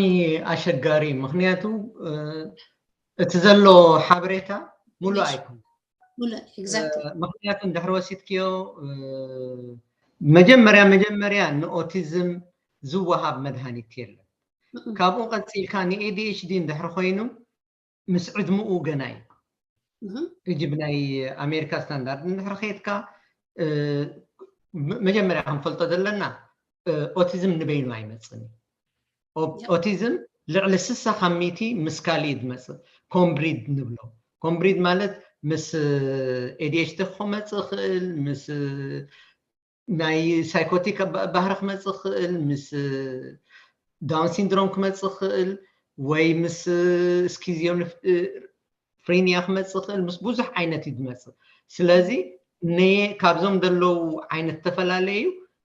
ኣሸጋሪ ምክንያቱ እቲ ዘሎ ሓበሬታ ሙሉእ ኣይኮነ exactly ምክንያቱ እንድሕር ወሲድክዮ መጀመርያ መጀመርያ ንኦቲዝም ዝወሃብ መድሃኒት የለን ካብኡ ቀፂልካ ን ADHD እንድሕር ኮይኑ ምስ ዕድምኡ ገና እዩ ሕጂ ብናይ ኣሜሪካ ስታንዳርድ እንድሕር ከየድካ መጀመርያ ክንፈልጦ ዘለና ኦቲዝም ንበይኑ ኣይመፅን ኦቲዝም ልዕሊ ስሳ ካብ ሚእቲ ምስ ካሊእ ዝመፅእ ኮምብሪድ ንብሎ ኮምብሪድ ማለት ምስ ADHD ክመፅእ ይኽእል ምስ ናይ ሳይኮቲክ ባህሪ ክመፅእ ይኽእል ምስ ዳውን ሲንድሮም ክመፅእ ይኽእል ወይ ምስ ስኪዚዮፍሬኒያ ክመፅእ ይኽእል ምስ ብዙሕ ዓይነት እዩ ዝመፅእ ስለዚ ካብዞም ዘለዉ ዓይነት ዝተፈላለዩ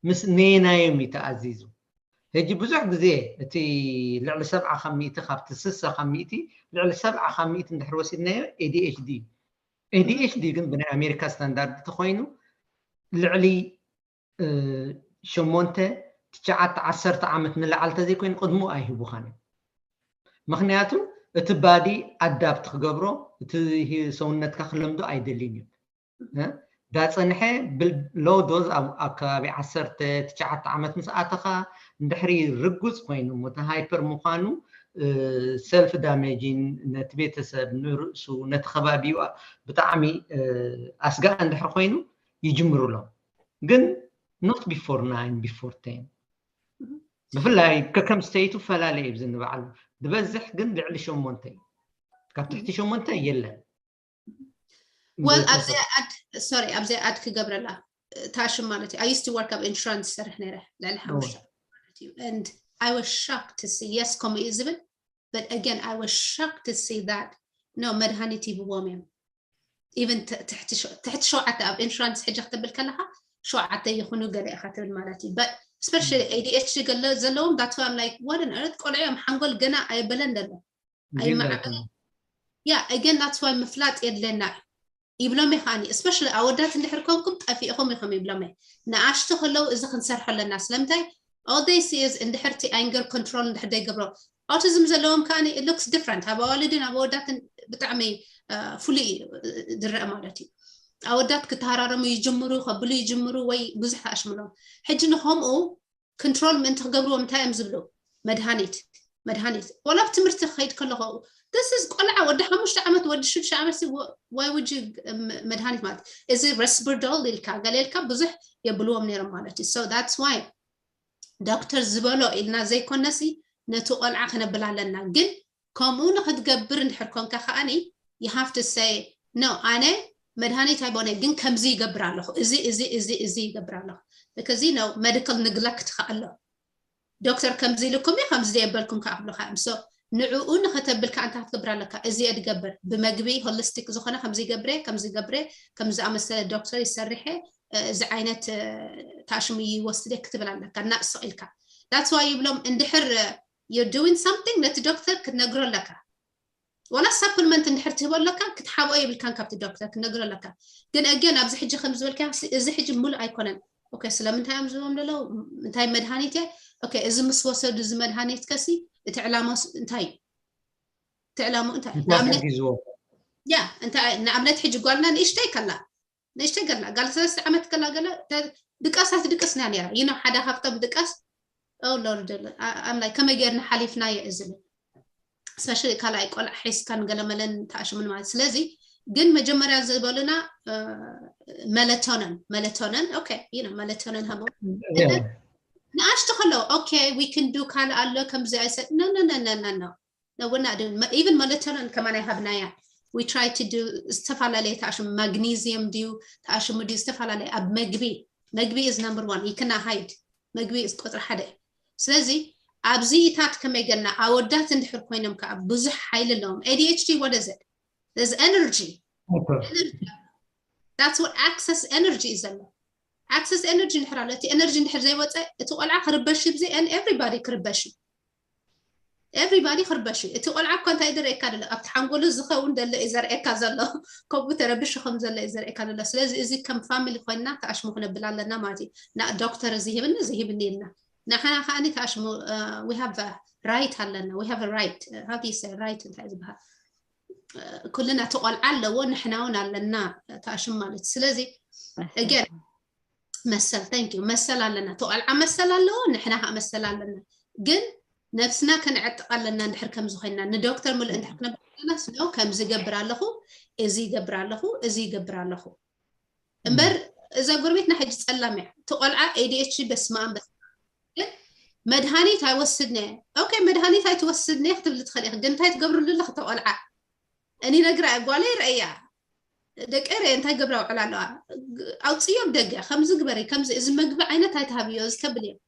ምስ ነየናዮም እዩ ተኣዚዙ ሕጂ ብዙሕ ግዜ እቲ ልዕሊ ሰብዓ ካብ ሚእቲ ካብቲ ስሳ ካብ ሚእቲ ልዕሊ ሰብዓ ካብ ሚእቲ እንድሕር ወሲድናዮ ADHD እዩ ADHD ግን ብናይ ኣሜሪካ ስታንዳርድ ተኮይኑ ልዕሊ ሸሞንተ ትሽዓተ ዓሰርተ ዓመት ንላዕሊ ተዘይኮይኑ ቅድሙ ኣይህቡኻን እዮም ምክንያቱ እቲ ባዲ ኣዳፕት ክገብሮ እቲ ሰውነትካ ክለምዶ ኣይደልን እዩ ዳፀንሐ ብሎ ዶዝ ኣብ ከባቢ ዓሰርተ ትሽዓተ ዓመት ምስ ኣተኻ እንድሕሪ ርጉፅ ኮይኑ እቲ ሃይፐር ምዃኑ ሰልፍ ዳሜጂን ነቲ ቤተሰብ ንርእሱ ነቲ ከባቢኡ ብጣዕሚ ኣስጋእ እንድሕር ኮይኑ ይጅምሩሎም ግን not before nine before ten ብፍላይ ከከም ስተይቱ ፈላለ እዩ ዝንባዕሉ ዝበዝሕ ግን ልዕሊ ሸሞንተ እዩ ካብ ትሕቲ ሸሞንተ የለን well ኣብዚኣ ኣድ sorry ኣብዚኣ ኣድ ክገብረላ ታሽም ማለት እዩ I used to work ኣብ ኢንሹራንስ ሰርሕ ነይረ ልዕሊ ሓሙሽተ and I was shocked to see yes ከምኡ እዩ ዝብል but again I was shocked to see that no መድሃኒት ይብዎም እዮም even ትሕቲ ሸውዓተ ኣብ ኢንሹራንስ ሕጂ ክትብል ከለካ ሸውዓተ ይኹኑ ገለ ኢካ ትብል ማለት እዩ but especially ADHD ገለ ዘለዎም that's why I'm like what on earth ቆልዑ እዮም ሓንጎል ገና ኣየበለን ዘሎ ኣይማዕበለን yeah again that's why ምፍላጥ የድለና እዩ ይብሎም እዩ ከዓኒ especially ኣወዳት እንድሕር ኮንኩም ጠፊእኹም ኢኹም ይብሎም እየ ንኣሽቱ ከለዉ እዚ ክንሰርሖ ኣለና ስለምንታይ all they see is እንድሕርቲ ኣንገር ኮንትሮል እንድሕር ዘይገብሮ autism ዘለዎም ከዓኒ it looks different ኣብ ኣዋልድን ኣብ ኣወዳትን ብጣዕሚ ፍሉይ ዝረአ ማለት እዩ ኣወዳት ክተሃራረሙ ይጅምሩ፣ ከብሉ ይጅምሩ ወይ ብዙሕ ተኣሽምሎም። ሕጂ ንኸምኡ ኮንትሮል ምእንቲ ክገብርዎም እንታይ እዮም ዝብሉ? መድሃኒት፣ መድሃኒት። ወላ ኣብ ትምህርቲ ክኸይድ ከለኹ፣ this is ቆልዓ ወዲ ሓሙሽተ ዓመት፣ ወዲ ሽዱሽተ ዓመት፣ why would you መድሃኒት ማለት እዚ ረስብርዶል ኢልካ ገለ ኢልካ ብዙሕ የብልዎም ነይሮም ማለት እዩ። So that's why ዶክተር ዝበሎ ኢልና ዘይኮነሲ ነቲ ቆልዓ ክነብል ኣለና። ግን ከምኡ ንክትገብር እንድሕር ኮንካ ከዓኒ you have to say no፣ ኣነ መድሃኒት ኣይቦነ ግን ከምዚ ይገብር ኣለኹ፣ እዚ እዚ እዚ እዚ ይገብር ኣለኹ። ከዚ ነው ሜዲካል ንግለክት ከኣሎ ዶክተር ከምዚ ኢልኩም እዩ ከምዚ ዘየበልኩም ከኣ ክብሉካ እዮም። So ንዕኡ ንኸተብል ከኣ እንታይ ክትገብር ኣለካ? እዚ እየ ድገብር፣ ብመግቢ ሆሊስቲክ ዝኾነ ከምዚ ይገብረ ከምዚ ይገብረ ከምዚ ዝኣመሰለ ዶክተር ይሰርሐ፣ እዚ ዓይነት ታሽሙ ይወስደ ክትብል ኣለካ። እናእስቕ ኢልካ that's why ይብሎም እንድሕር you're doing something ነቲ ዶክተር ክትነግሮ ኣለካ። ወላ ሳፕልመንት እንድሕር ትህቦ ኣለካ ክትሓብኦ የብልካን ካብቲ ዶክተር ክትነግሮ ኣለካ። ግን ኣገን ኣብዚ ሕጂ ከም ዝበልካ እዚ ሕጂ ሙሉእ ኣይኮነን። ኦኬ ስለምንታይ እዮም ዝብሎም ዘለዉ እንታይ መድሃኒት እየ? ኦኬ እዚ ምስ ወሰዱ እዚ መድሃኒት ከሲ እቲ ዕላማ እንታይ እዩ? እቲ ዕላማ እንታይ እዩ? ንኣብነት ሒዝዎ ያ እንታይ ንኣብነት ሕጂ ጓልና ንእሽተይ ከላ ንእሽተይ ገላ ጋል ሰለስተ ዓመት ከላ ገለ ድቃሳት ድቅስ ና ነራ ይኖ ሓደ ካብቶም ድቃስ ሎርድ ኣም ላይ ከመይ ገርና ሓሊፍናዮ እዚ ስፔሻሊ ካልኣይ ቆልዓ ሒዝካን ገለመለን ተኣሽሙን ማለት ስለዚ ግን መጀመርያ ዝበሉና መለቶነን መለቶነን ኦኬ you know መለቶነን ሃቦ ንኣሽቱ ከለዉ okay we can do ካልእ ኣሎ ከምዚ ኣይሰ no no no no no no we're not doing even መለቶነን ከማን ኣይሃብናያ we try to do ዝተፈላለየ ተኣሽሙ ማግኒዚየም ድዩ ተኣሽሙ ድዩ ዝተፈላለየ ኣብ መግቢ መግቢ is number one you cannot hide መግቢ is ቁፅሪ ሓደ ስለዚ ኣብዚኢታት ከመይ ገና ኣወዳት እንድሕር ኮይኖም ከዓ ብዙሕ ሓይሊ ኣለዎም A D H D what is it there's energy that's what excess energy እዩ ዘሎ excess energy እንድሕር ኣሎ እቲ energy እንድሕር ዘይወፀ እቲ ቆልዓ ክርበሽ ብዚ and everybody ክርበሽ everybody ክርበሽ እዩ እቲ ቆልዓ እኳ እንታይ ዝርእየካ ዘሎ ኣብቲ ሓንጎሉ ዝኸውን ዘሎ እዩ ዘርእየካ ዘሎ ከምኡ ተረብሹ ከም ዘሎ እዩ ዘርእየካ ዘሎ ስለዚ እዚ ከም ፋሚሊ ኮይንና ተኣሽሙ ክነብል ኣለና ማለት እዩ ና ዶክተር እዚ ሂብኒ እዚ ሂብኒ ኢልና ንሓና ከዓኒ ተኣሽሙ we have right ኣለና we have right how do you say right እንታይ ዝበሃል ኩልና እቲ ቆልዓ ኣለዎ ንሕና እውን ኣለና ተኣሽሙ ማለት እዩ ስለዚ again መሰል thank you መሰል ኣለና እቲ ቆልዓ መሰል ኣለዎ ንሕና ከዓ መሰል ኣለና ግን ነብስና ከነዕጥቕ ኣለና እንድሕር ከምዚ ኮይንና ንዶክተር ምሉእ እንድሕር ክነብር ኣለና ስለ ከምዚ ይገብር ኣለኹ እዚ ይገብር ኣለኹ እዚ ይገብር ኣለኹ እምበር እዛ ጎረቤትና ሕጂ ፀላም እያ እቲ ቆልዓ A D H D በስመኣም በስመኣም ግን መድሃኒት ኣይወስድን እየ okay መድሃኒት ኣይትወስድን እየ ክትብሊ ትኽእል ኢኺ ግን እንታይ ትገብርሉ ኣለኺ እቲ ቆልዓ እኔ ነግራ ጓለይ ረእያ ደቂ ረ እንታይ ገብራ ውዕል ኣለዋ ኣውፅዮም ደገ ከምዚ ግበሪ ከምዚ እዚ መግቢ ዓይነት ኣይትሃብዮ እዚ ተብል እዮም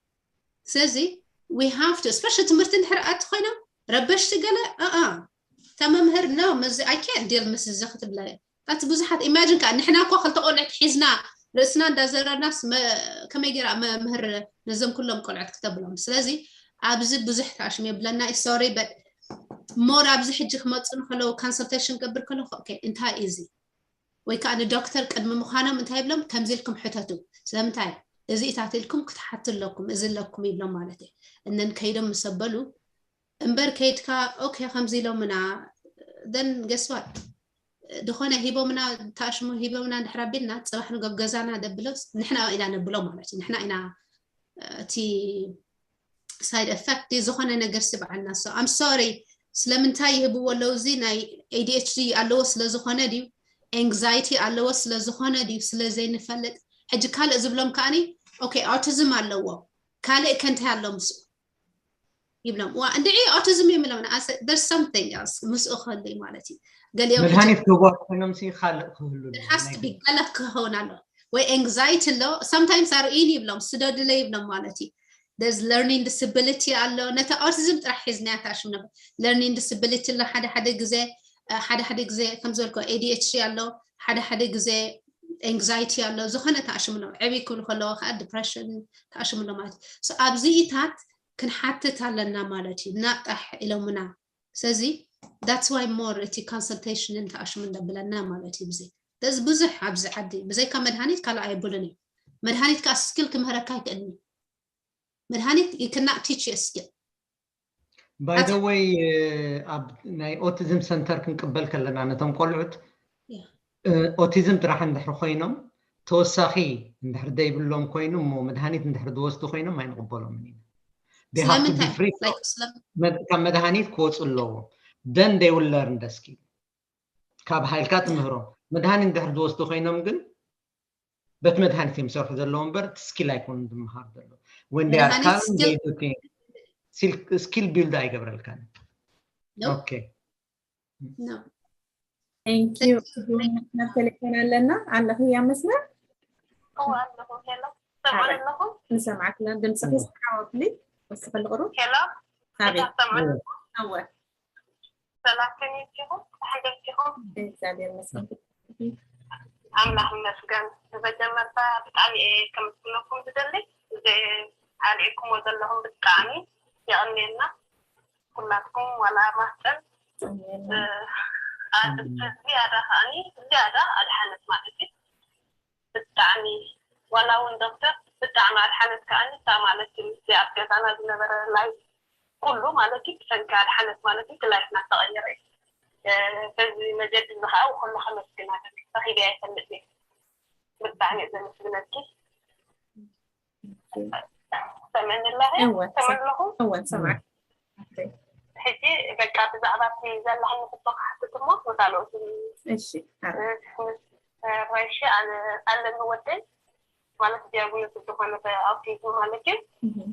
ስለዚ we have to especially ትምህርቲ እንድሕር ኣቲ ኮይኖም ረበሽቲ ገለ ኣኣ እታ መምህር no መዚ I can't deal ምስ እዚ ክትብላ እያ ታት ብዙሓት imagine ከዓ ንሕና እኳ ክልተ ቆልዑት ሒዝና ርእስና እንዳዘረርናስ ከመይ ገይራ መምህር ነዞም ኩሎም ቆልዑት ክተብሎም ስለዚ ኣብዚ ብዙሕ ተኣሽም የብለና sorry but more ኣብዚ ሕጂ ክመፁ ንከለዉ consultation ገብር ከለኩ okay እንታይ እዩ እዚ ወይ ከዓ ንዶክተር ቅድሚ ምዃኖም እንታይ ይብሎም ከምዚ ኢልኩም ሕተቱ ስለምንታይ እዚ ኢታት ኢልኩም ክትሓቱ ኣለኩም እዚ ኣለኩም ይብሎም ማለት እዩ እነን ከይዶም ምስ ኣበሉ እምበር ከይድካ okay ከምዚ ኢሎምና then guess what ዝኾነ ሂቦምና ተኣሽሙ ሂቦምና እንድሕር ኣቢልና ፅባሕ ንገብ ገዛና ደብሎስ ንሕና ኢና ነብሎ ማለት እዩ ንሕና ኢና እቲ side effect ዝኾነ ነገር ስብዓልና so I'm sorry ስለምንታይ ይህብዎ ኣለዉ እዚ ናይ A D H D ኣለዎ ስለዝኾነ ድዩ anxiety ኣለዎ ስለዝኾነ ድዩ ስለዘይንፈልጥ ሕጂ ካልእ ዝብሎም ከዓኒ okay autism ኣለዎ ካልእ ከ እንታይ ኣሎ ምስኡ ይብሎም ዋ እንድዒ autism እዮም ኢሎም there's something else ምስኡ ክህሉ እዩ ማለት እዩ ገሊኦም መድሃኒት ክህቦ ኮይኖም ሲ ካልእ ክህሉ has to be ገለ ክኸውን ኣሎ ወይ anxiety ኣሎ sometimes ኣርእይኒ ይብሎም ስደድለ ይብሎም ማለት እዩ there's learning disability ኣሎ ነቲ autism ጥራሕ ሒዝናያ ተኣሽም ነበር learning disability ኣሎ ሓደ ሓደ ግዜ ሓደ ሓደ ግዜ ከም ዝበልኮ A D H D ኣሎ ሓደ ሓደ ግዜ anxiety ኣሎ ዝኾነ ተኣሽምሎ ዕብይ ክብሉ ከለዎ ከዓ depression ተኣሽምሎ ማለት እዩ ኣብዚኢታት ክንሓትት ኣለና ማለት እዩ ናጣሕ ኢሎምና ስለዚ that's why more እቲ consultation ን ተኣሽሙ እንደብለና ማለት እዩ ብዚ ስለዚ ብዙሕ ኣብዚ ዓዲ ብዘይካ መድሃኒት ካልእ ኣይብሉን እዩ መድሃኒት ከዓ skill ክምህረካ ኣይክእልን እዩ መድሃኒት you cannot teach you a skill by the way ኣብ ናይ autism center ክንቅበል ከለና ነቶም ቆልዑት ኦቲዝም ጥራሕ እንድሕር ኮይኖም፣ ተወሳኺ እንድሕር ዘይብሎም ኮይኑ እሞ መድሃኒት እንድሕር ዝወስዱ ኮይኖም ኣይንቕበሎምን ኢና። They have to be ስለምንታይ free like ስለም መድ- ካብ መድሃኒት ክወፁ ኣለዎም። Then they will learn the skill። ካብ ሓይልካ ትምህሮም። መድሃኒት እንድሕር ዝወስዱ ኮይኖም ግን በቲ መድሃኒት እዮም ዝሰርሑ ዘለዎም እምበር እቲ ስኪል ኣይኮኑን ዝመሃሩ ዘለዉ። When they are መድሃኒት calm, skill they do things. Skill build ኣይገብረልካን። No. Okay. No. Thank you። ናብ ቴሌፎን ኣለና ኣለኺ እያ መስመር እወ ኣለኹ። ሄሎ፣ ሰምዑ ኣለኹ። ንሰምዓክና ድምፅኺ እወ። ስሓወትሊ ወስኺ ልቕሩ ሄሎ፣ ኣቤት ሰምዑ እወ። ኣወ ሰላም ከመይ ኢኹም? ደሓን ዲኹም? እግዚኣብሔር ይመስገን። ኣምላኽ ይመስገን። ብመጀመርታ ብጣዕሚ እየ ከመስግነኩም ዝደሊ። እዚ ኣልዒልኩሞ ዘለኹም ብጣዕሚ የቐንየልና። ኩላትኩም ዋላ ማህፀን እ፣ ኣ- ዝያዳ ከዓኒ ዝያዳ ኣድሓነት ማለት እዩ። ብጣዕሚ ዋላ እውን ዶክተር ብጣዕሚ ኣድሓነት ከዓኒ እታ ማለት እዩ ምስቲ ኣብ ገዛና ዝነበረ ላይ ኩሉ ማለት እዩ ብሰንኪ ኣድሓነት ማለት እዩ እቲ ላይፍና ዝተቐየረ እዩ። እ፣ በዚ መገዲ እዚ ከዓ ኩሉ ከመስግና ረኺበ ኣይፈልጥ እየ። ብጣዕሚ እየ ዘመስግነኪ። ሰምዕኒ ኣለኺ? እወ፣ ሰምዑ ኣለኹም? እወ ሰምዓ ሕጂ በቃ ብዛዕባ እቲ ዘለኒ ሕቶ ክሓትት እሞ ንካልኦት እሺ ኣረ ራይሺ ኣለኒ ወደይ ማለት ዲያግኖስ ዝኾነ ኣውቲዝም ማለት እዩ። እህም፣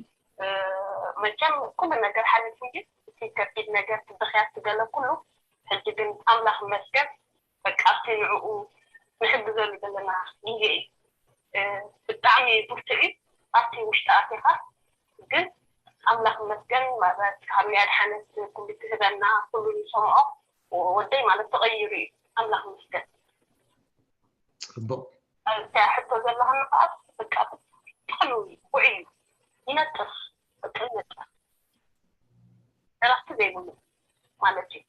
መቸም ኩሉ ነገር ሓሊፉ እዩ። እቲ ከቢድ ነገር ትበኽያት ትገለ ኩሉ ሕጂ ግን ኣምላኽ ይመስገን በቃ ኣብቲ ንዕኡ ንሕግዘሉ ዘለና ግዜ እዩ። ብጣዕሚ ብርቱዕ እዩ። ኣብቲ ውሽጢ ኣቲኻ ግን ኣምላኽ ይመስገን ማለት ካብ ናይ ኣድሓነት ኩሉ ትህበና ኩሉ ንሰምዖ ወደይ ማለት ተቐይሩ እዩ። ኣምላኽ ይመስገን። ፅቡቅ እታ ሕቶ ዘለኻኒ ከዓ በቃ ብጣዕሚ ውዑይ እዩ። ይነጥፍ በቃ ይነጥፍ እረፍቲ ዘይብሉ ማለት እዩ።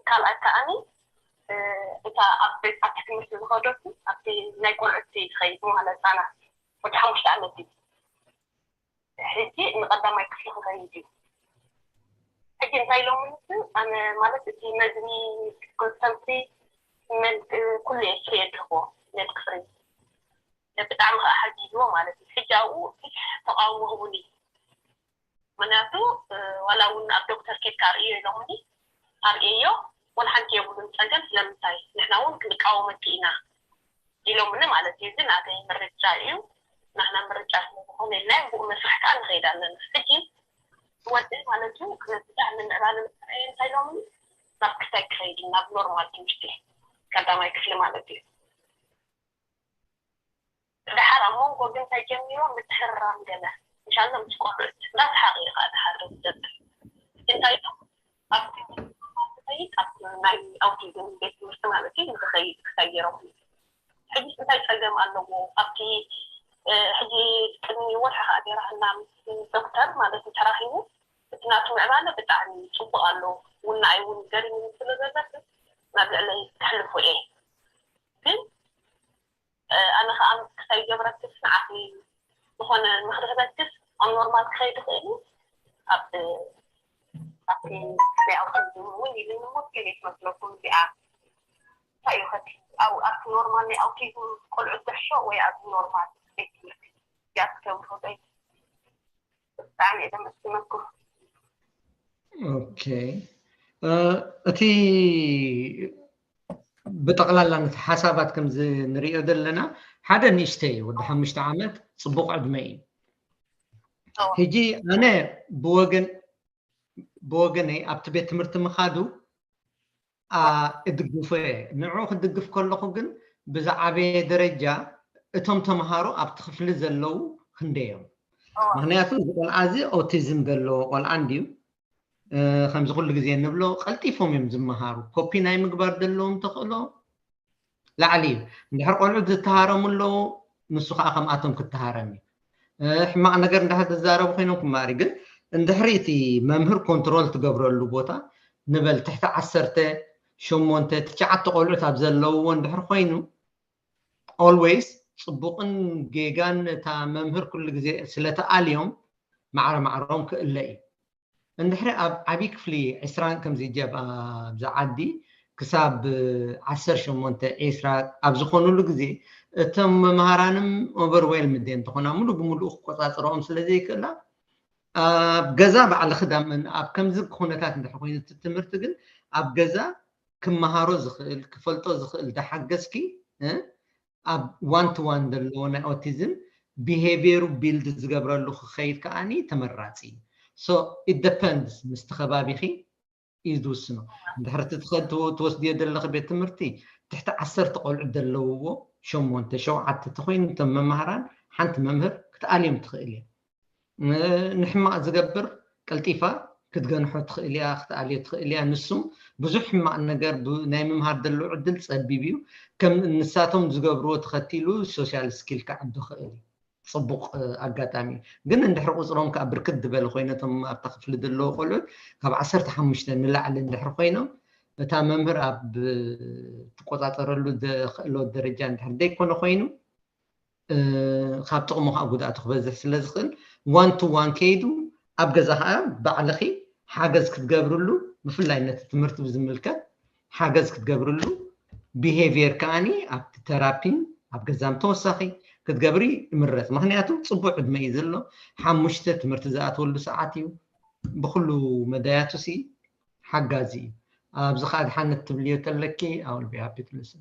ካልኣይ ከዓኒ እታ ኣብ ቤት ኣብቲ ትምህርቲ ዝኸደቱ ኣብቲ ናይ ቆልዑት ትኸይድ ማለት ህፃናት ወዲ ሓሙሽተ ዓመት እዩ። ሕጂ ንቀዳማይ ክፍሊ ክኸይድ እዩ። ሕጂ እንታይ ኢሎምኒ ኣነ ማለት እቲ መዝኒ ክልተንቲ ኩሉ እየ ፍሪ የድርጎ ሜልክ ፍሪ ብጣዕሚ ከዓ ሓጊዝዎ ማለት እዩ። ሕጂ ኣብኡ ብዙሕ ተቃውሞ ህቡኒ ምክንያቱ ዋላ እውን ኣብ ዶክተር ኬድካ ኣርእዮ ኢሎምኒ ኣርእየዮ ወላ ሓንቲ የብሉን ፀገም ስለምንታይ ንሕና እውን ክንቃወመኪ ኢና ኢሎምኒ ማለት እዩ። እዚ ናተይ ምርጫ እዩ። ንሕና ምርጫ ስለዝኾነ ኢልና ብኡ መስርሕ ከዓ ንኸይድ ኣለና። ሕጂ ወዲ ማለት እዩ ብጣዕሚ ምዕባለ እንታይ ኢሎምኒ ናብ ክታይ ክኸይድ ናብ ኖርማል ትምህርቲ ቀዳማይ ክፍሊ ማለት እዩ። ድሓር ኣብ መንጎ ግን እንታይ ጀሚሮም ምትሕርራም ገለ እንሻላ ምስ ቆልዑት እንዳሰሓቐ እዩ ከዓ ድሓር ዝገብር እንታይ ኢሎም ኣብቲ ዝኸይድ ኣብቲ ናይ ኣውቲዝም ቤት ትምህርቲ ማለት እዩ ንክኸይድ ክሰይሮም ሕጂ እንታይ ፀገም ኣለዎ ኣብቲ ሕጂ ቅድሚ ወርሒ ከዓ ገይራ ህና ምስ ዶክተር ማለት እዩ ተራኺቡ እቲ ናቱ ምዕባለ ብጣዕሚ ፅቡቅ ኣሎ እውን ንዓይ እውን ገሪምኒ ስለ ዘሎ ናብ ልዕለይ ከሕልፎ እየ ግን ኣነ ከዓ ክሳይ ገብረክስ ንዓኺ ዝኾነ ምኽሪ ህበክስ ኣብ ኖርማል ክኸይድ ይኽእል ኣብ ኣብቲ ናይ ኣውቲዝም እውን ኢልኒ እሞ ከመይ ትመስለኩም እዚኣ እንታይ እዩ ከቲ ኣብቲ ኖርማል ናይ ኣውቲዝም ቆልዑት ዝሕሾ ወይ ኣብዚ ኖርማል ቤት ትምህርቲ እዚኣ ክተብርሆ ዶ ብጣዕሚ እየ ዘመስግነኩም ኦኬ እቲ ብጠቕላላ ነቲ ሓሳባት ከምዚ ንሪኦ ዘለና ሓደ ንእሽተይ ወዲ ሓሙሽተ ዓመት ፅቡቕ ዕድመ እዩ ሕጂ ኣነ ብወገን ብወገነይ ኣብቲ ቤት ትምህርቲ ምኻዱ እድግፎ እየ ንዑ ክድግፍ ከለኹ ግን ብዝዓበየ ደረጃ እቶም ተምሃሮ ኣብቲ ክፍሊ ዘለዉ ክንደዮም ምክንያቱ እዚ ቆልዓ እዚ ኦቲዝም ዘለዎ ቆልዓ እንድዩ ከምዚ ኩሉ ግዜ እንብሎ ቀልጢፎም እዮም ዝመሃሩ ኮፒ ናይ ምግባር ዘለዎም ተኽእሎ ላዕሊ እዩ እንድሕር ቆልዑት ዝተሃረሙ ኣለዉ ንሱ ከዓ ከምኣቶም ክተሃረም እዩ ሕማቕ ነገር እንድሕር ዝዛረቡ ኮይኖም ክመሃር እዩ ግን እንድሕሪ እቲ መምህር ኮንትሮል ትገብረሉ ቦታ ንበል ትሕቲ ዓሰርተ ሸሞንተ ትሽዓተ ቆልዑት ኣብ ዘለውዎ እንድሕር ኮይኑ always ፅቡቕን ጌጋን እታ መምህር ኩሉ ግዜ ስለተኣልዮም ማዕረ ማዕሮም ክእለ እዩ እንድሕሪ ኣብ ዓብዪ ክፍሊ ዕስራን ከምዚ ጀብ ኣብዚ ዓዲ ክሳብ ዓሰርተ ሸሞንተ ዒስራ ኣብ ዝኾኑሉ ግዜ እቶም መምሃራንም overwhelmed እዮም ዝኾና፣ ሙሉ ብሙሉኡ ክቆፃፅረኦም ስለ ዘይክእላ ኣብ ገዛ ባዕልኺ ዳመን ኣብ ከምዚ ኩነታት እንድሕር ኮይኑ እቲ ትምህርቲ ግን ኣብ ገዛ ክመሃሮ ዝኽእል ክፈልጦ ዝኽእል ዳሓገዝኪ ኣብ one to one ዘለዎ ናይ autism behaviour ኡ build ዝገብረሉ ክኸይድ ከዓኒ ተመራፂ እዩ። So it depends ምስቲ ከባቢኺ እዩ ዝውስኖ። እንድሕር እቲ ትኸድ- ትወስድዮ ዘለኺ ቤት ትምህርቲ ትሕቲ ዓሰርተ ቆልዑ ዘለውዎ ሸሞንተ ሸውዓተ ተኮይኑ እቶም መምሃራን ሓንቲ መምህር ክትኣልዮም ትኽእል እየ። ንሕማቕ ዝገብር ቀልጢፋ ክትገንሖ ትኽእል እያ፣ ክትኣልዮ ትኽእል እያ። ንሱም ብዙሕ ሕማቕ ነገር ናይ ምምሃር ዘለዎ ዕድል ጸቢብ እዩ። ከም ንሳቶም ዝገብርዎ ተኸቲሉ social skill ክዓቢ ይኽእል እዩ። ፅቡቕ ኣጋጣሚ እዩ። ግን እንድሕር ቁፅሮም ከዓ ብርክት ዝበለ ኮይነቶም ኣብታ ክፍሊ ዘለዎ ቆልዑት ካብ ዓሰርተ ሓሙሽተ ንላዕሊ እንድሕር ኮይኖም እታ መምህር ኣብ ትቆፃፀረሉ ዘኽእሎ ደረጃ እንድሕር ዘይኮነ ኮይኑ ካብ ጥቕሙ ከዓ ጉድኣቱ ክበዝሕ ስለ ዝኽእል one to one ከይዱ ኣብ ገዛ ከዓ ባዕልኺ ሓገዝ ክትገብርሉ ብፍላይ ነቲ ትምህርቲ ብዝምልከት ሓገዝ ክትገብርሉ behaviour ከዓኒ ኣብቲ therapy ን ኣብ ገዛም ተወሳኺ ክትገብሪ ይምረፅ። ምክንያቱ ፅቡቅ ዕድመ እዩ ዘሎ። ሓሙሽተ ትምህርቲ ዝኣትወሉ ሰዓት እዩ። ብኩሉ መዳያቱ ሲ ሓጋዚ እዩ። ኣብዚ ከዓ ድሓነት ትብልዮ ተለኪ I will be happy to listen.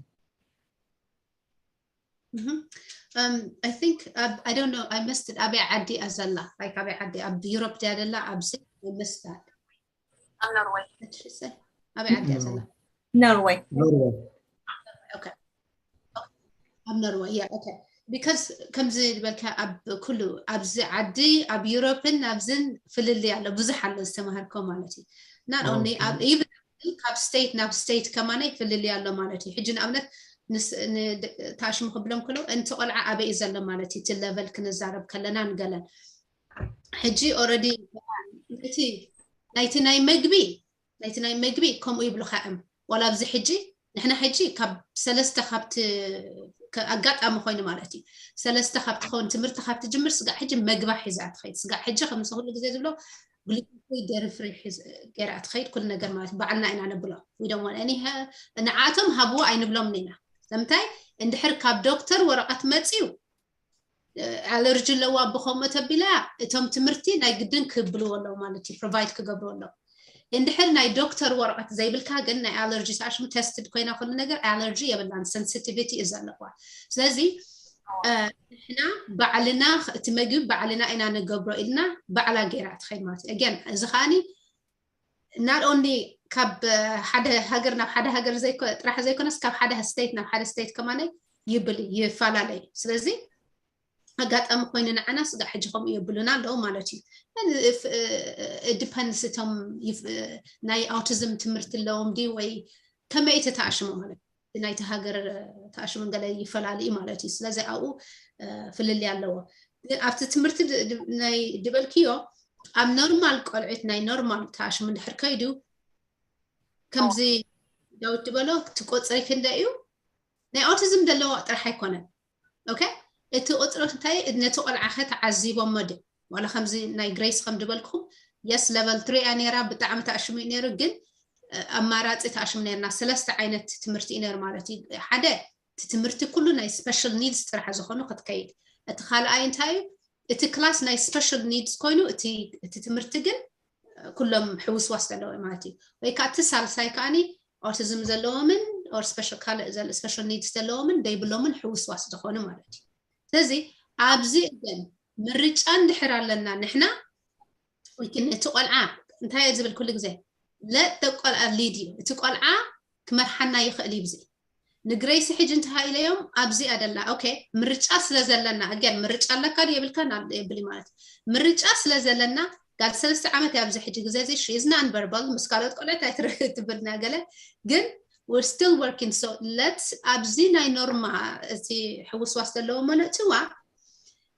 Mhm. Um, I think uh, I don't know. I missed it. ኣበይ ዓዲ እያ ዘላ? Like ኣበይ ዓዲ? ኣብ ዩሮፕ ድያ ዘላ? ኣብዚ I missed that. ኣብ ኖርወይ። What did she say? ኣበይ ዓዲ እያ ዘላ? ኖርወይ። ኖርወይ። Okay. ኣብ ኖርወይ yeah okay because ከምዚ ዝበልካ ኣብ ኩሉ ኣብዚ ዓዲ ኣብ ዩሮፕን ኣብዝን ፍልልይ ኣሎ ብዙሕ ኣሎ ዝተማሃርኮ ማለት እዩ not only even ካብ state ናብ state ከማነይ ፍልልይ ኣሎ ማለት እዩ ሕጂ ንኣብነት ተኣሽሙ ክብሎም ከሎ እንቲ ቆልዓ ኣበይ እዩ ዘሎ ማለት እዩ እቲ level ክንዛረብ ከለና ንገለን ሕጂ already እቲ ናይቲ ናይ መግቢ ናይቲ ናይ መግቢ ከምኡ ይብሉካ እዮም ዋላ ኣብዚ ሕጂ ንሕና ሕጂ ካብ ሰለስተ ካብቲ ኣጋጣሚ ኮይኑ ማለት እዩ ሰለስተ ካብ ትኸውን ትምህርቲ ካብ ትጅምር ስጋዕ ሕጂ መግባ ሒዛ ትኸይድ ስጋዕ ሕጂ ከምዚ ኩሉ ግዜ ዝብሎ gluten free dairy free ገይራ ትኸይድ ኩሉ ነገር ማለት ባዕልና ኢና ነብሎ ንዓቶም ሃብዎ ኣይንብሎምን ኢና ንምንታይ እንድሕር ካብ ዶክተር ወረቐት መፅዩ allergy ኣለዋ ብከምኡ ተቢላ እቶም ትምህርቲ ናይ ግድን ክብልዎ ኣለዉ ማለት እዩ provide ክገብርዎ ኣለዉ እንድሕር ናይ ዶክተር ወረቐት ዘይብልካ ግን ናይ allergy ተኣሽሙ tested ኮይና ኩሉ ነገር allergy የብላን sensitivity እዩ ዘለዋ ስለዚ ንሕና ባዕልና እቲ መግቢ ባዕልና ኢና ንገብሮ ኢልና ባዕላ ገይራ ትኸይድ ማለት እዩ again እዚ ከዓኒ not only ካብ ሓደ ሃገር ናብ ሓደ ሃገር ጥራሕ ዘይኮነስ ካብ ሓደ state ናብ ሓደ state ከማነ ይብል ይፈላለ እዩ ስለዚ ኣጋጣሚ ኮይኑ ንዓና ስጋዕ ሕጂ ከምኡ የብሉና ኣለዉ ማለት እዩ depends እቶም ናይ autism ትምህርቲ ኣለዎም ድዩ ወይ ከመይ ተተኣሽሙ ማለት ናይቲ ሃገር ተኣሽሙ ገለ ይፈላለ እዩ ማለት እዩ ስለዚ ኣብኡ ፍልልይ ኣለዎ ኣብቲ ትምህርቲ ናይ ድበልክዮ ኣብ ኖርማል ቆልዑት ናይ ኖርማል ተኣሽሙ እንድሕር ከይዱ ከምዚ ዳዊት ድበሎ እቲ ቆፅሪ ክንደ እዩ ናይ autism ዘለዎ ጥራሕ ኣይኮነን okay እቲ ቁፅሪ እንታይ ነቲ ቆልዓ ከ ተዓዚቦሞ ድ ዋላ ከምዚ ናይ grace ከም ድበልኩም yes level three እያ ነይራ ብጣዕሚ ተኣሽሙ እዩ ነይሩ ግን ኣማራፂ ተኣሽሙ ነይርና ሰለስተ ዓይነት ትምህርቲ እዩ ነይሩ ማለት እዩ ሓደ እቲ ትምህርቲ ኩሉ ናይ special needs ጥራሕ ዝኾኑ ክትከይድ እቲ ካልኣይ እንታይ እዩ እቲ class ናይ special needs ኮይኑ እቲ ትምህርቲ ግን ኩሎም ሕውስዋስ ዘለዎ ማለት እዩ ወይ ከዓ እቲ ሳልሳይ ከዓኒ autism ዘለዎምን or special ካልእ special needs ዘለዎምን ዘይብሎምን ሕውስዋስ ዝኾኑ ማለት እዩ ስለዚ ኣብዚ ግን ምርጫ እንድሕር ኣለና ንሕና ወይክን እቲ ቆልዓ እንታይ እየ ዝብል ኩሉ ግዜ let the ቆልዓ lead you እቲ ቆልዓ ክመርሓና ይኽእል እዩ ብዚ ንግረይሲ ሕጂ እንተሃ ኢለዮም ኣብዚኣ ደላ okay ምርጫ ስለ ዘለና again ምርጫ ኣለካ ድዩ የብልካን የብል ማለት ምርጫ ስለ ዘለና ጋል ሰለስተ ዓመት እያ ኣብዚ ሕጂ ግዜ እዚ she is non verbal ምስ ካልኦት ቆልዑት ኣይትርህ ትብልና ገለ ግን we're still working so let's ኣብዚ ናይ ኖርማ እቲ ሕውስዋስ ዘለዎ መነእትዋ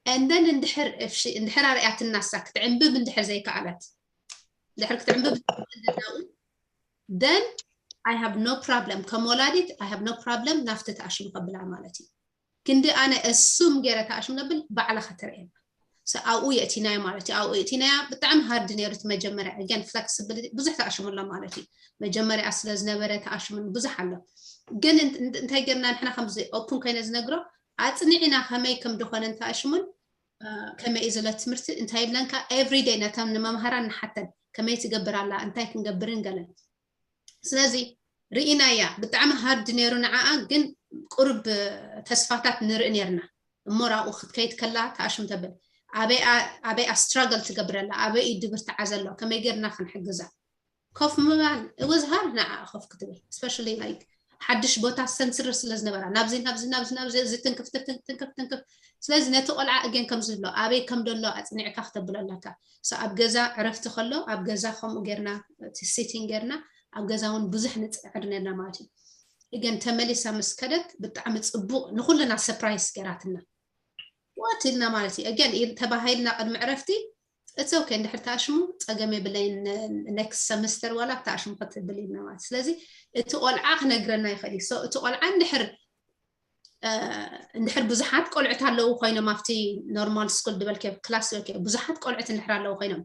and then እንድሕር እፍሺ እንድሕር ኣርያትናሳ ክትዕንብብ እንድሕር ዘይከኣለት እንድሕር ክትዕንብብ then I have no problem ከም ወላዲት I have no problem ናብቲ ተኣሽሙ ከብላ ማለት እዩ ክንዲ ኣነ እሱም ገይረ ተኣሽሙ ነብል ባዕላ ከተርእየና ኣብኡ የእቲናዮ ማለት እዩ። ኣብኡ የእቲናያ ብጣዕሚ ሃርድ ነይሩ እቲ መጀመርያ። ኣገን ፍለክስብሊቲ ብዙሕ ተኣሽሙ ኣሎ ማለት እዩ። መጀመርያ ስለ ዝነበረ ተኣሽሙን ብዙሕ ኣሎ። ግን እንታይ ገርና ንሕና ከምዚ ኦፕን ኮይነ ዝነግሮ ኣፅኒዕና ከመይ ከም ድኾነ እንተኣሽሙን ከመይ እዩ ዘሎ ትምህርቲ እንታይ ይብለንካ? ኤቭሪደይ ነተን ንመምሃራን ንሓተን ከመይ ትገብር ኣላ፣ እንታይ ክንገብርን ገለን። ስለዚ ርኢናያ ብጣዕሚ ሃርድ ነይሩ ንዓኣ፣ ግን ቁርብ ተስፋታት ንርኢ ነርና። እሞ ራብኡ ክትከይድ ከላ ተኣሽም ተብል ኣበይ ኣስትራግል ትገብረላ፣ ኣበይ እዩ ድብርትዓ ዘሎ፣ ከመይ ጌርና ክንሕግዛ። ኮፍ ምባል እወዝ ሃር ንዓ ኮፍ ክትብል ስፔሻሊ ላይክ ሓድሽ ቦታ ሰንስር ስለ ዝነበራ ናብዚ ናብዚ ናብዚ ናብዚ እዚ ትንክፍ ትንክፍ ትንክፍ ትንክፍ። ስለዚ ነቲ ቆልዓ እገን ከም ዝብሎ ኣበይ ከም ደሎ ኣፅኒዕካ ክተብሎ ኣለካ። So ኣብ ገዛ ዕረፍቲ ከሎ ኣብ ገዛ ከምኡ ጌርና እቲ ሲቲንግ ጌርና ኣብ ገዛ እውን ብዙሕ ንፅዕር ነርና ማለት እዩ። እገን ተመሊሳ ምስ ከደት ብጣዕሚ ፅቡቅ ንኩልና ሰፕራይስ ገይራትና። ዋት ኢልና ማለት እዩ። ኣገን ተባሂልና ቅድሚ ዕረፍቲ it's okay እንድሕር ተኣሽሙ ፀገም የብለይን፣ ኔክስት ሰምስተር ዋላ ተኣሽሙ ክትብል ኢልና ማለት። ስለዚ እቲ ቆልዓ ክነግረና ይኽእል እዩ። So እቲ ቆልዓ እንድሕር እንድሕር ብዙሓት ቆልዑት ኣለዉ ኮይኖም ኣብቲ ኖርማል ስኩል ድበልከ ክላስ ድበልከ ብዙሓት ቆልዑት እንድሕር ኣለዉ ኮይኖም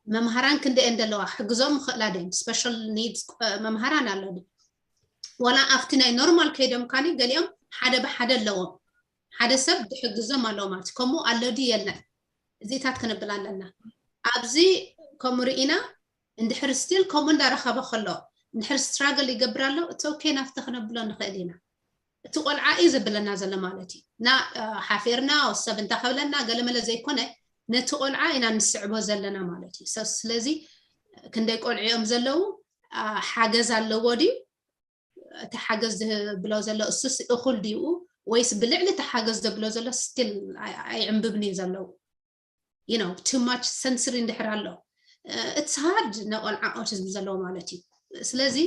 መምሃራን ክንደየን ዘለዋ ክሕግዞም ይኽእላ ደም ስፔሻል ኒድስ መምሃራን ኣለዉ ዋላ ኣብቲ ናይ ኖርማል ከይዶም ካኒ ገሊኦም ሓደ ብሓደ ኣለዎም ሓደ ሰብ ድሕግዞም ኣለዎ ማለት እዩ። ከምኡ ኣሎ ድዩ የለን እዚታት ክንብል ኣለና። ኣብዚ ከምኡ ርኢና እንድሕር ስቲል ከምኡ እንዳረኸበ ከሎ እንድሕር ስትራግል ይገብር ኣሎ እቲ ኦኬ ናብቲ ክነብሎ ንኽእል ኢና። እቲ ቆልዓ እዩ ዘብለና ዘሎ ማለት እዩ። እና ሓፊርና ሰብ እንተኸብለና ገለመለ ዘይኮነ ነቲ ቆልዓ ኢና ንስዕቦ ዘለና ማለት እዩ። ስለዚ ክንደይ ቆልዑ እዮም ዘለዉ ሓገዝ ኣለዎ ድዩ እቲ ሓገዝ ዝብሎ ዘሎ እሱስ እኹል ድዩ ወይስ ብልዕሊ እቲ ሓገዝ ዘብሎ ዘሎ ስቲል ኣይዕንብብን እዩ ዘለዉ you know too much sensory እንድሕር ኣሎ it's hard ንቆልዓ ኦቲዝም ዘለዎ ማለት እዩ። ስለዚ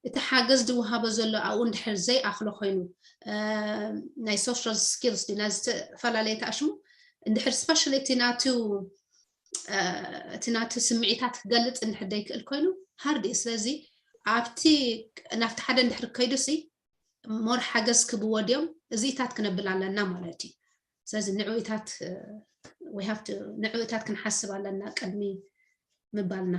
እቲ ሓገዝ ዝወሃቦ ዘሎ ኣብኡ እንድሕር ዘይኣኽሎ ኮይኑ ናይ social skills ድዩ ናይ ዝተፈላለየ ተኣሽሙ እንድሕር ስፔሻሊ እቲ ናቱ እቲ ናቱ ስምዒታት ክገልፅ እንድሕር ዘይክእል ኮይኑ ሃርድ እዩ። ስለዚ ኣብቲ ናብቲ ሓደ እንድሕር ከይዱ ሲ ሞር ሓገዝ ክብዎ ድዮም እዚታት ክነብል ኣለና ማለት እዩ። ስለዚ ንዕኡታት ንዕኡታት ክንሓስብ ኣለና ቅድሚ ምባልና።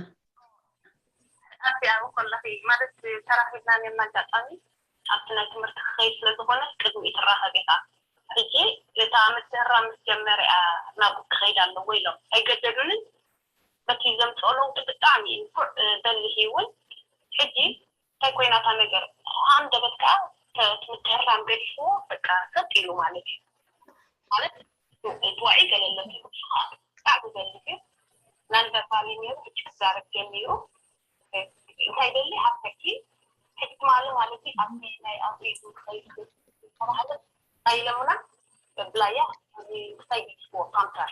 ኣብቲ ኣብኡ ከለኺ ማለት ተራኺብና ኔርና ኣጋጣሚ ኣብቲ ናይ ትምህርቲ ክኸይድ ስለ ዝኾነ ቅድሚኡ ትራኸብ ኢኻ። ሕጂ እታ ምትህራም ምስ ጀመረ እያ ናብኡ ክኸይድ ኣለዎ ኢሎም ኣይገደዱንን። በቲ ዘምፅኦ ለውጢ ብጣዕሚ እዩ ንፉዕ በሊሕ እዩ እውን። ሕጂ እንታይ ኮይና እታ ነገር ሃንደበት ከዓ እቲ ምትህራም ገዲፍዎ በቃ ሰጥ ኢሉ ማለት እዩ። ማለት ዋዒ ገለለት እዩ ብጣዕሚ በሊሕ እዩ። ናንበባሊ ነይሩ ሕጂ ክዛረብ ጀሚሩ። እንታይ ደሊ ሓፍተኪ ሕጂ ትማሊ ማለት እዩ ኣብቲ ናይ ኣፍሪሉ ክኸይድ ዝተባህለ ናይ ለሙና ብላያ ክሳይ ይስዎ ካምታር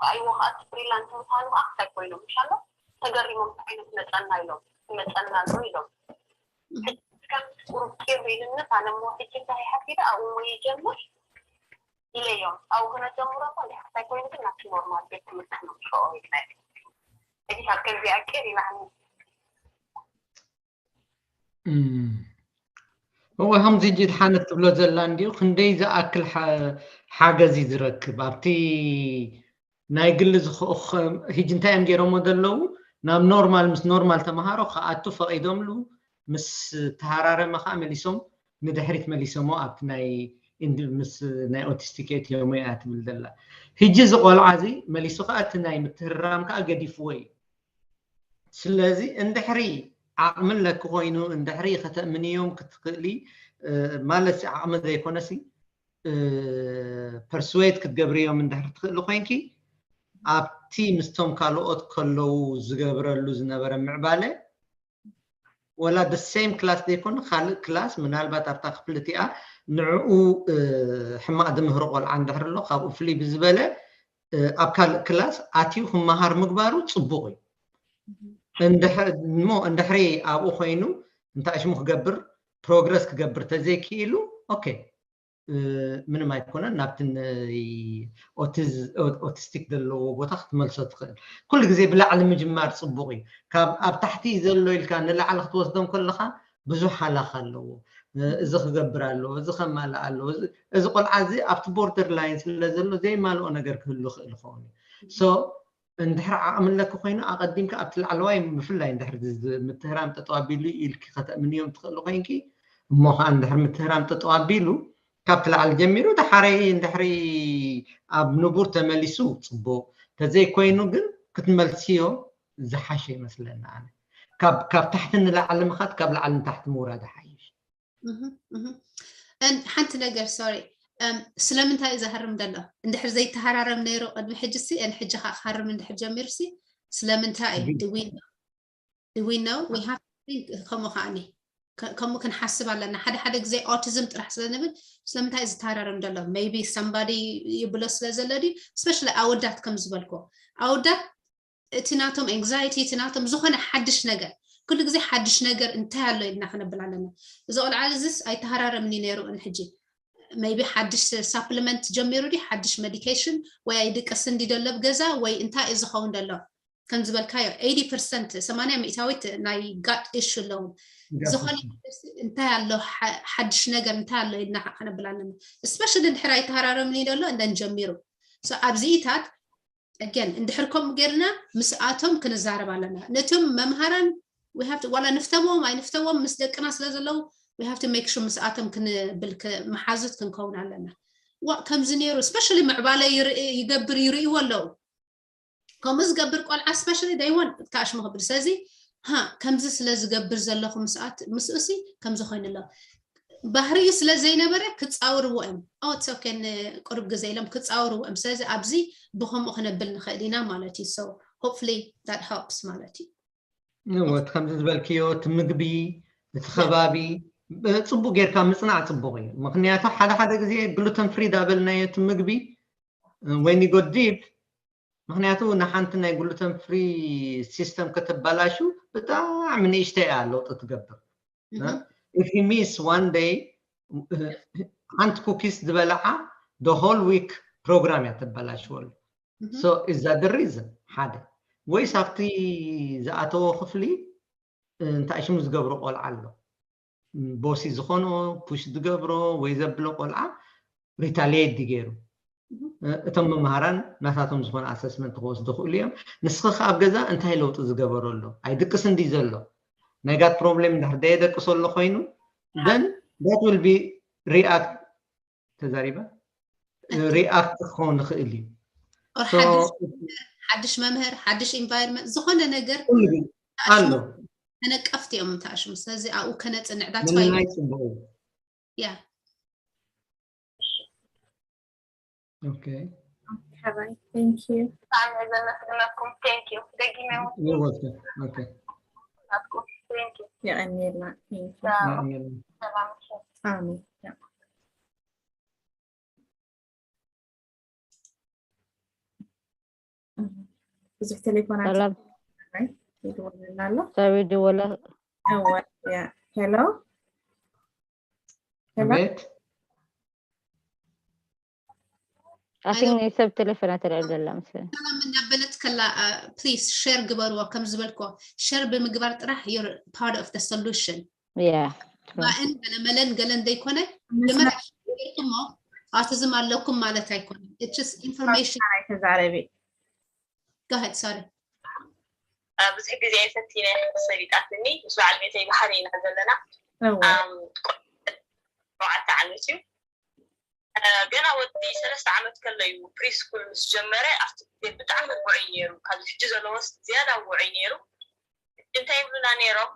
ኣይዎ ከዓ ፍሪላንስ ምዃኑ ከዓ ክሳይ ኮይኖም ምሻሎ ተገሪሞም ዓይነት መፀና ኢሎም መፀና ኣሎ ኢሎም ከም ቁሩብ ቂር ኢልነት ኣነ ሞ ሕጂ እንታይ ሓሲበ ኣብኡ ሞ ይጀምር ኢለዮም ኣብኡ ክነጀምሮ እኮ እንዲ ሓሳይ ኮይኑ ግን ናብቲ ኖርማል ቤት ትምህርቲ ክነምፅኦ ኢልና ሕጂ ካብ ከምዚኣ ቂር ኢላኒ እወ ከምዚ ጅድሓነት ትብሎ ዘላ እንዲዩ ክንደይ ዝኣክል ሓገዝ እዩ ዝረክብ ኣብቲ ናይ ግሊ ዝኽእኽ ህጂ እንታይ እዮም ገይሮሞ ዘለዉ ናብ ኖርማል ምስ ኖርማል ተምሃሮ ክኣቱ ፈቒዶምሉ ምስ ተሃራረመ ከዓ መሊሶም ንድሕሪት መሊሶሞ ኣብቲ ናይ ምስ ናይ ኦቲስቲክ እትዮሞ እያ ትብል ዘላ ህጂ እዚ ቆልዓ እዚ መሊሱ ከዓ እቲ ናይ ምትህራም ከዓ ገዲፍዎ እዩ ስለዚ እንድሕሪ ዓቕሚ ኣለኪ ኮይኑ እንድሕሪ ከተእምንዮም ክትኽእሊ ማለት ዓቕሚ ዘይኮነሲ ፐርስዌት ክትገብርዮም እንድሕር ትኽእሊ ኮይንኪ ኣብቲ ምስቶም ካልኦት ከለዉ ዝገብረሉ ዝነበረ ምዕባለ ወላ the same class ዘይኮነ ካልእ ክላስ ምናልባት ኣብታ ክፍሊ እቲኣ ንዕኡ ሕማቕ ዝምህሮ ቆልዓ እንድሕር ኣሎ ካብኡ ፍልይ ብዝበለ ኣብ ካልእ ክላስ ኣትዩ ክመሃር ምግባሩ ፅቡቕ እዩ እሞ እንድሕሪ ኣብኡ ኮይኑ እንታይ ሽሙ ክገብር ፕሮግረስ ክገብር ተዘይክኢሉ ኦኬ ምንም ኣይኮነን ናብቲ ኦቲስቲክ ዘለዎ ቦታ ክትመልሶ ትኽእል ኩሉ ግዜ ብላዕሊ ምጅማር ፅቡቅ እዩ ካብ ኣብ ታሕቲ ዘሎ ኢልካ ንላዕሊ ክትወስዶም ከለካ ብዙሕ ሃላኽ ኣለዎ። እዚ ክገብር ኣለዎ፣ እዚ ከማልእ ኣለዎ። እዚ ቆልዓ እዚ ኣብቲ ቦርደር ላይን ስለ ዘሎ ዘይማልኦ ነገር ክህሉ ይኽእል ይኸውን እዩ። ሶ እንድሕር ዓቕሚ ኣለኪ ኮይኑ ኣቐዲምካ ኣብቲ ላዕለዋይ ብፍላይ እንድሕር ምትህራም ጠጠው ኣቢሉ ኢልኪ ከተእምንዮም ትኽእሉ ኮይንኪ እሞ ከዓ እንድሕር ምትህራም ጠጠው ኣቢሉ ካብቲ ላዕሊ ጀሚሩ ዳሓረይ እንድሕሪ ኣብ ንቡር ተመሊሱ ፅቡቕ ተዘይኮይኑ ግን ክትመልስዮ ዝሓሸ ይመስለኒ ኣነ ካብ ታሕቲ ንላዕሊ ምኻድ ካብ ላዕሊ ንታሕቲ ምውራድ ሓይሽ ሓንቲ ነገር ሶሪ ስለምንታይ እዩ ዝሃርም ዘሎ እንድሕር ዘይተሃራረም ነይሩ ቅድሚ ሕጂ ሲ ን ሕጂ ከዓ ክሃርም እንድሕር ጀሚሩ ሲ ስለምንታይ እዩ ድዊን ድዊነው ከምኡ ከዓኒ ከምኡ ክንሓስብ ኣለና ሓደ ሓደ ግዜ ኦቲዝም ጥራሕ ስለንብል ስለምንታይ እዩ ዝተሃራረም ዘሎ maybe somebody ይብሎ ስለ ዘሎ ድዩ especially ኣወዳት ከም ዝበልኮ ኣወዳት እቲ ናቶም anxiety እቲ ናቶም ዝኾነ ሓድሽ ነገር ኩሉ ግዜ ሓድሽ ነገር እንታይ ኣሎ ኢልና ክነብል ኣለና እዚ ቆልዓ እዚስ ኣይተሃራረምን እዩ ነይሩ ን ሕጂ maybe ሓድሽ supplement ጀሚሩ ድዩ ሓድሽ medication ወይ ኣይድቅስን ድዩ ዘሎ ኣብ ገዛ ወይ እንታይ እዩ ዝኸውን ዘሎ ከም ዝበልካዮ eighty percent ሰማንያ ሚእታዊት ናይ gut issue ኣለዎም ዝኾነ እንታይ ኣሎ ሓድሽ ነገር እንታይ ኣሎ ኢልና ከነብል ኣለና especially እንድሕር ኣይተሃራረምን እዩ ዘሎ እንደን ጀሚሩ ኣብዚኢታት again እንድሕር ከምኡ ጌርና ምስኣቶም ክንዛረብ ኣለና ነቶም መምሃራን ዋላ ንፍተዎም ኣይንፍተዎም ምስ ደቅና ስለ ዘለዉ we have to make sure ምስኣቶም ክንብል መሓዙት ክንከውን ኣለና ዋ ከምዚ ነይሩ especially ምዕባለ ይገብር ይርእይዎ ኣለዉ ከምኡ ዝገብር ቆልዓ especially they want ተኣሽሙ ክብል ስለዚ ሃ ከምዚ ስለ ዝገብር ዘለኹ ምስኣት ምስኡሲ ከምዚ ኮይኑ ኣሎ ባህሪኡ ስለ ዘይነበረ ክፃወርዎ እዮም ኦትስ ኦኬ ንቁሩብ ግዜ ኢሎም ክፃወርዎ እዮም ስለዚ ኣብዚ ብከምኡ ክነብል ንኽእል ኢና ማለት እዩ so hopefully that helps ማለት እዩ እወ እቲ ከምዚ ዝበልክዮ እቲ ምግቢ እቲ ከባቢ ፅቡቅ ጌርካ ምፅናዕ ፅቡቅ እዩ ምክንያቱ ሓደ ሓደ ግዜ gluten free ዳበልናዮ እቲ ምግቢ when you go deep ምክንያቱ ንሓንቲ ናይ gluten free system ከተበላሹ ብጣዕሚ ንእሽተይ እያ ለውጢ ትገብር if you miss one day ሓንቲ cookies ዝበልዓ the whole week program እያ ተበላሽወሉ so is that the reason ሓደ ወይስ ኣብቲ ዝኣተዎ ክፍሊ እንታይ ሽሙ ዝገብሮ ቆልዓ ኣሎ bossy ዝኾኖ push ዝገብሮ ወይ ዘብሎ ቆልዓ retaliate ድዩ ገይሩ እቶም መምሃራን ናታቶም ዝኾነ assessment ክወስዱ ክእሉ እዮም ንስኺ ከ ኣብ ገዛ እንታይ ለውጢ ዝገበሮ ኣሎ ኣይድቅስን ድዩ ዘሎ ናይ gut problem እንድሕር ደየደቅሶ ኣሎ ኮይኑ then that will be react ተዛሪበ react ክኸውን ይኽእል እዩ ሓድሽ መምህር ሓድሽ environment ዝኾነ ነገር ኣሎ ተነቀፍቲ እዮም ተኣሽሙ ስለዚ ኣብኡ ከነፅንዕ that's why ምንናይ ፅቡቅ እዩ yeah okay All right, thank you. ብጣዕሚ እየ ዘመስግነኩም thank you ደጊመ You're welcome okay ናትኩም thank you የቐንየልና። Thank you. ቻው ኣሜን ሰላም ኣሜን። ብዙሕ ቴሌፎናት ሰላም ይደወለና ኣሎ። ሰብ ይድወለ እወ፣ ያ። ሄሎ ሄሎ ቤት ኣቲንግ ናይ ሰብ ቴሌፎን ኣተልዕል ዘላ መስለኒ ሰላም እናበለት ከላ please share ግበርዎ ከም ዝበልኮ share ብምግባር ጥራሕ you're part of the solution ያ ባእን ገለመለን ገለን ዘይኮነ ብመራሽ ጌርኩሞ autism ኣለኩም ማለት ኣይኮነ it's just information ተዛረቢ go ahead sorry ብዙሕ ግዜ ፈቲነ ሰሊጣትኒ ምስ በዓል ቤተይ ብሓደ ኢና ዘለና እወ ሸውዓተ ዓመት እዩ ገና ወዲ ሰለስተ ዓመት ከሎ እዩ ፕሪስኩል ምስ ጀመረ ኣብቲ ግዜ ብጣዕሚ ውዑይ ነይሩ ካብዚ ሕጂ ዘለዎስ ዝያዳ ውዑይ ነይሩ እንታይ ይብሉና ነይሮም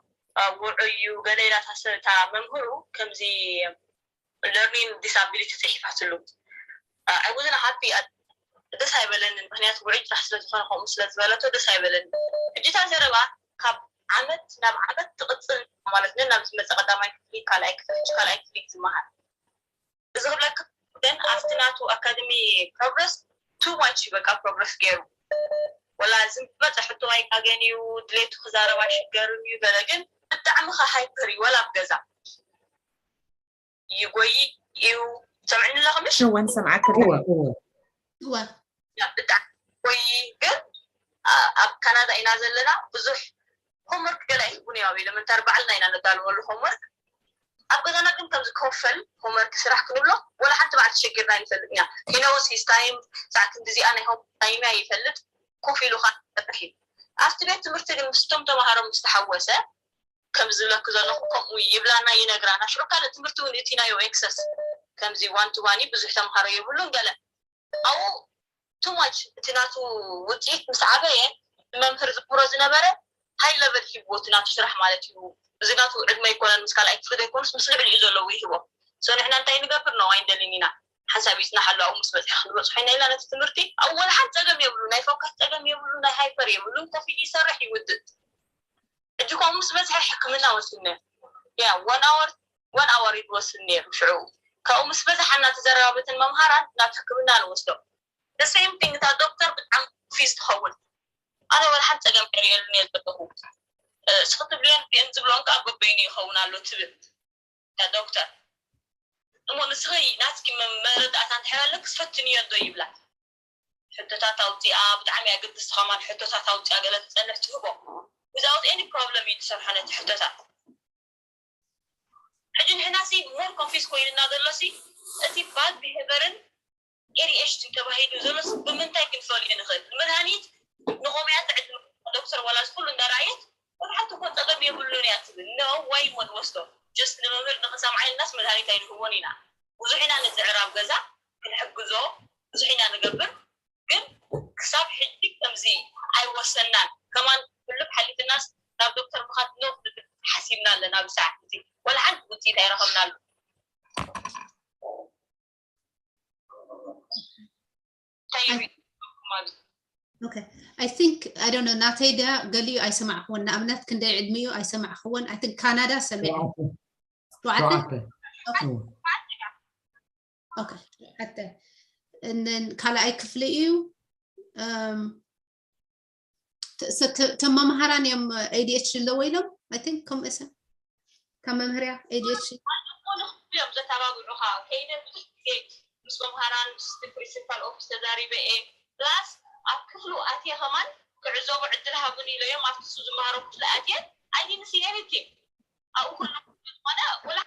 ውዑይ እዩ ገለ ኢላ እታ መምህሩ ከምዚ learning disability ፅሒፋትሉ I wasn't happy ደስ ኣይበለንን ምክንያቱ ውዑይ ጥራሕ ስለዝኮነ ከምኡ ስለዝበለቶ ደስ ኣይበለንን ሕጂ እታ ዘረባ ካብ ዓመት ናብ ዓመት ትቅፅል ማለት ነ ናብ ዝመፀ ቀዳማይ ክፍሊ ካልኣይ ክፍሊ ሕጂ ካልኣይ ክፍሊ ዝመሃር እዚ ክብለካ ግን ኣብቲ ናቱ ኣካደሚ progress too much እዩ በቃ progress ገይሩ ወላ ዝመፀ ሕቶ ኣይካገን እዩ ድሌቱ ክዛረብ ኣይሽገርን እዩ ገለ ግን ብጣዕሚ ከ ሃይፐር እዩ ወላ ኣብ ገዛ ይጎይ እዩ ሰምዕኒ ኣለኽምሽ እወ ንሰምዓካ እወ እወ እወ ብጣዕሚ ጎይ ግን ኣብ ካናዳ ኢና ዘለና ብዙሕ ሆምወርክ ገለ ኣይህቡን እዮም ኣብ ኤለመንታሪ ባዕልና ኢና ነዳልወሉ ሆምወርክ። ኣብ ገዛና ግን ከምዚ ኮፈል ሆምወርክ ስራሕ ክንብሎ ወላ ሓንቲ በዓል ተሸጊርና ኣይንፈልጥ ኢና። He knows his time፣ ሰዓት ክንዲዚኣ ናይ ሆምወርክ ታይም እያ ይፈልጥ። ኮፍ ኢሉ ከዓ ይሰርሕ እዩ። ኣብቲ ቤት ትምህርቲ ግን ምስቶም ተምሃሮ ምስ ተሓወሰ ከም ዝብለኩ ዘለኹ ከምኡ ይብላና ይነግራና። ሽዑ ካልእ ትምህርቲ እውን እቲ ናዮ ኤክሰስ ከምዚ ዋን ቱ ዋን ብዙሕ ተምሃሮ የብሉን ገለ ኣብኡ too much እቲ ናቱ ውፅኢት ምስ ዓበየ መምህር ዝምሮ ዝነበረ ሃይ ለቨል ሂብዎ እቲ ናቱ ስራሕ ማለት እዩ። እዚ ናቱ ዕድመ ኣይኮነን ምስ ካልኣይ ክፍሊ ዘይኮኑስ ምስ ልዕሊኡ ዘለዉ ይህቦ። So ንሕና እንታይ ንገብር ነው ኣይንደልን ኢና። ሓንሳብ ይፅናሓሉ ኣብኡ ምስ በፅሐ ክንበፅሖ ኢና ኢልና ነቲ ትምህርቲ ኣብኡ ወላ ሓንቲ ፀገም የብሉ፣ ናይ ፎከስ ፀገም የብሉ፣ ናይ ሃይፐር የብሉን፣ ኮፍ ኢሉ ይሰርሕ ይውድእ። ሕጂ ከምኡ ምስ በዝሐ ሕክምና ወሲድና። Yeah, one hour one hour እዩ ዝወስድ ነይሩ። ሽዑ ካብኡ ምስ በዝሓና ተዘራባበትን መምሃራን ናብ ሕክምና ንወስዶ። The same thing እታ ዶክተር ብጣዕሚ ኮንፊዝ ትኸውን። ኣነ ወላ ሓንቲ ፀገም ኣይርእየሉን እየ ዘለኹ። እስኺ ትብልዮን ፒኤን ዝብሎን ከዓ ጎበይኑ ይኸውን ኣሎ ትብል እታ ዶክተር። እሞ ንስኺ ናትኪ መ- መረዳእታ እንድሕር ኣለክስ ፈትንዮ ዶ ይብላ። ሕቶታት ኣውፂኣ ብጣዕሚ ኣገድስቲ ከማን ሕቶታት ኣውፂኣ ገለ ትፀንሕ ትህቦ። Without any problem እዩ ትሰርሖ ነቲ ሕቶታት። ሕጂ ንሕና ሲ ሞር ኮንፊዝ ኮይንና ዘሎ ሲ እቲ ባድ ቢሄቨርን ኤዲኤችዲ ተባሂሉ ዘሎ ሲ ብምንታይ ክንፈልዮ ንኽእል? መድሃኒት ንቆምያ ትዕድም ዶክተር ዋላ እዚ ኩሉ እንዳረኣየት ወላ ሓንቲ እኮ ፀገም የብሉን እያ ትብል። No way እሞ ንወስዶ። Just ንመምህር ንኽሰምዓ ኢልናስ መድሃኒት ኣይንህቦን ኢና። ብዙሕ ኢና ንፅዕር ኣብ ገዛ ክንሕግዞ ብዙሕ ኢና ንገብር። ግን ክሳብ ሕጂ ከምዚ ኣይወሰናን። ከማን ኩሉ ሓሊፍናስ ናብ ዶክተር ምኻድ ኖ ክንብል ሓሲብና ኣለና። ኣብ ሰዓት እዚ ወላ ሓንቲ ውፅኢት ኣይረኸብናሉ። እንታይ ይብል? Okay, I think, I don't know, ናተይ ድያ ገሊኡ ኣይሰማዕክዎን። ንኣብነት ክንደይ ዕድሚኡ ኣይሰማዕክዎን። I think ካናዳ ሰሚዐ ሸውዓተ። Okay፣ ሸውዓተ። እንን ካልኣይ ክፍሊ እዩ። እም፣ ተ- ሰ- ተ- ተመምሃራን እዮም ኤዲኤች ኣለዎ ኢሎም። I think ከምኡ እሰ ካብ መምህርያ ኤዲኤች እዮም ዘተባብዑኻ። ከይደ ብዙሕ ግዜ ምስ መምሃራን ምስ ፕሪንሲፓል ኦፊስ ተዛሪበ እየ። ፕላስ ኣብ ክፍሉ ኣትየ ከማን ክዕዘቡ ዕድል ሃቡን ኢለዮም ኣብቲ እሱ ዝመሃሮ ክፍሊ ኣትየ። I didn't see anything ኣብኡ ኩሉ ዝኾነ ወላ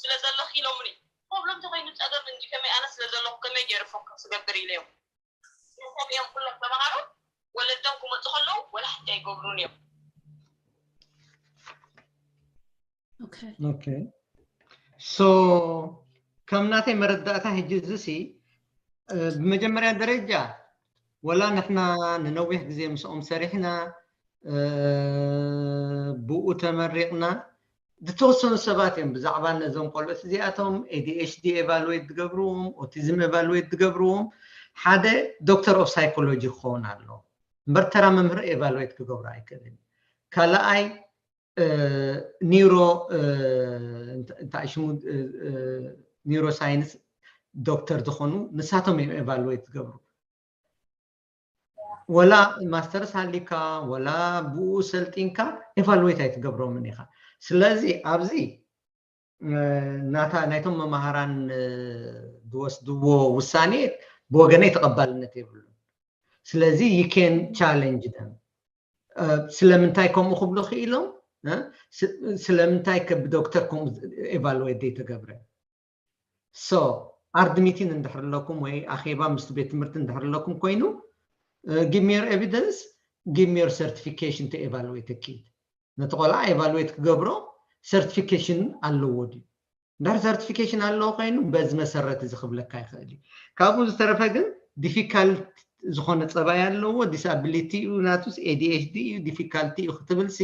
ስለ ዘለኹ ኢሎምኒ። ፕሮብለም ተኮይኑ ፀገም እንጂ ከመይ ኣነ ስለ ዘለኹ ከመይ ገይረ ፎከስ ክገብር ኢለዮም። ሰሚኦም ኩሎም ተምሃሮ ወለዶም ክመፁ ከለዉ ወላ ሓንቲ ኣይገብሩን እዮም። Okay. Okay, so ከም ናተይ መረዳእታ ሕጂ እዚ ሲ እ፣ ብመጀመርያ ደረጃ ወላ ንሕና ንነዊሕ ግዜ ምስኦም ሰሪሕና እ፣ ብኡ ተመሪቕና ዝተወሰኑ ሰባት እዮም ብዛዕባ ነዞም ቆልዑት እዚኣቶም ኤዲኤችዲ ኤቫሉዌት ዝገብርዎም ኦቲዝም ኤቫሉዌት ዝገብርዎም ሓደ ዶክተር ኦፍ ሳይኮሎጂ ክኸውን ኣሎ እምበር ተራ መምህር ኤቫሉዌት ክገብሩ ኣይክእልን ካልኣይ ኒውሮ እንታይ ሽሙ ኒውሮ ሳይንስ ዶክተር ዝኾኑ ንሳቶም እዮም ኤቫሉዌት ዝገብሩ ወላ ማስተርስ ሃሊካ ወላ ብኡ ሰልጢንካ ኤቫሉዌት ኣይትገብሮምን ኢኻ ስለዚ ኣብዚ ናታ ናይቶም መማሃራን ዝወስድዎ ውሳኔ ብወገነይ ተቐባልነት የብሉን ስለዚ you can challenge them ስለምንታይ ከምኡ ክብሉ ክኢሎም ስለምንታይ ከብዶክተር ከምኡ ኤቫሉዌት ዘይተገብረ so ኣርድ ሚቲን እንድሕር ኣለኩም ወይ ኣኼባ ምስ ቤት ትምህርቲ እንድሕር ኣለኩም ኮይኑ give me your evidence give me your certification to evaluate kid ነቲ ቆልዓ ኤቫሉዌት ክገብሮ ሰርቲፊኬሽን ኣለዎ ድዩ እንድሕር ሰርቲፊኬሽን ኣለዎ ኮይኑ በዚ መሰረት እዚ ክብለካ ይኽእል እዩ ካብኡ ዝተረፈ ግን ዲፊካልት ዝኾነ ፀባይ ኣለዎ ዲስኣቢሊቲ እዩ ናቱስ ኤዲኤችዲ እዩ ዲፊካልቲ እዩ ክትብል ሲ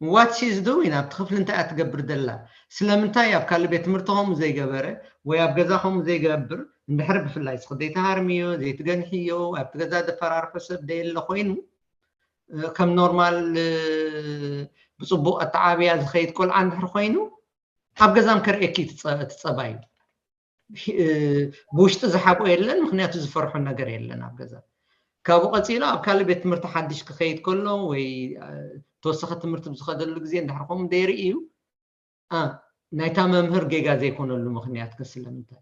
what she's doing ኣብቲ ክፍሊ እንታይ እያ ትገብር ዘላ ስለምንታይ ኣብ ካልእ ቤት ትምህርቲ ከምኡ ዘይገበረ ወይ ኣብ ገዛ ከምኡ ዘይገብር እንድሕር ብፍላይ ስኽደይ ተሃርምዮ ዘይትገንሕዮ ኣብቲ ገዛ ዘፈራርሖ ሰብ ደየለ ኮይኑ ከም ኖርማል ብፅቡቅ ኣተዓብያ ዝኸይድ ቆልዓ እንድሕር ኮይኑ ኣብ ገዛም ከርእየኪ ትፀባይ ብውሽጢ ዝሓቆ የለን ምክንያቱ ዝፈርሖ ነገር የለን ኣብ ገዛ ካብኡ ቀፂሉ ኣብ ካልእ ቤት ትምህርቲ ሓድሽ ክኸይድ ከሎ ወይ ተወሰኸ ትምህርቲ ብዝኸደሉ ግዜ እንድሕር ከምኡ ደይርኢ እዩ ናይታ መምህር ጌጋ ዘይኮነሉ ምክንያት ከ ስለምንታይ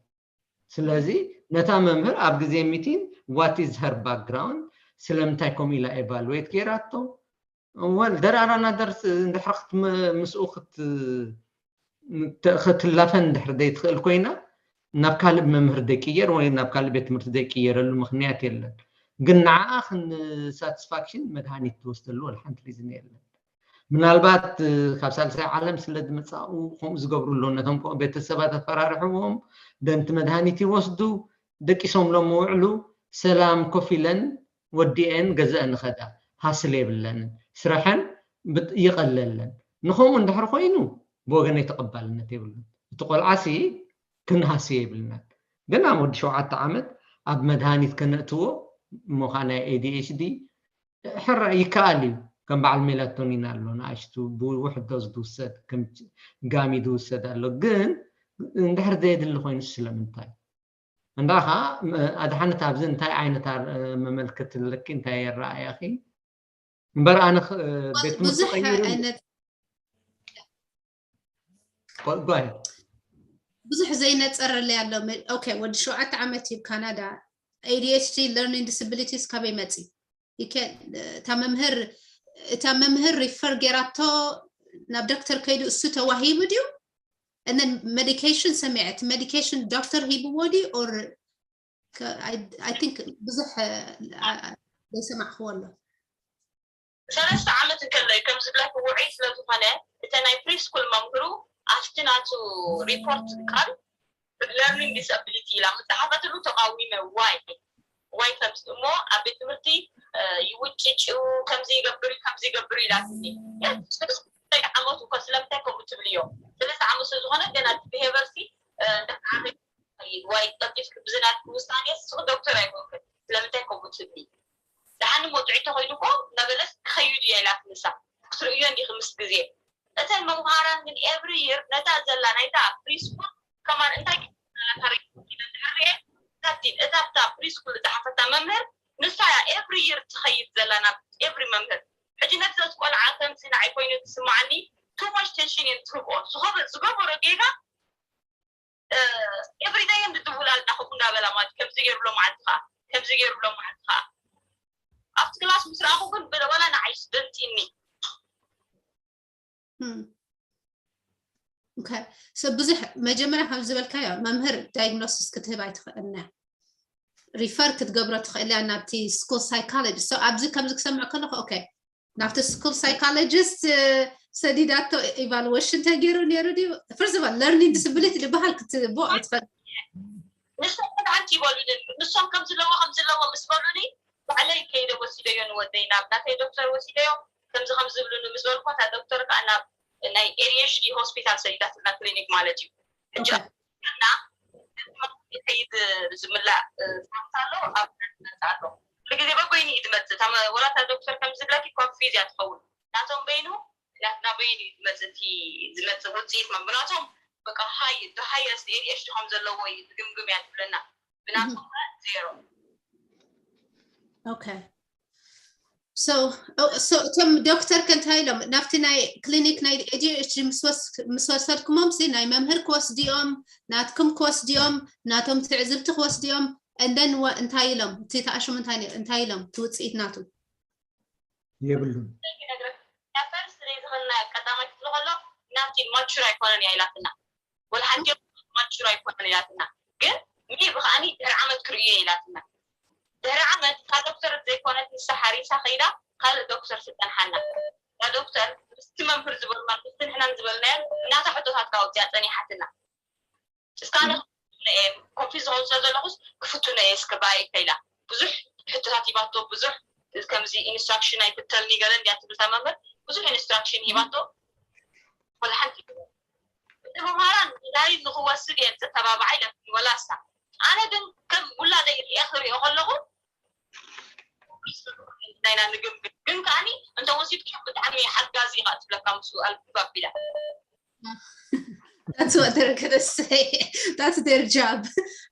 ስለዚ ነታ መምህር ኣብ ግዜ ሚቲን what is her background ስለምንታይ ከምኡ ኢላ ኤቫሉዌት ገይራቶ ወል ደራራና ደርስ እንድሕር ክትም- ምስኡ ክት- ተ- ክትላፈን እንድሕር ዘይትኽእል ኮይና ናብ ካልእ መምህር ደይቅየር ወይ ናብ ካልእ ቤት ትምህርቲ ደይቅየረሉ ምኽንያት የለን። ግን ንዓኣ ክን ሳቲስፋክሽን መድሃኒት ትወስደሉ ወላ ሓንቲ ሪዝን የለን። ምናልባት እ፣ ካብ ሳልሳይ ዓለም ስለ ዝመፃኡ ከምኡ ዝገብሩ ኣለዉ። ነቶም ከምኡ ቤተሰባት ኣፈራርሕዎም፣ ደንቲ መድሃኒት ይወስዱ፣ ደቂሶምሎም ይውዕሉ። ሰላም ኮፍ ኢለን ወዲኤን ገዘአን ይኸዳ። ሃስል የብለንን። ስራሐን ብጥ- ይቐለለን። ንኸምኡ እንድሕር ኮይኑ ብወገነይ ተቐባልነት የብሉን። እቲ ቆልዓሲ ክንሃስዮ የብልናን። ግን ኣብ ወዲ ሸውዓተ ዓመት ኣብ መድሃኒት ከነእትዎ እሞ ኸዓ ናይ ኤ ዲ ኤች ዲ ሕራ ይከኣል እዩ። ከም በዓል ሜላቶኒን ኣሎ፣ ንኣሽቱ ብውሕድ ዶዝ ዝውሰድ፣ ከም ጋሚ ዝውሰድ ኣሎ። ግን እንድሕር ዘየድሊ ኮይኑ ስለምንታይ? እንዳ ኸዓ ኣድሓነት ኣብዚ እንታይ ዓይነት ኣር- መመልከቲ ኣለኪ? እንታይ የረኣያኺ? እምበር ኣነ ኽ- ቤት ትምህርቲ ብዙሕ ቀይሩ ዓይነት ቆ- ጓይ ብዙሕ ዘይነፀረለይ ኣሎ። መ- ኦኬ፣ ወዲ ሸውዓተ ዓመት እዩ ካናዳ። A D H D learning disabilities ካበይ መፂ? You can- እታ መምህር እታ መምህር ሪፈር ጌራቶ ናብ ዶክተር ከይዱ እሱ ተዋሂቡ ድዩ? And then medication ሰሚዐ፣ እቲ ሜዲኬሽን ዶክተር ሂብዎ ድዩ? Or I think ብዙሕ ዘይሰማዕክዎ ኣሎ። ሰለስተ ዓመት እንከሎ እዩ ከም ዝብለኪ ውዑይ ስለ ዝኾነ፣ እተ ናይ ፕሪስኩል መምህሩ ኣብቲ ናቱ ሪፖርት ቃል learning disability ኢላ ምፅሓፈትሉ ተቃዊመ። ዋይ ዋይ ከምዚ እሞ ኣብ ቤት ትምህርቲ ይውጭጭው፣ ከምዚ ይገብር እዩ፣ ከምዚ ይገብር እዩ ኢላትኒ። ሰለስተ ዓመት እኮ ስለምንታይ ከምኡ ትብልዮ? ሰለስተ ዓመት ስለ ዝኾነ ገና እቲ ቢሄቨር ሲ እንዳዓበየ ይኸይድ። ዋይ ቀልጢፍኪ ብዝናትኪ ውሳኔ ንስኺ ዶክተር ኣይኮንክን፣ ስለምንታይ ከምኡ ትብሊ? ደሓን እሞ ጥዕይ ተኾይኑ እኮ እናበለት ክኸይድ እየ ኢላት ንሳ። ክትርእዮ እንዲኺ ምስ ግዜ። እተን መምሃራን ግን ኤቭሪ ይር ነታ ዘላ ናይታ ፕሪስኩል ከማን እንታይ ታሪክ እንድሕር ርኤ፣ ካብቲ እታ ኣብታ ፕሪስኩል ዝፀሓፈታ መምህር ንሳ እያ ኤቭሪ ይር ትኸይድ ዘላ ናብ ኤቭሪ መምህር። ሕጂ ነቲ ዘስቆልዓ ከምዚ ንዓይ ኮይኑ ዝስማዓኒ ቱ ማች ቴንሽን እየን ትህብኦ። ዝኸበ- ዝገበሮ ጌጋ ኤቭሪደይ እንድትውላልና ከምኡ እንዳበላ ማለት ከምዚ ገይሩ ሎ መዓልቲ ከዓ ከምዚ ገይሩ ሎ መዓልቲ ከዓ ኣብቲ ክላስ ምስ ረኣኹ ግን ብለ- ወላ ንዓይ ደንጢኒ። ም። ኦኬ። So ብዙሕ መጀመርያ ከም ዝበልካዮ መምህር ዳይግኖሲስ ክትህብ ኣይትኽእልን እያ። ሪፈር ክትገብሮ ትኽእል እያ ናብቲ ስኩል ሳይኮሎጂስት። So ኣብዚ ከምዚ ክሰምዕ ከለኹ ኦኬ ናብቲ ስኩል ሳይኮሎጂስት ሰዲዳቶ ኢቫሉዌሽን ተገይሩ ነይሩ ድዩ? First of all learning disability ዝበሃል ክትቦ ኣይትኽእል። ንሶም ሓንቲ ይበሉንን ንሶም ከም ዘለዎ ከም ዘለዎ ምስ በሉኒ ባዕለይ ከይደ ወሲደዮ ንወደይ ናብ ናተይ ዶክተር ወሲደዮ። ከምዚ ከም ዝብሉኒ ምስ በልኳ እታ ዶክተር ከዓ ናብ ናይ ኤ ዲ ኤች ዲ ሆስፒታል ሰዲዳትና ክሊኒክ ማለት እዩ። ሕጂ እና ይኸይድ ዝምላእ ፋክት ኣሎ ኣብ መጽእ ኣሎ። ኩሉ ግዜ በበይኑ እዩ ዝመጽእ። እታ መ- ወላ እታ ዶክተር ከም ዝብለኪ ኮንፊዝ እያ ትኸውን። ናቶም በይኑ ናትና በይኑ እዩ ዝመጽእ እቲ ዝመጽእ ውፅኢት መ- ብናቶም በቃ ሃይ ሃየስት ኤ ዲ ኤች ዲ ከም ዘለዎ እዩ ዝግምግም እያ ትብለና። ብናቶም ከ ዜሮ። ኦኬ። So so እቶም ዶክተር ከ እንታይ ኢሎም ናብቲ ናይ ክሊኒክ ናይ ኤ ዲ ኤች ዲ ምስ ወስ- ምስ ወሰድኩሞም ሲ ናይ መምህር ክወስድዮም ናትኩም ክወስድዮም ናቶም ትዕዝብቲ ክወስድዮም እንደን እንታይ ኢሎም እቲ ተኣሽሙ እንታይ እንታይ ኢሎም እቲ ውፅኢት ናቱ? የብሉን። ፈርስት ዴይ ዝኸና ቀዳማይ ክፍሊ ከሎ ናቲ ማቹር ኣይኮነን እያ ኢላትና። ወላ ሓንቲ ማቹር ኣይኮነን ኢላትና። ግን ሚ ብኸዓኒ ድሕሪ ዓመት ክርእዮ ኢላትና። ድሕሪ ዓመት እታ ዶክተር ዘይኮነት ንሳ ሓሪሳ ከይዳ ካልእ ዶክተር ስጠንሓና። እታ ዶክተር ምስቲ መምህር ዝበሉና ምስቲ ንሕናን ዝበልናዮ እናታ ሕቶታት ካውፅያ ፀኒሓትና። እስካነ ኮንፊዝ ዝኾኑ ስለ ዘለኹስ ክፍትኖ እየ እስከ ባይ ከይላ ብዙሕ ሕቶታት ሂባቶ ብዙሕ ከምዚ ኢንስትራክሽን ኣይትተልኒ ገለ እንዲያ ትብል እታ መምህር ብዙሕ ኢንስትራክሽን ሂባቶ። ወላ ሓንቲ እቲ መምሃራን ናይ ንክወስድ እየን ዘተባብዓ ኢለትኒ ወላ እሳ ኣነ ግን ከም ውላደይ ሪአ ክሪኦ ከለኹ ናይና ንግምግም ግን ከዓኒ እንተ ወሲድክዮ ብጣዕሚ ሓጋዚ ኢኻ ትብለካ ምስኡ ኣልግባብ ኢላ። That's what they're gonna say. That's their job.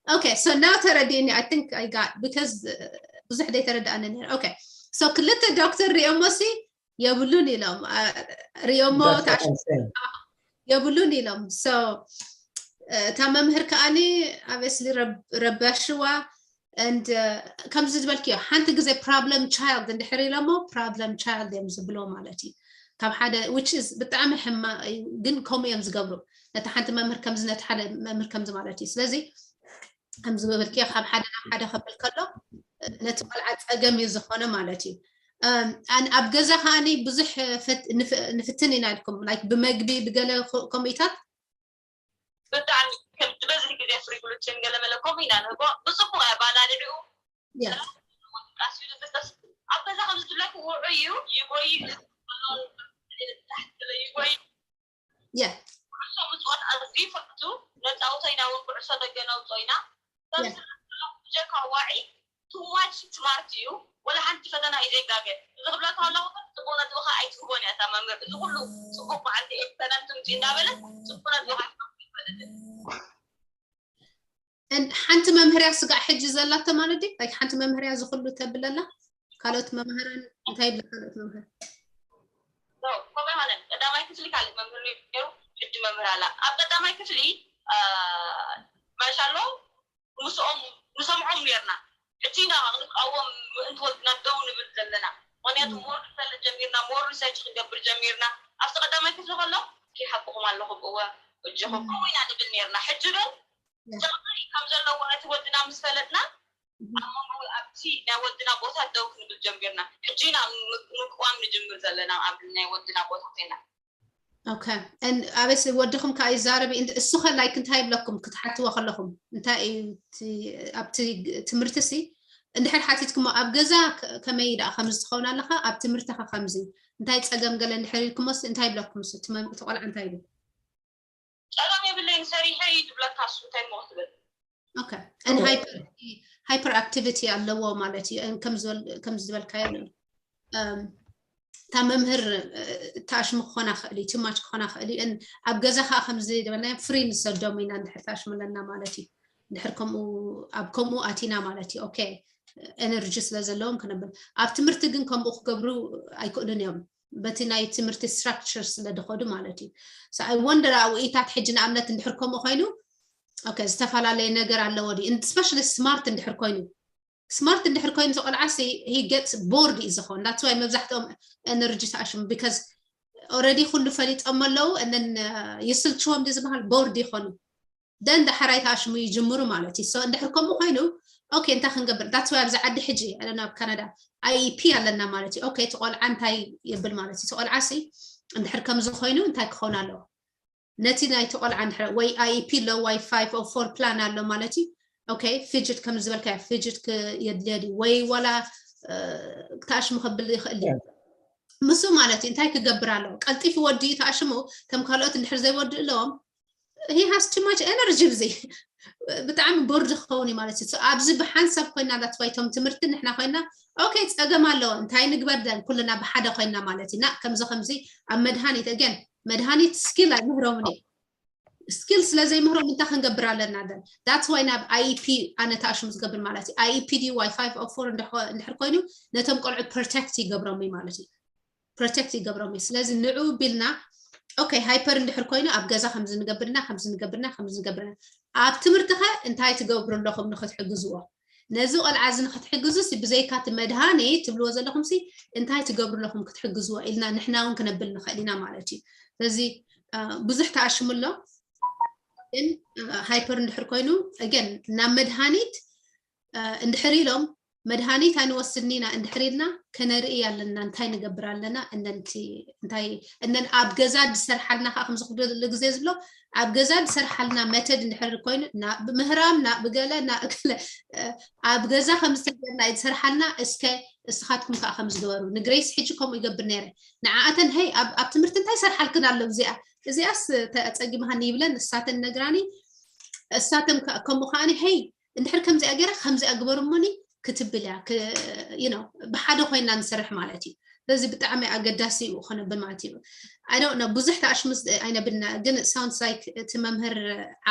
Okay, so now ተረዲእኒ I think I got because uh, ብዙሕ ደይ ተረዳእኒ ነይረ። Okay, so ክልተ ዶክተር ሪኦሞ ሲ የብሉን ኢሎም አ፣ ሪኦሞ That's what ታሽ- I'm saying. የብሉን ኢሎም። So uh, እታ መምህር ከዓኒ obviously ረብ- ረባሽዋ and ከምዚ ዝበልክዮ ሓንቲ ግዜ problem child እንድሕር ኢሎሞ problem child እዮም ዝብሎ ማለት እዩ። ካብ ሓደ which is ብጣዕሚ ሕማቕ እዩ፣ ግን ከምኡ እዮም ዝገብሩ። ነቲ ሓንቲ መምህር ከምዚ ነቲ ሓደ መምህር ከምዚ ማለት እዩ። ስለዚ ከምዚ ዝበልክዮ ካብ ሓደ ናብ ሓደ ከብል ከሎ ነቲ ቆልዓ ፀገም እዩ ዝኾነ ማለት እዩ። ኣብ ገዛ ከዓኒ ብዙሕ ንፍትን ኢና ኢልኩም፣ like ብመግቢ ብገለ ከምኡታት ብጣዕሚ ከም ዝበዝሕ ግዜ ፍሪጉሉችን ገለመለ ከምኡ ኢና ንህቦ። ብፅቡቅ ኣባላልዕኡ ቃስዩ ዝፍሰስ ኣብ ገዛ ከም ዝብለኩ ውዑ እዩ፣ ይጎይ ይጎይ Yeah. ኩዕሶ ምፅዋት ኣዝዩ ይፈቱ። ነፃውቶ ኢና እውን ኩዕሶ ደገ ነውፅኦ ኢና። ብጀካ ዋዒ too much smart እዩ። ወላ ሓንቲ ፈተና እዩ ዘይጋገ። እዚ ክብለካ ከለኹ ጽቡቕ ነጥቢ ከኣ ኣይትህቦን እያ እታ መምህር። እዚ ኩሉ ጽቡቕ በዓልቲ እየ ፈተና ትምፂ እንዳበለት ጽቡቕ ነጥቢ ከኣ ኣይትህቦን። ሓንቲ መምህር እያ ስጋዕ ሕጂ ዘላቶ ማለት ድዩ? Like ሓንቲ መምህር እያ ዝኹሉ ተብለላ? ካልኦት መምህራን እንታይ ይብላ? ካልኦት መምህር ከምኡ ይኮነ ቀዳማይ ክፍሊ ካልእ መምህር ነይሩ፣ ሕጂ መምህር ኣላ። ኣብ ቀዳማይ ክፍሊ ማሻሎ ምስኦም ንሰምዖም ነርና። ሕጂ ኢና ንቃወም ምእንቲ ወድና ደው ንብል ዘለና። ምክንያቱ ሞር ንፈልጥ ጀሚርና፣ ሞር ሪሰርች ክንገብር ጀሚርና። ኣብቲ ቀዳማይ ክፍሊ ከሎ ይሓቅኹም ኣለኹም፣ እወ እጅኹም ከምኡ ኢና ንብል ነርና። ሕጂ ግን ጨቕሪ ከም ዘለዎ ነቲ ወድና ምስ ፈለጥና ኣብ መንጎ ኣብቲ ናይ ወድና ቦታ ደው ክንብል ጀሚርና። ሕጂ ኢና ምቅዋም ንጅምር ዘለና ኣብ ናይ ወድና ቦታ ኮይና። Okay. And ኣበስ ወድኹም ከዓ ይዛረብ እሱ ከ like እንታይ ይብለኩም ክትሓትዎ ከለኹም እንታይ ኣብቲ ትምህርቲ ሲ እንድሕር ሓቲትኩሞ ኣብ ገዛ ከመይ ደኣ ከምዚ ትኸውን ኣለኻ ኣብ ትምህርቲ ከ ከምዚ እንታይ ፀገም ገለ እንድሕር ኢልኩሞ ሲ እንታይ ይብለኩም እሱ ትመምቲ ቆልዓ እንታይ ይብል? ጸገም የብለይን ሰሪሐ እዩ ትብለካ እሱ እንታይ ሞ ክትብል Okay. And hyper hyper activity ኣለዎ ማለት እዩ። ከም ዝበልካዮ እታ መምህር ታሽሚ ክኾና ክእል እዩ፣ ትማች ክኾና ክእል እዩ። ኣብ ገዛ ከዓ ከምዚ ዝበልና ፍሪ ንሰዶም ኢና እንድሕር ታሽሚ ኣለና ማለት እዩ። እንድሕር ከምኡ ኣብ ከምኡ ኣቲና ማለት እዩ። ኦኬ ኤነርጂ ስለ ዘለዎም ክነብል ኣብ ትምህርቲ ግን ከምኡ ክገብሩ ኣይክእሉን እዮም። በቲ ናይ ትምህርቲ ስትራክቸር ስለ ድኸዱ ማለት እዩ። I wonder ኣብኢታት ሕጂ ንኣብነት እንድሕር ከምኡ ኮይኑ ኦኬ ዝተፈላለየ ነገር ኣለዎ ድዩ? ስፔሻሊ ስማርት እንድሕር ኮይኑ ስማርት እንድሕር ኮይኑ ተቆልዓሲ he gets bored እዩ ዝኸውን። That's why መብዛሕትኦም ኤነርጂ ተኣሽሙ because already ኩሉ ፈሊጦም ኣለዉ and then ይስልችዎም ድዩ ዝበሃል ቦርድ ይኾኑ then ዳሕራይ ተኣሽሙ ይጅምሩ ማለት እዩ። So እንድሕር ከምኡ ኮይኑ ኦኬ እንታይ ክንገብር that's why ኣብዚ ዓዲ ሕጂ ኣለና ኣብ ካናዳ IEP ኣለና ማለት እዩ። ኦኬ እቲ ቆልዓ እንታይ የብል ማለት እዩ። እቲ ቆልዓሲ እንድሕር ከምዚ ኮይኑ እንታይ ክኸውን ኣለዎ ነቲ ናይቲ ቆልዓ እንድሕር ወይ IEP ኣሎ ወይ five oh four plan ኣሎ ማለት እዩ። ኦኬ ፍጅት ከም ዝበልካ ፍጅት የድልዮ ድዩ ወይ ዋላ ተኣሽሙ ከብል ይኽእል ድዩ? ምስ ማለት እዩ እንታይ ክገብር ኣለዎ? ቀልጢፉ ወዲ ተኣሽሙ ከም ካልኦት እንድሕር ዘይወድእ ኣለዎም he has too much energy ብዚ ብጣዕሚ ቦርድ ክኸውን እዩ ማለት እዩ። ኣብዚ ብሓንሳብ ኮይና that's why ቶም ትምህርቲ ንሕና ኮይና ኦኬ ፀገም ኣለዎ እንታይ ንግበር ደን ኩልና ብሓደ ኮይና ማለት እዩ። ና ከምዚ ከምዚ ኣብ መድሃኒት again መድሃኒት ስኪል ኣይምህሮምን እዩ ስኪል ስለ ዘይምህሮም እንታይ ክንገብር ኣለና ደን that's why ናብ IEP ኣነ ተኣሽሙ ዝገብር ማለት እዩ። IEP ድዩ ወይ five oh four እንድሕር ኮይኑ ነቶም ቆልዑ ፕሮቴክት ይገብሮም እዩ ማለት እዩ። ፕሮቴክት ይገብሮም እዩ። ስለዚ ንዑ ቢልና ኦኬ ሃይፐር እንድሕር ኮይኑ ኣብ ገዛ ከምዚ ንገብርና ከምዚ ንገብርና ከምዚ ንገብርና ኣብ ትምህርቲ ከ እንታይ ትገብሩ ኣለኹም ንክትሕግዝዎ ነዚ ቆልዓ እዚ ንክትሕግዙ ብዘይካ እቲ መድሃኒ ትብልዎ ዘለኹም ሲ እንታይ ትገብሩ ኣለኹም ክትሕግዝዎ ኢልና ንሕና እውን ክነብል ንኽእል ኢና ማለት እዩ። ስለዚ ብዙሕ ተኣሽሙ ኣሎ ግን ሃይፐር እንድሕር ኮይኑ again ናብ መድሃኒት እንድሕር ኢሎም መድሃኒት ኣይንወስድን ኢና እንድሕር ኢልና ከነርኢ ኣለና እንታይ ንገብር ኣለና እነን ኣብ ገዛ ዝሰርሓልና ከዓ ከምዚ ክብሉ ግዜ ዝብሎ ኣብ ገዛ ዝሰርሓልና መተድ እንድሕር ኮይኑ ብምህራም ብገለ ብገለ ኣብ ገዛ ከምዝተገርና ዝሰርሓልና እስከ እስኻትኩም ከዓ ከምዝገበሩ ንግሬስ ሕጂ ከምኡ ይገብር ነይረ ንዓኣተን ሀይ ኣብ ትምህርቲ እንታይ ሰርሓልክን ኣሎ እዚኣ እዚኣስ ፀጊምሃኒ ይብለን እሳተን ነግራኒ እሳተን ከምኡ ከዓኒ ሀይ እንድሕር ከምዚኣ ገይረ ከምዚኣ ግበሩ እሞኒ ክትብል እያ ብሓደ ኮይና ንሰርሕ ማለት እዩ ስለዚ ብጣዕሚ ኣገዳሲ እዩ ክነብል ማለት እዩ ኣይ ዶንት ኖ ብዙሕ ተኣሽሙ ኣይነብልና ግን sounds like እቲ መምህር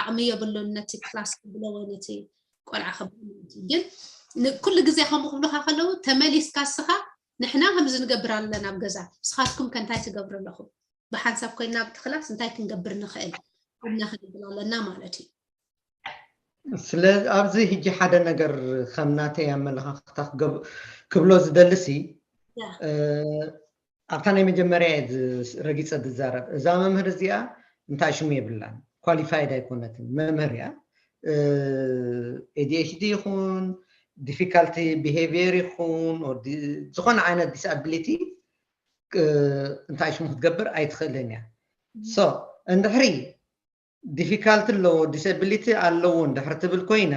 ዓቕሚ የብሉን ነቲ ክላስ ክብሎ ወይ ነቲ ቆልዓ ክብሎ ማለት እዩ ግን ኩሉ ግዜ ከምኡ ክብሉካ ከለዉ ተመሊስካ ስኻ ንሕና ከምዚ ንገብር ኣለና ኣብ ገዛ ስኻትኩም ከ እንታይ ትገብሩ ኣለኹም ብሓንሳብ ኮይና ኣብቲ ክላስ እንታይ ክንገብር ንኽእል ኢልና ክንብል ኣለና ማለት እዩ ስለ ኣብዚ ሕጂ ሓደ ነገር ከም ናተይ ኣመለኻኽታ ክገብ- ክብሎ ዝደልሲ Yeah. እ፣ ኣብታ ናይ መጀመርያ እየ ዝ- ረጊፀ ዝዛረብ። እዛ መምህር እዚኣ እንታይ ሽሙ የብላን፣ ኳሊፋይድ ኣይኮነትን። መምህር እያ። እ፣ ኤ ዲ ኤች ዲ ይኹን፣ ዲፊካልቲ ቢሄቪየር ይኹን፣ or ዲ- ዝኾነ ዓይነት ዲስኣቢሊቲ እንታይ ሽሙ ክትገብር ኣይትኽእልን እያ። ሶ እንድሕሪ ዲፊካልቲ ኣለዎ፣ ዲስኣቢሊቲ ኣለዎ እንድሕር ትብል ኮይና፣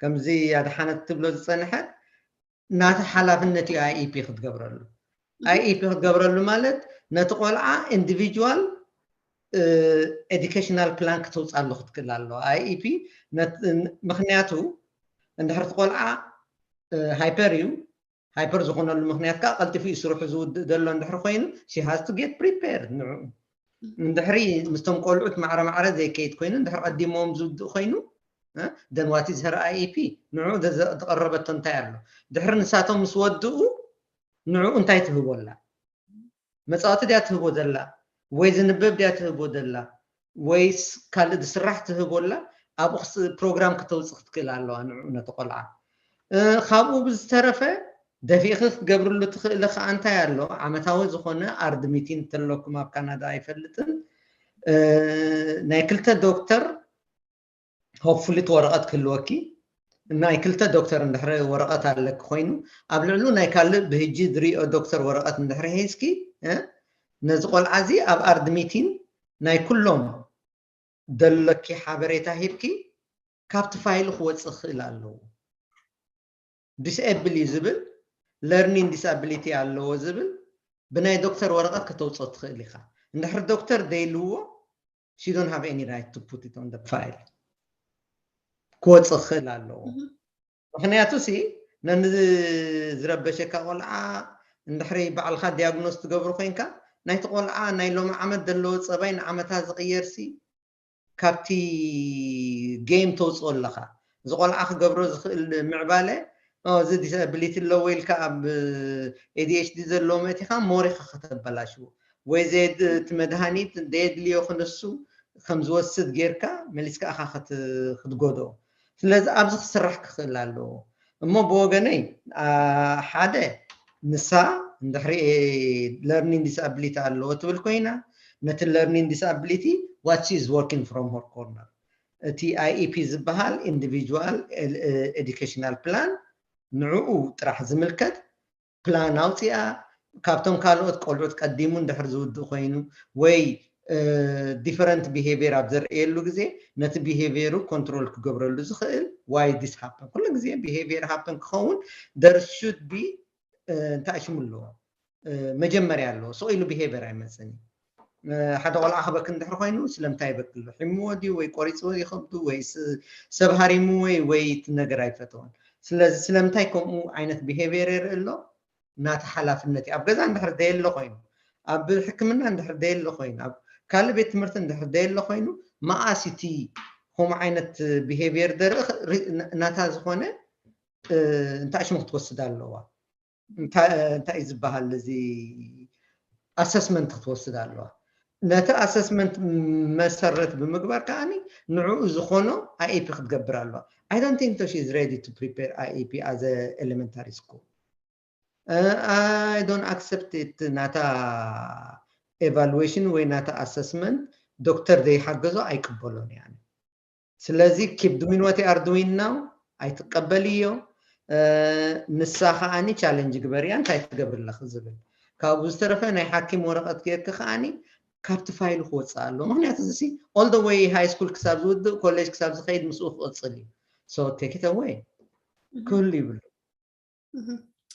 ከምዚ ኣድሓነት ትብሎ ዝፀንሐት፣ ናቲ ሓላፍነት እዩ ኣይ ኢ ፒ ክትገብረሉ። ኣይ ኢ ፒ ክትገብረሉ ማለት ነቲ ቆልዓ ኢንዲቪጁዋል ኤዱኬሽናል ፕላን ክተውፅኣሉ ክትክእል ኣለዋ። ኣይ ኢ ፒ ምክንያቱ እንድሕር እቲ ቆልዓ ሃይፐር እዩ፣ ሃይፐር ዝኾነሉ ምክንያት ከዓ ቀልጢፉ እዩ ስርሑ ዝውድእ ዘሎ እንድሕር ኮይኑ፣ she has to get prepared ንዕኡ። እንድሕሪ ምስቶም ቆልዑት ማዕረ ማዕረ ዘይከይድ ኮይኑ፣ እንድሕር ቀዲሞም ዝውድእ ኮይኑ፣ then what is her I E P? ንዕኡ ዝቐረበቶ እንታይ ኣሎ? ድሕሪ ንሳቶም ምስ ወድኡ ንዕኡ እንታይ ትህቦ ኣላ? መፃወቲ ድያ ትህቦ ዘላ? ወይ ዝንበብ ድያ ትህቦ ዘላ? ወይስ ካልእ ዝስራሕ ትህቦ ኣላ? ኣብኡ ፕሮግራም ክተውፅእ ክትክእል ኣለዋ ንዕኡ ነቲ ቆልዓ። እ፣ ካብኡ ብዝተረፈ ደፊእኺ ክትገብርሉ ትኽእሊ ከዓ እንታይ ኣሎ? ዓመታዊ ዝኾነ ኣርድ ሚቲንግ እንተለኩም ኣብ ካናዳ ኣይፈልጥን። እ፣ ናይ ክልተ ዶክተር ሆፕፉሊ እቲ ወረቐት ክህልወኪ፣ ናይ ክልተ ዶክተር እንድሕሪ ወረቐት ኣለኪ ኮይኑ፣ ኣብ ልዕሉ ናይ ካልእ ብህጂ ዝሪኦ ዶክተር ወረቐት እንድሕሪ ሒዝኪ፣ እ፣ ነዚ ቆልዓ እዚ ኣብ ኣርድ ሚቲንግ ናይ ኩሎም ዘለኪ ሓበሬታ ሂብኪ ካብቲ ፋይል ክወፅእ ክኽእል ኣለዎ። ዲስኤብል እዩ ዝብል፣ ለርኒንግ ዲስኣቢሊቲ ኣለዎ ዝብል ብናይ ዶክተር ወረቐት ከተውፅኦ ትኽእል ኢኻ። እንድሕር ዶክተር ደይልዎ፣ she don't have any right to put it on the file፣ ክወፅእ ክኽእል ኣለዎ። ምክንያቱ ሲ ነዚ ዝረበሸካ ቆልዓ እንድሕሪ ባዕልካ ዲያግኖስ ትገብሩ ኮይንካ፣ ናይቲ ቆልዓ ናይ ሎሚ ዓመት ዘለዎ ፀባይ ንዓመታ ዝቕየር ሲ ካብቲ ጌም ተውፅኦ ኣለካ። እዚ ቆልዓ ክገብሮ ዝኽእል ምዕባለ፣ ኦ፣ እዚ ዲስኣቢሊቲ ኣለዎ ኢልካ ኣብ ኤ ዲ ኤች ዲ ዘለዎ መእቲኻ ሞር ኢኻ ከተበላሽዎ። ወይ ዘየድ-፣ እቲ መድሃኒት ዘየድልዮ ክንሱ ከም ዝወስድ ጌርካ መሊስካ ኢኻ ክት-፣ ክትጎድኦ። ስለዚ ኣብዚ ክስራሕ ክኽእል ኣለዎ። እሞ ብወገነይ፣ አ፣ ሓደ ንሳ እንድሕሪ ለርኒንግ ዲስኣቢሊቲ ኣለዎ ትብል ኮይና፣ ነቲ ለርኒንግ ዲስኣቢሊቲ what she is working from her corner፣ እቲ ኣይ ኢ ፒ ዝበሃል ኢንዲቪጁዋል ኤዱኬሽናል ፕላን ንዕኡ ጥራሕ ዝምልከት ፕላን ኣውፂኣ፣ ካብቶም ካልኦት ቆልዑት ቀዲሙ እንድሕር ዝውድእ ኮይኑ ወይ ዲፈረንት ቢሄቪየር ኣብ ዘርእየሉ ግዜ ነቲ ቢሄቪየሩ ኮንትሮል ክገብረሉ ዝኽእል። ዋይ ዲስ ሃፐን? ኩሉ ግዜ ቢሄቪየር ሃፐን ክኸውን there should be እንታይ ሽሙ ኣለዎ፣ እ፣ መጀመርያ ኣለዎ። ስቕ ኢሉ ቢሄቪየር ኣይመፅን እዩ። እ፣ ሓደ ቆልዓ ክበኪ እንድሕር ኮይኑ ስለምንታይ ይበኪ ኣሎ? ሒምዎ ድዩ ወይ ቆሪፅዎ ድዩ ከብዱ ወይ ስ-፣ ሰብ ሃሪምዎ ወይ ወይ እቲ ነገር ኣይፈተዎን። ስለዚ ስለምንታይ ከምኡ ዓይነት ቢሄቪየር የርኢ ኣሎ? ናቲ ሓላፍነት እዩ። ኣብ ገዛ እንድሕር ደየሎ ኮይኑ፣ ኣብ ሕክምና እንድሕር ደየሎ ኮይኑ፣ ኣብ ካልእ ቤት ትምህርቲ እንድሕር ደየሎ ኮይኑ፣ መኣስ እቲ ከምኡ ዓይነት ቢሄቪየር ደርኢ ሪ-፣ ና-፣ ናታ ዝኾነ፣ እ፣ እንታይ ሽሙ ክትወስድ ኣለዋ? እንታይ፣ እንታይ እዩ ዝበሃል? እዚ ኣሰስመንት ክትወስድ ኣለዋ። ነቲ ኣሰስመንት መሰረት ብምግባር ከዓኒ ንዕኡ ዝኾኖ ኣይ ኢ ፒ ክትገብር ኣለዋ። I don't think she is ready to prepare I E P as a elementary school. Uh, I don't accept it። ናታ ኤቫሉዌሽን ወይ ናታ ኣሰስመንት ዶክተር ዘይሓገዞ ኣይቅበሎን እየ ኣነ። ስለዚ keep doing what you are doing now፣ ኣይትቀበልዮ። እ፣ ንሳ ከዓኒ ቻለንጅ ግበርያ፣ እንታይ ትገብሪ ኣለኺ ዝብል። ካብኡ ዝተረፈ ናይ ሓኪም ወረቐት ጌርኪ ከዓኒ ካብቲ ፋይሉ ክወፅእ ኣለዎ። ምክንያቱ እዚ all the way ሃይ ስኩል ክሳብ ዝውድእ፣ ኮሌጅ ክሳብ ዝኸይድ ምስኡ ክቕፅል እዩ። So take it away። ክህሉ ይብሉ።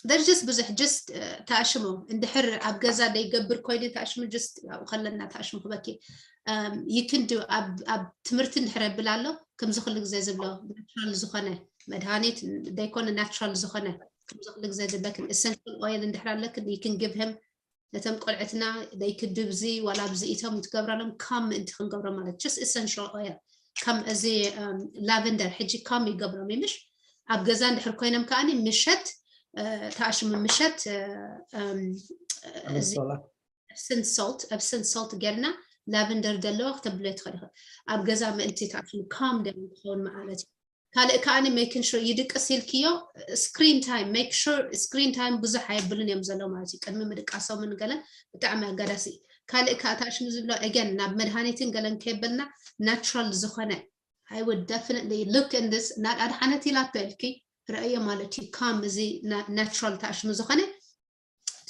There's just ብዙሕ just ተኣሽሙ እንድሕር ኣብ ገዛ ደይገብር ኮይኑ ተኣሽሙ just ኣብኡ ከለና ተኣሽሙ ክበኪ you can do ኣብ ትምህርቲ እንድሕር የብል ኣሎ ከምዚ ኩሉ ግዜ ዝብሎ ናቹራል ዝኾነ መድሃኒት ደይኮነ ናቹራል ዝኾነ ከምዚ ኩሉ ግዜ ዝብለክን essential oil እንድሕር ኣለክን you can give him ነቶም ቆልዕትና they could do ብዚ ዋላ ብዚ ኢቶም ትገብራሎም calm ምእንቲ ክንገብሮ ማለት just essential oil ከም እዚ ላቨንደር ሕጂ calm ይገብሮም ምሽ ኣብ ገዛ እንድሕር ኮይኖም ከዓኒ ምሸት ተኣሽሙ ምሸት Epsom salt Epsom salt ጌርና ላቨንደር ዘለዎ ክተብሎ ትኽእል ኢኻ። ኣብ ገዛ ምእንቲ ተኣሽሙ calm down ክኸውን ማለት እዩ። ካልእ ከዓኒ making sure ይድቅስ ኢልክዮ screen time make sure screen time ብዙሕ ኣየብሉን እዮም ዘለዉ ማለት እዩ። ቅድሚ ምድቃሶምን ገለን ብጣዕሚ ኣጋዳሲ እዩ። ካልእ ከዓ ተኣሽሙ ዝብሎ again ናብ መድሃኒትን ገለን ከየበልና natural ዝኾነ I would definitely look in this ናብ ኣድሓነት ኢላቶ ኢልኪ ረእዮ ማለት እዩ። calm እዚ natural ተኣሽሙ ዝኾነ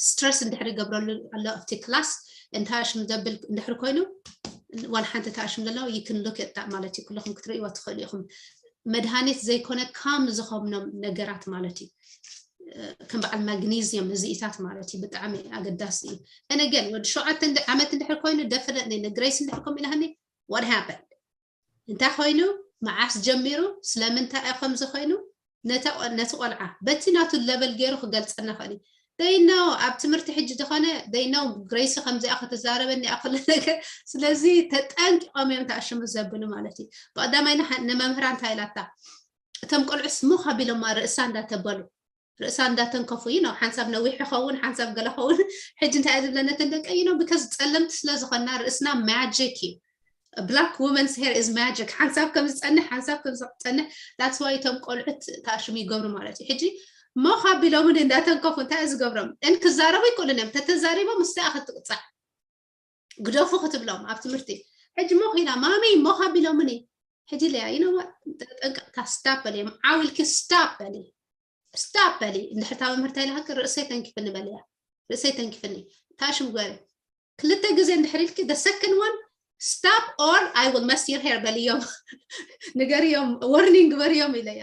stress እንድሕር ይገብረሉ ኣሎ ኣብቲ class እንታይ ሽም ዘብል እንድሕር ኮይኑ ዋላ ሓንቲ ተኣሽም ዘለዎ you can look at that ማለት እዩ። ኩልኹም ክትርእይዎ ትኽእሉ ኢኹም። መድሃኒት ዘይኮነ calm ዝኾምኖም ነገራት ማለት እዩ። ከም በዓል ማግኒዝየም እዚኢታት ማለት እዩ። ብጣዕሚ ኣገዳሲ እዩ። እነ ግን ወዲ ሸውዓተ ዓመት እንድሕር ኮይኑ definitely ንግሬስ እንድሕር ከም ኢላሃኒ what happened እንታይ ኮይኑ መዓስ ጀሚሩ ስለምንታይ እዩ ከምዚ ኮይኑ ነቲ ቆልዓ በቲ ናቱ ለበል ገይሩ ክገልፀና ኽእል እዩ። ደይነው ኣብ ትምህርቲ ሕጂ ዝኾነ ደይነው ግሬሲ ከምዚኣ ከተዛረበኒ እያ ኩሉ ነገር ስለዚ ተጠንቂቖም እዮም ተኣሽሙ ዘብሉ ማለት እዩ። ብቐዳማይ ንመምህራ እንታይ ኢላታ እቶም ቆልዑ ስሙኽ ኣቢሎማ ርእሳ እንዳተበሉ ርእሳ እንዳተንከፉ እዩ ነው ሓንሳብ ነዊሕ ይኸውን ሓንሳብ ገለ ኸውን ሕጂ እንታይ ዝብለነተን ደቀ እዩ ነው because ፀለምቲ ስለ ዝኾና ርእስና magic እዩ black women's hair is magic ሓንሳብ ከም ዝፀንሕ ሓንሳብ ከም ዝፀንሕ that's why እቶም ቆልዑት ተኣሽሙ ይገብሩ ማለት እዩ። ሕጂ ሞኽ ኣቢሎምን እንዳተንከፉ እንታይ ዝገብሮም እን ክዛረቡ ይክእሉን እዮም ተተዛሪቦም ምስኣ ክትቅፃዕ ግደፉ ክትብሎም ኣብ ትምህርቲ ሕጂ ሞኽ ኢላ ማሚ ሞኽ ኣቢሎምኒ ሕጂ ኢለያ ይነዋ ጠንቀቅታ stop በሊ እዮም ዓው ኢልኪ stop በሊ stop በሊ እንድሕር እታ መምህር እንታይ ኢላሃኪ ርእሰይ ተንኪፍኒ በልያ ርእሰይ ተንኪፍኒ ታሽም ግበሪ ክልተ ግዜ እንድሕር ኢልኪ the second one stop or I will mess your hair በልዮም ንገርዮም warning ግበርዮም ኢለያ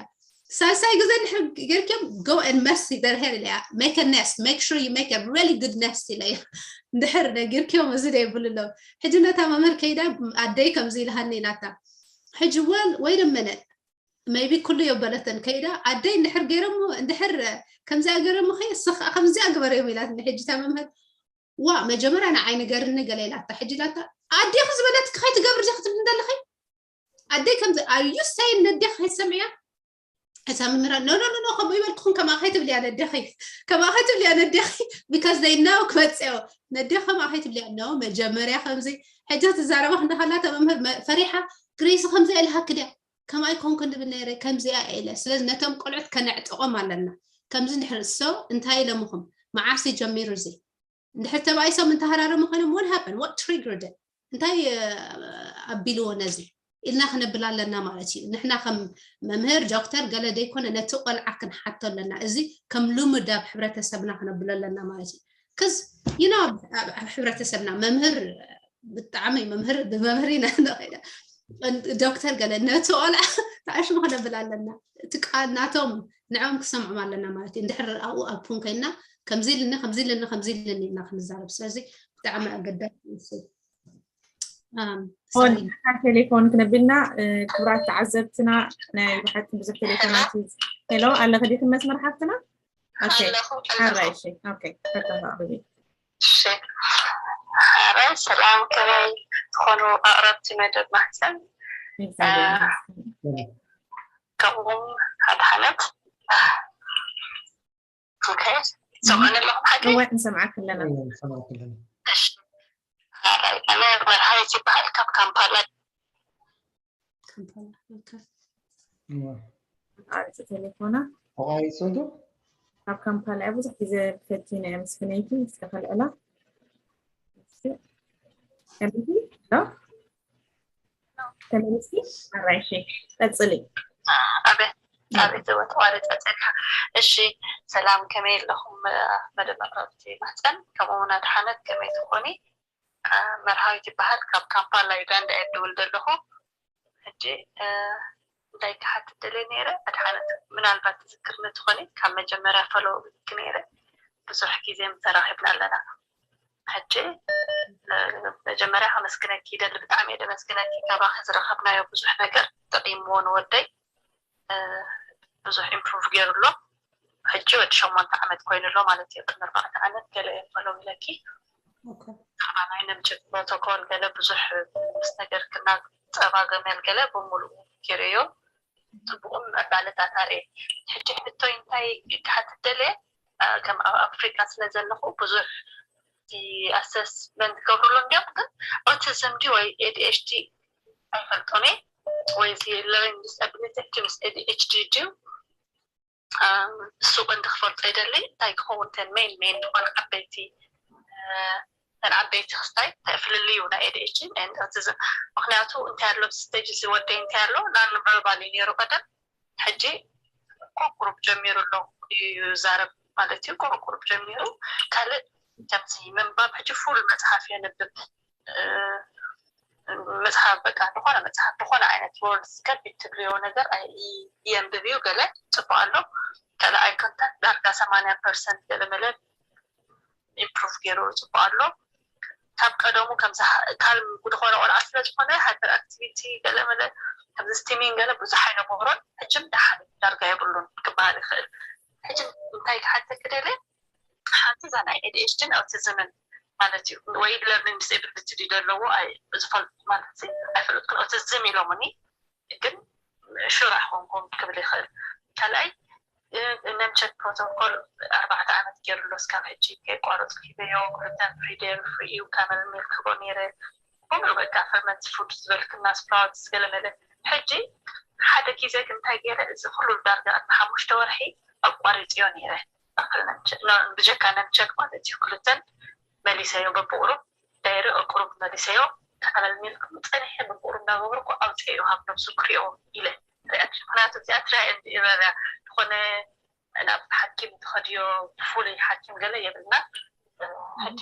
ሳልሳይ ግዜ እንድሕር ጌርክዮም go and mess their hair ኢለያ make a nest make sure you make a really good nest ኢለያ እንድሕር ነጊርክዮም እዚ ደይብሉ ኣለዉ ሕጂ ነታ መምህር ከይዳ ኣደይ ከምዚ ኢልሃኒ ኢላታ ሕጂ well wait a minute maybe ኩሉ የበለተን ከይዳ ኣደይ እንድሕር ገይረሞ እንድሕር ከምዚኣ ገይረሞ ኸ ስኻ ከምዚኣ ግበርዮም ኢላትኒ ሕጂ እታ መምህር ዋ መጀመርያ ንዓይ ንገርኒ ገለ ኢላታ ሕጂ ኢላታ ኣዴኺ ዝበለትኪ ከይትገብሪ ዲኺ ትብሊ እንደለኺ ኣደይ ከምዚ are you saying ነዴኺ ከይትሰምዕያ እታ መምህራ no no no no ከምኡ ይበልኩኹም ከምኣ ከይትብልያ ነዴኺ ከምኣ ከይትብልያ ነዴኺ because they know ክመፅኦ ነዴኺ ከምኣ ከይትብልያ no መጀመርያ ከምዚ ሕጂ ትዛረባ ክንዳኸላ እታ መምህር ፈሪሓ ግሬሲ ከምዚኣ ኢልሃኪ ድያ ከምኣ ኣይኮንኩን ድብል ነይረ ከምዚኣ ኢለ ስለዚ ነቶም ቆልዑት ከነዕጥቖም ኣለና ከምዚ እንድሕር so እንታይ ኢሎምኹም መዓስ እዩ ጀሚሩ እዚ እንድሕር ተባኢሶም እንተሃራረሙ ኮይኖም what happened what triggered it እንታይ ኣቢልዎ ነዚ ኢልና ክነብል ኣለና ማለት እዩ ንሕና ከም መምህር ዶክተር ገለ ደይኮነ ነቲ ቆልዓ ክንሓቶ ኣለና እዚ ከም ልሙድ ኣብ ሕብረተሰብና ክነብሎ ኣለና ማለት እዩ ክዝ ይኖ ኣብ ሕብረተሰብና መምህር ብጣዕሚ መምህር ብመምህር ኢና ንኸይዳ ዶክተር ገለ ነቲ ቆልዓ ተኣሽሙ ክነብል ኣለና እቲ ቃል ናቶም ንዕኦም ክሰምዖም ኣለና ማለት እዩ እንድሕር ኣብኡ ኣፑን ኮይና ከምዚ ኢልኒ ከምዚ ኢልኒ ከምዚ ኢልኒ ኢልና ክንዛረብ ስለዚ ብጣዕሚ ኣገዳሲ እዩ ቴሌፎን ክነቢልና ክቡራት ተዓዘብትና ናይ ብሓቂ ብዙሕ ቴሌፎናት ሄሎ ኣለኺ ዲኺ መስመር ሓፍትና ሓራይ እሺ ኦኬ ፈተና ኣቕርቢ ሰላም ከመይ ትኾኑ ኣቕረብቲ መደብ ማሕፀን ከምኡውን ኣድሓነት ሰምዑኒ ኣለኹም ሓቂ እወ ንሰምዓክ ኣለና ኣነ መርሃዊት ይበሃል ካብ ካምፓላ ኣሪፂ ቴሌፎና ተቋሪፁ ዶ ኣብ ካምፓላ ብዙሕ ግዜ ፈቲነ እየ ምስ ፍነይቲ እስከ ከልዕላ ተመልሲ ኣራይሺ ቀፅሊ ኣቤት ኣቤት እወ ተቋሪፀ ፀኒሓ እሺ ሰላም ከመይ ኣለኹም መደብ ኣቅረብቲ ማህፀን ከምኡ እውን ኣድሓነት ከመይ ትኾኒ መርሃዊት ይበሃል ካብ ካምፓላ ዩጋንዳ እየ ድውል ዘለኹ ሕጂ እንታይ ክሓትት ደልየ ነይረ ኣድሓነት ምናልባት ትዝክርኒ ትኾኒ ካብ መጀመርያ ፈለዎ ብልኪ ነይረ ብዙሕ ግዜ ተራኺብና ኣለና ሕጂ መጀመርያ ከመስግነኪ ይደሊ ብጣዕሚ እየ ደመስግነኪ ካባኺ ዝረኸብናዮ ብዙሕ ነገር ጠቂምዎ ንወደይ ብዙሕ ኢምፕሩቭ ገይሩ ኣሎ ሕጂ ወዲ ሸሞንተ ዓመት ኮይኑ ኣሎ ማለት እዩ ቅድሚ ኣርባዕተ ዓመት ገለ ፈለው ኢለኪ ካባናይ ነምጭ ፕሮቶኮል ገለ ብዙሕ ምስ ነገር ክና ፀባ ገመል ገለ ብምሉእ ገይረዮ ፅቡቕን ምዕባለታት ኣርኤ ሕጂ ሕቶይ እንታይ ክሓትት ደልየ ከም ኣብ ኣፍሪካ ስለ ዘለኹ ብዙሕ assessment ገብርሉ እንዲዮም። ግን autism ድዩ ወይ ADHD ኣይፈልጦን እየ። ወይ እዚ learning disability ምስ ADHD ድዩ? እሱ ቀንዲ ክፈልጦ ይደሊ። እንታይ ክኸውን ተን main main ዝኾነ ዓበይቲ ተን ዓበይቲ ክስታይ ፍልልዩ ናይ ADHD and autism? ምክንያቱ እንታይ ኣሎ stage እዚ ወደይ እንታይ ኣሎ non verbal እዩ ነይሩ ቀደም። ሕጂ ቁርቁሩብ ጀሚሩ ኣሎ እዩ ዛረብ ማለት እዩ። ቁርቁሩብ ጀሚሩ ካልእ ከምዚ ምንባብ ሕጂ full መፅሓፍ የንብብ። መፅሓፍ በቃ ዝኾነ መፅሓፍ ዝኾነ ዓይነት words ከቢድ ትብልዮ ነገር የንብብ እዩ። ገለ ፅቡቅ ኣሎ። ካልኣይ contact ዳርጋ ሰማንያ percent ገለ መለ improve ገይሩ ፅቡቅ ኣሎ። ካብ ቀደሙ ከምዚ ካልም ዝኾነ ቆልዓ ስለ ዝኾነ hyperactivity ገለ መለ ከምዚ stimming ገለ ብዙሕ ኣይነበሮን። ሕጂ ደሓን ዳርጋ የብሉን ክበሃል ይኽእል። ሕጂ እንታይ ክሓተኪ ደለ ሓንቲ እዛ ናይ ADHD ን autism ን ማለት እዩ ወይ learning disability ድዩ ዘለዎ ዝፈልጥ ማለት ኣይፈለጥኩን። Autism ኢሎምኒ ግን sure ኣይኮንኩን ክብል ይኽእል። ካልኣይ ነምቸክ ፕሮቶኮል ኣርባዕተ ዓመት ገይሩ ኣሎ እስካብ ሕጂ ከይቋረፁ ሂበዮ። ክልተን ፍሪደር ፍሪዩ ካመል ሚልክ ክቦ ነይረ። ኩሉ በቃ fermented food ዝበልክና sprouts ገለመለ። ሕጂ ሓደ ግዜ ግን እንታይ ገይረ እዚ ኩሉ ዳርጋ ቅድሚ ሓሙሽተ ወርሒ ኣቋሪፅዮ ነይረ። ብጀካ ነምቸክ ማለት እዩ። ክልተን መሊሰዮ በብቁሩብ ዳይረ ቁሩብ መሊሰዮ። ካመል ሚልክ ጸኒሐ በብቁሩብ እንዳገበርኩ ኣውፅኤዮ ካብ ነብሱ ክሪኦ ኢለ። ምክንያቱ እዚኣ try and error እያ። ዝኾነ ናብ ሓኪም ትኸድዮ ፍሉይ ሓኪም ገለ የብልና። ሕጂ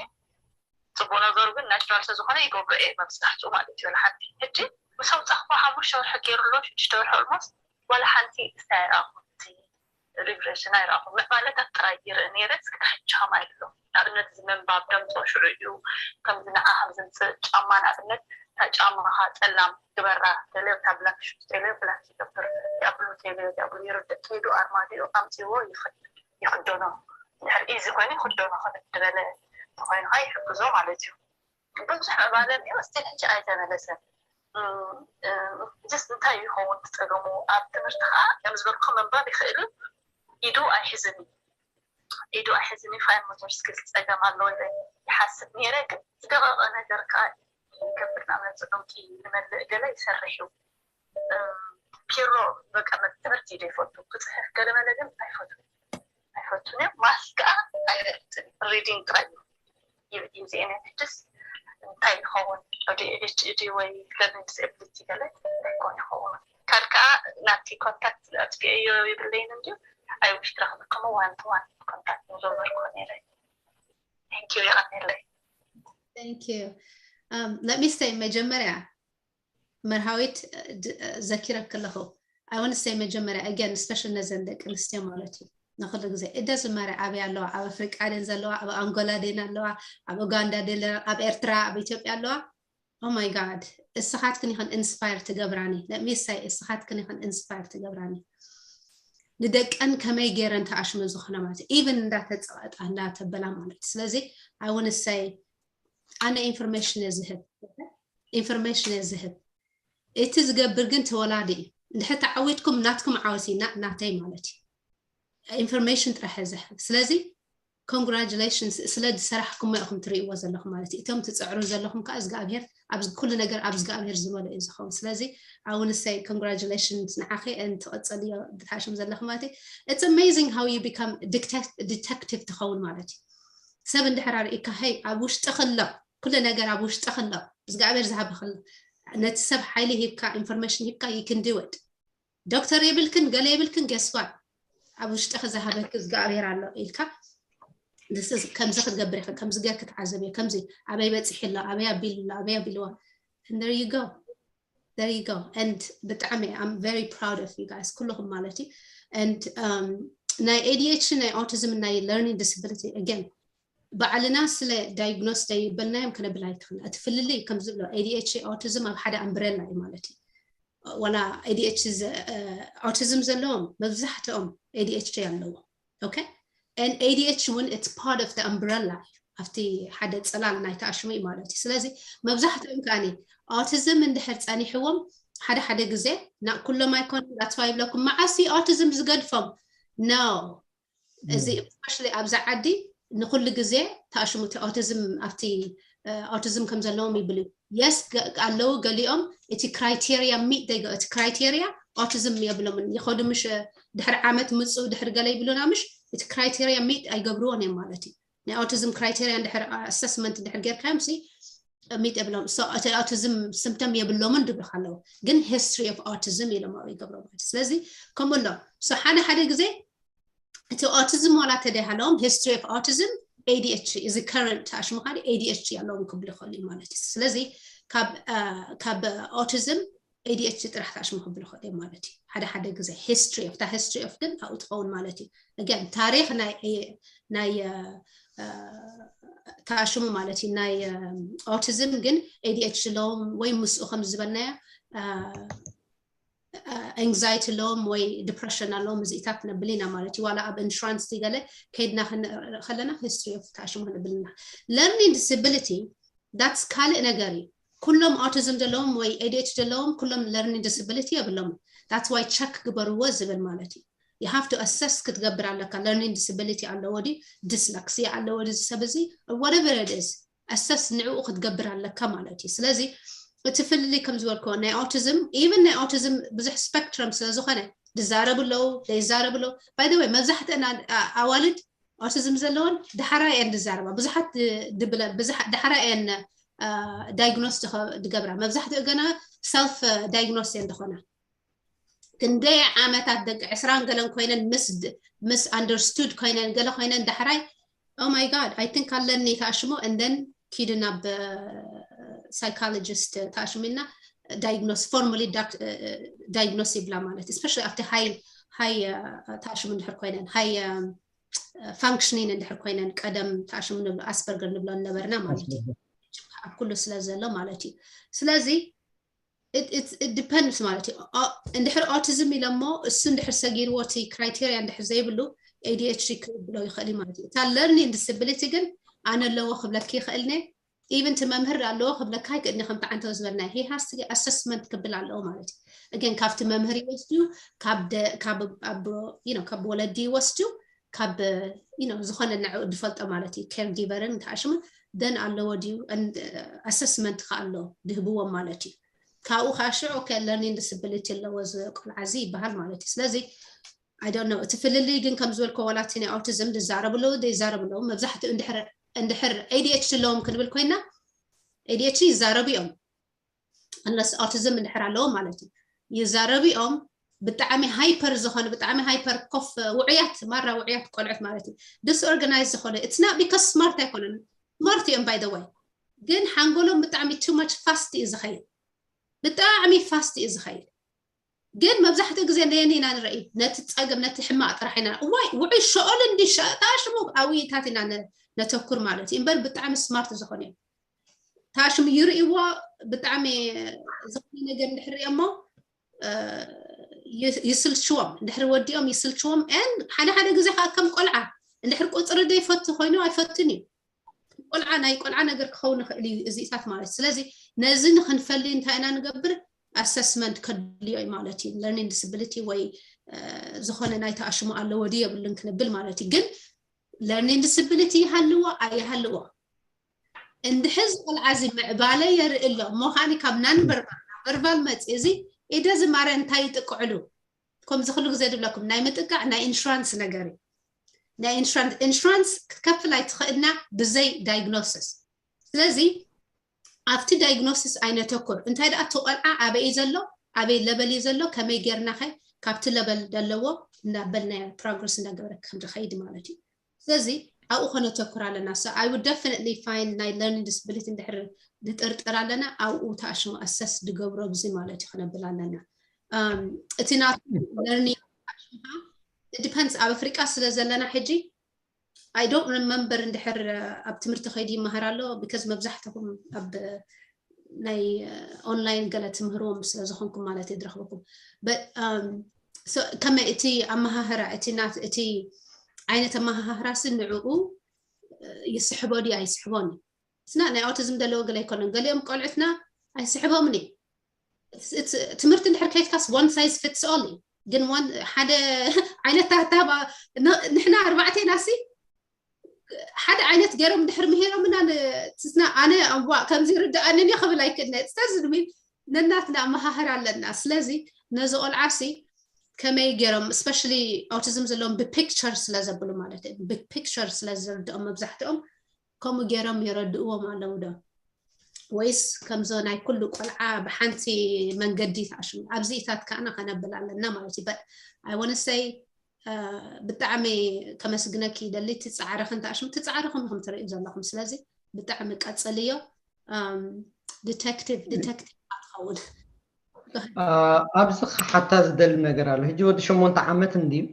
ፅቡቅ ነገሩ ግን ናቹራል ስለዝኾነ ይገብሮ እየ መብዛሕትኡ ማለት እዩ። ሓንቲ ሕጂ ምስ ኣውፃእኩ ሓሙሽተ ወርሒ ገይሩ ኣሎ ሽዱሽተ ወርሒ almost ዋላ ሓንቲ ስታይ ኣይረኣኹን። Regression ኣይረኣኹን። ምዕባለታት ጥራይ ይርኢ ነይረ። እስከ ሕጂ ከማይ ኣሎ። ንኣብነት እዚ ምንባብ ደምፆ ሽዑ እዩ። ከምዚ ንዓ ከም ዘምፅእ ጫማ ንኣብነት እታ ጫማኻ ፀላም ግበራ ተለዮ እታ ብላክ ሹዝ ተለዮ ብላክ ይገብር። እዚኣ ብሉ ተለዮ እዚኣ ብሉ ይርድእ ተይዱ ኣርማድዮ ኣምፅዎ ይኽደኖ። ድሕር ኢዚ ኮይኑ ይኽደኖ ክብድ ዝበለ ተኮይኑ ከዓ ይሕግዞ ማለት እዩ። ብዙሕ ምዕባለ እኒኦ ስቲል ሕጂ ኣይተመለሰን። ስ እንታይ ይኸውን ትፀገሙ ኣብ ትምህርቲ ከዓ ከም ዝበልኩ ምንባብ ይኽእል ኢዱ ኣይሕዝን እዩ። ኢዱ ኣይሕዝን እዩ። ፋይን ሞተር ስኪል ፀገም ኣለዎ ኢለ ይሓስብ ነይረ። ግን ዝደቐቐ ነገር ከዓ ይገብር። ንኣብነት ዕውቂ ንመልእ ገለ ይሰርሕ እዩ። ፒሮ በቃ ትምህርቲ ዘይፈቱ ክፅሕፍ ገለመለ ግን ኣይፈቱ ኣይፈቱን እዮም። ማስ ከዓ ኣይፈልጥን። ሪዲንግ ጥራይ እዩ። ይብድ ዜና ሕጅስ እንታይ ይኸውን? ADHD ወይ learning disability ገለ ኣይኮን ይኸውን። ካልከዓ ናብቲ ኮንታክት ኣጥፊአዮ ይብለይን እንዲ ኣይ ዊሽ ትረኽብኩም one to one ኮንታክት ንዘበርኩ ነይረ። Thank you የቐንየለይ። Thank you. Um, let me say መጀመርያ መርሃዊት ዘኪረክ ኣለኹ። I want to say መጀመርያ again special ነዘን ደቂ ኣንስትዮ ማለት እዩ። ንኩሉ ግዜ እደ ዝማረ ኣበይ ኣለዋ? ኣብ ኣፍሪቃ ደን ዘለዋ? ኣብ ኣንጎላ ደን ኣለዋ? ኣብ ኡጋንዳ ደን ኣለዋ? ኣብ ኤርትራ ኣብ ኢትዮጵያ ኣለዋ? Oh my God፣ እስኻትክን ይኸን ኢንስፓየር ትገብራኒ። Let me say እስኻትክን ይኸን ኢንስፓየር ትገብራኒ። ንደቀን ከመይ ገይረን ተኣሽመ ዝኾነ ማለት even እንዳተፀቐጣ እንዳተበላ ማለት። ስለዚ I want to say ኣነ ኢንፎርሜሽን እየ ዝህብ። ኢንፎርሜሽን እየ ዝህብ። እቲ ዝገብር ግን ተወላዲ እዩ። እንድሕር ተዓዊትኩም ናትኩም ዓወት እዩ፣ ናተይ ማለት እዩ። ኢንፎርሜሽን ጥራሕ እየ ዝህብ። ስለዚ ኮንግራጁሌሽንስ ስለ ዝሰራሕኩሞ ኢኹም ትርእይዎ ዘለኹም ማለት እዩ። እቶም ትፅዕሩ ዘለኹም ከዓ እግዚኣብሄር ኩሉ ነገር ኣብ እግዚኣብሄር ዝበሎ እዩ ዝኸውን። ስለዚ I want to say ኮንግራጁሌሽንስ ንዓኺ ትቐፀልዮ ብትሓሽም ዘለኹም ማለት እዩ። It's amazing how you become detective ትኸውን ማለት እዩ። ሰብ እንድሕር ኣርእካ ሄይ ኣብ ውሽጥኺ ኣሎ ኩሉ ነገር ኣብ ውሽጥኺ ኣሎ እግዚኣብሔር ዝሃበኺ ኣሎ። ነቲ ሰብ ሓይሊ ሂብካ ኢንፎርሜሽን ሂብካ you can do it። ዶክተር የብልክን ገለ የብልክን guess what ኣብ ውሽጥኺ ዝሃበኪ እግዚኣብሔር ኣሎ ኢልካ ከምዚ ክትገብር ኢኺ ከምዚ ገርኪ ተዓዘብዮ ከምዚ ኣበይ በፂሒ ኣሎ ኣበይ ኣቢሉ ኣሎ ኣበይ ኣቢልዋ and there you go there you go and ብጣዕሚ I'm very proud of you guys ኩልኹም ማለት እዩ and um, ናይ ADHD ናይ autism ናይ learning disability again ባዕልና ስለ diagnose ዘይበልናዮም ክነብል ኣይትኽእልን እቲ ፍልልይ ከም ዝብሎ ADHD autism ኣብ ሓደ ኣምብረላ እዩ ማለት እዩ ዋላ ADHD autism ዘለዎም መብዛሕትኦም ADHD ኣለዎም okay and ADHD እውን it's part of the umbrella እዩ ኣብቲ ሓደ ፅላል ናይ ተኣሽሙ እዩ ማለት እዩ ስለዚ መብዛሕትኦም ከዓኒ autism እንድሕር ፀኒሕዎም ሓደ ሓደ ግዜ ናብ ኩሎም ኣይኮነ that's why ይብለኩም መዓስ እዩ autism ዝገድፎም no እዚ especially ኣብዚ ዓዲ ንኩሉ ግዜ ተኣሽሙ እቲ autism ኣብቲ autism ከም ዘለዎም ይብሉ። Yes ኣለዉ ገሊኦም እቲ criteria meet they go እቲ criteria autism የብሎምን። ይኸዱ ምሽ ድሕሪ ዓመት ምፁ ድሕሪ ገለ ይብሉና ምሽ እቲ criteria meet ኣይገብርዎን እዮም ማለት እዩ። ናይ autism criteria ድሕሪ assessment ድሕሪ ጌርካዮም ሲ meet የብሎም። So እቲ autism symptom የብሎምን ድብልካ ኣለዉ ግን history of autism ኢሎም ኣብኡ ይገብሮ ማለት እዩ። ስለዚ ከምኡ ኣሎ። So ሓደ ሓደ ግዜ እቲ autism ዋላ ተደይሃለዎም history of autism ADHD እዚ current ተኣሽሙ ካዲ ADHD ኣለዎም ክብሉ ይኽእሉ እዩ ማለት እዩ። ስለዚ ካብ autism ADHD ጥራሕ ተኣሽሙ ክብሉ ይኽእሉ እዮም ማለት እዩ። ሓደ ሓደ ግዜ history of ታ history of ግን ኣብኡ ትኸውን ማለት እዩ። Again ታሪኽ ናይ ናይ ተኣሽሙ ማለት እዩ። ናይ autism ግን ADHD ኣለዎም ወይ ምስኡ ከም ዝበልናዮ anxiety ኣለዎም ወይ depression ኣለዎም እዚኢታት ነብል ኢና ማለት እዩ። ዋላ ኣብ insurance ገለ ከይድና ከለና history of ተኣሽሙ ክንብል ኢና። Learning disability that's ካልእ ነገር እዩ። ኩሎም autism ዘለዎም ወይ ADHD ዘለዎም ኩሎም learning disability የብሎምን። That's why check ግበርዎ ዝብል ማለት እዩ። You have to assess ክትገብር ኣለካ። Learning disability ኣለዎ ድዩ፣ dyslexia ኣለዎ ድዩ፣ እዚ ሰብ እዚ whatever it is assess ንዕኡ ክትገብር ኣለካ ማለት እዩ። ስለዚ እቲ ፍልልይ ከም ዝበልክዎ ናይ autism even ናይ autism ብዙሕ spectrum ስለ ዝኾነ ዝዛረቡ ኣለዉ ዘይዛረቡ ኣለዉ። By the way መብዛሕትአን ኣዋልድ autism ዘለወን ዳሕራይ እየን ዝዛረባ። ብዙሓት ድብለ ዳሕራይ እየን diagnose ዝገብራ። መብዛሕትኡ ገና self diagnose እየን ዝኾና። ክንደይ ዓመታት ደቂ ዕስራን ገለን ኮይነን ምስ misunderstood ኮይነን ገለ ኮይነን ዳሕራይ oh my god I think ኣለኒ ተኣሽሙ and then ኪዱ ናብ psychologist ተኣሽሙ ኢልና diagnose formally diagnose ይብላ ማለት especially ኣብቲ high high ተኣሽሙ እንድሕር ኮይነን high functioning እንድሕር ኮይነን ቀደም ተኣሽሙ ንብሎ Asperger ንብሎ ነበርና ማለት እዩ። ኣብ ኩሉ ስለ ዘሎ ማለት እዩ። ስለዚ depends ማለት እዩ። እንድሕር autism ኢሎሞ እሱ እንድሕር ሰጊርዎ እቲ criteria እንድሕር ዘይብሉ ADHD ክብሎ ይኽእል ማለት እዩ። እታ learning disability ግን ኣነ ኣለዎ ክብለኪ ይኽእል ነ even እቲ መምህር ኣለዎ ክብለካ ኣይክእልኒ ከምቲ ዓንተው ዝበልና he has to assessment ክብል ኣለዎ ማለት እዩ። Again ካብቲ መምህር ይወስዱ ካብ ወለዲ ይወስዱ ካብ ዝኾነ ንዕኡ ዝፈልጦ ማለት እዩ። Caregiver ን ተኣሽሙ then ኣለዎ ድዩ assessment ከ ኣሎ ድህብዎም ማለት እዩ። ካብኡ ከዓ ሽዑ learning disability ኣለዎ እዚ ቆልዓ እዚ ይበሃል ማለት እዩ። ስለዚ I don't know እቲ ፍልልይ ግን ከም ዝበልኮ ዋላ እቲ ናይ autism ዝዛረቡ ኣለዉ ዘይዛረቡ ኣለዉ። መብዛሕትኡ እንድሕር ADHD ኣለዎም ክንብል ኮይና ADHD ይዛረቡ እዮም unless autism እንድሕር ኣለዎ ማለት እዩ። ይዛረቡ እዮም ብጣዕሚ hyper ዝኾነ ብጣዕሚ hyper ኮፍ ውዑያት ማራ ውዑያት ቆልዑት ማለት እዩ። Disorganized ዝኾነ it's not because smart ኣይኮነን smart እዮም by the way ግን ሓንጎሎም ብጣዕሚ too much fast እዩ ዝኸይድ ብጣዕሚ fast እዩ ዝኸይድ። ግን መብዛሕትኡ ግዜ ነየን ኢና ንርኢ ነቲ ፀገም ነቲ ሕማቕ ጥራሕ ኢና እዋይ ውዑይ ሸኦል እንዲ ተኣሽሙ ኣብይታት ኢና ነተኩር ማለት እዩ እምበር ብጣዕሚ smart ዝኾነ እዮም። ተኣሽሙ ይርእይዎ ብጣዕሚ ዝኾነ ነገር እንድሕር እሞ ይስልችዎም እንድሕር ወዲኦም ይስልችዎም ን ሓደ ሓደ ግዜ ከዓ ከም ቆልዓ እንድሕር ቁፅሪ ዘይፈቱ ኮይኑ ኣይፈቱን እዩ። ቆልዓ ናይ ቆልዓ ነገር ክኸውን ይኽእል እዩ እዚኢታት ማለት ስለዚ ነዚ ንክንፈሊ እንታይ ኢና ንገብር assessment ከድልዮ እዩ ማለት እዩ። Learning disability ወይ ዝኾነ ናይ ተኣሽሙ ኣለዎ ድዩ የብሉን ክንብል ማለት እዩ። ግን learning disability ይሃልዎ ኣይሃልዎ እንድሕር እዚ ቆልዓ እዚ ምዕባለ የርኢ ኣሎ እሞ ከዓ ካብ non verbal ናብ verbal መፅእ እዚ ኢደ ዝማረ እንታይ ይጥቅዕሉ ከምዚ ኩሉ ግዜ ድብለኩም ናይ ምጥቃዕ ናይ insurance ነገር እዩ። ናይ insurance ክትከፍል ኣይትኽእልና ብዘይ diagnosis። ስለዚ ኣብቲ diagnosis ኣይነተኩር እንታይ ደኣ እቲ ቆልዓ ኣበይ ዘሎ ኣበይ level እዩ ዘሎ ከመይ ጌርናኸ ካብቲ level ዘለዎ እንዳበልና progress እንዳገበረ ክንድኸይድ ማለት እዩ። ስለዚ ኣብኡ ከነተኩር ኣለና። So I would definitely find ናይ learning disability እንድሕር ንጥርጥር ኣለና ኣብኡ ተኣሽሙ assess ድገብሮ ብዚ ማለት እዩ ክነብል ኣለና። እቲ ናቱ learning depends ኣብ ኣፍሪቃ ስለ ዘለና ሕጂ I don't remember እንድሕር ኣብ ትምህርቲ ከይዲ ይመሃር ኣሎ because መብዛሕትኹም ኣብ ናይ online ገለ ትምህርዎም ስለ ዝኾንኩም ማለት እየ ዝረኽበኩም። ከመይ እቲ ኣመሃህራ እቲ ናት እቲ ዓይነት ኣመሃህራ ሲ ንዕኡ ይስሕቦ ድዩ ኣይስሕቦን እዩ። ስና ናይ autism ዘለዎ ገለ ኣይኮነን። ገሊኦም ቆልዑትና ኣይስሕቦምን እዩ። ትምህርቲ እንድሕር ከይድካስ one size fits all እዩ። ግን ሓደ ዓይነት ታህታባ ንሕና ኣርባዕቴና ሲ ሓደ ዓይነት ገይሮም ድሕሪ ምሄሮምና ትስና ኣነ ኣዋ ከምዚ ርድኣንን ክብል ኣይክእልነ ስለዚ ንሚን ነናትና መሃህር ኣለና ስለዚ ነዚ ቆልዓሲ ከመይ ገይሮም especially autism ዘለዎም ብፒክቸር ስለ ዘብሉ ማለት እዩ ብፒክቸር ስለ ዝርድኦም መብዛሕትኦም ከምኡ ገይሮም የረድእዎም ኣለዉ ዶ ወይስ ከምዞ ናይ ኩሉ ቆልዓ ብሓንቲ መንገዲ ተኣሽሙ ኣብዚኢታት ከኣና ከነብል ኣለና ማለት እዩ but I want to say ብጣዕሚ ከመስግነኪ ይደሊ እቲ ፃዕርኽን ተኣሽሙ እቲ ፃዕርኽን ኢኹም ትርእዩ ዘለኹም ስለዚ ብጣዕሚ ቀፅልዮ detective detective ትኸውን ኣብዚ ሓታ ዝደሊ ነገር ኣሎ ሕጂ ወዲ ሸሞንተ ዓመት እንድዩ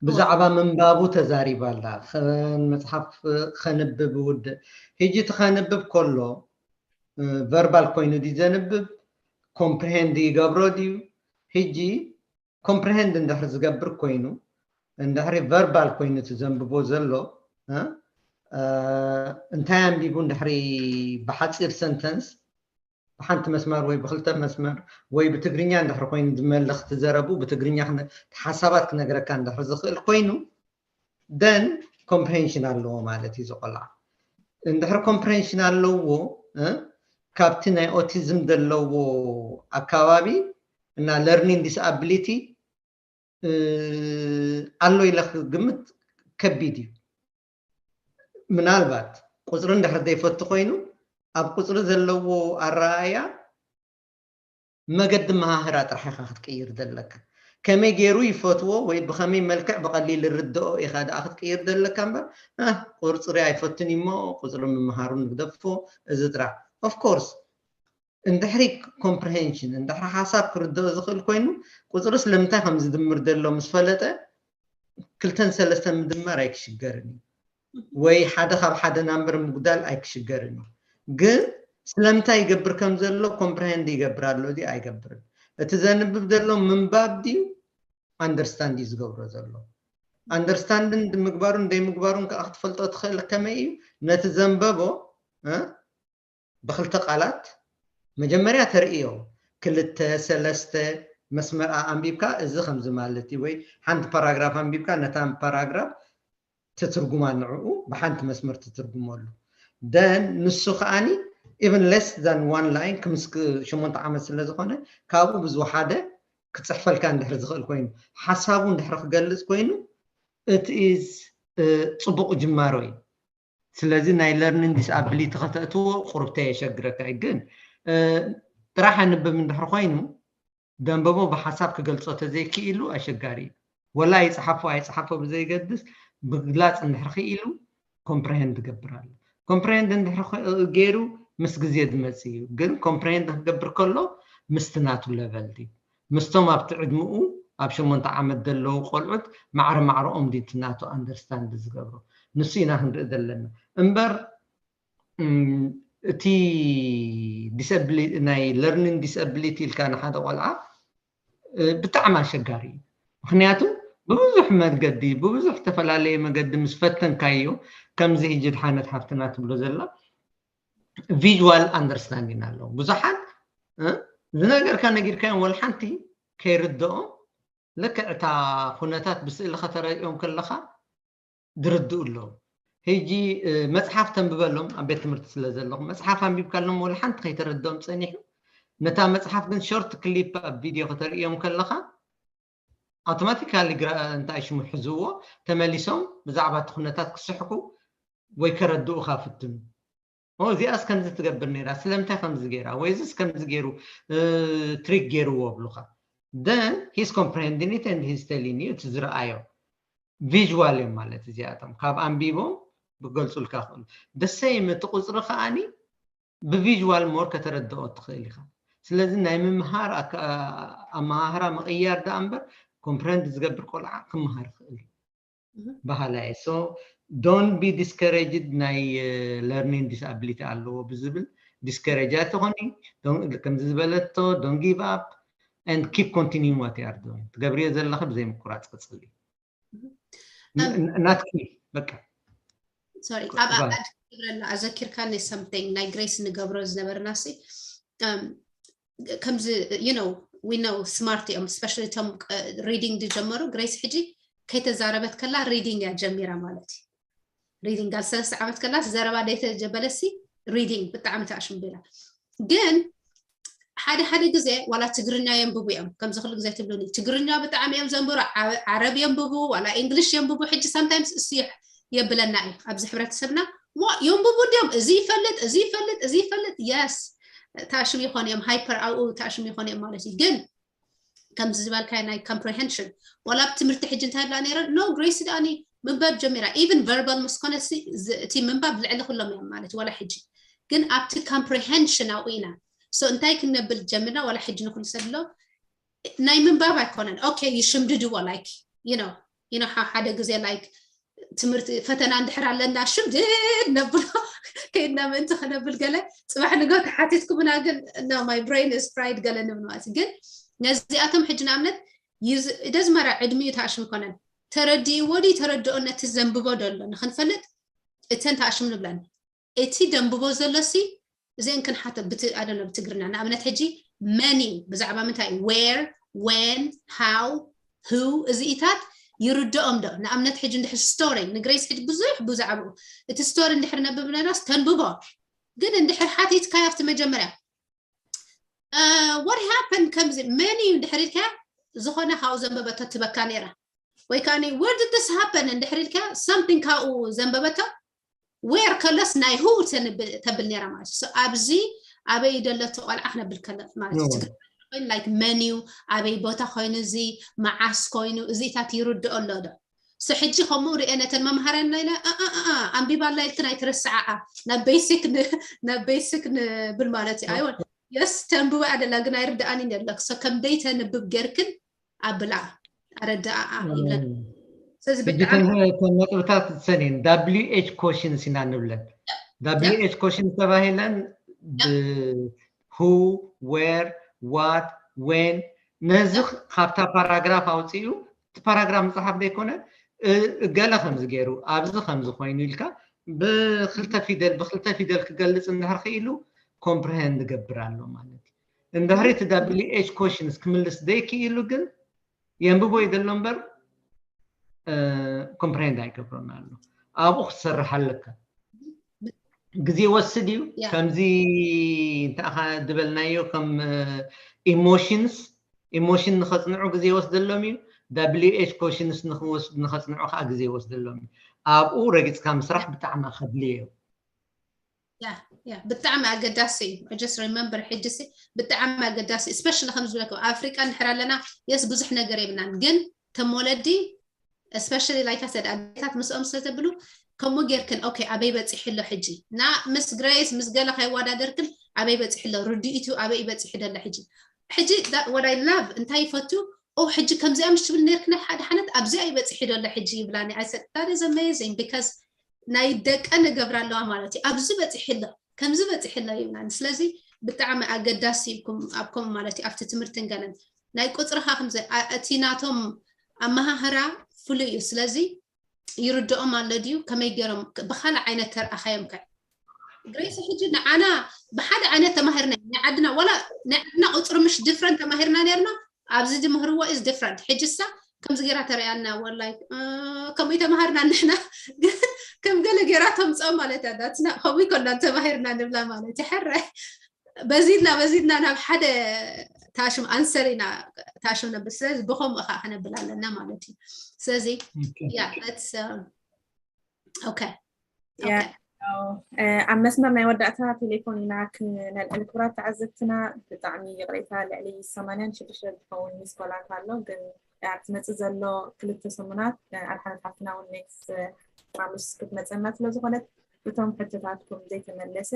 ብዛዕባ ምንባቡ ተዛሪባ ኣላ መፅሓፍ ከንብብ ውድእ ሕጂ እቲ ከንብብ ከሎ ቨርባል ኮይኑ ድዩ ዘንብብ ኮምፕሪሄንድ ይገብሮ ድዩ ሕጂ ኮምፕሪሄንድ እንድሕር ዝገብር ኮይኑ እንድሕሪ ቨርባል ኮይኑ እቲ ዘንብቦ ዘሎ እንታይ ኣንቢቡ እንድሕሪ ብሓፂር ሰንተንስ ብሓንቲ መስመር ወይ ብክልተ መስመር ወይ ብትግርኛ እንድሕር ኮይኑ ዝመልኽ ትዘረቡ ብትግርኛ ሓሳባት ክነግረካ እንድሕር ዝኽእል ኮይኑ then comprehension ኣለዎ ማለት እዩ ዝቆልዓ እንድሕር comprehension ኣለዎ ካብቲ ናይ ኦቲዝም ዘለዎ ኣካባቢ እና learning disability ኣሎ ኢለ ግምት ከቢድ እዩ ምናልባት ቁፅሪ እንድሕር ዘይፈቱ ኮይኑ ኣብ ቁፅሪ ዘለዎ ኣረኣእያ መገዲ መሃህራ ጥራሕ ኢኻ ክትቅይር ዘለካ ከመይ ገይሩ ይፈትዎ ወይ ብኸመይ መልክዕ ብቐሊል ርድኦ ኢኻ ደኣ ክትቅይር ዘለካ እምበር ቁፅሪ ኣይፈቱን እሞ ቁፅሪ ምምሃሩ ንግደፎ እዚ ጥራሕ of course እንድሕሪ comprehension እንድሕሪ ሓሳብ ክርድኦ ዝኽእል ኮይኑ ቁፅሪ ስለምንታይ ከም ዝድምር ዘሎ ምስ ፈለጠ ክልተን ሰለስተን ምድማር ኣይክሽገርን እዩ ወይ ሓደ ካብ ሓደ ናምበር ምጉዳል ኣይክሽገርን እዩ ግን ስለምንታይ ይገብር ከም ዘሎ comprehend ይገብር ኣሎ ድዩ ኣይገብርን እቲ ዘንብብ ዘሎ ምንባብ ድዩ understand እዩ ዝገብሮ ዘሎ understand ንምግባሩን ዘይምግባሩን ከዓ ክትፈልጦ ትኽእል ከመይ እዩ ነቲ ዘንበቦ ብክልተ ቃላት መጀመርያ ተርእዮ ክልተ ሰለስተ መስመር ኣንቢብካ እዚ ከምዚ ማለት እዩ ወይ ሓንቲ ፓራግራፍ ኣንቢብካ ነታ ፓራግራፍ ትትርጉማ ንዕኡ ብሓንቲ መስመር ትትርጉመሉ then ንሱ ከዓኒ even less than one line ክምስ ሸሞንተ ዓመት ስለ ዝኾነ ካብኡ ብዝወሓደ ክፅሕፈልካ እንድሕር ዝኽእል ኮይኑ ሓሳቡ እንድሕር ክገልፅ ኮይኑ it is ፅቡቕ ጅማሮ እዩ ስለዚ ናይ learning disability ከተእትዎ ቁርብተ የሸግረካ እዩ ግን ጥራሕ ኣንብብ እንድሕር ኮይኑ ደንበቦ ብሓሳብ ክገልፆ ተዘይክኢሉ ኣሸጋሪ እዩ ወላ ይፅሓፎ ኣይፅሓፎ ብዘይገድስ ምግላፅ እንድሕር ክኢሉ comprehend ትገብር ኣሎ comprehend እንድሕር ገይሩ ምስ ግዜ ዝመፅእ እዩ ግን comprehend ክገብር ከሎ ምስቲ ናቱ level ድዩ ምስቶም ኣብቲ ዕድምኡ ኣብ ሸሞንተ ዓመት ዘለዉ ቆልዑት ማዕረ ማዕረኦም ድዩ እቲ ናቱ understand ዝገብሮ ንሱ ኢና ክንርኢ ዘለና እምበር እቲ ናይ learning disability ኢልካ ንሓደ ቆልዓ ብጣዕሚ ኣሸጋሪ እዩ ምክንያቱ ብብዙሕ መገዲ ብብዙሕ ዝተፈላለየ መገዲ ምስ ፈተንካዮ ከምዚ ህጂ ድሓነት ሓፍትና ትብሎ ዘላ visual understanding ኣለዎ ብዙሓት ዝነገርካ ነጊርካዮም ወላ ሓንቲ ከይርድኦም ልክዕ እታ ኩነታት ብስእሊ ከተረድኦም ከለካ ዝርድኡ ኣለዉ ሕጂ መፅሓፍ ተንብበሎም ኣብ ቤት ትምህርቲ ስለ ዘለኹ መፅሓፍ ኣንቢብካሎም ወላ ሓንቲ ከይተረድኦም ፀኒሑ ነታ መፅሓፍ ግን short clip ኣብ ቪድዮ ከተርእዮም ከለካ ኣውቶማቲካሊ እንታይ ሽሙ ሕዝዎ ተመሊሶም ብዛዕባ እቲ ኩነታት ክስሕኩ ወይ ከረድኡካ ፍትኑ እዚኣስ ከምዚ ትገብር ነራ ስለምንታይ ከምዚ ገይራ ወይ እዚስ ከምዚ ገይሩ ትሪክ ገይርዎ ብሉካ then he's comprehending it and he's telling you እቲ ዝረኣዮ visual እዮም ማለት እዚኣቶም ካብ ኣንቢቦም ክገልፁልካ ክእሉ the same እቲ ቁፅሪ ከዓኒ ብ visual more ከተረድኦ ትኽእል ኢኻ ስለዚ ናይ ምምሃር ኣመሃህራ ምቕያር ደኣ እምበር comprehend ዝገብር ቆልዓ ክምሃር ይኽእል እዩ በሃላይ so don't be discouraged ናይ learning disability ኣለዎ ብዝብል discourage ኣይትኾኒ ከምዚ ዝበለቶ don't give up and keep continuing what you are doing ትገብርዮ ዘለኺ ብዘይ ምቁራፅ ቅፅሊ ናትኪ በቃ sorry ኣብ ኣድ ክብረላ ኣዘኪርካኒ something ናይ ግሬስ ንገብሮ ዝነበርና ሲ ከምዚ you know we know smart እዮም especially እቶም reading ዝጀመሩ ግሬስ ሕጂ ከይተዛረበት ከላ reading እያ ጀሚራ ማለት እዩ reading ጋል ሰለስተ ዓመት ከላስ ዘረባ ደይተጀበለሲ reading ብጣዕሚ ተኣሽምቢላ። ግን ሓደ ሓደ ግዜ ዋላ ትግርኛ የንብቡ እዮም። ከምዚ ኩሉ ግዜ ትብሉኒ ትግርኛ ብጣዕሚ እዮም ዘንብሩ፣ ዓረብ የንብቡ ዋላ እንግሊሽ የንብቡ። ሕጂ sometimes እሱ የብለና እዩ ኣብዚ ሕብረተሰብና። ዋ የንብቡ እንዲዮም፣ እዚ ይፈልጥ፣ እዚ ይፈልጥ፣ እዚ ይፈልጥ። Yes፣ ተኣሽም ይኾን እዮም፣ ሃይፐር ኣብኡ ተኣሽም ይኾን እዮም ማለት እዩ። ግን ከምዚ ዝበልካዮ ናይ comprehension ዋላ ኣብ ትምህርቲ ሕጂ እንታይ ብላ ነይረ? No፣ ግሬሲ ደኣኒ ምንባብ ጀሚራ። Even verbal ምስ ኮነ እቲ ምንባብ ልዕሊ ኩሎም እዮም ማለት ዋላ ሕጂ። ግን ኣብቲ comprehension ኣብኡ ኢና። So እንታይ ክነብል ጀሚርና? ዋላ ሕጂ ንኩሉ ሰብ ኣሎ ናይ ምንባብ ኣይኮነን። ኦኬ ይሽምድድዎ፣ like you know you know ሓደ ግዜ like ትምህርቲ ፈተና እንድሕር ኣለና ሽምድድ ነብሎ ከይድና ምእንቲ ክነብል ገለ ጽባሕ ንጎ ተሓቲትኩምና ግን no my brain is fried ገለ ንብል ማለት። ግን ነዚኣቶም ሕጂ ንኣብነት ደዝመራ ዕድሚኡ ተኣሽም ኮነን ተረድእዎ ድዩ ተረድኦ ነቲ ዘንብቦ ደሎ ንክንፈልጥ እተን ተኣሽም ንብለን። እቲ ደንብቦ ዘሎሲ እዚአን ክንሓተ ብትግርኛ ንኣብነት ሕጂ መን እዩ ብዛዕባ ምንታይ where when how who እዚኢታት ይርድኦም ዶ? ንኣብነት ሕጂ እንድሕር story ንግሬስ ሕጂ ብዙሕ ብዛዕባኡ እቲ story እንድሕር ነብብ ነናስ ተንብቦ ግን እንድሕር ሓቲትካ ኣብቲ መጀመርያ what happened ከምዚ መን እዩ እንድሕር ኢልካ ዝኾነ ካብኡ ዘንበበቶ ትበካ ነይራ ወይ ከዓ where did this happen እንድሕር ኢልካ something ካብኡ ዘንበበቶ where ከሎስ ናይ who ተብል ነይራ ማለት እዩ። ኣብዚ ኣበይ ደለቶ ቆልዓ ክነብል ከሎ ማለት እዩ። ትግርኛ ኮይኑ like መን እዩ ኣበይ ቦታ ኮይኑ እዚ መዓስ ኮይኑ እዚታት ይርድኦ ኣሎ ዶ? So ሕጂ ከምኡ ርኤ ነተን መምሃረና ኢለ ኣንቢባ ኣላ ኢልክን ኣይትረስዓኣ ናብ basic ናብ basic ንብል ማለት እዩ። ኣይወ yes ተንብባ ደላ ግን ኣይርድኣን ይደለክ so ከም ደይተንብብ ጌርክን ኣብላ ኣረዳኣ ይብለን። ስለዚ ብጣዕሚ ነጥብታት ዝሰኔን WH questions ኢና ንብለን። WH questions ተባሂለን who where what when ነዚ ካብታ ፓራግራፍ ኣውፅኡ እቲ ፓራግራፍ ምፅሓፍ ዘይኮነ ገለ ከምዚ ገይሩ ኣብዚ ከምዚ ኮይኑ ኢልካ ብክልተ ፊደል ብክልተ ፊደል ክገልፅ እንድሕር ክኢሉ comprehend ይገብር ኣሎ ማለት እዩ። እንድሕሪ እቲ WH questions ክምልስ ዘይክኢሉ ግን የንብቦ እዩ ዘሎ እምበር comprehend ኣይገብሮን ኣሎ። ኣብኡ ክትሰርሕ ኣለካ። ግዜ ይወስድ እዩ። ከምዚ እንታይ ዝበልናዮ ከም emotions emotion ንኸፅንዑ ግዜ ይወስደሎም እዩ። WH questions ንኸፅንዑ ከዓ ግዜ ይወስደሎም እዩ። ኣብኡ ረጊፅካ ምስራሕ ብጣዕሚ ከድሊ እዩ። ብጣዕሚ ኣገዳሲ እዩ። Just remember ሕጂ ብጣዕሚ ኣገዳሲ especially ከም ዝበለኩም ኣፍሪቃ እንድሕር ኣለና yes ብዙሕ ነገር የብልናን ግን ተም ወለዲ especially like I said ኣዴታት ምስኦም ስለዘብሉ ከምኡ ጌርክን okay ኣበይ በፂሑ ኣሎ ሕጂ ና ምስ ግሬስ ምስ ገለ ከይወዳደርክን ኣበይ በፂሑ ኣሎ ርድኢቱ ኣበይ በፂሑ ደሎ ሕጂ ሕጂ what I love እንታይ ይፈቱ ኦ ሕጂ ከምዚኣ ምሽ ትብል ነርክና ሓደ ሓነት ኣብዚኣ ይበፂሑ ደሎ ሕጂ ይብላኒ I said that is amazing because ናይ ደቀን እገብራ ኣለዋ ማለት እዩ ኣብዚ በፂሑ ኣሎ ከምዚ በፂሑ ኣሎ ይብላኒ ስለዚ ብጣዕሚ ኣገዳሲ ኢልኩም ኣብ ከምኡ ማለት እዩ ኣብቲ ትምህርትን ገለን ናይ ቁፅርኻ ከምዚ እቲ ናቶም ኣመሃህራ ፍሉይ እዩ ስለዚ ይርድኦም ኣሎ ድዩ ከመይ ገይሮም ብካልእ ዓይነት ተርኣኻዮም ከ ግሬሲ ሕጂ ንዓና ብሓደ ዓይነት ተማሂርና ናይ ዓድና ወላ ናይ ዓድና ቁፅሪ ምሽ different ተማሂርና ነርና ኣብዚ ዝምህርዎ is different ሕጂ ሳ ከምዚ ገይራ ተሪኣና ወላይ ከምኡ ተማሃርና ንሕና ግን ከም ገለ ገይራ ተምፅኦ ማለት እያ ዳትና ከምኡ ይኮና ተማሂርና ንብላ ማለት እዩ ሕራይ በዚድና በዚድና ናብ ሓደ ታሽም ኣንሰር ኢና ታሽም ነብል ስለዚ ብከምኡ ከዓ ክነብል ኣለና ማለት እዩ ስለዚ yeah that's okay ኣብ መስመር ናይ ወዳእታ ቴሌፎን ኢና ክነልዕል ክቡራት ተዓዘብትና ብጣዕሚ ይቕሬታ ልዕሊ ሰማንያን ሽዱሽተ ዝኸውን ሚስኮላት ኣሎ ግን ኣብ ዝመፅእ ዘሎ ክልተ ሰሙናት ኣድሓነት ሓፍትና እውን ኔክስ ሓሙስ ክትመፀና ስለዝኾነት እቶም ሕቶታትኩም ዘይተመለሰ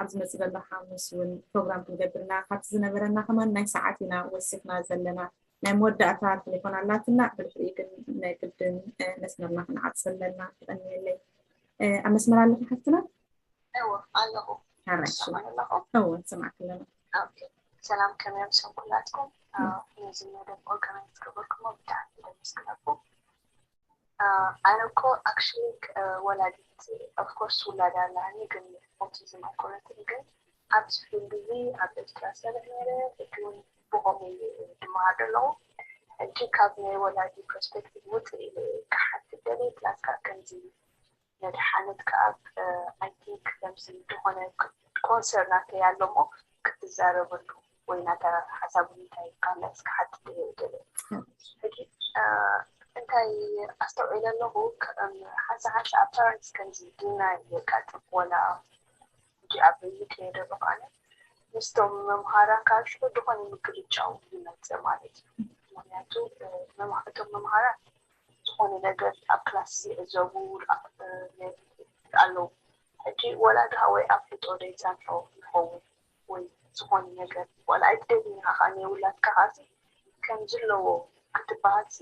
ኣብ ዝመፅእ ዘሎ ሓሙስ እውን ፕሮግራም ክንገብርና ካብቲ ዝነበረና ከማን ናይ ሰዓት ኢና ወሲኽና ዘለና ናይ መወዳእታ ቴሌፎን ኣላትና ብድሕሪኡ ግን ናይ ግድን መስመርና ክንዓፅ ኣለና ትቐንየለይ ኣብ መስመር ኣለኹ ሓፍትና እወ ኣለኹ ሓራሽ ሰማን ኣለኹ እወ ንሰማዕክ ኣለና ሰላም ከመይ ኣምሰኩም ኩላትኩም ነዚ መደብ ኦርጋናይዝ ገበርኩሞ ብጣዕሚ ደመስግነኩም ኣነ እኮ ኣክሽሊ ወላዲት ኦፍኮርስ ውላድ ኣለኒ ግን ኦቲዝም ኣይኮነትን ግን ኣብዚ ፊልድ እዚ ኣብ ኤርትራ ሰብዕ ነይረ ሕጂ እውን ብኸምኡ ድመሃር ዘለኹ ሕጂ ካብ ናይ ወላዲ ፐርስፔክቲቭ ውፅእ ኢለ ክሓትት ደልየ ፕላስ ከዓ ከምዚ መድሓነት ከዓ I think ከምዚ ዝኾነ ኮንሰር ናተይ ኣሎ እሞ ክትዛረበሉ ወይ ናታ ሓሳብ እንታይ ካለስ ክሓትት እየ ደለ። ሕጂ እንታይ ኣስተውዒለ ኣለኹ፣ ሓንሳ ሓንሳ ኣብ ፓረንትስ ከምዚ ድና የጋጥም ወላ ሕጂ ኣብ ይከየደ ብቃነ ምስቶም መምሃራን ካብ ሽዑ ዝኾነ ምግርጫው ይመፅእ ማለት እዩ። ምክንያቱ እቶም መምሃራን ዝኾነ ነገር ኣብ ክላስ ይዕዘቡ ኣለዉ። ሕጂ ወላ ድኻ ወይ ኣፍልጦ ዘይፀንሖ ይኸውን ወይ ዝኾነ ነገር ወላ ኣይትደግሚ ኢኻ ከዓ ናይ ውላድካ ካሲ ከም ዘለዎ ክትበሃልሲ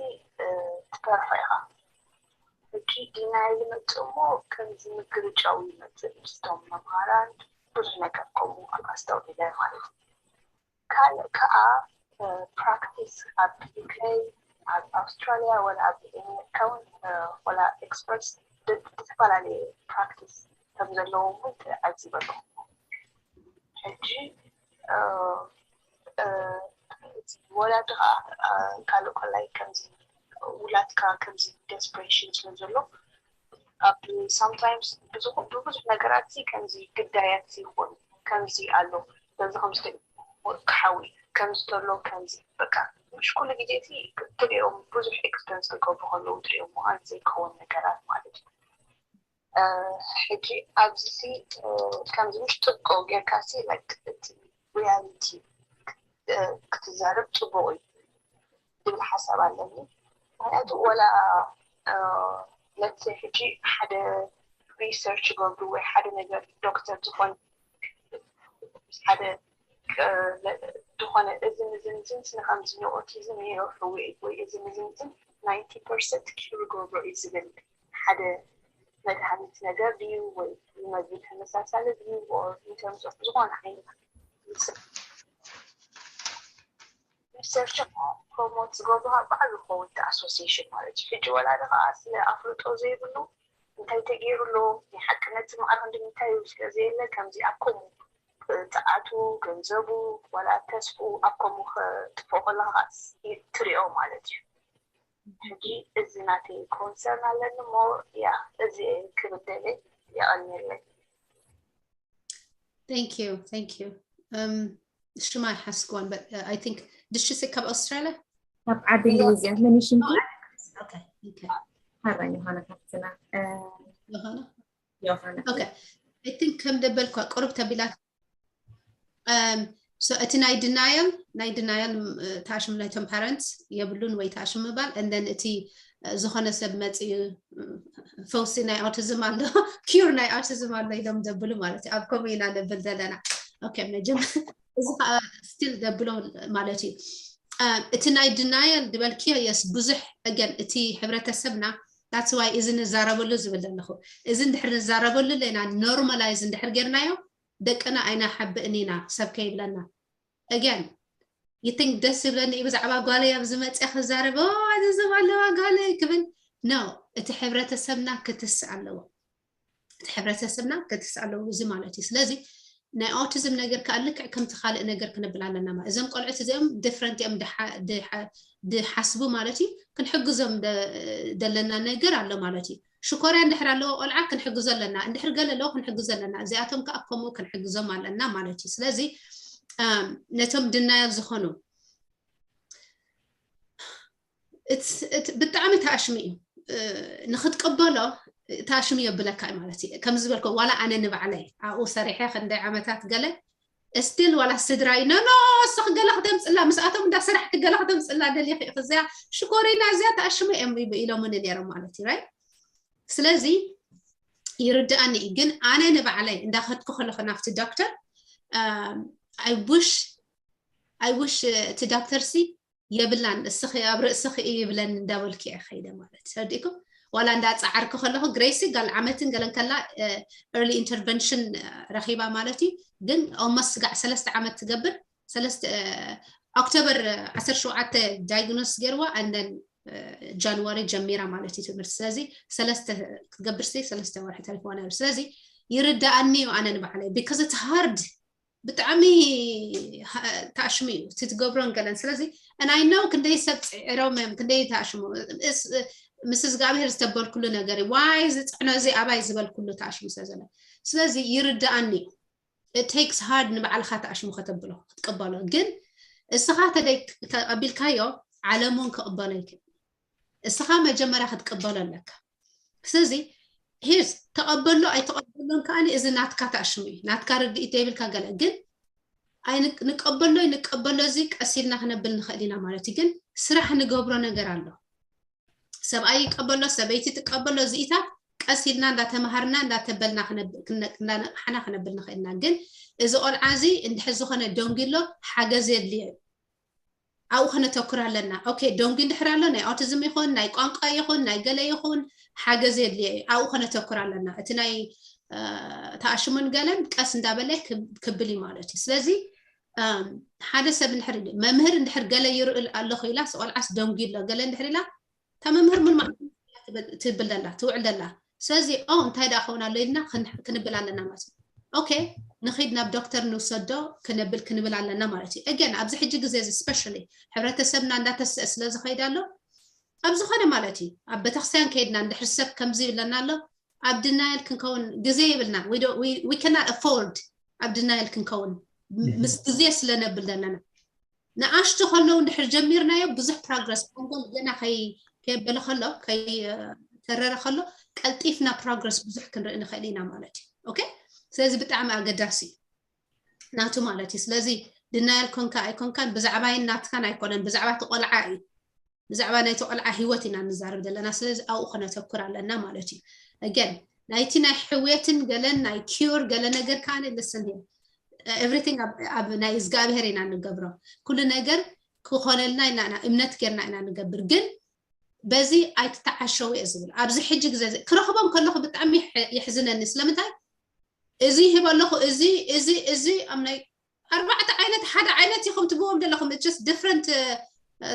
ትፈርሖ ኢኻ። ሕጂ ዲናይል ይመፅእ እሞ ከምዚ ምግርጫው ይመፅእ ምስቶም መምሃራን ብዙሕ ነገር ከምኡ ኣብ ኣስተውዒለ ማለት እዩ። ካልእ ከዓ ፕራክቲስ ኣብ ዩኬ ኣብ ኣውስትራሊያ ወላ ኣብ ኤሜሪካ እውን ወላ ኤክስፐርትስ ዝተፈላለየ ፕራክቲስ ከም ዘለዎም እውን ተዓዚበ ኣለኹ። ሕጂ ወላ ከዓ ካልእ ኮላይ ከምዚ ውላድካ ከምዚ ደስፕሬሽን ስለ ዘሎ ኣብ ሳምታይምስ ብብዙሕ ነገራት ከምዚ ግዳያት ይኾኑ ከምዚ ኣሎ በዚ ከምዚ ክሓዊ ከምዚ ተሎ ከምዚ በቃ ምሽ ኩሉ ግዜ እቲ ትሪኦም ብዙሕ ኤክስፐንስ ክገብሩ ከለዉ ትሪኦም ምዃን ዘይከውን ነገራት ማለት እዩ። ሕጂ ኣብዚ ከምዚ ምሽ ጥብቆ ጌርካ ሲ እቲ ሪያሊቲ ክትዛረብ ፅቡቅ እዩ ዝብል ሓሳብ ኣለኒ። ምክንያቱ ወላ ለትሰ ሕጂ ሓደ ሪሰርች ይገብሩ ወይ ሓደ ነገር ዶክተር ዝኾን ሓደ ዝኾነ እዚ ምዝምዝም ንከምዚ ኦቲዝም ይረፍዊ ወይ እዚ ምዝምዝም ናይንቲ ፐርሰንት ኪር ይገብሮ እዩ ዝብል ሓደ መድሃኒት ነገር ድዩ ወይ ዝመግብ ተመሳሳሊ ድዩ or in terms of ዝኾነ ዓይነት ሪሰርች ፕሮሞት ዝገብሩ ኣብ በዓል ዝኸውን ኣሶሲሽን ማለት እዩ። ሕጂ ወላ ከዓ ስለ ኣፍልጦ ዘይብሉ እንታይ ተገይሩ ኣሎ ናይ ሓቅነት ዝመዓር ክንዲ እንታይ እዩ ስለ ዘየለ ከምዚ ኣብ ከምኡ ፃዓቱ ገንዘቡ ዋላ ተስፉ ኣብ ከምኡ ክጥፍኦ ከለካ ትሪኦ ማለት እዩ። ሕጂ እዚ ናተይ ኮንሰርን ኣለኒ ሞ ያ እዚ ክብል ደለ የቐንየለይ። Thank you, thank you. Um, ሽማ ኣይሓስክዋን but uh, I think ድሽሲ ካብ ኣውስትራልያ ካብ ዓዲ እንግሊዝ እያ። መን እዩ ሽምኪ? Okay, okay. ሓራይ ዮሃና ካብትና ዮሃና ዮሃና okay. I think ከም ደበልኳ ቁሩብ ተቢላ um, so እቲ ናይ denial ናይ denial ተኣሽም ናይቶም parents የብሉን ወይ ተኣሽም ምባል and then እቲ ዝኾነ ሰብ መፅኡ ፈውሲ ናይ autism ኣሎ cure ናይ autism ኣሎ ኢሎም ዘብሉ ማለት እዩ። ኣብ ከምኡ ኢና ነብል ዘለና። Okay መጀመ እዚ ከዓ still ዘብሎ ማለት እዩ። እቲ ናይ denial ዝበልክዮ yes ብዙሕ again እቲ ሕብረተሰብና that's why እዚ ንዛረበሉ ዝብል ዘለኹ እዚ እንድሕር ንዛረበሉ ኣለና normalize እንድሕር ጌርናዮ ደቅና ኣይናሓብእን ኢና ሰብ ከይብለና again you think ደስ ይብለኒ እዩ ብዛዕባ ጓለይ ኣብ ዝመፅእ ክዛረብ ኣዘዘብ ኣለዋ ጓለይ ክብል no እቲ ሕብረተሰብና ክትስ ኣለዎ እቲ ሕብረተሰብና ክትስ ኣለዎ እዚ ማለት እዩ ስለዚ ናይ autism ነገር ከዓ ልክዕ ከምቲ ካልእ ነገር ክንብል ኣለና ማለት እዞም ቆልዑት እዚኦም different እዮም ድሓስቡ ማለት እዩ ክንሕግዞም ዘለና ነገር ኣሎ ማለት እዩ ሽኮርያ እንድሕር ኣለዎ ቆልዓ ክንሕግዞ ኣለና እንድሕር ገለ ኣለዎ ክንሕግዞ ኣለና እዚኣቶም ከዓ ከምኡ ክንሕግዞም ኣለና ማለት እዩ ስለዚ ነቶም denial ዝኾኑ ብጣዕሚ ተኣሽሚ እዩ ንክትቀበሎ ተኣሽሚ የብለካ ማለት እዩ ከም ዝበልኮ ዋላ ኣነ ንባዕለይ ኣብኡ ሰሪሐ ክንደይ ዓመታት ገለ still ዋላ ስድራይ no no እስኺ ገለ ክተምፅላ ምስኣቶም እንዳ ስራሕኪ ገለ ክተምፅላ ደሊኺ እዚኣ ሽኮሪና እዚኣ ተኣሽሚ እዮም ኢሎምኒ ነይሮም ማለት እዩ right ስለዚ ይርድኣኒ እዩ ግን ኣነ ንባዕለይ እንዳኸድኩ ከለኹ ናብቲ ዶክተር I wish I wish እቲ ዶክተር ሲ የብላን እስኺ ኣብ ርእስኺ እዩ ይብለኒ እንዳበልኩ እየ ከይደ ማለት ተረዲእኩም ዋላ እንዳፀዓርኩ ከለኹ ግሬሲ ጋል ዓመትን ገለን ከላ early intervention ረኺባ ማለት እዩ ግን almost ስጋዕ ሰለስተ ዓመት ትገብር ሰለስተ ኦክቶበር ዓሰርተ ሸውዓተ diagnose ገይርዋ and then January ጀሚራ ማለት እዩ ትምህርቲ ስለዚ ሰለስተ ክትገብር ሲ ሰለስተ ወርሒ ተሪፍዋ ነይሩ ስለዚ ይርዳኣኒ እዩ ኣነ ንባዕለይ because it's hard ብጣዕሚ ተኣሽሙ እዩ እቲ ትገብሮን ገለን ስለዚ and I know ክንደይ ሰብ ፅዒሮም እዮም ክንደይ ተኣሽሙ ምስ እግዚኣብሔር ዝተበልኩሉ ነገር እዩ። ዋይ ዝፅዕኖ እዚ ኣባይ ዝበልኩሉ ተኣሽሙ ስለ ዘሎ። ስለዚ ይርድኣኒ እዩ። It takes hard ንባዕልኻ ተኣሽሙ ከተብሎ ክትቀበሎ። ግን እስኻ ተደይ ተቐቢልካዮ ዓለም እውን ክቕበሎ ይክእል። እስኻ መጀመርያ ክትቀበሎ ኣለካ። ስለዚ ሂርስ ተቐበሎ ኣይተቐበሎን ከዓኒ እዚ ናትካ ተኣሽሙ እዩ። ናትካ ርድኢት ዘይብልካ ገለ ግን ኣይ ንቀበሎ ንቀበሎ እዚ ቀስ ኢልና ክነብል ንኽእል ኢና ማለት እዩ። ግን ስራሕ ንገብሮ ነገር ኣሎ። ሰብኣይ ይቀበሎ፣ ሰበይቲ ትቀበሎ፣ እዚኢታት ቀስ ኢልና እንዳተማሃርና እንዳተበልና ክነብ- ክነ- እንዳነቕሓና ክነብል ንኽእል ኢና። ግን እዚ ቆልዓ እዚ እንድሕር ዝኾነ ደንጊሎ ሓገዝ የድልዮ እዩ። ኣብኡ ከነተኩር ኣለና። ኦኬ ደንጉ እንድሕር ኣሎ ናይ ኦቲዝም ይኹን ናይ ቋንቋ ይኹን ናይ ገለ ይኹን ሓገዝ የድልዮ እዩ። ኣብኡ ከነተኩር ኣለና። እቲ ናይ እ፣ ተኣሽሙን ገለን ቀስ እንዳበለ ክብ- ክብል እዩ ማለት እዩ። ስለዚ እም፣ ሓደ ሰብ እንድሕር መምህር እንድሕር ገለ ይርእል ኣለኹ ኢላ ቆልዓስ ደንጉ ኣሎ ገለ እንድሕር ኢላ እታ መምህር ምን ማለት ትብል ዘላ ትውዕል ዘላ። ስለዚ ኦ እንታይ ደኣ ክኸውን ኣሎ ኢልና ክን- ክንብል ኣለና ማለት እዩ። ኦኬ ንኺድ ናብ ዶክተር ንውሰዶ ክነብል ክንብል ኣለና ማለት እዩ። እገን ኣብዚ ሕጂ ግዜ እዚ ስፔሻሊ ሕብረተሰብና እንዳተስአ ስለ ዝኸይድ ኣሎ ኣብ ዝኾነ ማለት እዩ ኣብ ቤተክርስትያን ከይድና እንድሕር ሰብ ከምዚ ይብለና ኣሎ ኣብ ድናየል ክንከውን ግዜ የብልና። We don't- we- we cannot afford ኣብ ድናየል ክንከውን ምስ ግዜ ስለነብል ዘለና ንኣሽቱ ከለዉ እንድሕር ጀሚርናዮ ብዙሕ ፕሮግረስ ሓንጎል ገና ከይ ከየበለ ከሎ ከይተረረ ከሎ ቀልጢፍና ፕሮግረስ ብዙሕ ክንርኢ ንኽእል ኢና ማለት እዩ። ኦኬ ስለዚ ብጣዕሚ ኣገዳሲ እዩ ናቱ ማለት እዩ። ስለዚ ድናየል ኮንካ ኣይኮንካን ብዛዕባይን ናትካን ኣይኮነን ብዛዕባ እቲ ቆልዓ እዩ። ብዛዕባ ናይቲ ቆልዓ ህይወት ኢና ንዛረብ ዘለና። ስለዚ ኣብኡ ከነተኩር ኣለና ማለት እዩ። ኣገን ናይቲ ናይ ሕውየትን ገለን ናይ ኪዩር ገለ ነገር ከዓ ልስን ሂር everything ኣብ ናይ እግዚኣብሔር ኢና ንገብሮ። ኩሉ ነገር ክኾነልና ኢና እምነት ጌርና ኢና ንገብር። ግን በዚ ኣይትተዓሸው እየ ዝብል ኣብዚ ሕጂ ግዜ እዚ ክረኽቦም ከለኹ ብጣዕሚ ይሕ- ይሕዝነኒ። ስለምንታይ እዚ ይህብ ኣለኹ እዚ እዚ እዚ ኣብ ናይ ኣርባዕተ ዓይነት ሓደ ዓይነት ኢኹም ትብዎም ዘለኹም just different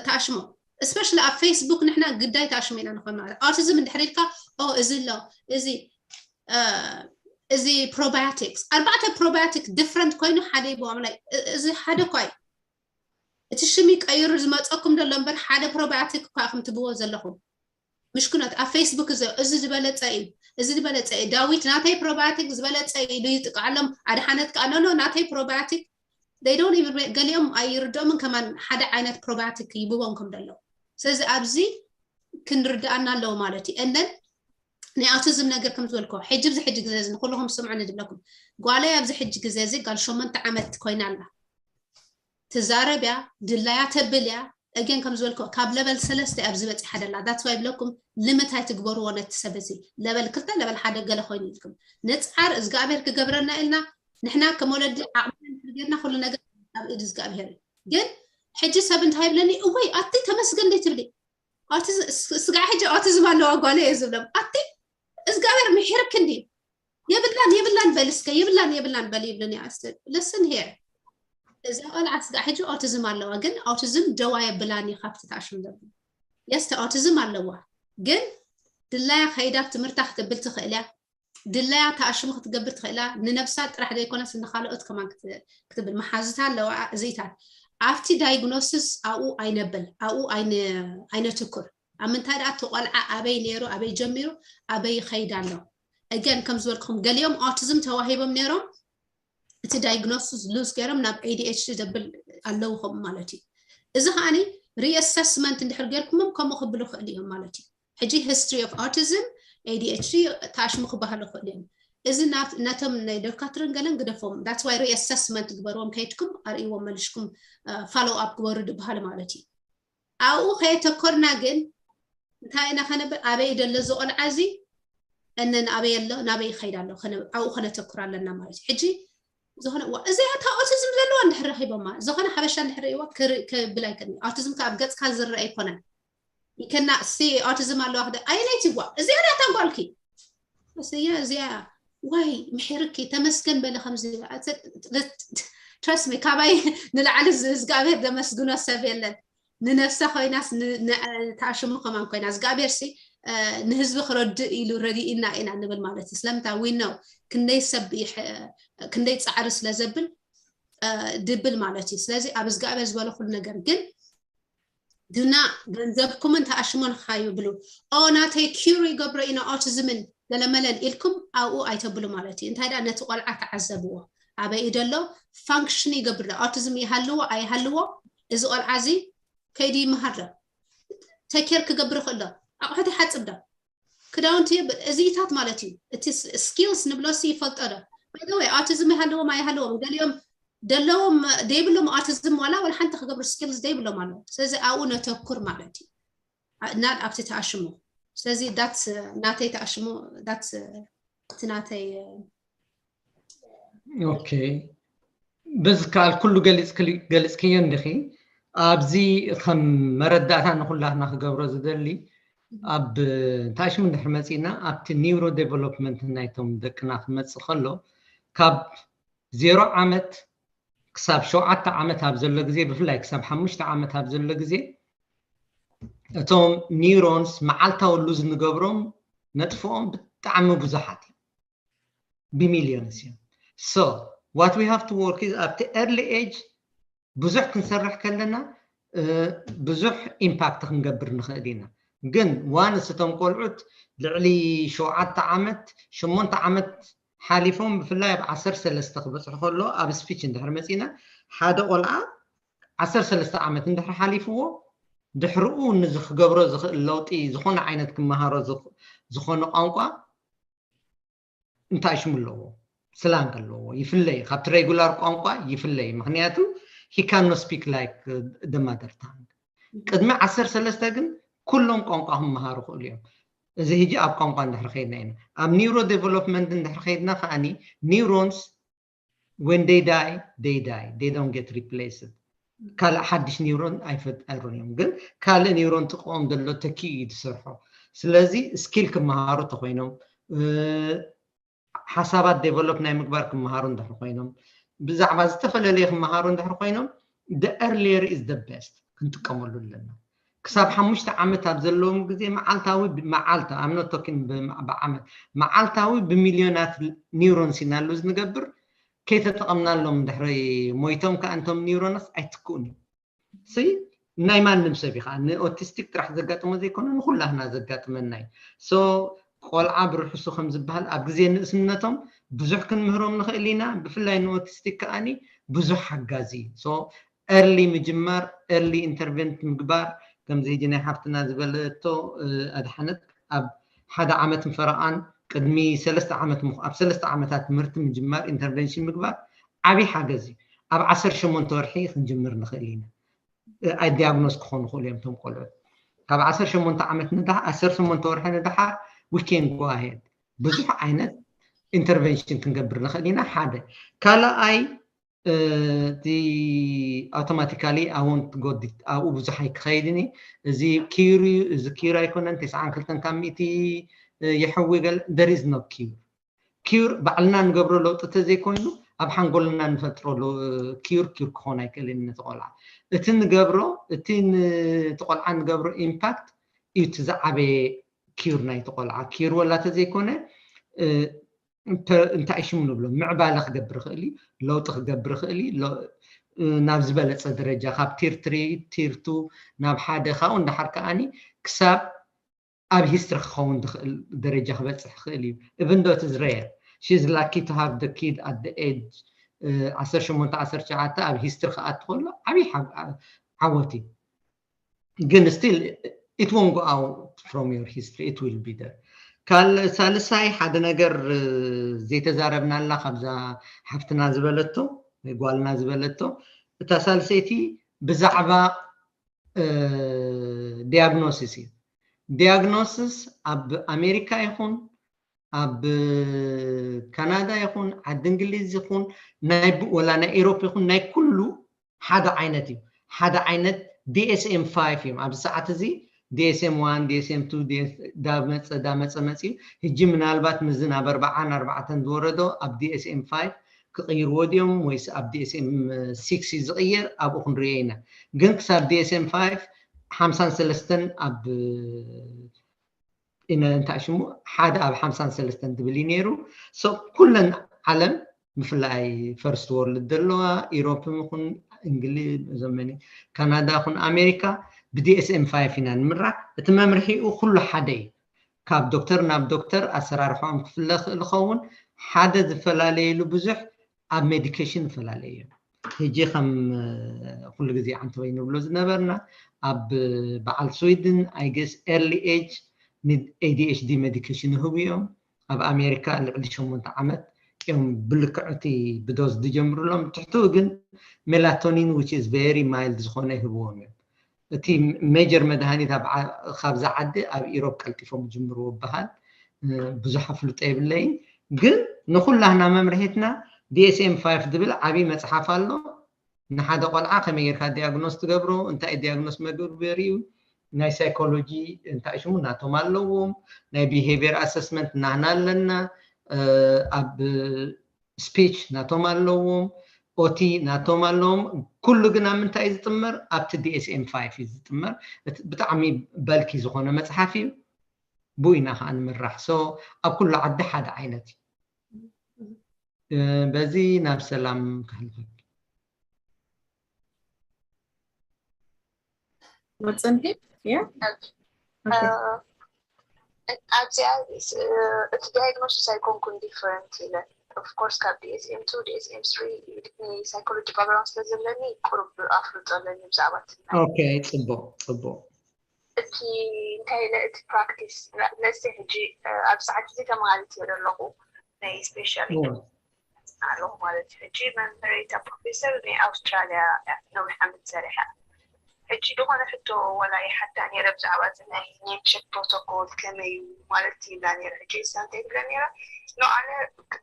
ተኣሽሞ። Especially ኣብ ፌስቡክ ንሕና ግዳይ ተኣሽሞ ኢና ንኾን ማለት ኣውቲዝም እንድሕር ኢልካ ኦ እዚ ኣሎ እዚ እ፣ እዚ ፕሮባዮቲክስ ኣርባዕተ ፕሮባዮቲክ ዲፍረንት ኮይኑ ሓደ ይብዎም ላይ እዚ ሓደ እኳ እዩ። እቲ ሽም ይቀይሩ ዝመፀኩም ዘሎ እምበር ሓደ ፕሮባዮቲክ እኳ ኢኹም ትብዎ ዘለኹም። ምሽኩነት ኣብ ፌስቡክ እዚ እዚ ዝበለፀ እዩ እዚ ዝበለፀ እዩ ዳዊት ናተይ ፕሮባዮቲክ ዝበለፀ እዩ ኢሉ ይጥቃዓሎም። ኣድሓነት ከዓ ኖኖ ናተይ ፕሮባዮቲክ they don't even ገሊኦም ኣይርድኦምን ከማን ሓደ ዓይነት ፕሮባዮቲክ ይብዎም ከም ዘለዉ። ስለዚ ኣብዚ ክንርድኣና ኣለዎ ማለት እዩ። And then ናይ ኣውቲዝም ነገር ከም ዝበልኮ ሕጂ ብዚ ሕጂ ግዜ እዚ ንኩልኹም ስምዑኒ ዝብለኩም ጓለይ ኣብዚ ሕጂ ግዜ እዚ ጋል ሸሞንተ ዓመት ኮይና ኣላ። ትዛረብ እያ ድላያ ተብል እያ። Again ከም ዝበልኮ ካብ ለበል ሰለስተ እያ ኣብዚ በፂሓ ደላ that's why ይብለኩም ልምት ኣይትግበርዎ ነቲ ሰብ እዚ ለበል ክልተ ለበል ሓደ ገለ ኮይኑ ኢልኩም ንፅዓር እግዚኣብሔር ክገብረና ኢልና ንሕና ከም ወለዲ ዓቕምና እንድሕር ጌርና ኩሉ ነገር ኣብ ኢድ እግዚኣብሔር እዩ። ግን ሕጂ ሰብ እንታይ ይብለኒ እወይ ኣቲ ተመስገን ደይ ትብሊ ኣቲ ስጋዕ ሕጂ ኣውቲዝም ኣለዋ ጓለ እየ ዝብሎም ኣቲ እግዚኣብሔር ምሒርክ እንዲ የብላን የብላን በል እስከ የብላን የብላን በል ይብሉን እያ listen here እዛ ቆልዓ ስጋዕ ሕጂ ኣውቲዝም ኣለዋ ግን ኣውቲዝም ደዋ የብላን እዩ ካብቲ ተኣሽም ዘብሉ የስተ ኣውቲዝም ኣለዋ ግን ድላያ ከይዳ ትምህርታ ክትብል ትኽእል እያ ድላያ ተኣሽሙ ክትገብር ትኽእላ ንነብሳ ጥራሕ ዘይኮነስ ንካልኦት ከማን ክትብል መሓዝታ ኣለዋ እዚኢታት ኣብቲ ዳይግኖስስ ኣብኡ ኣይነብል ኣብኡ ኣይነትኩር ኣብ ምንታይ ደኣ እቲ ቆልዓ ኣበይ ነይሩ ኣበይ ጀሚሩ ኣበይ ይኸይድ ኣሎ እገን ከም ዝበልክኹም ገሊኦም ኣውቲዝም ተዋሂቦም ነይሮም እቲ ዳይግኖስስ ሉዝ ገይሮም ናብ ኤዲኤችዲ ዘብል ኣለዉ ከምኡ ማለት እዩ እዚ ከዓኒ ሪኣሰስመንት እንድሕር ገይርኩሞም ከምኡ ክብሉ ክእል እዮም ማለት እዩ ሕጂ history of autism ADHD ተኣሽሙ ክበሃሉ ክእል እዮም እዚ ነቶም ናይ ዶካትርን ገለን ግደፎም that's why reassessment ግበርዎም ከይድኩም ኣርእይዎም መልሽኩም follow up ግበሩ ድበሃል ማለት እዩ ኣብኡ ከየተኮርና ግን እንታይ ኢና ከነብል ኣበይ ደሎ እዚ ቆልዓ እዚ እነን ኣበይ ኣሎ ናበይ ይኸይድ ኣሎ ኣብኡ ከነተኩር ኣለና ማለት እዩ ሕጂ ዝኾነ እዋ እዚኣ እታ ኦቲዝም ዘለዋ እንድሕር ረኺቦማ ዝኾነ ሓበሻ እንድሕር ርእይዋ ክብል ኣይክእልን ኦቲዝም ከ ኣብ ገፅካ ዝረአ ኣይኮነን ይከና ሲ ኦቲዝም ኣለዋ ክደ ኣይነይቲ ዋ እዚኣ ናታ ጓልኪ እዚኣ እዚኣ ዋይ ምሕርኪ ተመስገን በለ ከምዚ trust me ካባይ ንላዕሊ እግዚኣብሔር ዘመስግኖ ሰብ የለን ንነፍሳ ኮይናስ ተኣሽሙ ከማን ኮይና እግዚኣብሔር ሲ ንህዝቢ ክረድእ ኢሉ ረዲእና ኢና ንብል ማለት እዩ ስለምንታይ we know ክንደይ ሰብ ክንደይ ፃዕሪ ስለ ዘብል ድብል ማለት እዩ ስለዚ ኣብ እግዚኣብሔር ዝበለ ኩሉ ነገር ግን ድና ገንዘብኩምን ተኣሽሞን ካ ይብሉ። ኦ ናተይ ኪሩ ይገብሮ ኢና ኦቲዝምን ገለመለን ኢልኩም ኣብኡ ኣይተብሉ ማለት እዩ። እንታይ ዳ ነቲ ቆልዓ ተዓዘብዎ። ኣበይ እዩ ደሎ? ፋንክሽን ይገብር ዶ? ኦቲዝም ይሃልዎ ኣይሃልዎ እዚ ቆልዓ እዚ ከይዲ ይመሃር ዶ? ተኬር ክገብር ይኽእል ዶ? ኣቑሑት ይሓፅብ ዶ? ክዳውንቲ እዚታት ማለት እዩ። እቲ ስኪልስ ንብሎ ሲ ይፈልጦ ዶ? ባይደወይ ኦቲዝም ይሃልዎም ኣይሃልዎም ገሊኦም ደለዎም ደይብሎም ኦቲዝም ዋላ ወላ ሓንቲ ክገብሩ ስኪልስ ደይብሎም ኣለዉ። ስለዚ ኣብኡ ነተኩር ማለት እዩ። ናድ ኣብቲ ተኣሽሞ። ስለዚ ዳት ናተይ ተኣሽሞ ዳት እቲ ናተይ ኦኬ። ብዝከኣል ኩሉ ገሊፅክዮ እንዲኺ። ኣብዚ ከም መረዳእታ ንኩላትና ክገብሮ ዝደሊ ኣብ እንታይ ሽሙ እንድሕር መፂና ኣብቲ ኒውሮ ዴቨሎፕመንት ናይቶም ደቅና ክመፅእ ከሎ ካብ ዜሮ ዓመት ክሳብ ሸውዓተ ዓመት ኣብ ዘሎ ግዜ ብፍላይ ክሳብ ሓሙሽተ ዓመት ኣብ ዘሎ ግዜ እቶም ኒውሮንስ መዓልታዊ ሉዝ ንገብሮም ነጥፍኦም ብጣዕሚ ብዙሓት እዮም። ብሚልዮንስ እዮም። So what we have to work is ኣብቲ early age ብዙሕ ክንሰርሕ ከለና ብዙሕ ኢምፓክት ክንገብር ንኽእል ኢና። ግን ዋንስ እቶም ቆልዑት ልዕሊ ሸውዓተ ዓመት ሸሞንተ ዓመት ሓሊፎም ብፍላይ ኣብ ዓሰርተ ሰለስተ ክበፅሑ ከሎ ኣብ ስፒች እንድሕር መፂና ሓደ ቆልዓ ዓሰርተ ሰለስተ ዓመት እንድሕር ሓሊፍዎ ድሕርኡ ንዚ ክገብሮ ዝኽእል ለውጢ ዝኾነ ዓይነት ክመሃሮ ዝኾነ ቋንቋ እንታይ ሽሙ ኣለዎ ስላንግ ኣለዎ ይፍለይ ካብቲ ሬጉላር ቋንቋ ይፍለይ ምክንያቱ he cannot speak like the mother tongue ቅድሚ ዓሰርተ ሰለስተ ግን ኩሎም ቋንቋ ክመሃሩ ክእሉ እዮም እዚ ህጂ ኣብ ቋንቋ እንድሕር ከይድና ኢና ኣብ ኒውሮ ዴቨሎፕመንት እንድሕር ከይድና ከዓኒ neurons when they die they die they don't get replaced ካልእ ሓድሽ ኒውሮን ኣይፈጠሩን እዮም ግን ካልእ ኒውሮን ጥቅኦም ዘሎ ተኪኡ እዩ ዝሰርሖ ስለዚ ስኪል ክመሃሩ ተኮይኖም ሓሳባት ዴቨሎፕ ናይ ምግባር ክመሃሩ እንድሕር ኮይኖም ብዛዕባ ዝተፈላለየ ክመሃሩ እንድሕር ኮይኖም the earlier is the best ክንጥቀመሉ ኣለና ክሳብ ሓሙሽተ ዓመት ኣብ ዘለዎም ግዜ መዓልታዊ መዓልታ I'm not talking ብዓመት መዓልታዊ ብሚልዮናት ኒውሮንስ ኢና ሉዝ ንገብር ከይተጠቐምናሎም እንድሕሪ ሞይቶም ከዓ እንቶም ኒውሮንስ ኣይትክኡን እዩ ሲ ናይ ማንም ሰብ ኢኻ ንኦቲስቲክ ጥራሕ ዘጋጥሞ ዘይኮነ ንኩላህና ዘጋጥመና እዩ so ቆልዓ ብርሑሱ ከም ዝበሃል ኣብ ግዜ ንእስነቶም ብዙሕ ክንምህሮም ንኽእል ኢና ብፍላይ ንኦቲስቲክ ከዓኒ ብዙሕ ሓጋዚ እዩ so early ምጅማር early intervent ምግባር ከምዚ ሕጂ ናይ ሓፍትና ዝበለቶ ኣድሓነት ኣብ ሓደ ዓመት ፈረቓን ቅድሚ ሰለስተ ዓመት ኣብ ሰለስተ ዓመታት ትምህርቲ ምጅማር ኢንተርቨንሽን ምግባር ዓብዪ ሓገዝ እዩ ኣብ ዓሰርተ ሸሞንተ ወርሒ ክንጅምር ንኽእል ኢና ኣይ ዲያግኖስ ክኾኑ ክእሉ እዮም ቶም ቆልዑ ካብ ዓሰርተ ሸሞንተ ዓመት ንዳ ዓሰርተ ሸሞንተ ወርሒ ንድሓር we can go ahead ብዙሕ ዓይነት ኢንተርቨንሽን ክንገብር ንኽእል ኢና ሓደ ካልኣይ እቲ ኣውቶማቲካሊ ኣወንት ጎዲት ኣብኡ ብዙሕ ኣይክኸይድን እዚ ኪሩ እዚ ኪሩ ኣይኮነን ተስዓን ክልተን ካብ ሚእቲ የሕዊ ገለ there is no cure cure ባዕልና ንገብሮ ለውጢ ተዘይኮይኑ ኣብ ሓንጎልና ንፈጥሮ cure cure ክኾን ኣይክእልን ነቲ ቆልዓ እቲ ንገብሮ እቲ ንቆልዓ ንገብሮ ኢምፓክት እዩ እቲ ዝዓበየ cure ናይቲ ቆልዓ cure ወላ ተዘይኮነ እንታይ ሽሙ ንብሎ ምዕባለ ክገብር ይኽእል እዩ ለውጢ ክገብር ይኽእል እዩ ናብ ዝበለፀ ደረጃ ካብ ቲር ትሪ ቲር ቱ ናብ ሓደ ካብኡ እንዳሓር ከዓኒ ክሳብ ኣብ ሂስትሪ ክኸውን ዝኽእል ደረጃ ክበፅሕ ይኽእል እዩ even though it is rare she's lucky to have the kid at the age ዓሰርተ ሸሞንተ ዓሰርተ ትሽዓተ ኣብ ሂስትሪ ክኣቱ ከሎ ዓብዪ ዓወት እዩ ግን still it won't go out from your history it will be there ካልእ ሳልሳይ ሓደ ነገር ዘይተዛረብናላ ካብዛ ሓፍትና ዝበለቶ ጓልና ዝበለቶ እታ ሳልሰይቲ ብዛዕባ ዲያግኖሲስ እዩ ዲያግኖሲስ ኣብ ኣሜሪካ ይኹን ኣብ ካናዳ ይኹን ዓዲ እንግሊዝ ይኹን ናይ ወላ ናይ ኤሮፕ ይኹን ናይ ኩሉ ሓደ ዓይነት እዩ ሓደ ዓይነት ዲኤስኤም ፋይቭ እዮም ኣብዚ ሰዓት እዚ ዲኤስኤም ዋን ዲኤስኤም ቱ ዳመፀ ዳመፀ መፅዩ ህጂ ምናልባት ምዚ ናብ ኣርባዓን ኣርባዕተን ዝወረዶ ኣብ ዲኤስኤም ፋይቭ ክቕይርዎ ድዮም ወይስ ኣብ ዲኤስኤም ሲክስ እዩ ዝቕየር ኣብኡ ክንሪኦ ኢና ግን ክሳብ ዲኤስኤም ፋይቭ ሓምሳን ሰለስተን ኣብ እንታይ ሽሙ ሓደ ኣብ ሓምሳን ሰለስተን ዝብል እዩ ነይሩ ኩለን ዓለም ብፍላይ ፈርስት ወርልድ ዘለዋ ኢሮፕ ይኹን እንግሊዝ ዘመኒ ካናዳ ይኹን ኣሜሪካ ብዲኤስኤም ፋይቭ ኢና ንምራሕ። እቲ መምርሒኡ ኩሉ ሓደ እዩ። ካብ ዶክተር ናብ ዶክተር ኣሰራርሖም ክፍለ ክእል ይኸውን። ሓደ ዝፈላለየሉ ብዙሕ ኣብ ሜዲኬሽን ይፈላለዩ እዮም። ሕጂ ከም ኩሉ ግዜ ዓንተወይ ንብሎ ዝነበርና ኣብ በዓል ስዊድን ኣይገስ ኤርሊ ኤጅ ን ኤዲኤችዲ ሜዲኬሽን ይህቡ እዮም። ኣብ ኣሜሪካ ልዕሊ ሸሞንተ ዓመት እዮም ብልክዕ እቲ ብዶዝ ዝጀምሩሎም። ትሕትኡ ግን ሜላቶኒን which is very mild ዝኾነ ይህብዎም እዮም። እቲ ሜጀር መድሃኒት ኣብ ዓ- ካብዛ ዓዲ ኣብ ኢሮብ ቀልጢፎም ዝጅምርዎ ይበሃል። ብዙሕ ኣፍልጦ የብለይን፣ ግን ንኩላህና መምርሒትና ዲኤስኤም ፋይቭ ዝብል ዓብዪ መፅሓፍ ኣሎ። ንሓደ ቆልዓ ከመይ ጌርካ ዲያግኖስ ትገብሮ፣ እንታይ ዲያግኖስ መግበሪኡ፣ ናይ ሳይኮሎጂ እንታይ ሽሙ ናቶም ኣለዎም፣ ናይ ቢሄቪየር ኣሰስመንት ናህና ኣለና፣ ኣብ ስፒች ናቶም ኣለዎም፣ ኦቲ ናቶም ኣለዎም። ኩሉ ግን ኣብ ምንታይ እዩ ዝጥመር? ኣብቲ ዲኤስኤም ፋይቭ እዩ ዝጥመር። እቲ ብጣዕሚ በልኪ ዝኾነ መፅሓፍ እዩ። ብኡ ኢና ከዓ ንምራሕ። ሶ ኣብ ኩሉ ዓዲ ሓደ ዓይነት እዩ። እ፣ በዚ ናብ ሰላም ክሕልፈኪ። ወፅንሂ ያ ኣብዚኣ እቲ ዳያግኖሲስ ኣይኮንኩን ዲፍረንት ኢለ ኦፍኮርስ ካብ ዲኤስኤም ቱ ዲኤስኤም ስሪ ሳይኮሎጂ ባክግራውንድ ስለዘለኒ ቁሩብ ኣፍልጦ ኣለኒ ብዛዕባ እቲ ናይ ኦኬ፣ ፅቡቅ ፅቡቅ። እቲ እንታይ ኢለ እቲ ፕራክቲስ ነዚ ሕጂ ኣብ ሰዓት እዚ ተማሃሪት እየ ዘለኹ ናይ ስፔሻሊ ኣለኹ ማለት እዩ። ሕጂ መምህረይ እታ ፕሮፌሰር ናይ ኣውስትራልያ እያ ነዊሕ ዓመት ሰሪሓ። ሕጂ ዝኾነ ሕቶ ወላ ይሓታ ነይረ ብዛዕባ እዚ ናይ ኔምሸክ ፕሮቶኮል ከመይ እዩ ማለት ይብላ ነይረ። ሕጂ እሳ እንታይ ትብለ ነይረ? ኖ ኣነ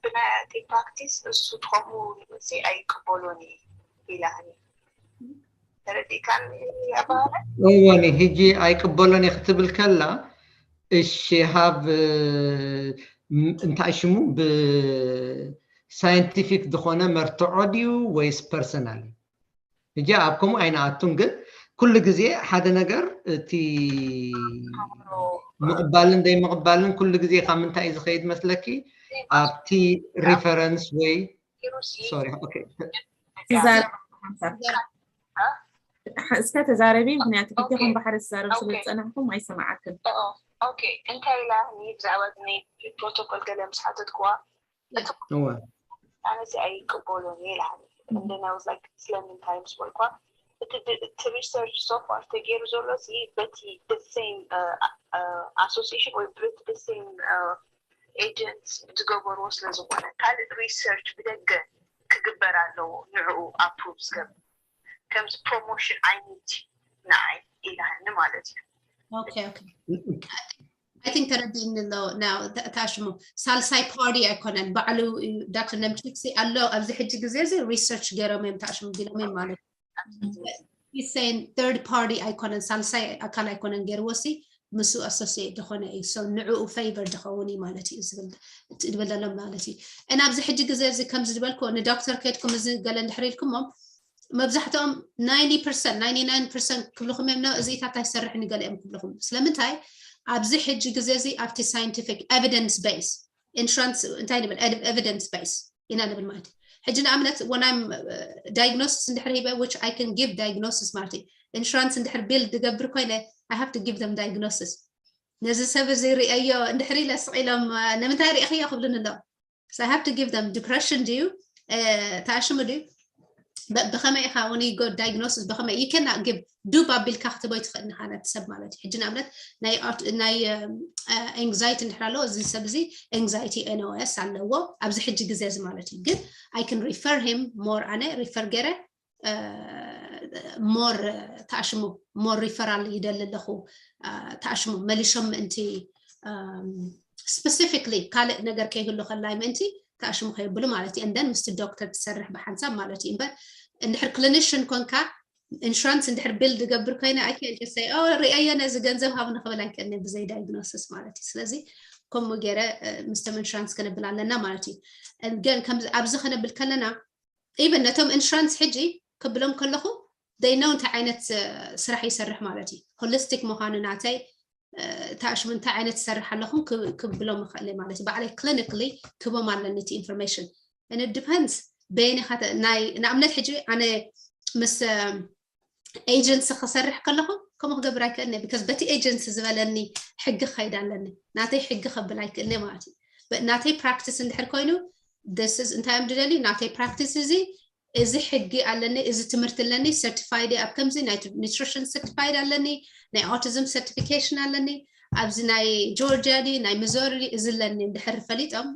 ብናይ ፕራክቲስ እሱ ከምኡ ንመሲ ኣይቅበሎን እዩ ኢላኒ። ተረዲእካኒ ኣባህላ? እወኒ ሕጂ ኣይቅበሎን እየ ክትብል ከላ እሺ ሃብ እንታይ ሽሙ ብሳይንቲፊክ ዝኾነ መርትዖ ድዩ ወይስ ፐርሰናል እዩ? ሕጂ ኣብ ከምኡ ኣይንኣቱን፣ ግን ኩሉ ግዜ ሓደ ነገር እቲ ምቕባልን ዘይምቕባልን ኩሉ ግዜ ካብ ምንታይ እዩ ዝኸይድ መስለኪ? ኣብቲ ሪፈረንስ ወይ ሶሪ ኦኬ ትዛረብ ሓንሳብ እስከ ተዛረቢ፣ ምክንያቱ ክልቴኹም ባሕሪ ትዛረብ ስለ ዝፀናሕኩም ኣይሰማዓክን። ኦኬ እንታይ ኢላ ብዛዕባ ናይ ፕሮቶኮል ገለ ምስ ሓተትኩዋ ኣነ እዚ ኣይቅበሎን እየ ኢላኒ። And then I was like ስለምንታይ ምስ በልኳ እቲ ሪሰርች so far ተገይሩ ዘሎ እዚ በቲ the same association ወይ በቲ the same agent ዝገበርዎ ስለ ዝኾነ ካልእ ሪሰርች ብደገ ክግበር ኣለዎ ንዕኡ ኣፕሩቭ ዝገብር ከምዚ ፕሮሞሽን ዓይነት ንዓይ ኢላኒ ማለት እዩ። Okay, okay. I think ተረዲእኒ ኣሎ። ታሽሙ ሳልሳይ ፓርቲ ኣይኮነን ባዕሉ ዳክተር ነምችክሲ ኣሎ ኣብዚ ሕጂ ግዜ እዚ ሪሰርች ገይሮም እዮም ታሽሙ ቢሎም እዮም ማለት እዩ። He's saying third party ኣይኮነን ሳልሳይ ኣካል ኣይኮነን ገይርዎ ሲ ምስኡ ኣሶሲየት ዝኾነ እዩ። So ንዕኡ ፌቨር ዝኸውን እዩ ማለት እዩ ዝብል ዝብል ዘሎ ማለት እዩ። እና ኣብዚ ሕጂ ግዜ እዚ ከምዚ ዝበልክዎ ንዶክተር ከድኩም እዚ ገለ እንድሕር ኢልኩሞም መብዛሕትኦም ናይንቲ ፐርሰንት ናይንቲ ናይን ፐርሰንት ክብልኹም እዮም እዚታት ኣይሰርሕን ገለ እዮም ክብልኹም። ስለምንታይ ኣብዚ ሕጂ ግዜ እዚ ኣብቲ ሳይንቲፊክ ኤቪደንስ ቤስ ኢንሹራንስ እንታይ ንብል ኤቪደንስ ቤስ ኢና ንብል ማለት እዩ። ሕጂ ንኣብነት when I'm diagnosis እንድሕር ሂበ which I can give diagnosis ማለት እዩ። ኢንሹራንስ እንድሕር ቢል ዝገብር ኮይነ I have to give them diagnosis። ነዚ ሰብ እዚ ርእዮ እንድሕር ኢለ ስቕ ኢሎም ንምንታይ ርእኽዮ ክብሉኒ ኣለዉ። So I have to give them depression ድዩ ታሽሙ ድዩ ብኸመይ ኢኻ when you go diagnosis ብኸመይ you cannot give ዱብ ኣቢልካ ክትቦ ኣይትኽእልን ኢኻ ነቲ ሰብ ማለት እዩ። ሕጂ ንኣብነት ናይ ኣንግዛይቲ እንድሕር ኣለዎ እዚ ሰብ እዚ ኤንግዛይቲ ኤንኦኤስ ኣለዎ ኣብዚ ሕጂ ግዜ እዚ ማለት እዩ። ግን I can refer him more ኣነ ሪፈር ገይረ ሞር ተኣሽሙ ሞር ሪፈራል ይደሊ ኣለኹ ተኣሽሙ መሊሾም ምእንቲ ስፔሲፊክሊ ካልእ ነገር ከይህሉ ከላይ ምእንቲ ተኣሽሙ ከየብሉ ማለት እዩ። እንደን ምስቲ ዶክተር ትሰርሕ ብሓንሳብ ማለት እዩ። እምበር እንድሕር ክሊኒሽን ኮንካ ኢንሹራንስ እንድሕር ቢል ዝገብር ኮይነ I can't just say ኦ ርእዮ ነዚ ገንዘብ ሃብኒ ክብል ኣይክእልን ብዘይ ዳይግኖሲስ ማለት እዩ። ስለዚ ከምኡ ገይረ ምስቶም ኢንሹራንስ ከነብል ኣለና ማለት እዩ። ግን ኣብዚ ከነብል ከለና ኢቨን ነቶም ኢንሹራንስ ሕጂ ክብሎም ከለኹ they know እንታይ ዓይነት ስራሕ ይሰርሕ ማለት እዩ። ሆሊስቲክ ምዃኑ ናተይ ታሽሙ እንታይ ዓይነት ትሰርሕ ኣለኹም ክብሎም ይኽእል ማለት እዩ። ባዕለይ ክሊኒክሊ ክቦም ኣለኒ እቲ ኢንፎርሜሽን። And it depends በየን ኢኻ ንኣብነት ሕጂ ኣነ ምስ ኤጀንሲ ክሰርሕ ከለኹ ከምኡ ክገብር ኣይክእልኒ because በቲ agency ዝበለኒ ሕጊ ክኸይድ ኣለኒ። ናተይ ሕጊ ከብል ኣይክእልኒ ማለት እዩ። ናተይ practice እንድሕር ኮይኑ እንታይ እዮም ድደልዩ? ናተይ practice እዚ፣ እዚ ሕጊ ኣለኒ፣ እዚ ትምህርቲ ኣለኒ፣ certified ኣብ ከምዚ ናይ nutrition certified ኣለኒ፣ ናይ autism certification ኣለኒ፣ ኣብዚ ናይ ጆርጂያ ድዩ ናይ ሚዞሪ ድዩ እዚ ኣለኒ እንድሕር ፈሊጦም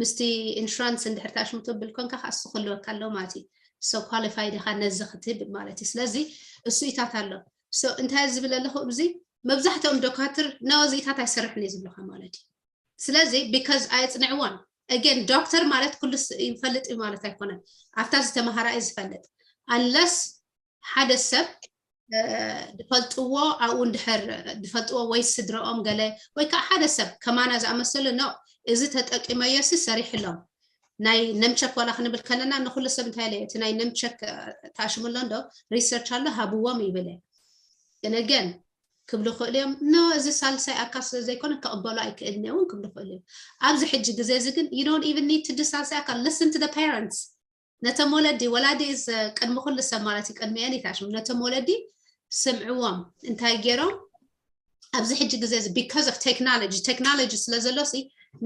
ምስቲ insurance እንድሕር ታሽሙ ትብል ኮንካ ከኣ እሱ ክህልወካ ኣለዎ ማለት እዩ። So qualified ኢኻ ነዚ ክትህብ ማለት እዩ። ስለዚ እሱ ኢታት ኣሎ። So እንታይ ዝብል ኣለኹ ኣብዚ መብዛሕትኦም ዶካትር ነወዚ ኢታት ኣይሰርሕን እዩ ዝብሉኻ ማለት እዩ። ስለዚ because ኣየፅንዕዎን again ዶክተር ማለት ኩሉ ይፈልጥ እዩ ማለት ኣይኮነን። ኣብታ ዝተመሃራ እዩ ዝፈልጥ unless ሓደ ሰብ ዝፈልጥዎ ኣብኡ እንድሕር ዝፈልጥዎ ወይ ስድረኦም ገለ ወይ ከዓ ሓደ ሰብ ከማና ዝኣመሰሉ ኖ እዚ ተጠቂመዮሲ ሰሪሕሎም ናይ ነምቸክ ዋላ ክንብል ከለና ንኩሉ ሰብ እንታይ ኢለ እቲ ናይ ነምቸክ ተኣሽሙ ኣሎ እንዶ research ኣሎ ሃብዎም ይብል ግን again ክብሉ ክእሉ እዮም ኖ እዚ ሳልሳይ ኣካል ስለ ዘይኮነ ክቕበሎ ኣይክእልን እውን ክብሉ ክእሉ እዮም። ኣብዚ ሕጂ ግዜ እዚ ግን you don't even need to do ሳልሳይ ኣካል listen to the parents ነቶም ወለዲ ወላዲ is ቅድሚ ኩሉ ሰብ ማለት እዩ ቅድሚአን ይታሽሙ ነቶም ወለዲ ስምዕዎም እንታይ ገይሮም ኣብዚ ሕጂ ግዜ እዚ because of technology technology ስለ ዘሎ ሲ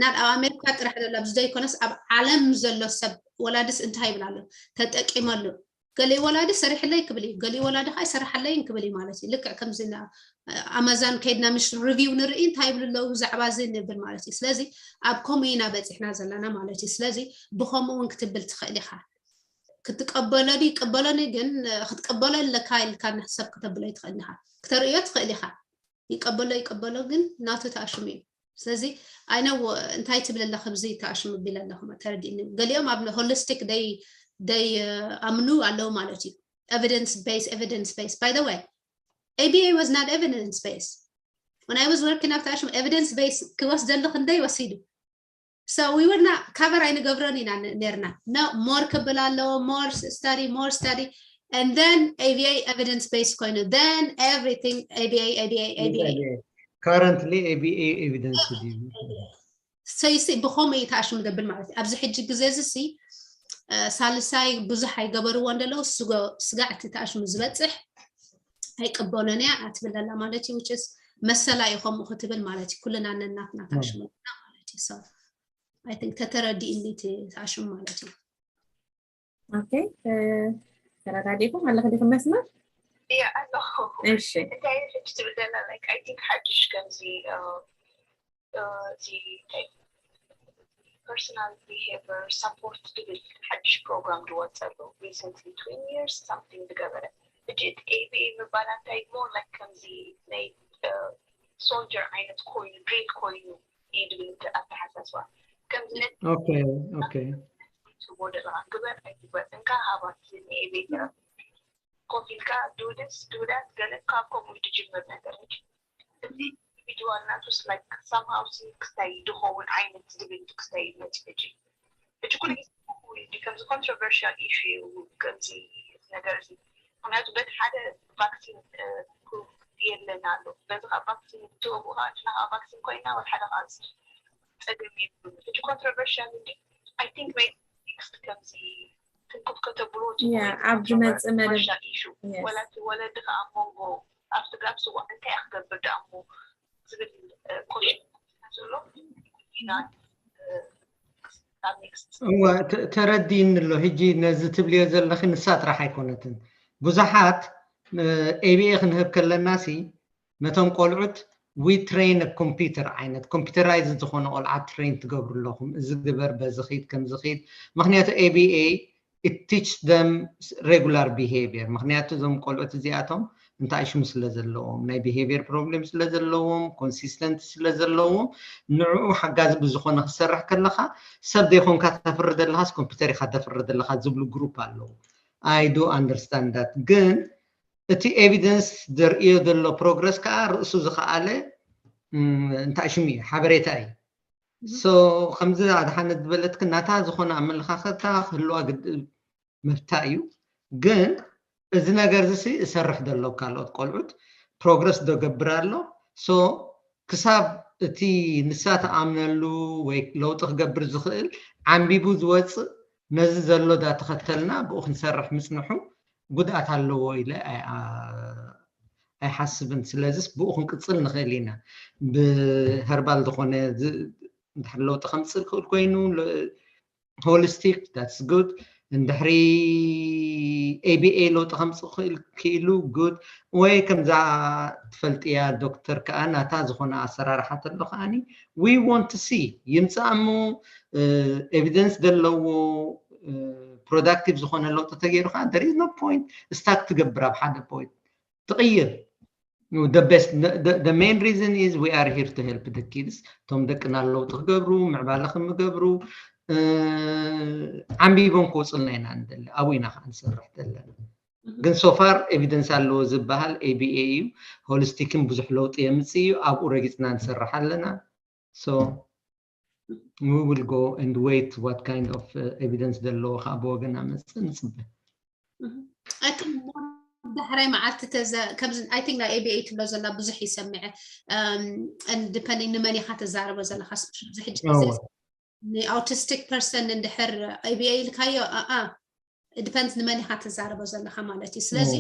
ናብ ኣብ ኣሜሪካ ጥራሕ ዘሎ ኣብዚ ዘይኮነስ ኣብ ዓለም ዘሎ ሰብ ወላድስ እንታይ ይብል ኣሎ ተጠቂመሉ ገሊኡ ወላዲ ሰሪሕለይ ክብል እዩ ገሊኡ ወላዲ ከዓ ይሰራሓለይን ክብል እዩ ማለት እዩ ልክዕ ከምዚ ኣማዛን ከይድና ምሽ review ንርኢ እንታይ ይብሉ ኣለዉ ብዛዕባ እዚ ንብል ማለት እዩ ስለዚ ኣብ ከምኡ ኢና በፂሕና ዘለና ማለት እዩ ስለዚ ብከምኡ እውን ክትብል ትኽእል ኢኻ ክትቀበሎ ድዩ ይቀበሎኒ ግን ክትቀበሎ ኣለካ ኢልካ ንሕሰብ ክተብሎ ይትኽእል ኢኻ ክተርእዮ ትኽእል ኢኻ ይቀበሎ ይቀበሎ ግን ናቱ ተኣሽሙ እዩ ስለዚ ኣይነው እንታይ ትብል ኣለኽ ብዚ ተኣሽሙ ቢለ ኣለኹ ተረዲእኒ ገሊኦም ኣብ holistic ደይ ደይ ኣምኑ ኣለዉ ማለት እዩ evidence base evidence base by the way A B A was not evidence base when I was working ኣብ ተኣሽሙ evidence base ክወስደሉ ክንደይ ወሲዱ So we were not cover ኣይንገብሮን ኢና ነርና no more ክብል ኣለዎ more study more study and then A B A evidence base ኮይኑ then everything A B A A B A A B A currently A B A evidence ሰይሲ ብኸምኡ እዩ ተኣሽሙ ዘብል ማለት እዩ ኣብዚ ሕጂ ግዜ እዚ ሲ ሳልሳይ ብዙሕ ኣይገበርዎ እንደለዉ ስጋዕቲ ተኣሽሙ ዝበፅሕ ኣይቅበሎን እያ ኣትብል ኣላ ማለት እዩ which is መሰላ እዩ ከምኡ ክትብል ማለት እዩ ኩልና ነናትና ተኣሽሙ ኣለና ማለት እዩ so I think ተተረዲእኒ እቲ ተኣሽሙ ማለት እዩ okay ተረዳዲእኩም ኣለኽ ዲኹም መስመር እያ ኣለኹ እሺ እንታይ ሕጂ ትብል ዘላ like I think ሓድሽ ከምዚ እዚ personal behavior support ዝብል ሓድሽ ፕሮግራም ዝወፀሉ recently twenty years something ዝገበረ ሕጂ እቲ A B A ምባል እንታይ more like ከምዚ ናይ soldier ዓይነት ኮይኑ drill ኮይኑ እዩ ዝብል እቲ ኣተሓሳስባ ከምዚ ነቲ okay okay ትቦ ዘለካ ግበር ኣይትግበር እንካ ሃባት ዝኒኤ ቤት ኮፍ ኢልካ do this do that ገለ ካብ ከምኡ ዝጅምር ነገር ሕጂ እዚ individual ናቱስ like somehow ክስታይ ዝኸውን ዓይነት ዝብል ክስታይ ይመፅእ ሕጂ ሕጂ ኩሉ ግዜ ከምዚ controversial issue እዩ ከምዚ ነገር እዚ ምክንያቱ በቲ ሓደ vaccine የለን ኣሎ በዚ ከዓ vaccine ትወግኡ ከዓ ንሕና ከዓ vaccine ኮይና ወላ ሓደ ከዓ ፀገም የብሉ ሕጂ controversial እንዲ I think maybe next ከምዚ ትንኩፍ ከተብሎ ኣብ ዝመፅእ መደብ issue ወላ እቲ ወለዲ ከዓ ኣብ መንጎ ኣብ ስድራ ስዋ እንታይ ክገብር ደኣ እሞ ዝብል ኮሽን ዘሎ ኢና እዋ ተረዲእኒ ኣሎ ሕጂ ነዚ ትብልዮ ዘለኺ ንሳ ጥራሕ ኣይኮነትን ብዙሓት A B A ክንህብ ከለና ሲ ነቶም ቆልዑት we train computer ዓይነት computerized ዝኾነ ቆልዓ train ትገብሩ ኣለኹም እዚ ግበር በዚ ኺድ ከምዚ ኺድ ምክንያቱ A B A it teach them regular behavior ምክንያቱ እዞም ቆልዑት እዚኣቶም እንታይ ሽሙ ስለ ዘለዎም ናይ behavior problem ስለ ዘለዎም consistent ስለ ዘለዎም ንዕኡ ሓጋዚ ብዝኾነ ክሰርሕ ከለካ ሰብ ዘይኮንካ ተፍሪ ዘለካስ computer ኢካ ተፍሪ ዘለካ ዝብሉ group ኣለዉ I do understand that ግን እቲ evidence ዘርእዮ ዘሎ progress ከዓ ርእሱ ዝኸኣለ እንታይ ሽሙ እዩ ሓበሬታ እዩ so ከምዚ ኣድሓነት ዝበለትክ ናታ ዝኾነ ኣመለኻኸታ ክህልዋ ግድ መብታ እዩ ግን እዚ ነገር እዚ እሰርሕ ዘሎ ካልኦት ቆልዑት progress ዶ ገብር ኣሎ so ክሳብ እቲ ንሳ ተኣምነሉ ወይ ለውጢ ክገብር ዝኽእል ዓንቢቡ ዝወፅእ ነዚ ዘሎ ዳተኸተልና ብኡ ክንሰርሕ ምፅንሑ ጉድኣት ኣለዎ ኢለ ኣይሓስብን። ስለዚስ ብኡ ክንቅፅል ንኽእል ኢና። ብሀርባል ዝኾነ ዝ- እንድሕር ለውጢ ከምፅእ ክእል ኮይኑ፣ holistic that's good። እንድሕሪ A B A ለውጢ ከምፅእ ክእል ክኢሉ፣ good። ወይ ከምዛ ትፈልጥያ ዶክተር ከዓ ናታ ዝኾነ ኣሰራርሓ ተሎ ከዓኒ we want to see ይምፅእ እሞ፣ evidence ዘለዎ productive ዝኾነ ለውጢ ተገይሩ ከዓ there is no point stuck ትገብር ኣብ ሓደ point ትቕይር። The best, the, the main reason is we are here to help the kids. እቶም ደቅና ለውጢ ክገብሩ፣ ምዕባለ ክምገብሩ፣ ዓንቢቦም ክወፁልና ኢና ንደሊ። ኣብኡ ኢና ከዓ ንሰርሕ ዘለና። ግን so far evidence ኣለዎ ዝበሃል A B A እዩ። Holistic ን ብዙሕ ለውጢ የምፅእ እዩ። ኣብኡ ረጊፅና ንሰርሕ ኣለና። So we will go and wait what kind of evidence ዘለዎ ከዓ ብወገና መፅእ ንፅበ። እቲ ዳሕራይ መዓልቲ ተዘ ከምዚ I think ናይ A B A ትብሎ ዘላ ብዙሕ ይሰምዐ። Depending ንመን ኢኻ ተዛረቦ ዘለኻ specially ሕጂ ግዜ ን autistic person እንድሕር A B A ኢልካዮ ኣኣ depends ንመን ኢኻ ተዛረቦ ዘለኻ ማለት እዩ። ስለዚ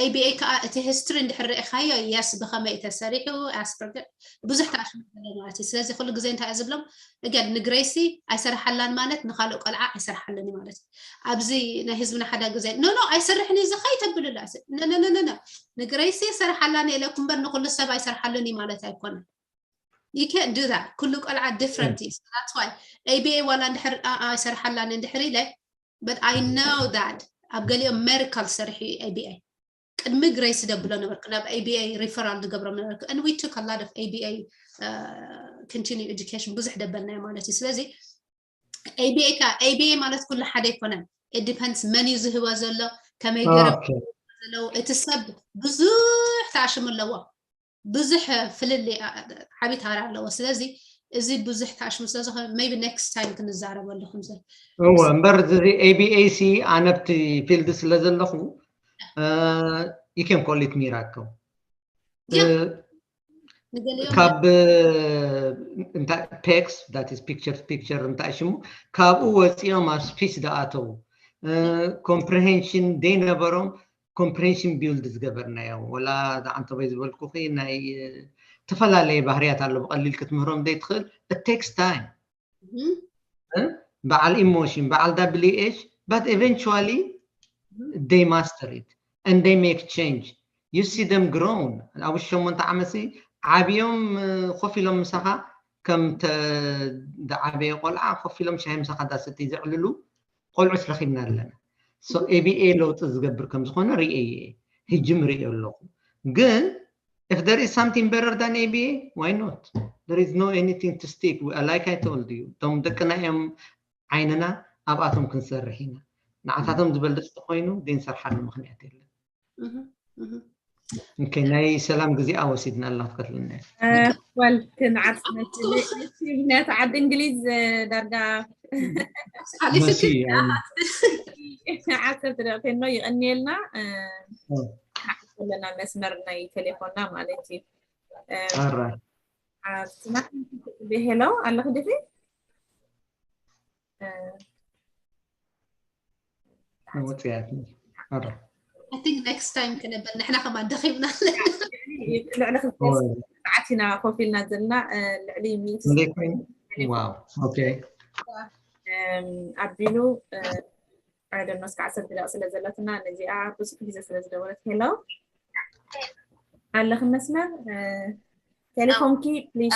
A B A ከዓ እቲ history እንድሕር ርኢኻዮ yes ብኸመይ ተሰሪሑ Asperger ብዙሕ ተኣሽሙ ዘሎ ማለት እዩ። ስለዚ ኩሉ ግዜ እንታይ ዝብሎም እገን ንግሬሲ ኣይሰርሓላን ማለት ንካልእ ቆልዓ ኣይሰርሓልን ማለት እዩ። ኣብዚ ናይ ህዝብና ሓደ ግዜ no no ኣይሰርሕን እዩ ዝኸይ ተብልላ no no no no ንግሬሲ ይሰርሓላን ኢለ ኩምበር ንኩሉ ሰብ ኣይሰርሓልን እዩ ማለት ኣይኮነን። You can't do that። ኩሉ ቆልዓ different እዩ። That's why A B A ዋላ እንድሕር ኣይሰርሓላን እንድሕር ኢለ but I know that ኣብ ገሊኦም medical ሰርሒ A B A ቅድሚ ግሬስ ደብሎ ነበርኩ ናብ A B A referral ዝገብሮም ነበርኩ and we took a lot of A B A continue education ብዙሕ ደበልናዮ ማለት እዩ። ስለዚ A B A ካ A B A ማለት ኩሉ ሓደ ኣይኮነን። It depends መን እዩ ዝህቦ ዘሎ ከመይ ገይሮም ዘለዉ እቲ ሰብ ብዙሕ ተኣሽሙ ኣለዎ። ብዙሕ ፍልልይ ዓብዪ ታራ ኣለዎ። ስለዚ እዚ ብዙሕ ተኣሽሙ ስለዝኾነ maybe next time ክንዛረበሉ ከምዘ እወ እምበር እዚ A B A ሲ ኣነ ኣብቲ field ስለ ዘለኹ you can call it miracle ካብ እንታይ PECS that is picture to picture እንታይ ሽሙ ካብኡ ወፂኦም ኣብ speech ዝኣተዉ comprehension ዘይነበሮም comprehension build ዝገበርናዮ ወላ ዝዓንተቦይ ዝበልኩኺ ናይ ዝተፈላለየ ባህርያት ኣሎ ብቐሊል ክትምህሮም ዘይትኽእል it takes time በዓል emotion በዓል W H but eventually they master it and they make change you see them grown ኣብ ሸሞንተ ዓመት ዓብዮም ኮፍ ኢሎም ምሳኻ ከም ዝዓበየ ቆልዓ ኮፍ ኢሎም ሻሂ ምሳኻ እንዳሰተዩ ዘዕልሉ ቆልዑት ረኺብና ኣለና። So A B A ለውጢ ዝገብር ከም ዝኾነ ርእየ እየ፣ ሕጂ ምርእዮ ኣለኹ። ግን if there is something better than A B A, why not? There is no anything to stick. Like I told you, እቶም ደቅና እዮም ዓይንና፣ ኣብኣቶም ክንሰርሕ ኢና። ንዓታቶም ዝበልጽ ተኾይኑ ዘይንሰርሓሉ ምኽንያት የለን። Okay፣ ናይ ሰላም ግዜኣ ወሲድናላ ክትከትልና well ክንዓጽ መስለ ምክንያቱ ዓዲ እንግሊዝ ዳርጋ ዓሰርተ ደቂቕ ኖ ይቐንየልና። ንዓጽ ኣለና መስመር ናይ ቴሌፎንና ማለት እዩ። ዓርስና ሄሎ ኣለኺ ዲኺ? ወፅያትኒ I think next time ክነበር ንሕና ከማን ደኺምና ልዕሊ ክልተ ሰዓት ኢና ኮፍ ኢልና ዘለና ልዕሊ ዋው ኦኬ ኣቢሉ ኣይደኖ እስከ ዓሰርተ ደቂቕ ስለ ዘለትና ነዚኣ ብዙሕ ግዜ ስለ ዝደወለት ሄሎ ኣለኺ መስመር ቴሌፎንኪ ፕሊዝ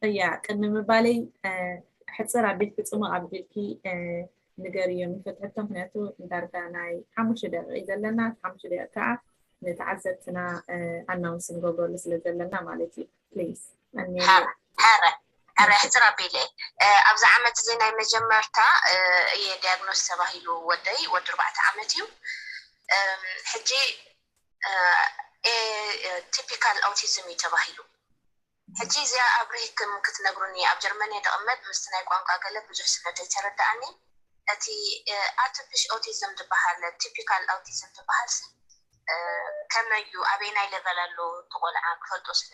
እያ ቅድሚ ምባለይ ሕፅር ኣቢልኪ ፅሙቕ ኣቢልኪ ንገርዮም ይፈትሐቶ ምክንያቱ ዳርጋ ናይ ሓሙሽተ ደቂቕ እዩ ዘለና ሓሙሽተ ደቂቕ ከዓ ንተዓዘብትና ኣናውንስ ንገብረሉ ስለ ዘለና ማለት እዩ ፕሊዝ ኧረ ኧረ ሕፅር ኣቢለ ኣብዚ ዓመት እዚ ናይ መጀመርታ እየ ዲያግኖስ ተባሂሉ ወደይ ወዲ ኣርባዕተ ዓመት እዩ ሕጂ ቲፒካል ኣውቲዝም እዩ ተባሂሉ ሕጂ እዚኣ ኣብሪህክም ክትነግሩኒ ኣብ ጀርመን እየ ድቕመጥ ምስቲ ናይ ቋንቋ ገለ ብዙሕ ስለ ዘይተረድኣኒ እቲ ኣርቲፊሽ ኦቲዝም ዝበሃል ቲፒካል ኣውቲዝም ዝበሃል ሲ ከመይ እዩ ኣበይናይ ሌቨል ኣሎ እቲ ቆልዓ ክፈልጦ ስለ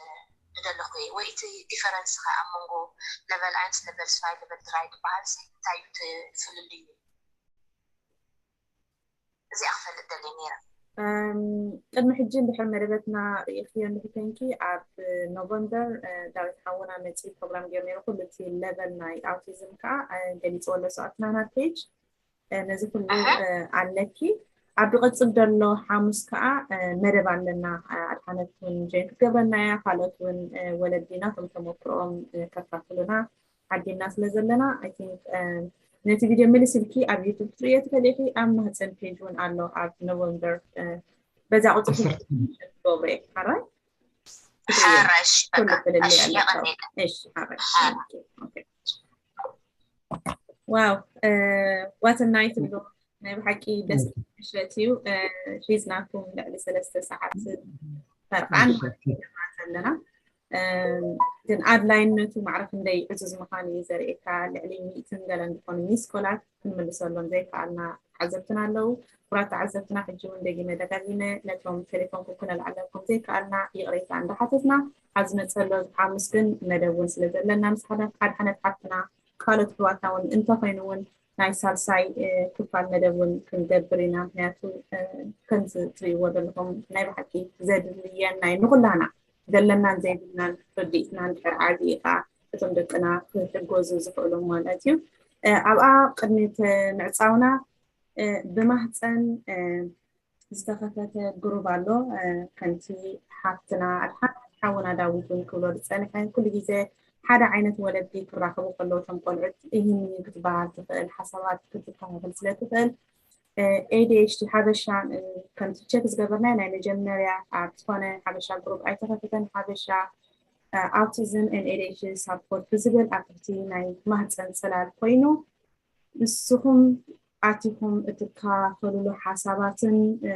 ዝደለኹ እየ ወይ እቲ ዲፈረንስ ከ ኣብ መንጎ ሌቨል ኣይንስ ሌቨል ስፋይ ሌቨል ድራይ ዝበሃል ሲ እንታይ እዩ እቲ ፍልልዩ እዚኣ ክፈልጥ ደልየ ነይረ ቅድሚ ሕጂ እንድሕር መደበትና ርኢኽዮ እንድሕር ኮንኪ ኣብ ኖቨምበር ዳዊት ሓውና መፂኡ ፕሮግራም ገይሩ ነይሩ። ኩሉ እቲ ለቨል ናይ ኣውቲዝም ከዓ ገሊፅዎ ኣሎ። ሰኣትና ናብ ፔጅ ነዚ ኩሉ ኣለኪ። ኣብ ዝቕፅል ዘሎ ሓሙስ ከዓ መደብ ኣለና። ኣድሓነት እውን ጆይን ክትገብረና እያ። ካልኦት እውን ወለዲ ናቶም ተመክሮኦም ከካፍሉና ዓዲምና ስለ ዘለና፣ I think ነቲ ቪድዮ ምልስ ኢልኪ ኣብ ዩቱብ ክትርእዮ ትኽእሊ ኢኺ። ኣብ ማህፀን ፔጅ እውን ኣሎ። ኣብ ኖቨምበር በዛ ቁፅሪ ትገብሮ እየ። ሓራይ ሓራሽ ኩሉ ፍልልይ ኣለካ። እሺ ሓራይ። ዋው፣ what a night ኣሎ። ናይ ብሓቂ ደስ ምሸት እዩ። ሒዝናኩም ልዕሊ ሰለስተ ሰዓት ፈርቓን ዘለና። ግን ኣድላይነቱ ማዕረ ክንደይ ዕዙዝ ምዃኑ እዩ ዘርእየካ። ልዕሊ ሚእትን ገለን ዝኾኑ ሚስኮላት ክንምልሰሎም ዘይከኣልና ተዓዘብትና ኣለዉ። ክቡራት ተዓዘብትና፣ ሕጂ እውን ደጊመ ደጋጊመ ነቶም ቴሌፎን ክኩነልዓለኩም ዘይከኣልና ይቕሬታ እንዳሓተትና፣ ኣብ ዝመፀ ዘሎ ሓሙስ ግን መደብ እውን ስለ ዘለና ምስ ሓዳት ሓድሓነት ሓፍትና ካልኦት ኣሕዋትና እውን እንተኾይኑ እውን ናይ ሳልሳይ ክፋል መደብ እውን ክንገብር ኢና። ምክንያቱ ከምዚ ትርእይዎ ዘለኹም ናይ ብሓቂ ዘድልየን ናይ ንኩላና ዘለናን ዘይብልናን ርድኢትና እንድሕር ዓቢእካ እቶም ደቅና ክሕገዙ ዝኽእሎም ማለት እዩ። ኣብኣ ቅድሚ ምዕፃውና ብማህፀን ዝተኸፈተ ግሩብ ኣሎ። ከምቲ ሓፍትና ኣድሓን ሓውና ዳዊት እውን ክብሎ ዝፀንሐ ኩሉ ግዜ ሓደ ዓይነት ወለዲ ክራኸቡ ከለዉ እቶም ቆልዑት እሂኒ ክትበሃል ትኽእል ሓሳባት ክትከፋፈል ስለ ትኽእል ADHD ሓበሻ ከምቲ ቸክ ዝገበርናዮ ናይ መጀመርያ ኣብ ዝኾነ ሓበሻ ግሩብ ኣይተኸፈተን። ሓበሻ ኣውቲዝም and ADHD ሳፖርት ብዝብል ኣብ ትሕቲ ናይ ማህፀን ፅላል ኮይኑ ንስኹም ኣቲኹም እትከፋፈልሉ ሓሳባትን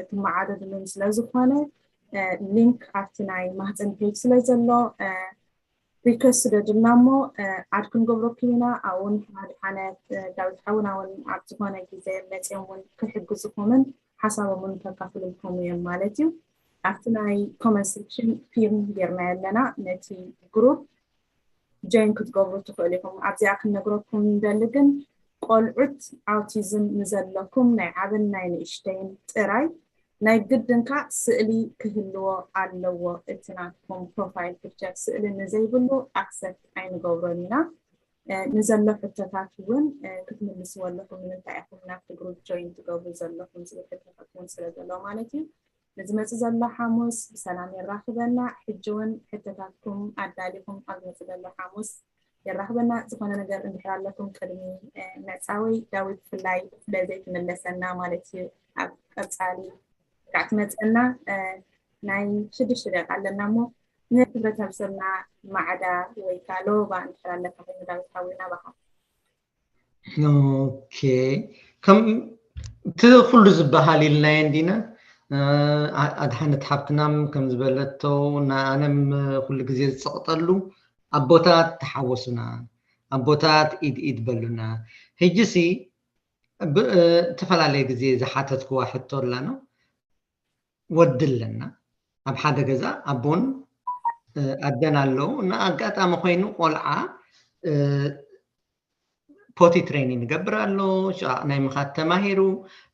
ትመዓደድሉን ስለ ዝኾነ ሊንክ ኣብቲ ናይ ማህፀን ፔጅ ስለ ዘሎ ሪኩዌስት ስደዱልና እሞ ኣድ ክንገብረኩም ኢና። ኣብኡ ንሓድሓነት ዳዊት ሓውና እውን ኣብ ዝኾነ ግዜ መፅኦም እውን ክሕግዝኩምን ሓሳቦም እውን ከካፍልልኩም እዮም ማለት እዩ። ኣብቲ ናይ ኮመንት ሴክሽን ፒን ጌርናዮ ኣለና ነቲ ግሩፕ ጆይን ክትገብሩ ትኽእሉ ኢኹም። ኣብዚኣ ክንነግረኩም ንደሊ ግን ቆልዑት ኣውቲዝም ንዘለኩም ናይ ዓብን ናይ ንእሽተይን ጥራይ ናይ ግድንካ ስእሊ ክህልዎ ኣለዎ። እቲ ናትኩም ፕሮፋይል ፒክቸር ስእሊ ንዘይብሉ ኣክሰፕት ኣይንገብሮን ኢና። ንዘሎ ሕቶታት እውን ክትምልስዎ ኣለኹም። ንምንታይ ኢኹም ናብቲ ግሩፕ ጆይን ትገብሩ ዘለኹም ዝብል ሕቶታት እውን ስለ ዘሎ ማለት እዩ። ንዝመፅእ ዘሎ ሓሙስ ብሰላም የራኽበና። ሕጂ እውን ሕቶታትኩም ኣዳሊኹም ኣብ ዝመፅእ ዘሎ ሓሙስ የራኽበና። ዝኾነ ነገር እንድሕር ኣለኩም ቅድሚ ምዕፃወይ ዳዊት ብፍላይ ስለ ዘይትምለሰና ማለት እዩ ኣብ ቀፃሊ ክዓ ትመፀና ናይ ሽዱሽተ ደቂቃ ኣለና እሞ ንህብረተሰብና ማዕዳ ወይ ከዓ ሎባ እንድሕር ኣለካ ኮይኑ ዳዊት ሓውና ባኻ። ኦኬ፣ ከም እቲ ኩሉ ዝበሃል ኢልናዮ እንዲና። ኣድሓነት ሓብትናም ከም ዝበለቶ ንኣነም ኩሉ ግዜ ዝፀቕጠሉ ኣቦታት ተሓወሱና፣ ኣቦታት ኢድ ኢድ በሉና። ሕጂ ሲ እተፈላለየ ግዜ ዝሓተትክዋ ሕቶ ኣላ ነው ወዲ ኣለና ኣብ ሓደ ገዛ ኣቦን ኣደን ኣለዉ። ንኣጋጣሚ ኮይኑ ቆልዓ ፖቲ ትሬኒንግ ይገብር ኣሎ። ሽቓቕ ናይ ምኻድ ተማሂሩ፣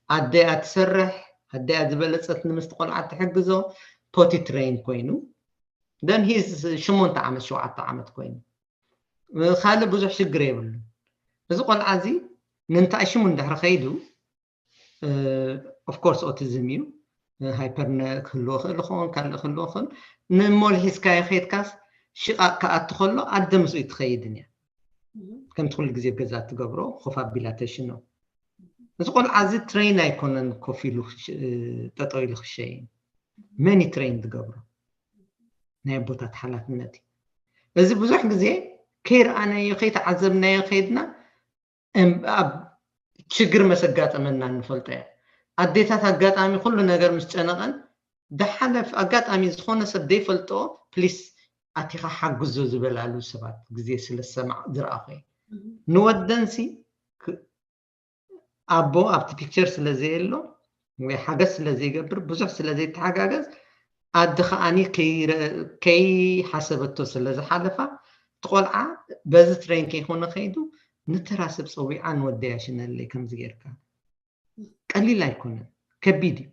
ኣደያ ትሰርሕ፣ ኣደያ ዝበለፀት ንምስቲ ቆልዓ ትሕግዞ። ፖቲ ትሬን ኮይኑ ደን ሂዝ ሽሞንተ ዓመት ሸውዓተ ዓመት ኮይኑ ካልእ ብዙሕ ሽግር የብሉን። እዚ ቆልዓ እዚ ንንታይ ሽሙ እንድሕር ከይዱ ኦፍኮርስ ኦቲዝም እዩ። ሃይፐር ክህልዎ ክእል ይኸውን፣ ካልእ ክህልዎ ክእል። ንሞል ሒዝካዮ ከይድካስ ሽቓቕ ክኣቱ ከሎ ኣደ ምስኡ ትኸይድን እያ። ከምቲ ኩሉ ግዜ ገዛ ትገብሮ ኮፍ ኣቢላ ተሽኖ። እዚ ቆልዓ እዚ ትሬን ኣይኮነን ኮፍ ኢሉ ጠጠው ኢሉ ክሸይን። መን ትሬን ዝገብሮ? ናይ ኣቦታት ሓላፍነት እዩ። እዚ ብዙሕ ግዜ ከይረኣናዮ ከይተዓዘብናዮ ከይድና ኣብ ችግር መስ ኣጋጠመና እንፈልጦ እያ። ኣዴታት ኣጋጣሚ ኩሉ ነገር ምስ ጨነቐን ዝሓለፍ ኣጋጣሚ ዝኾነ ሰብ ዘይፈልጦ ፕሊስ ኣቲኻ ሓግዞ ዝበላሉ ሰባት ግዜ ስለ ዝሰማዕ ዝረኣኹ እየ። ንወደንሲ ኣቦ ኣብቲ ፒክቸር ስለ ዘየሎ ወይ ሓገዝ ስለ ዘይገብር ብዙሕ ስለ ዘይተሓጋገዝ ኣዲ ከዓኒ ከይሓሰበቶ ስለ ዝሓለፋ እቲ ቆልዓ በዚ ትሬን ከይኮነ ከይዱ ንተራ ሰብ ፀዊዓ ንወደያ ሽነለይ ከምዚ ጌርካ ቀሊል ኣይኮነን፣ ከቢድ እዩ።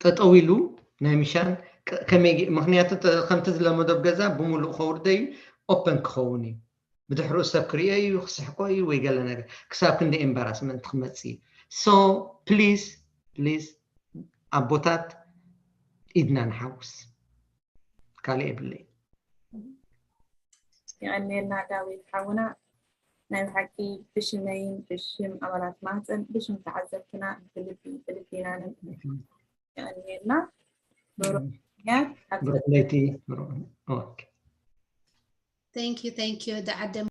ጠጠው ኢሉ ናይ ምሻን ከመይ ምክንያቱ ከምቲ ዝለመዶ ኣብ ገዛ ብምሉእ ከውርደ እዩ። ኦፐን ክኸውን እዩ። ብድሕሪኡ ሰብ ክሪኦ እዩ፣ ክስሕቆ እዩ ወይ ገለ ነገር ክሳብ ክንዲ ኤምባራስመንት ክመፅእ እዩ። So please please ኣቦታት ኢድና ንሓውስ። ካልእ የብለይ። የቐንየልና ዳዊት ሓውና። ናይ ብሓቂ ብሽመይን ብሽም ኣባላት ማህፀን ብሽም ተዓዘብትና ብልቢ ብልቢና የቐንየልና። ብሩኽ ምኽንያት ኣብ ብሩኽ ለይቲ። Thank you, thank you። ደዓደ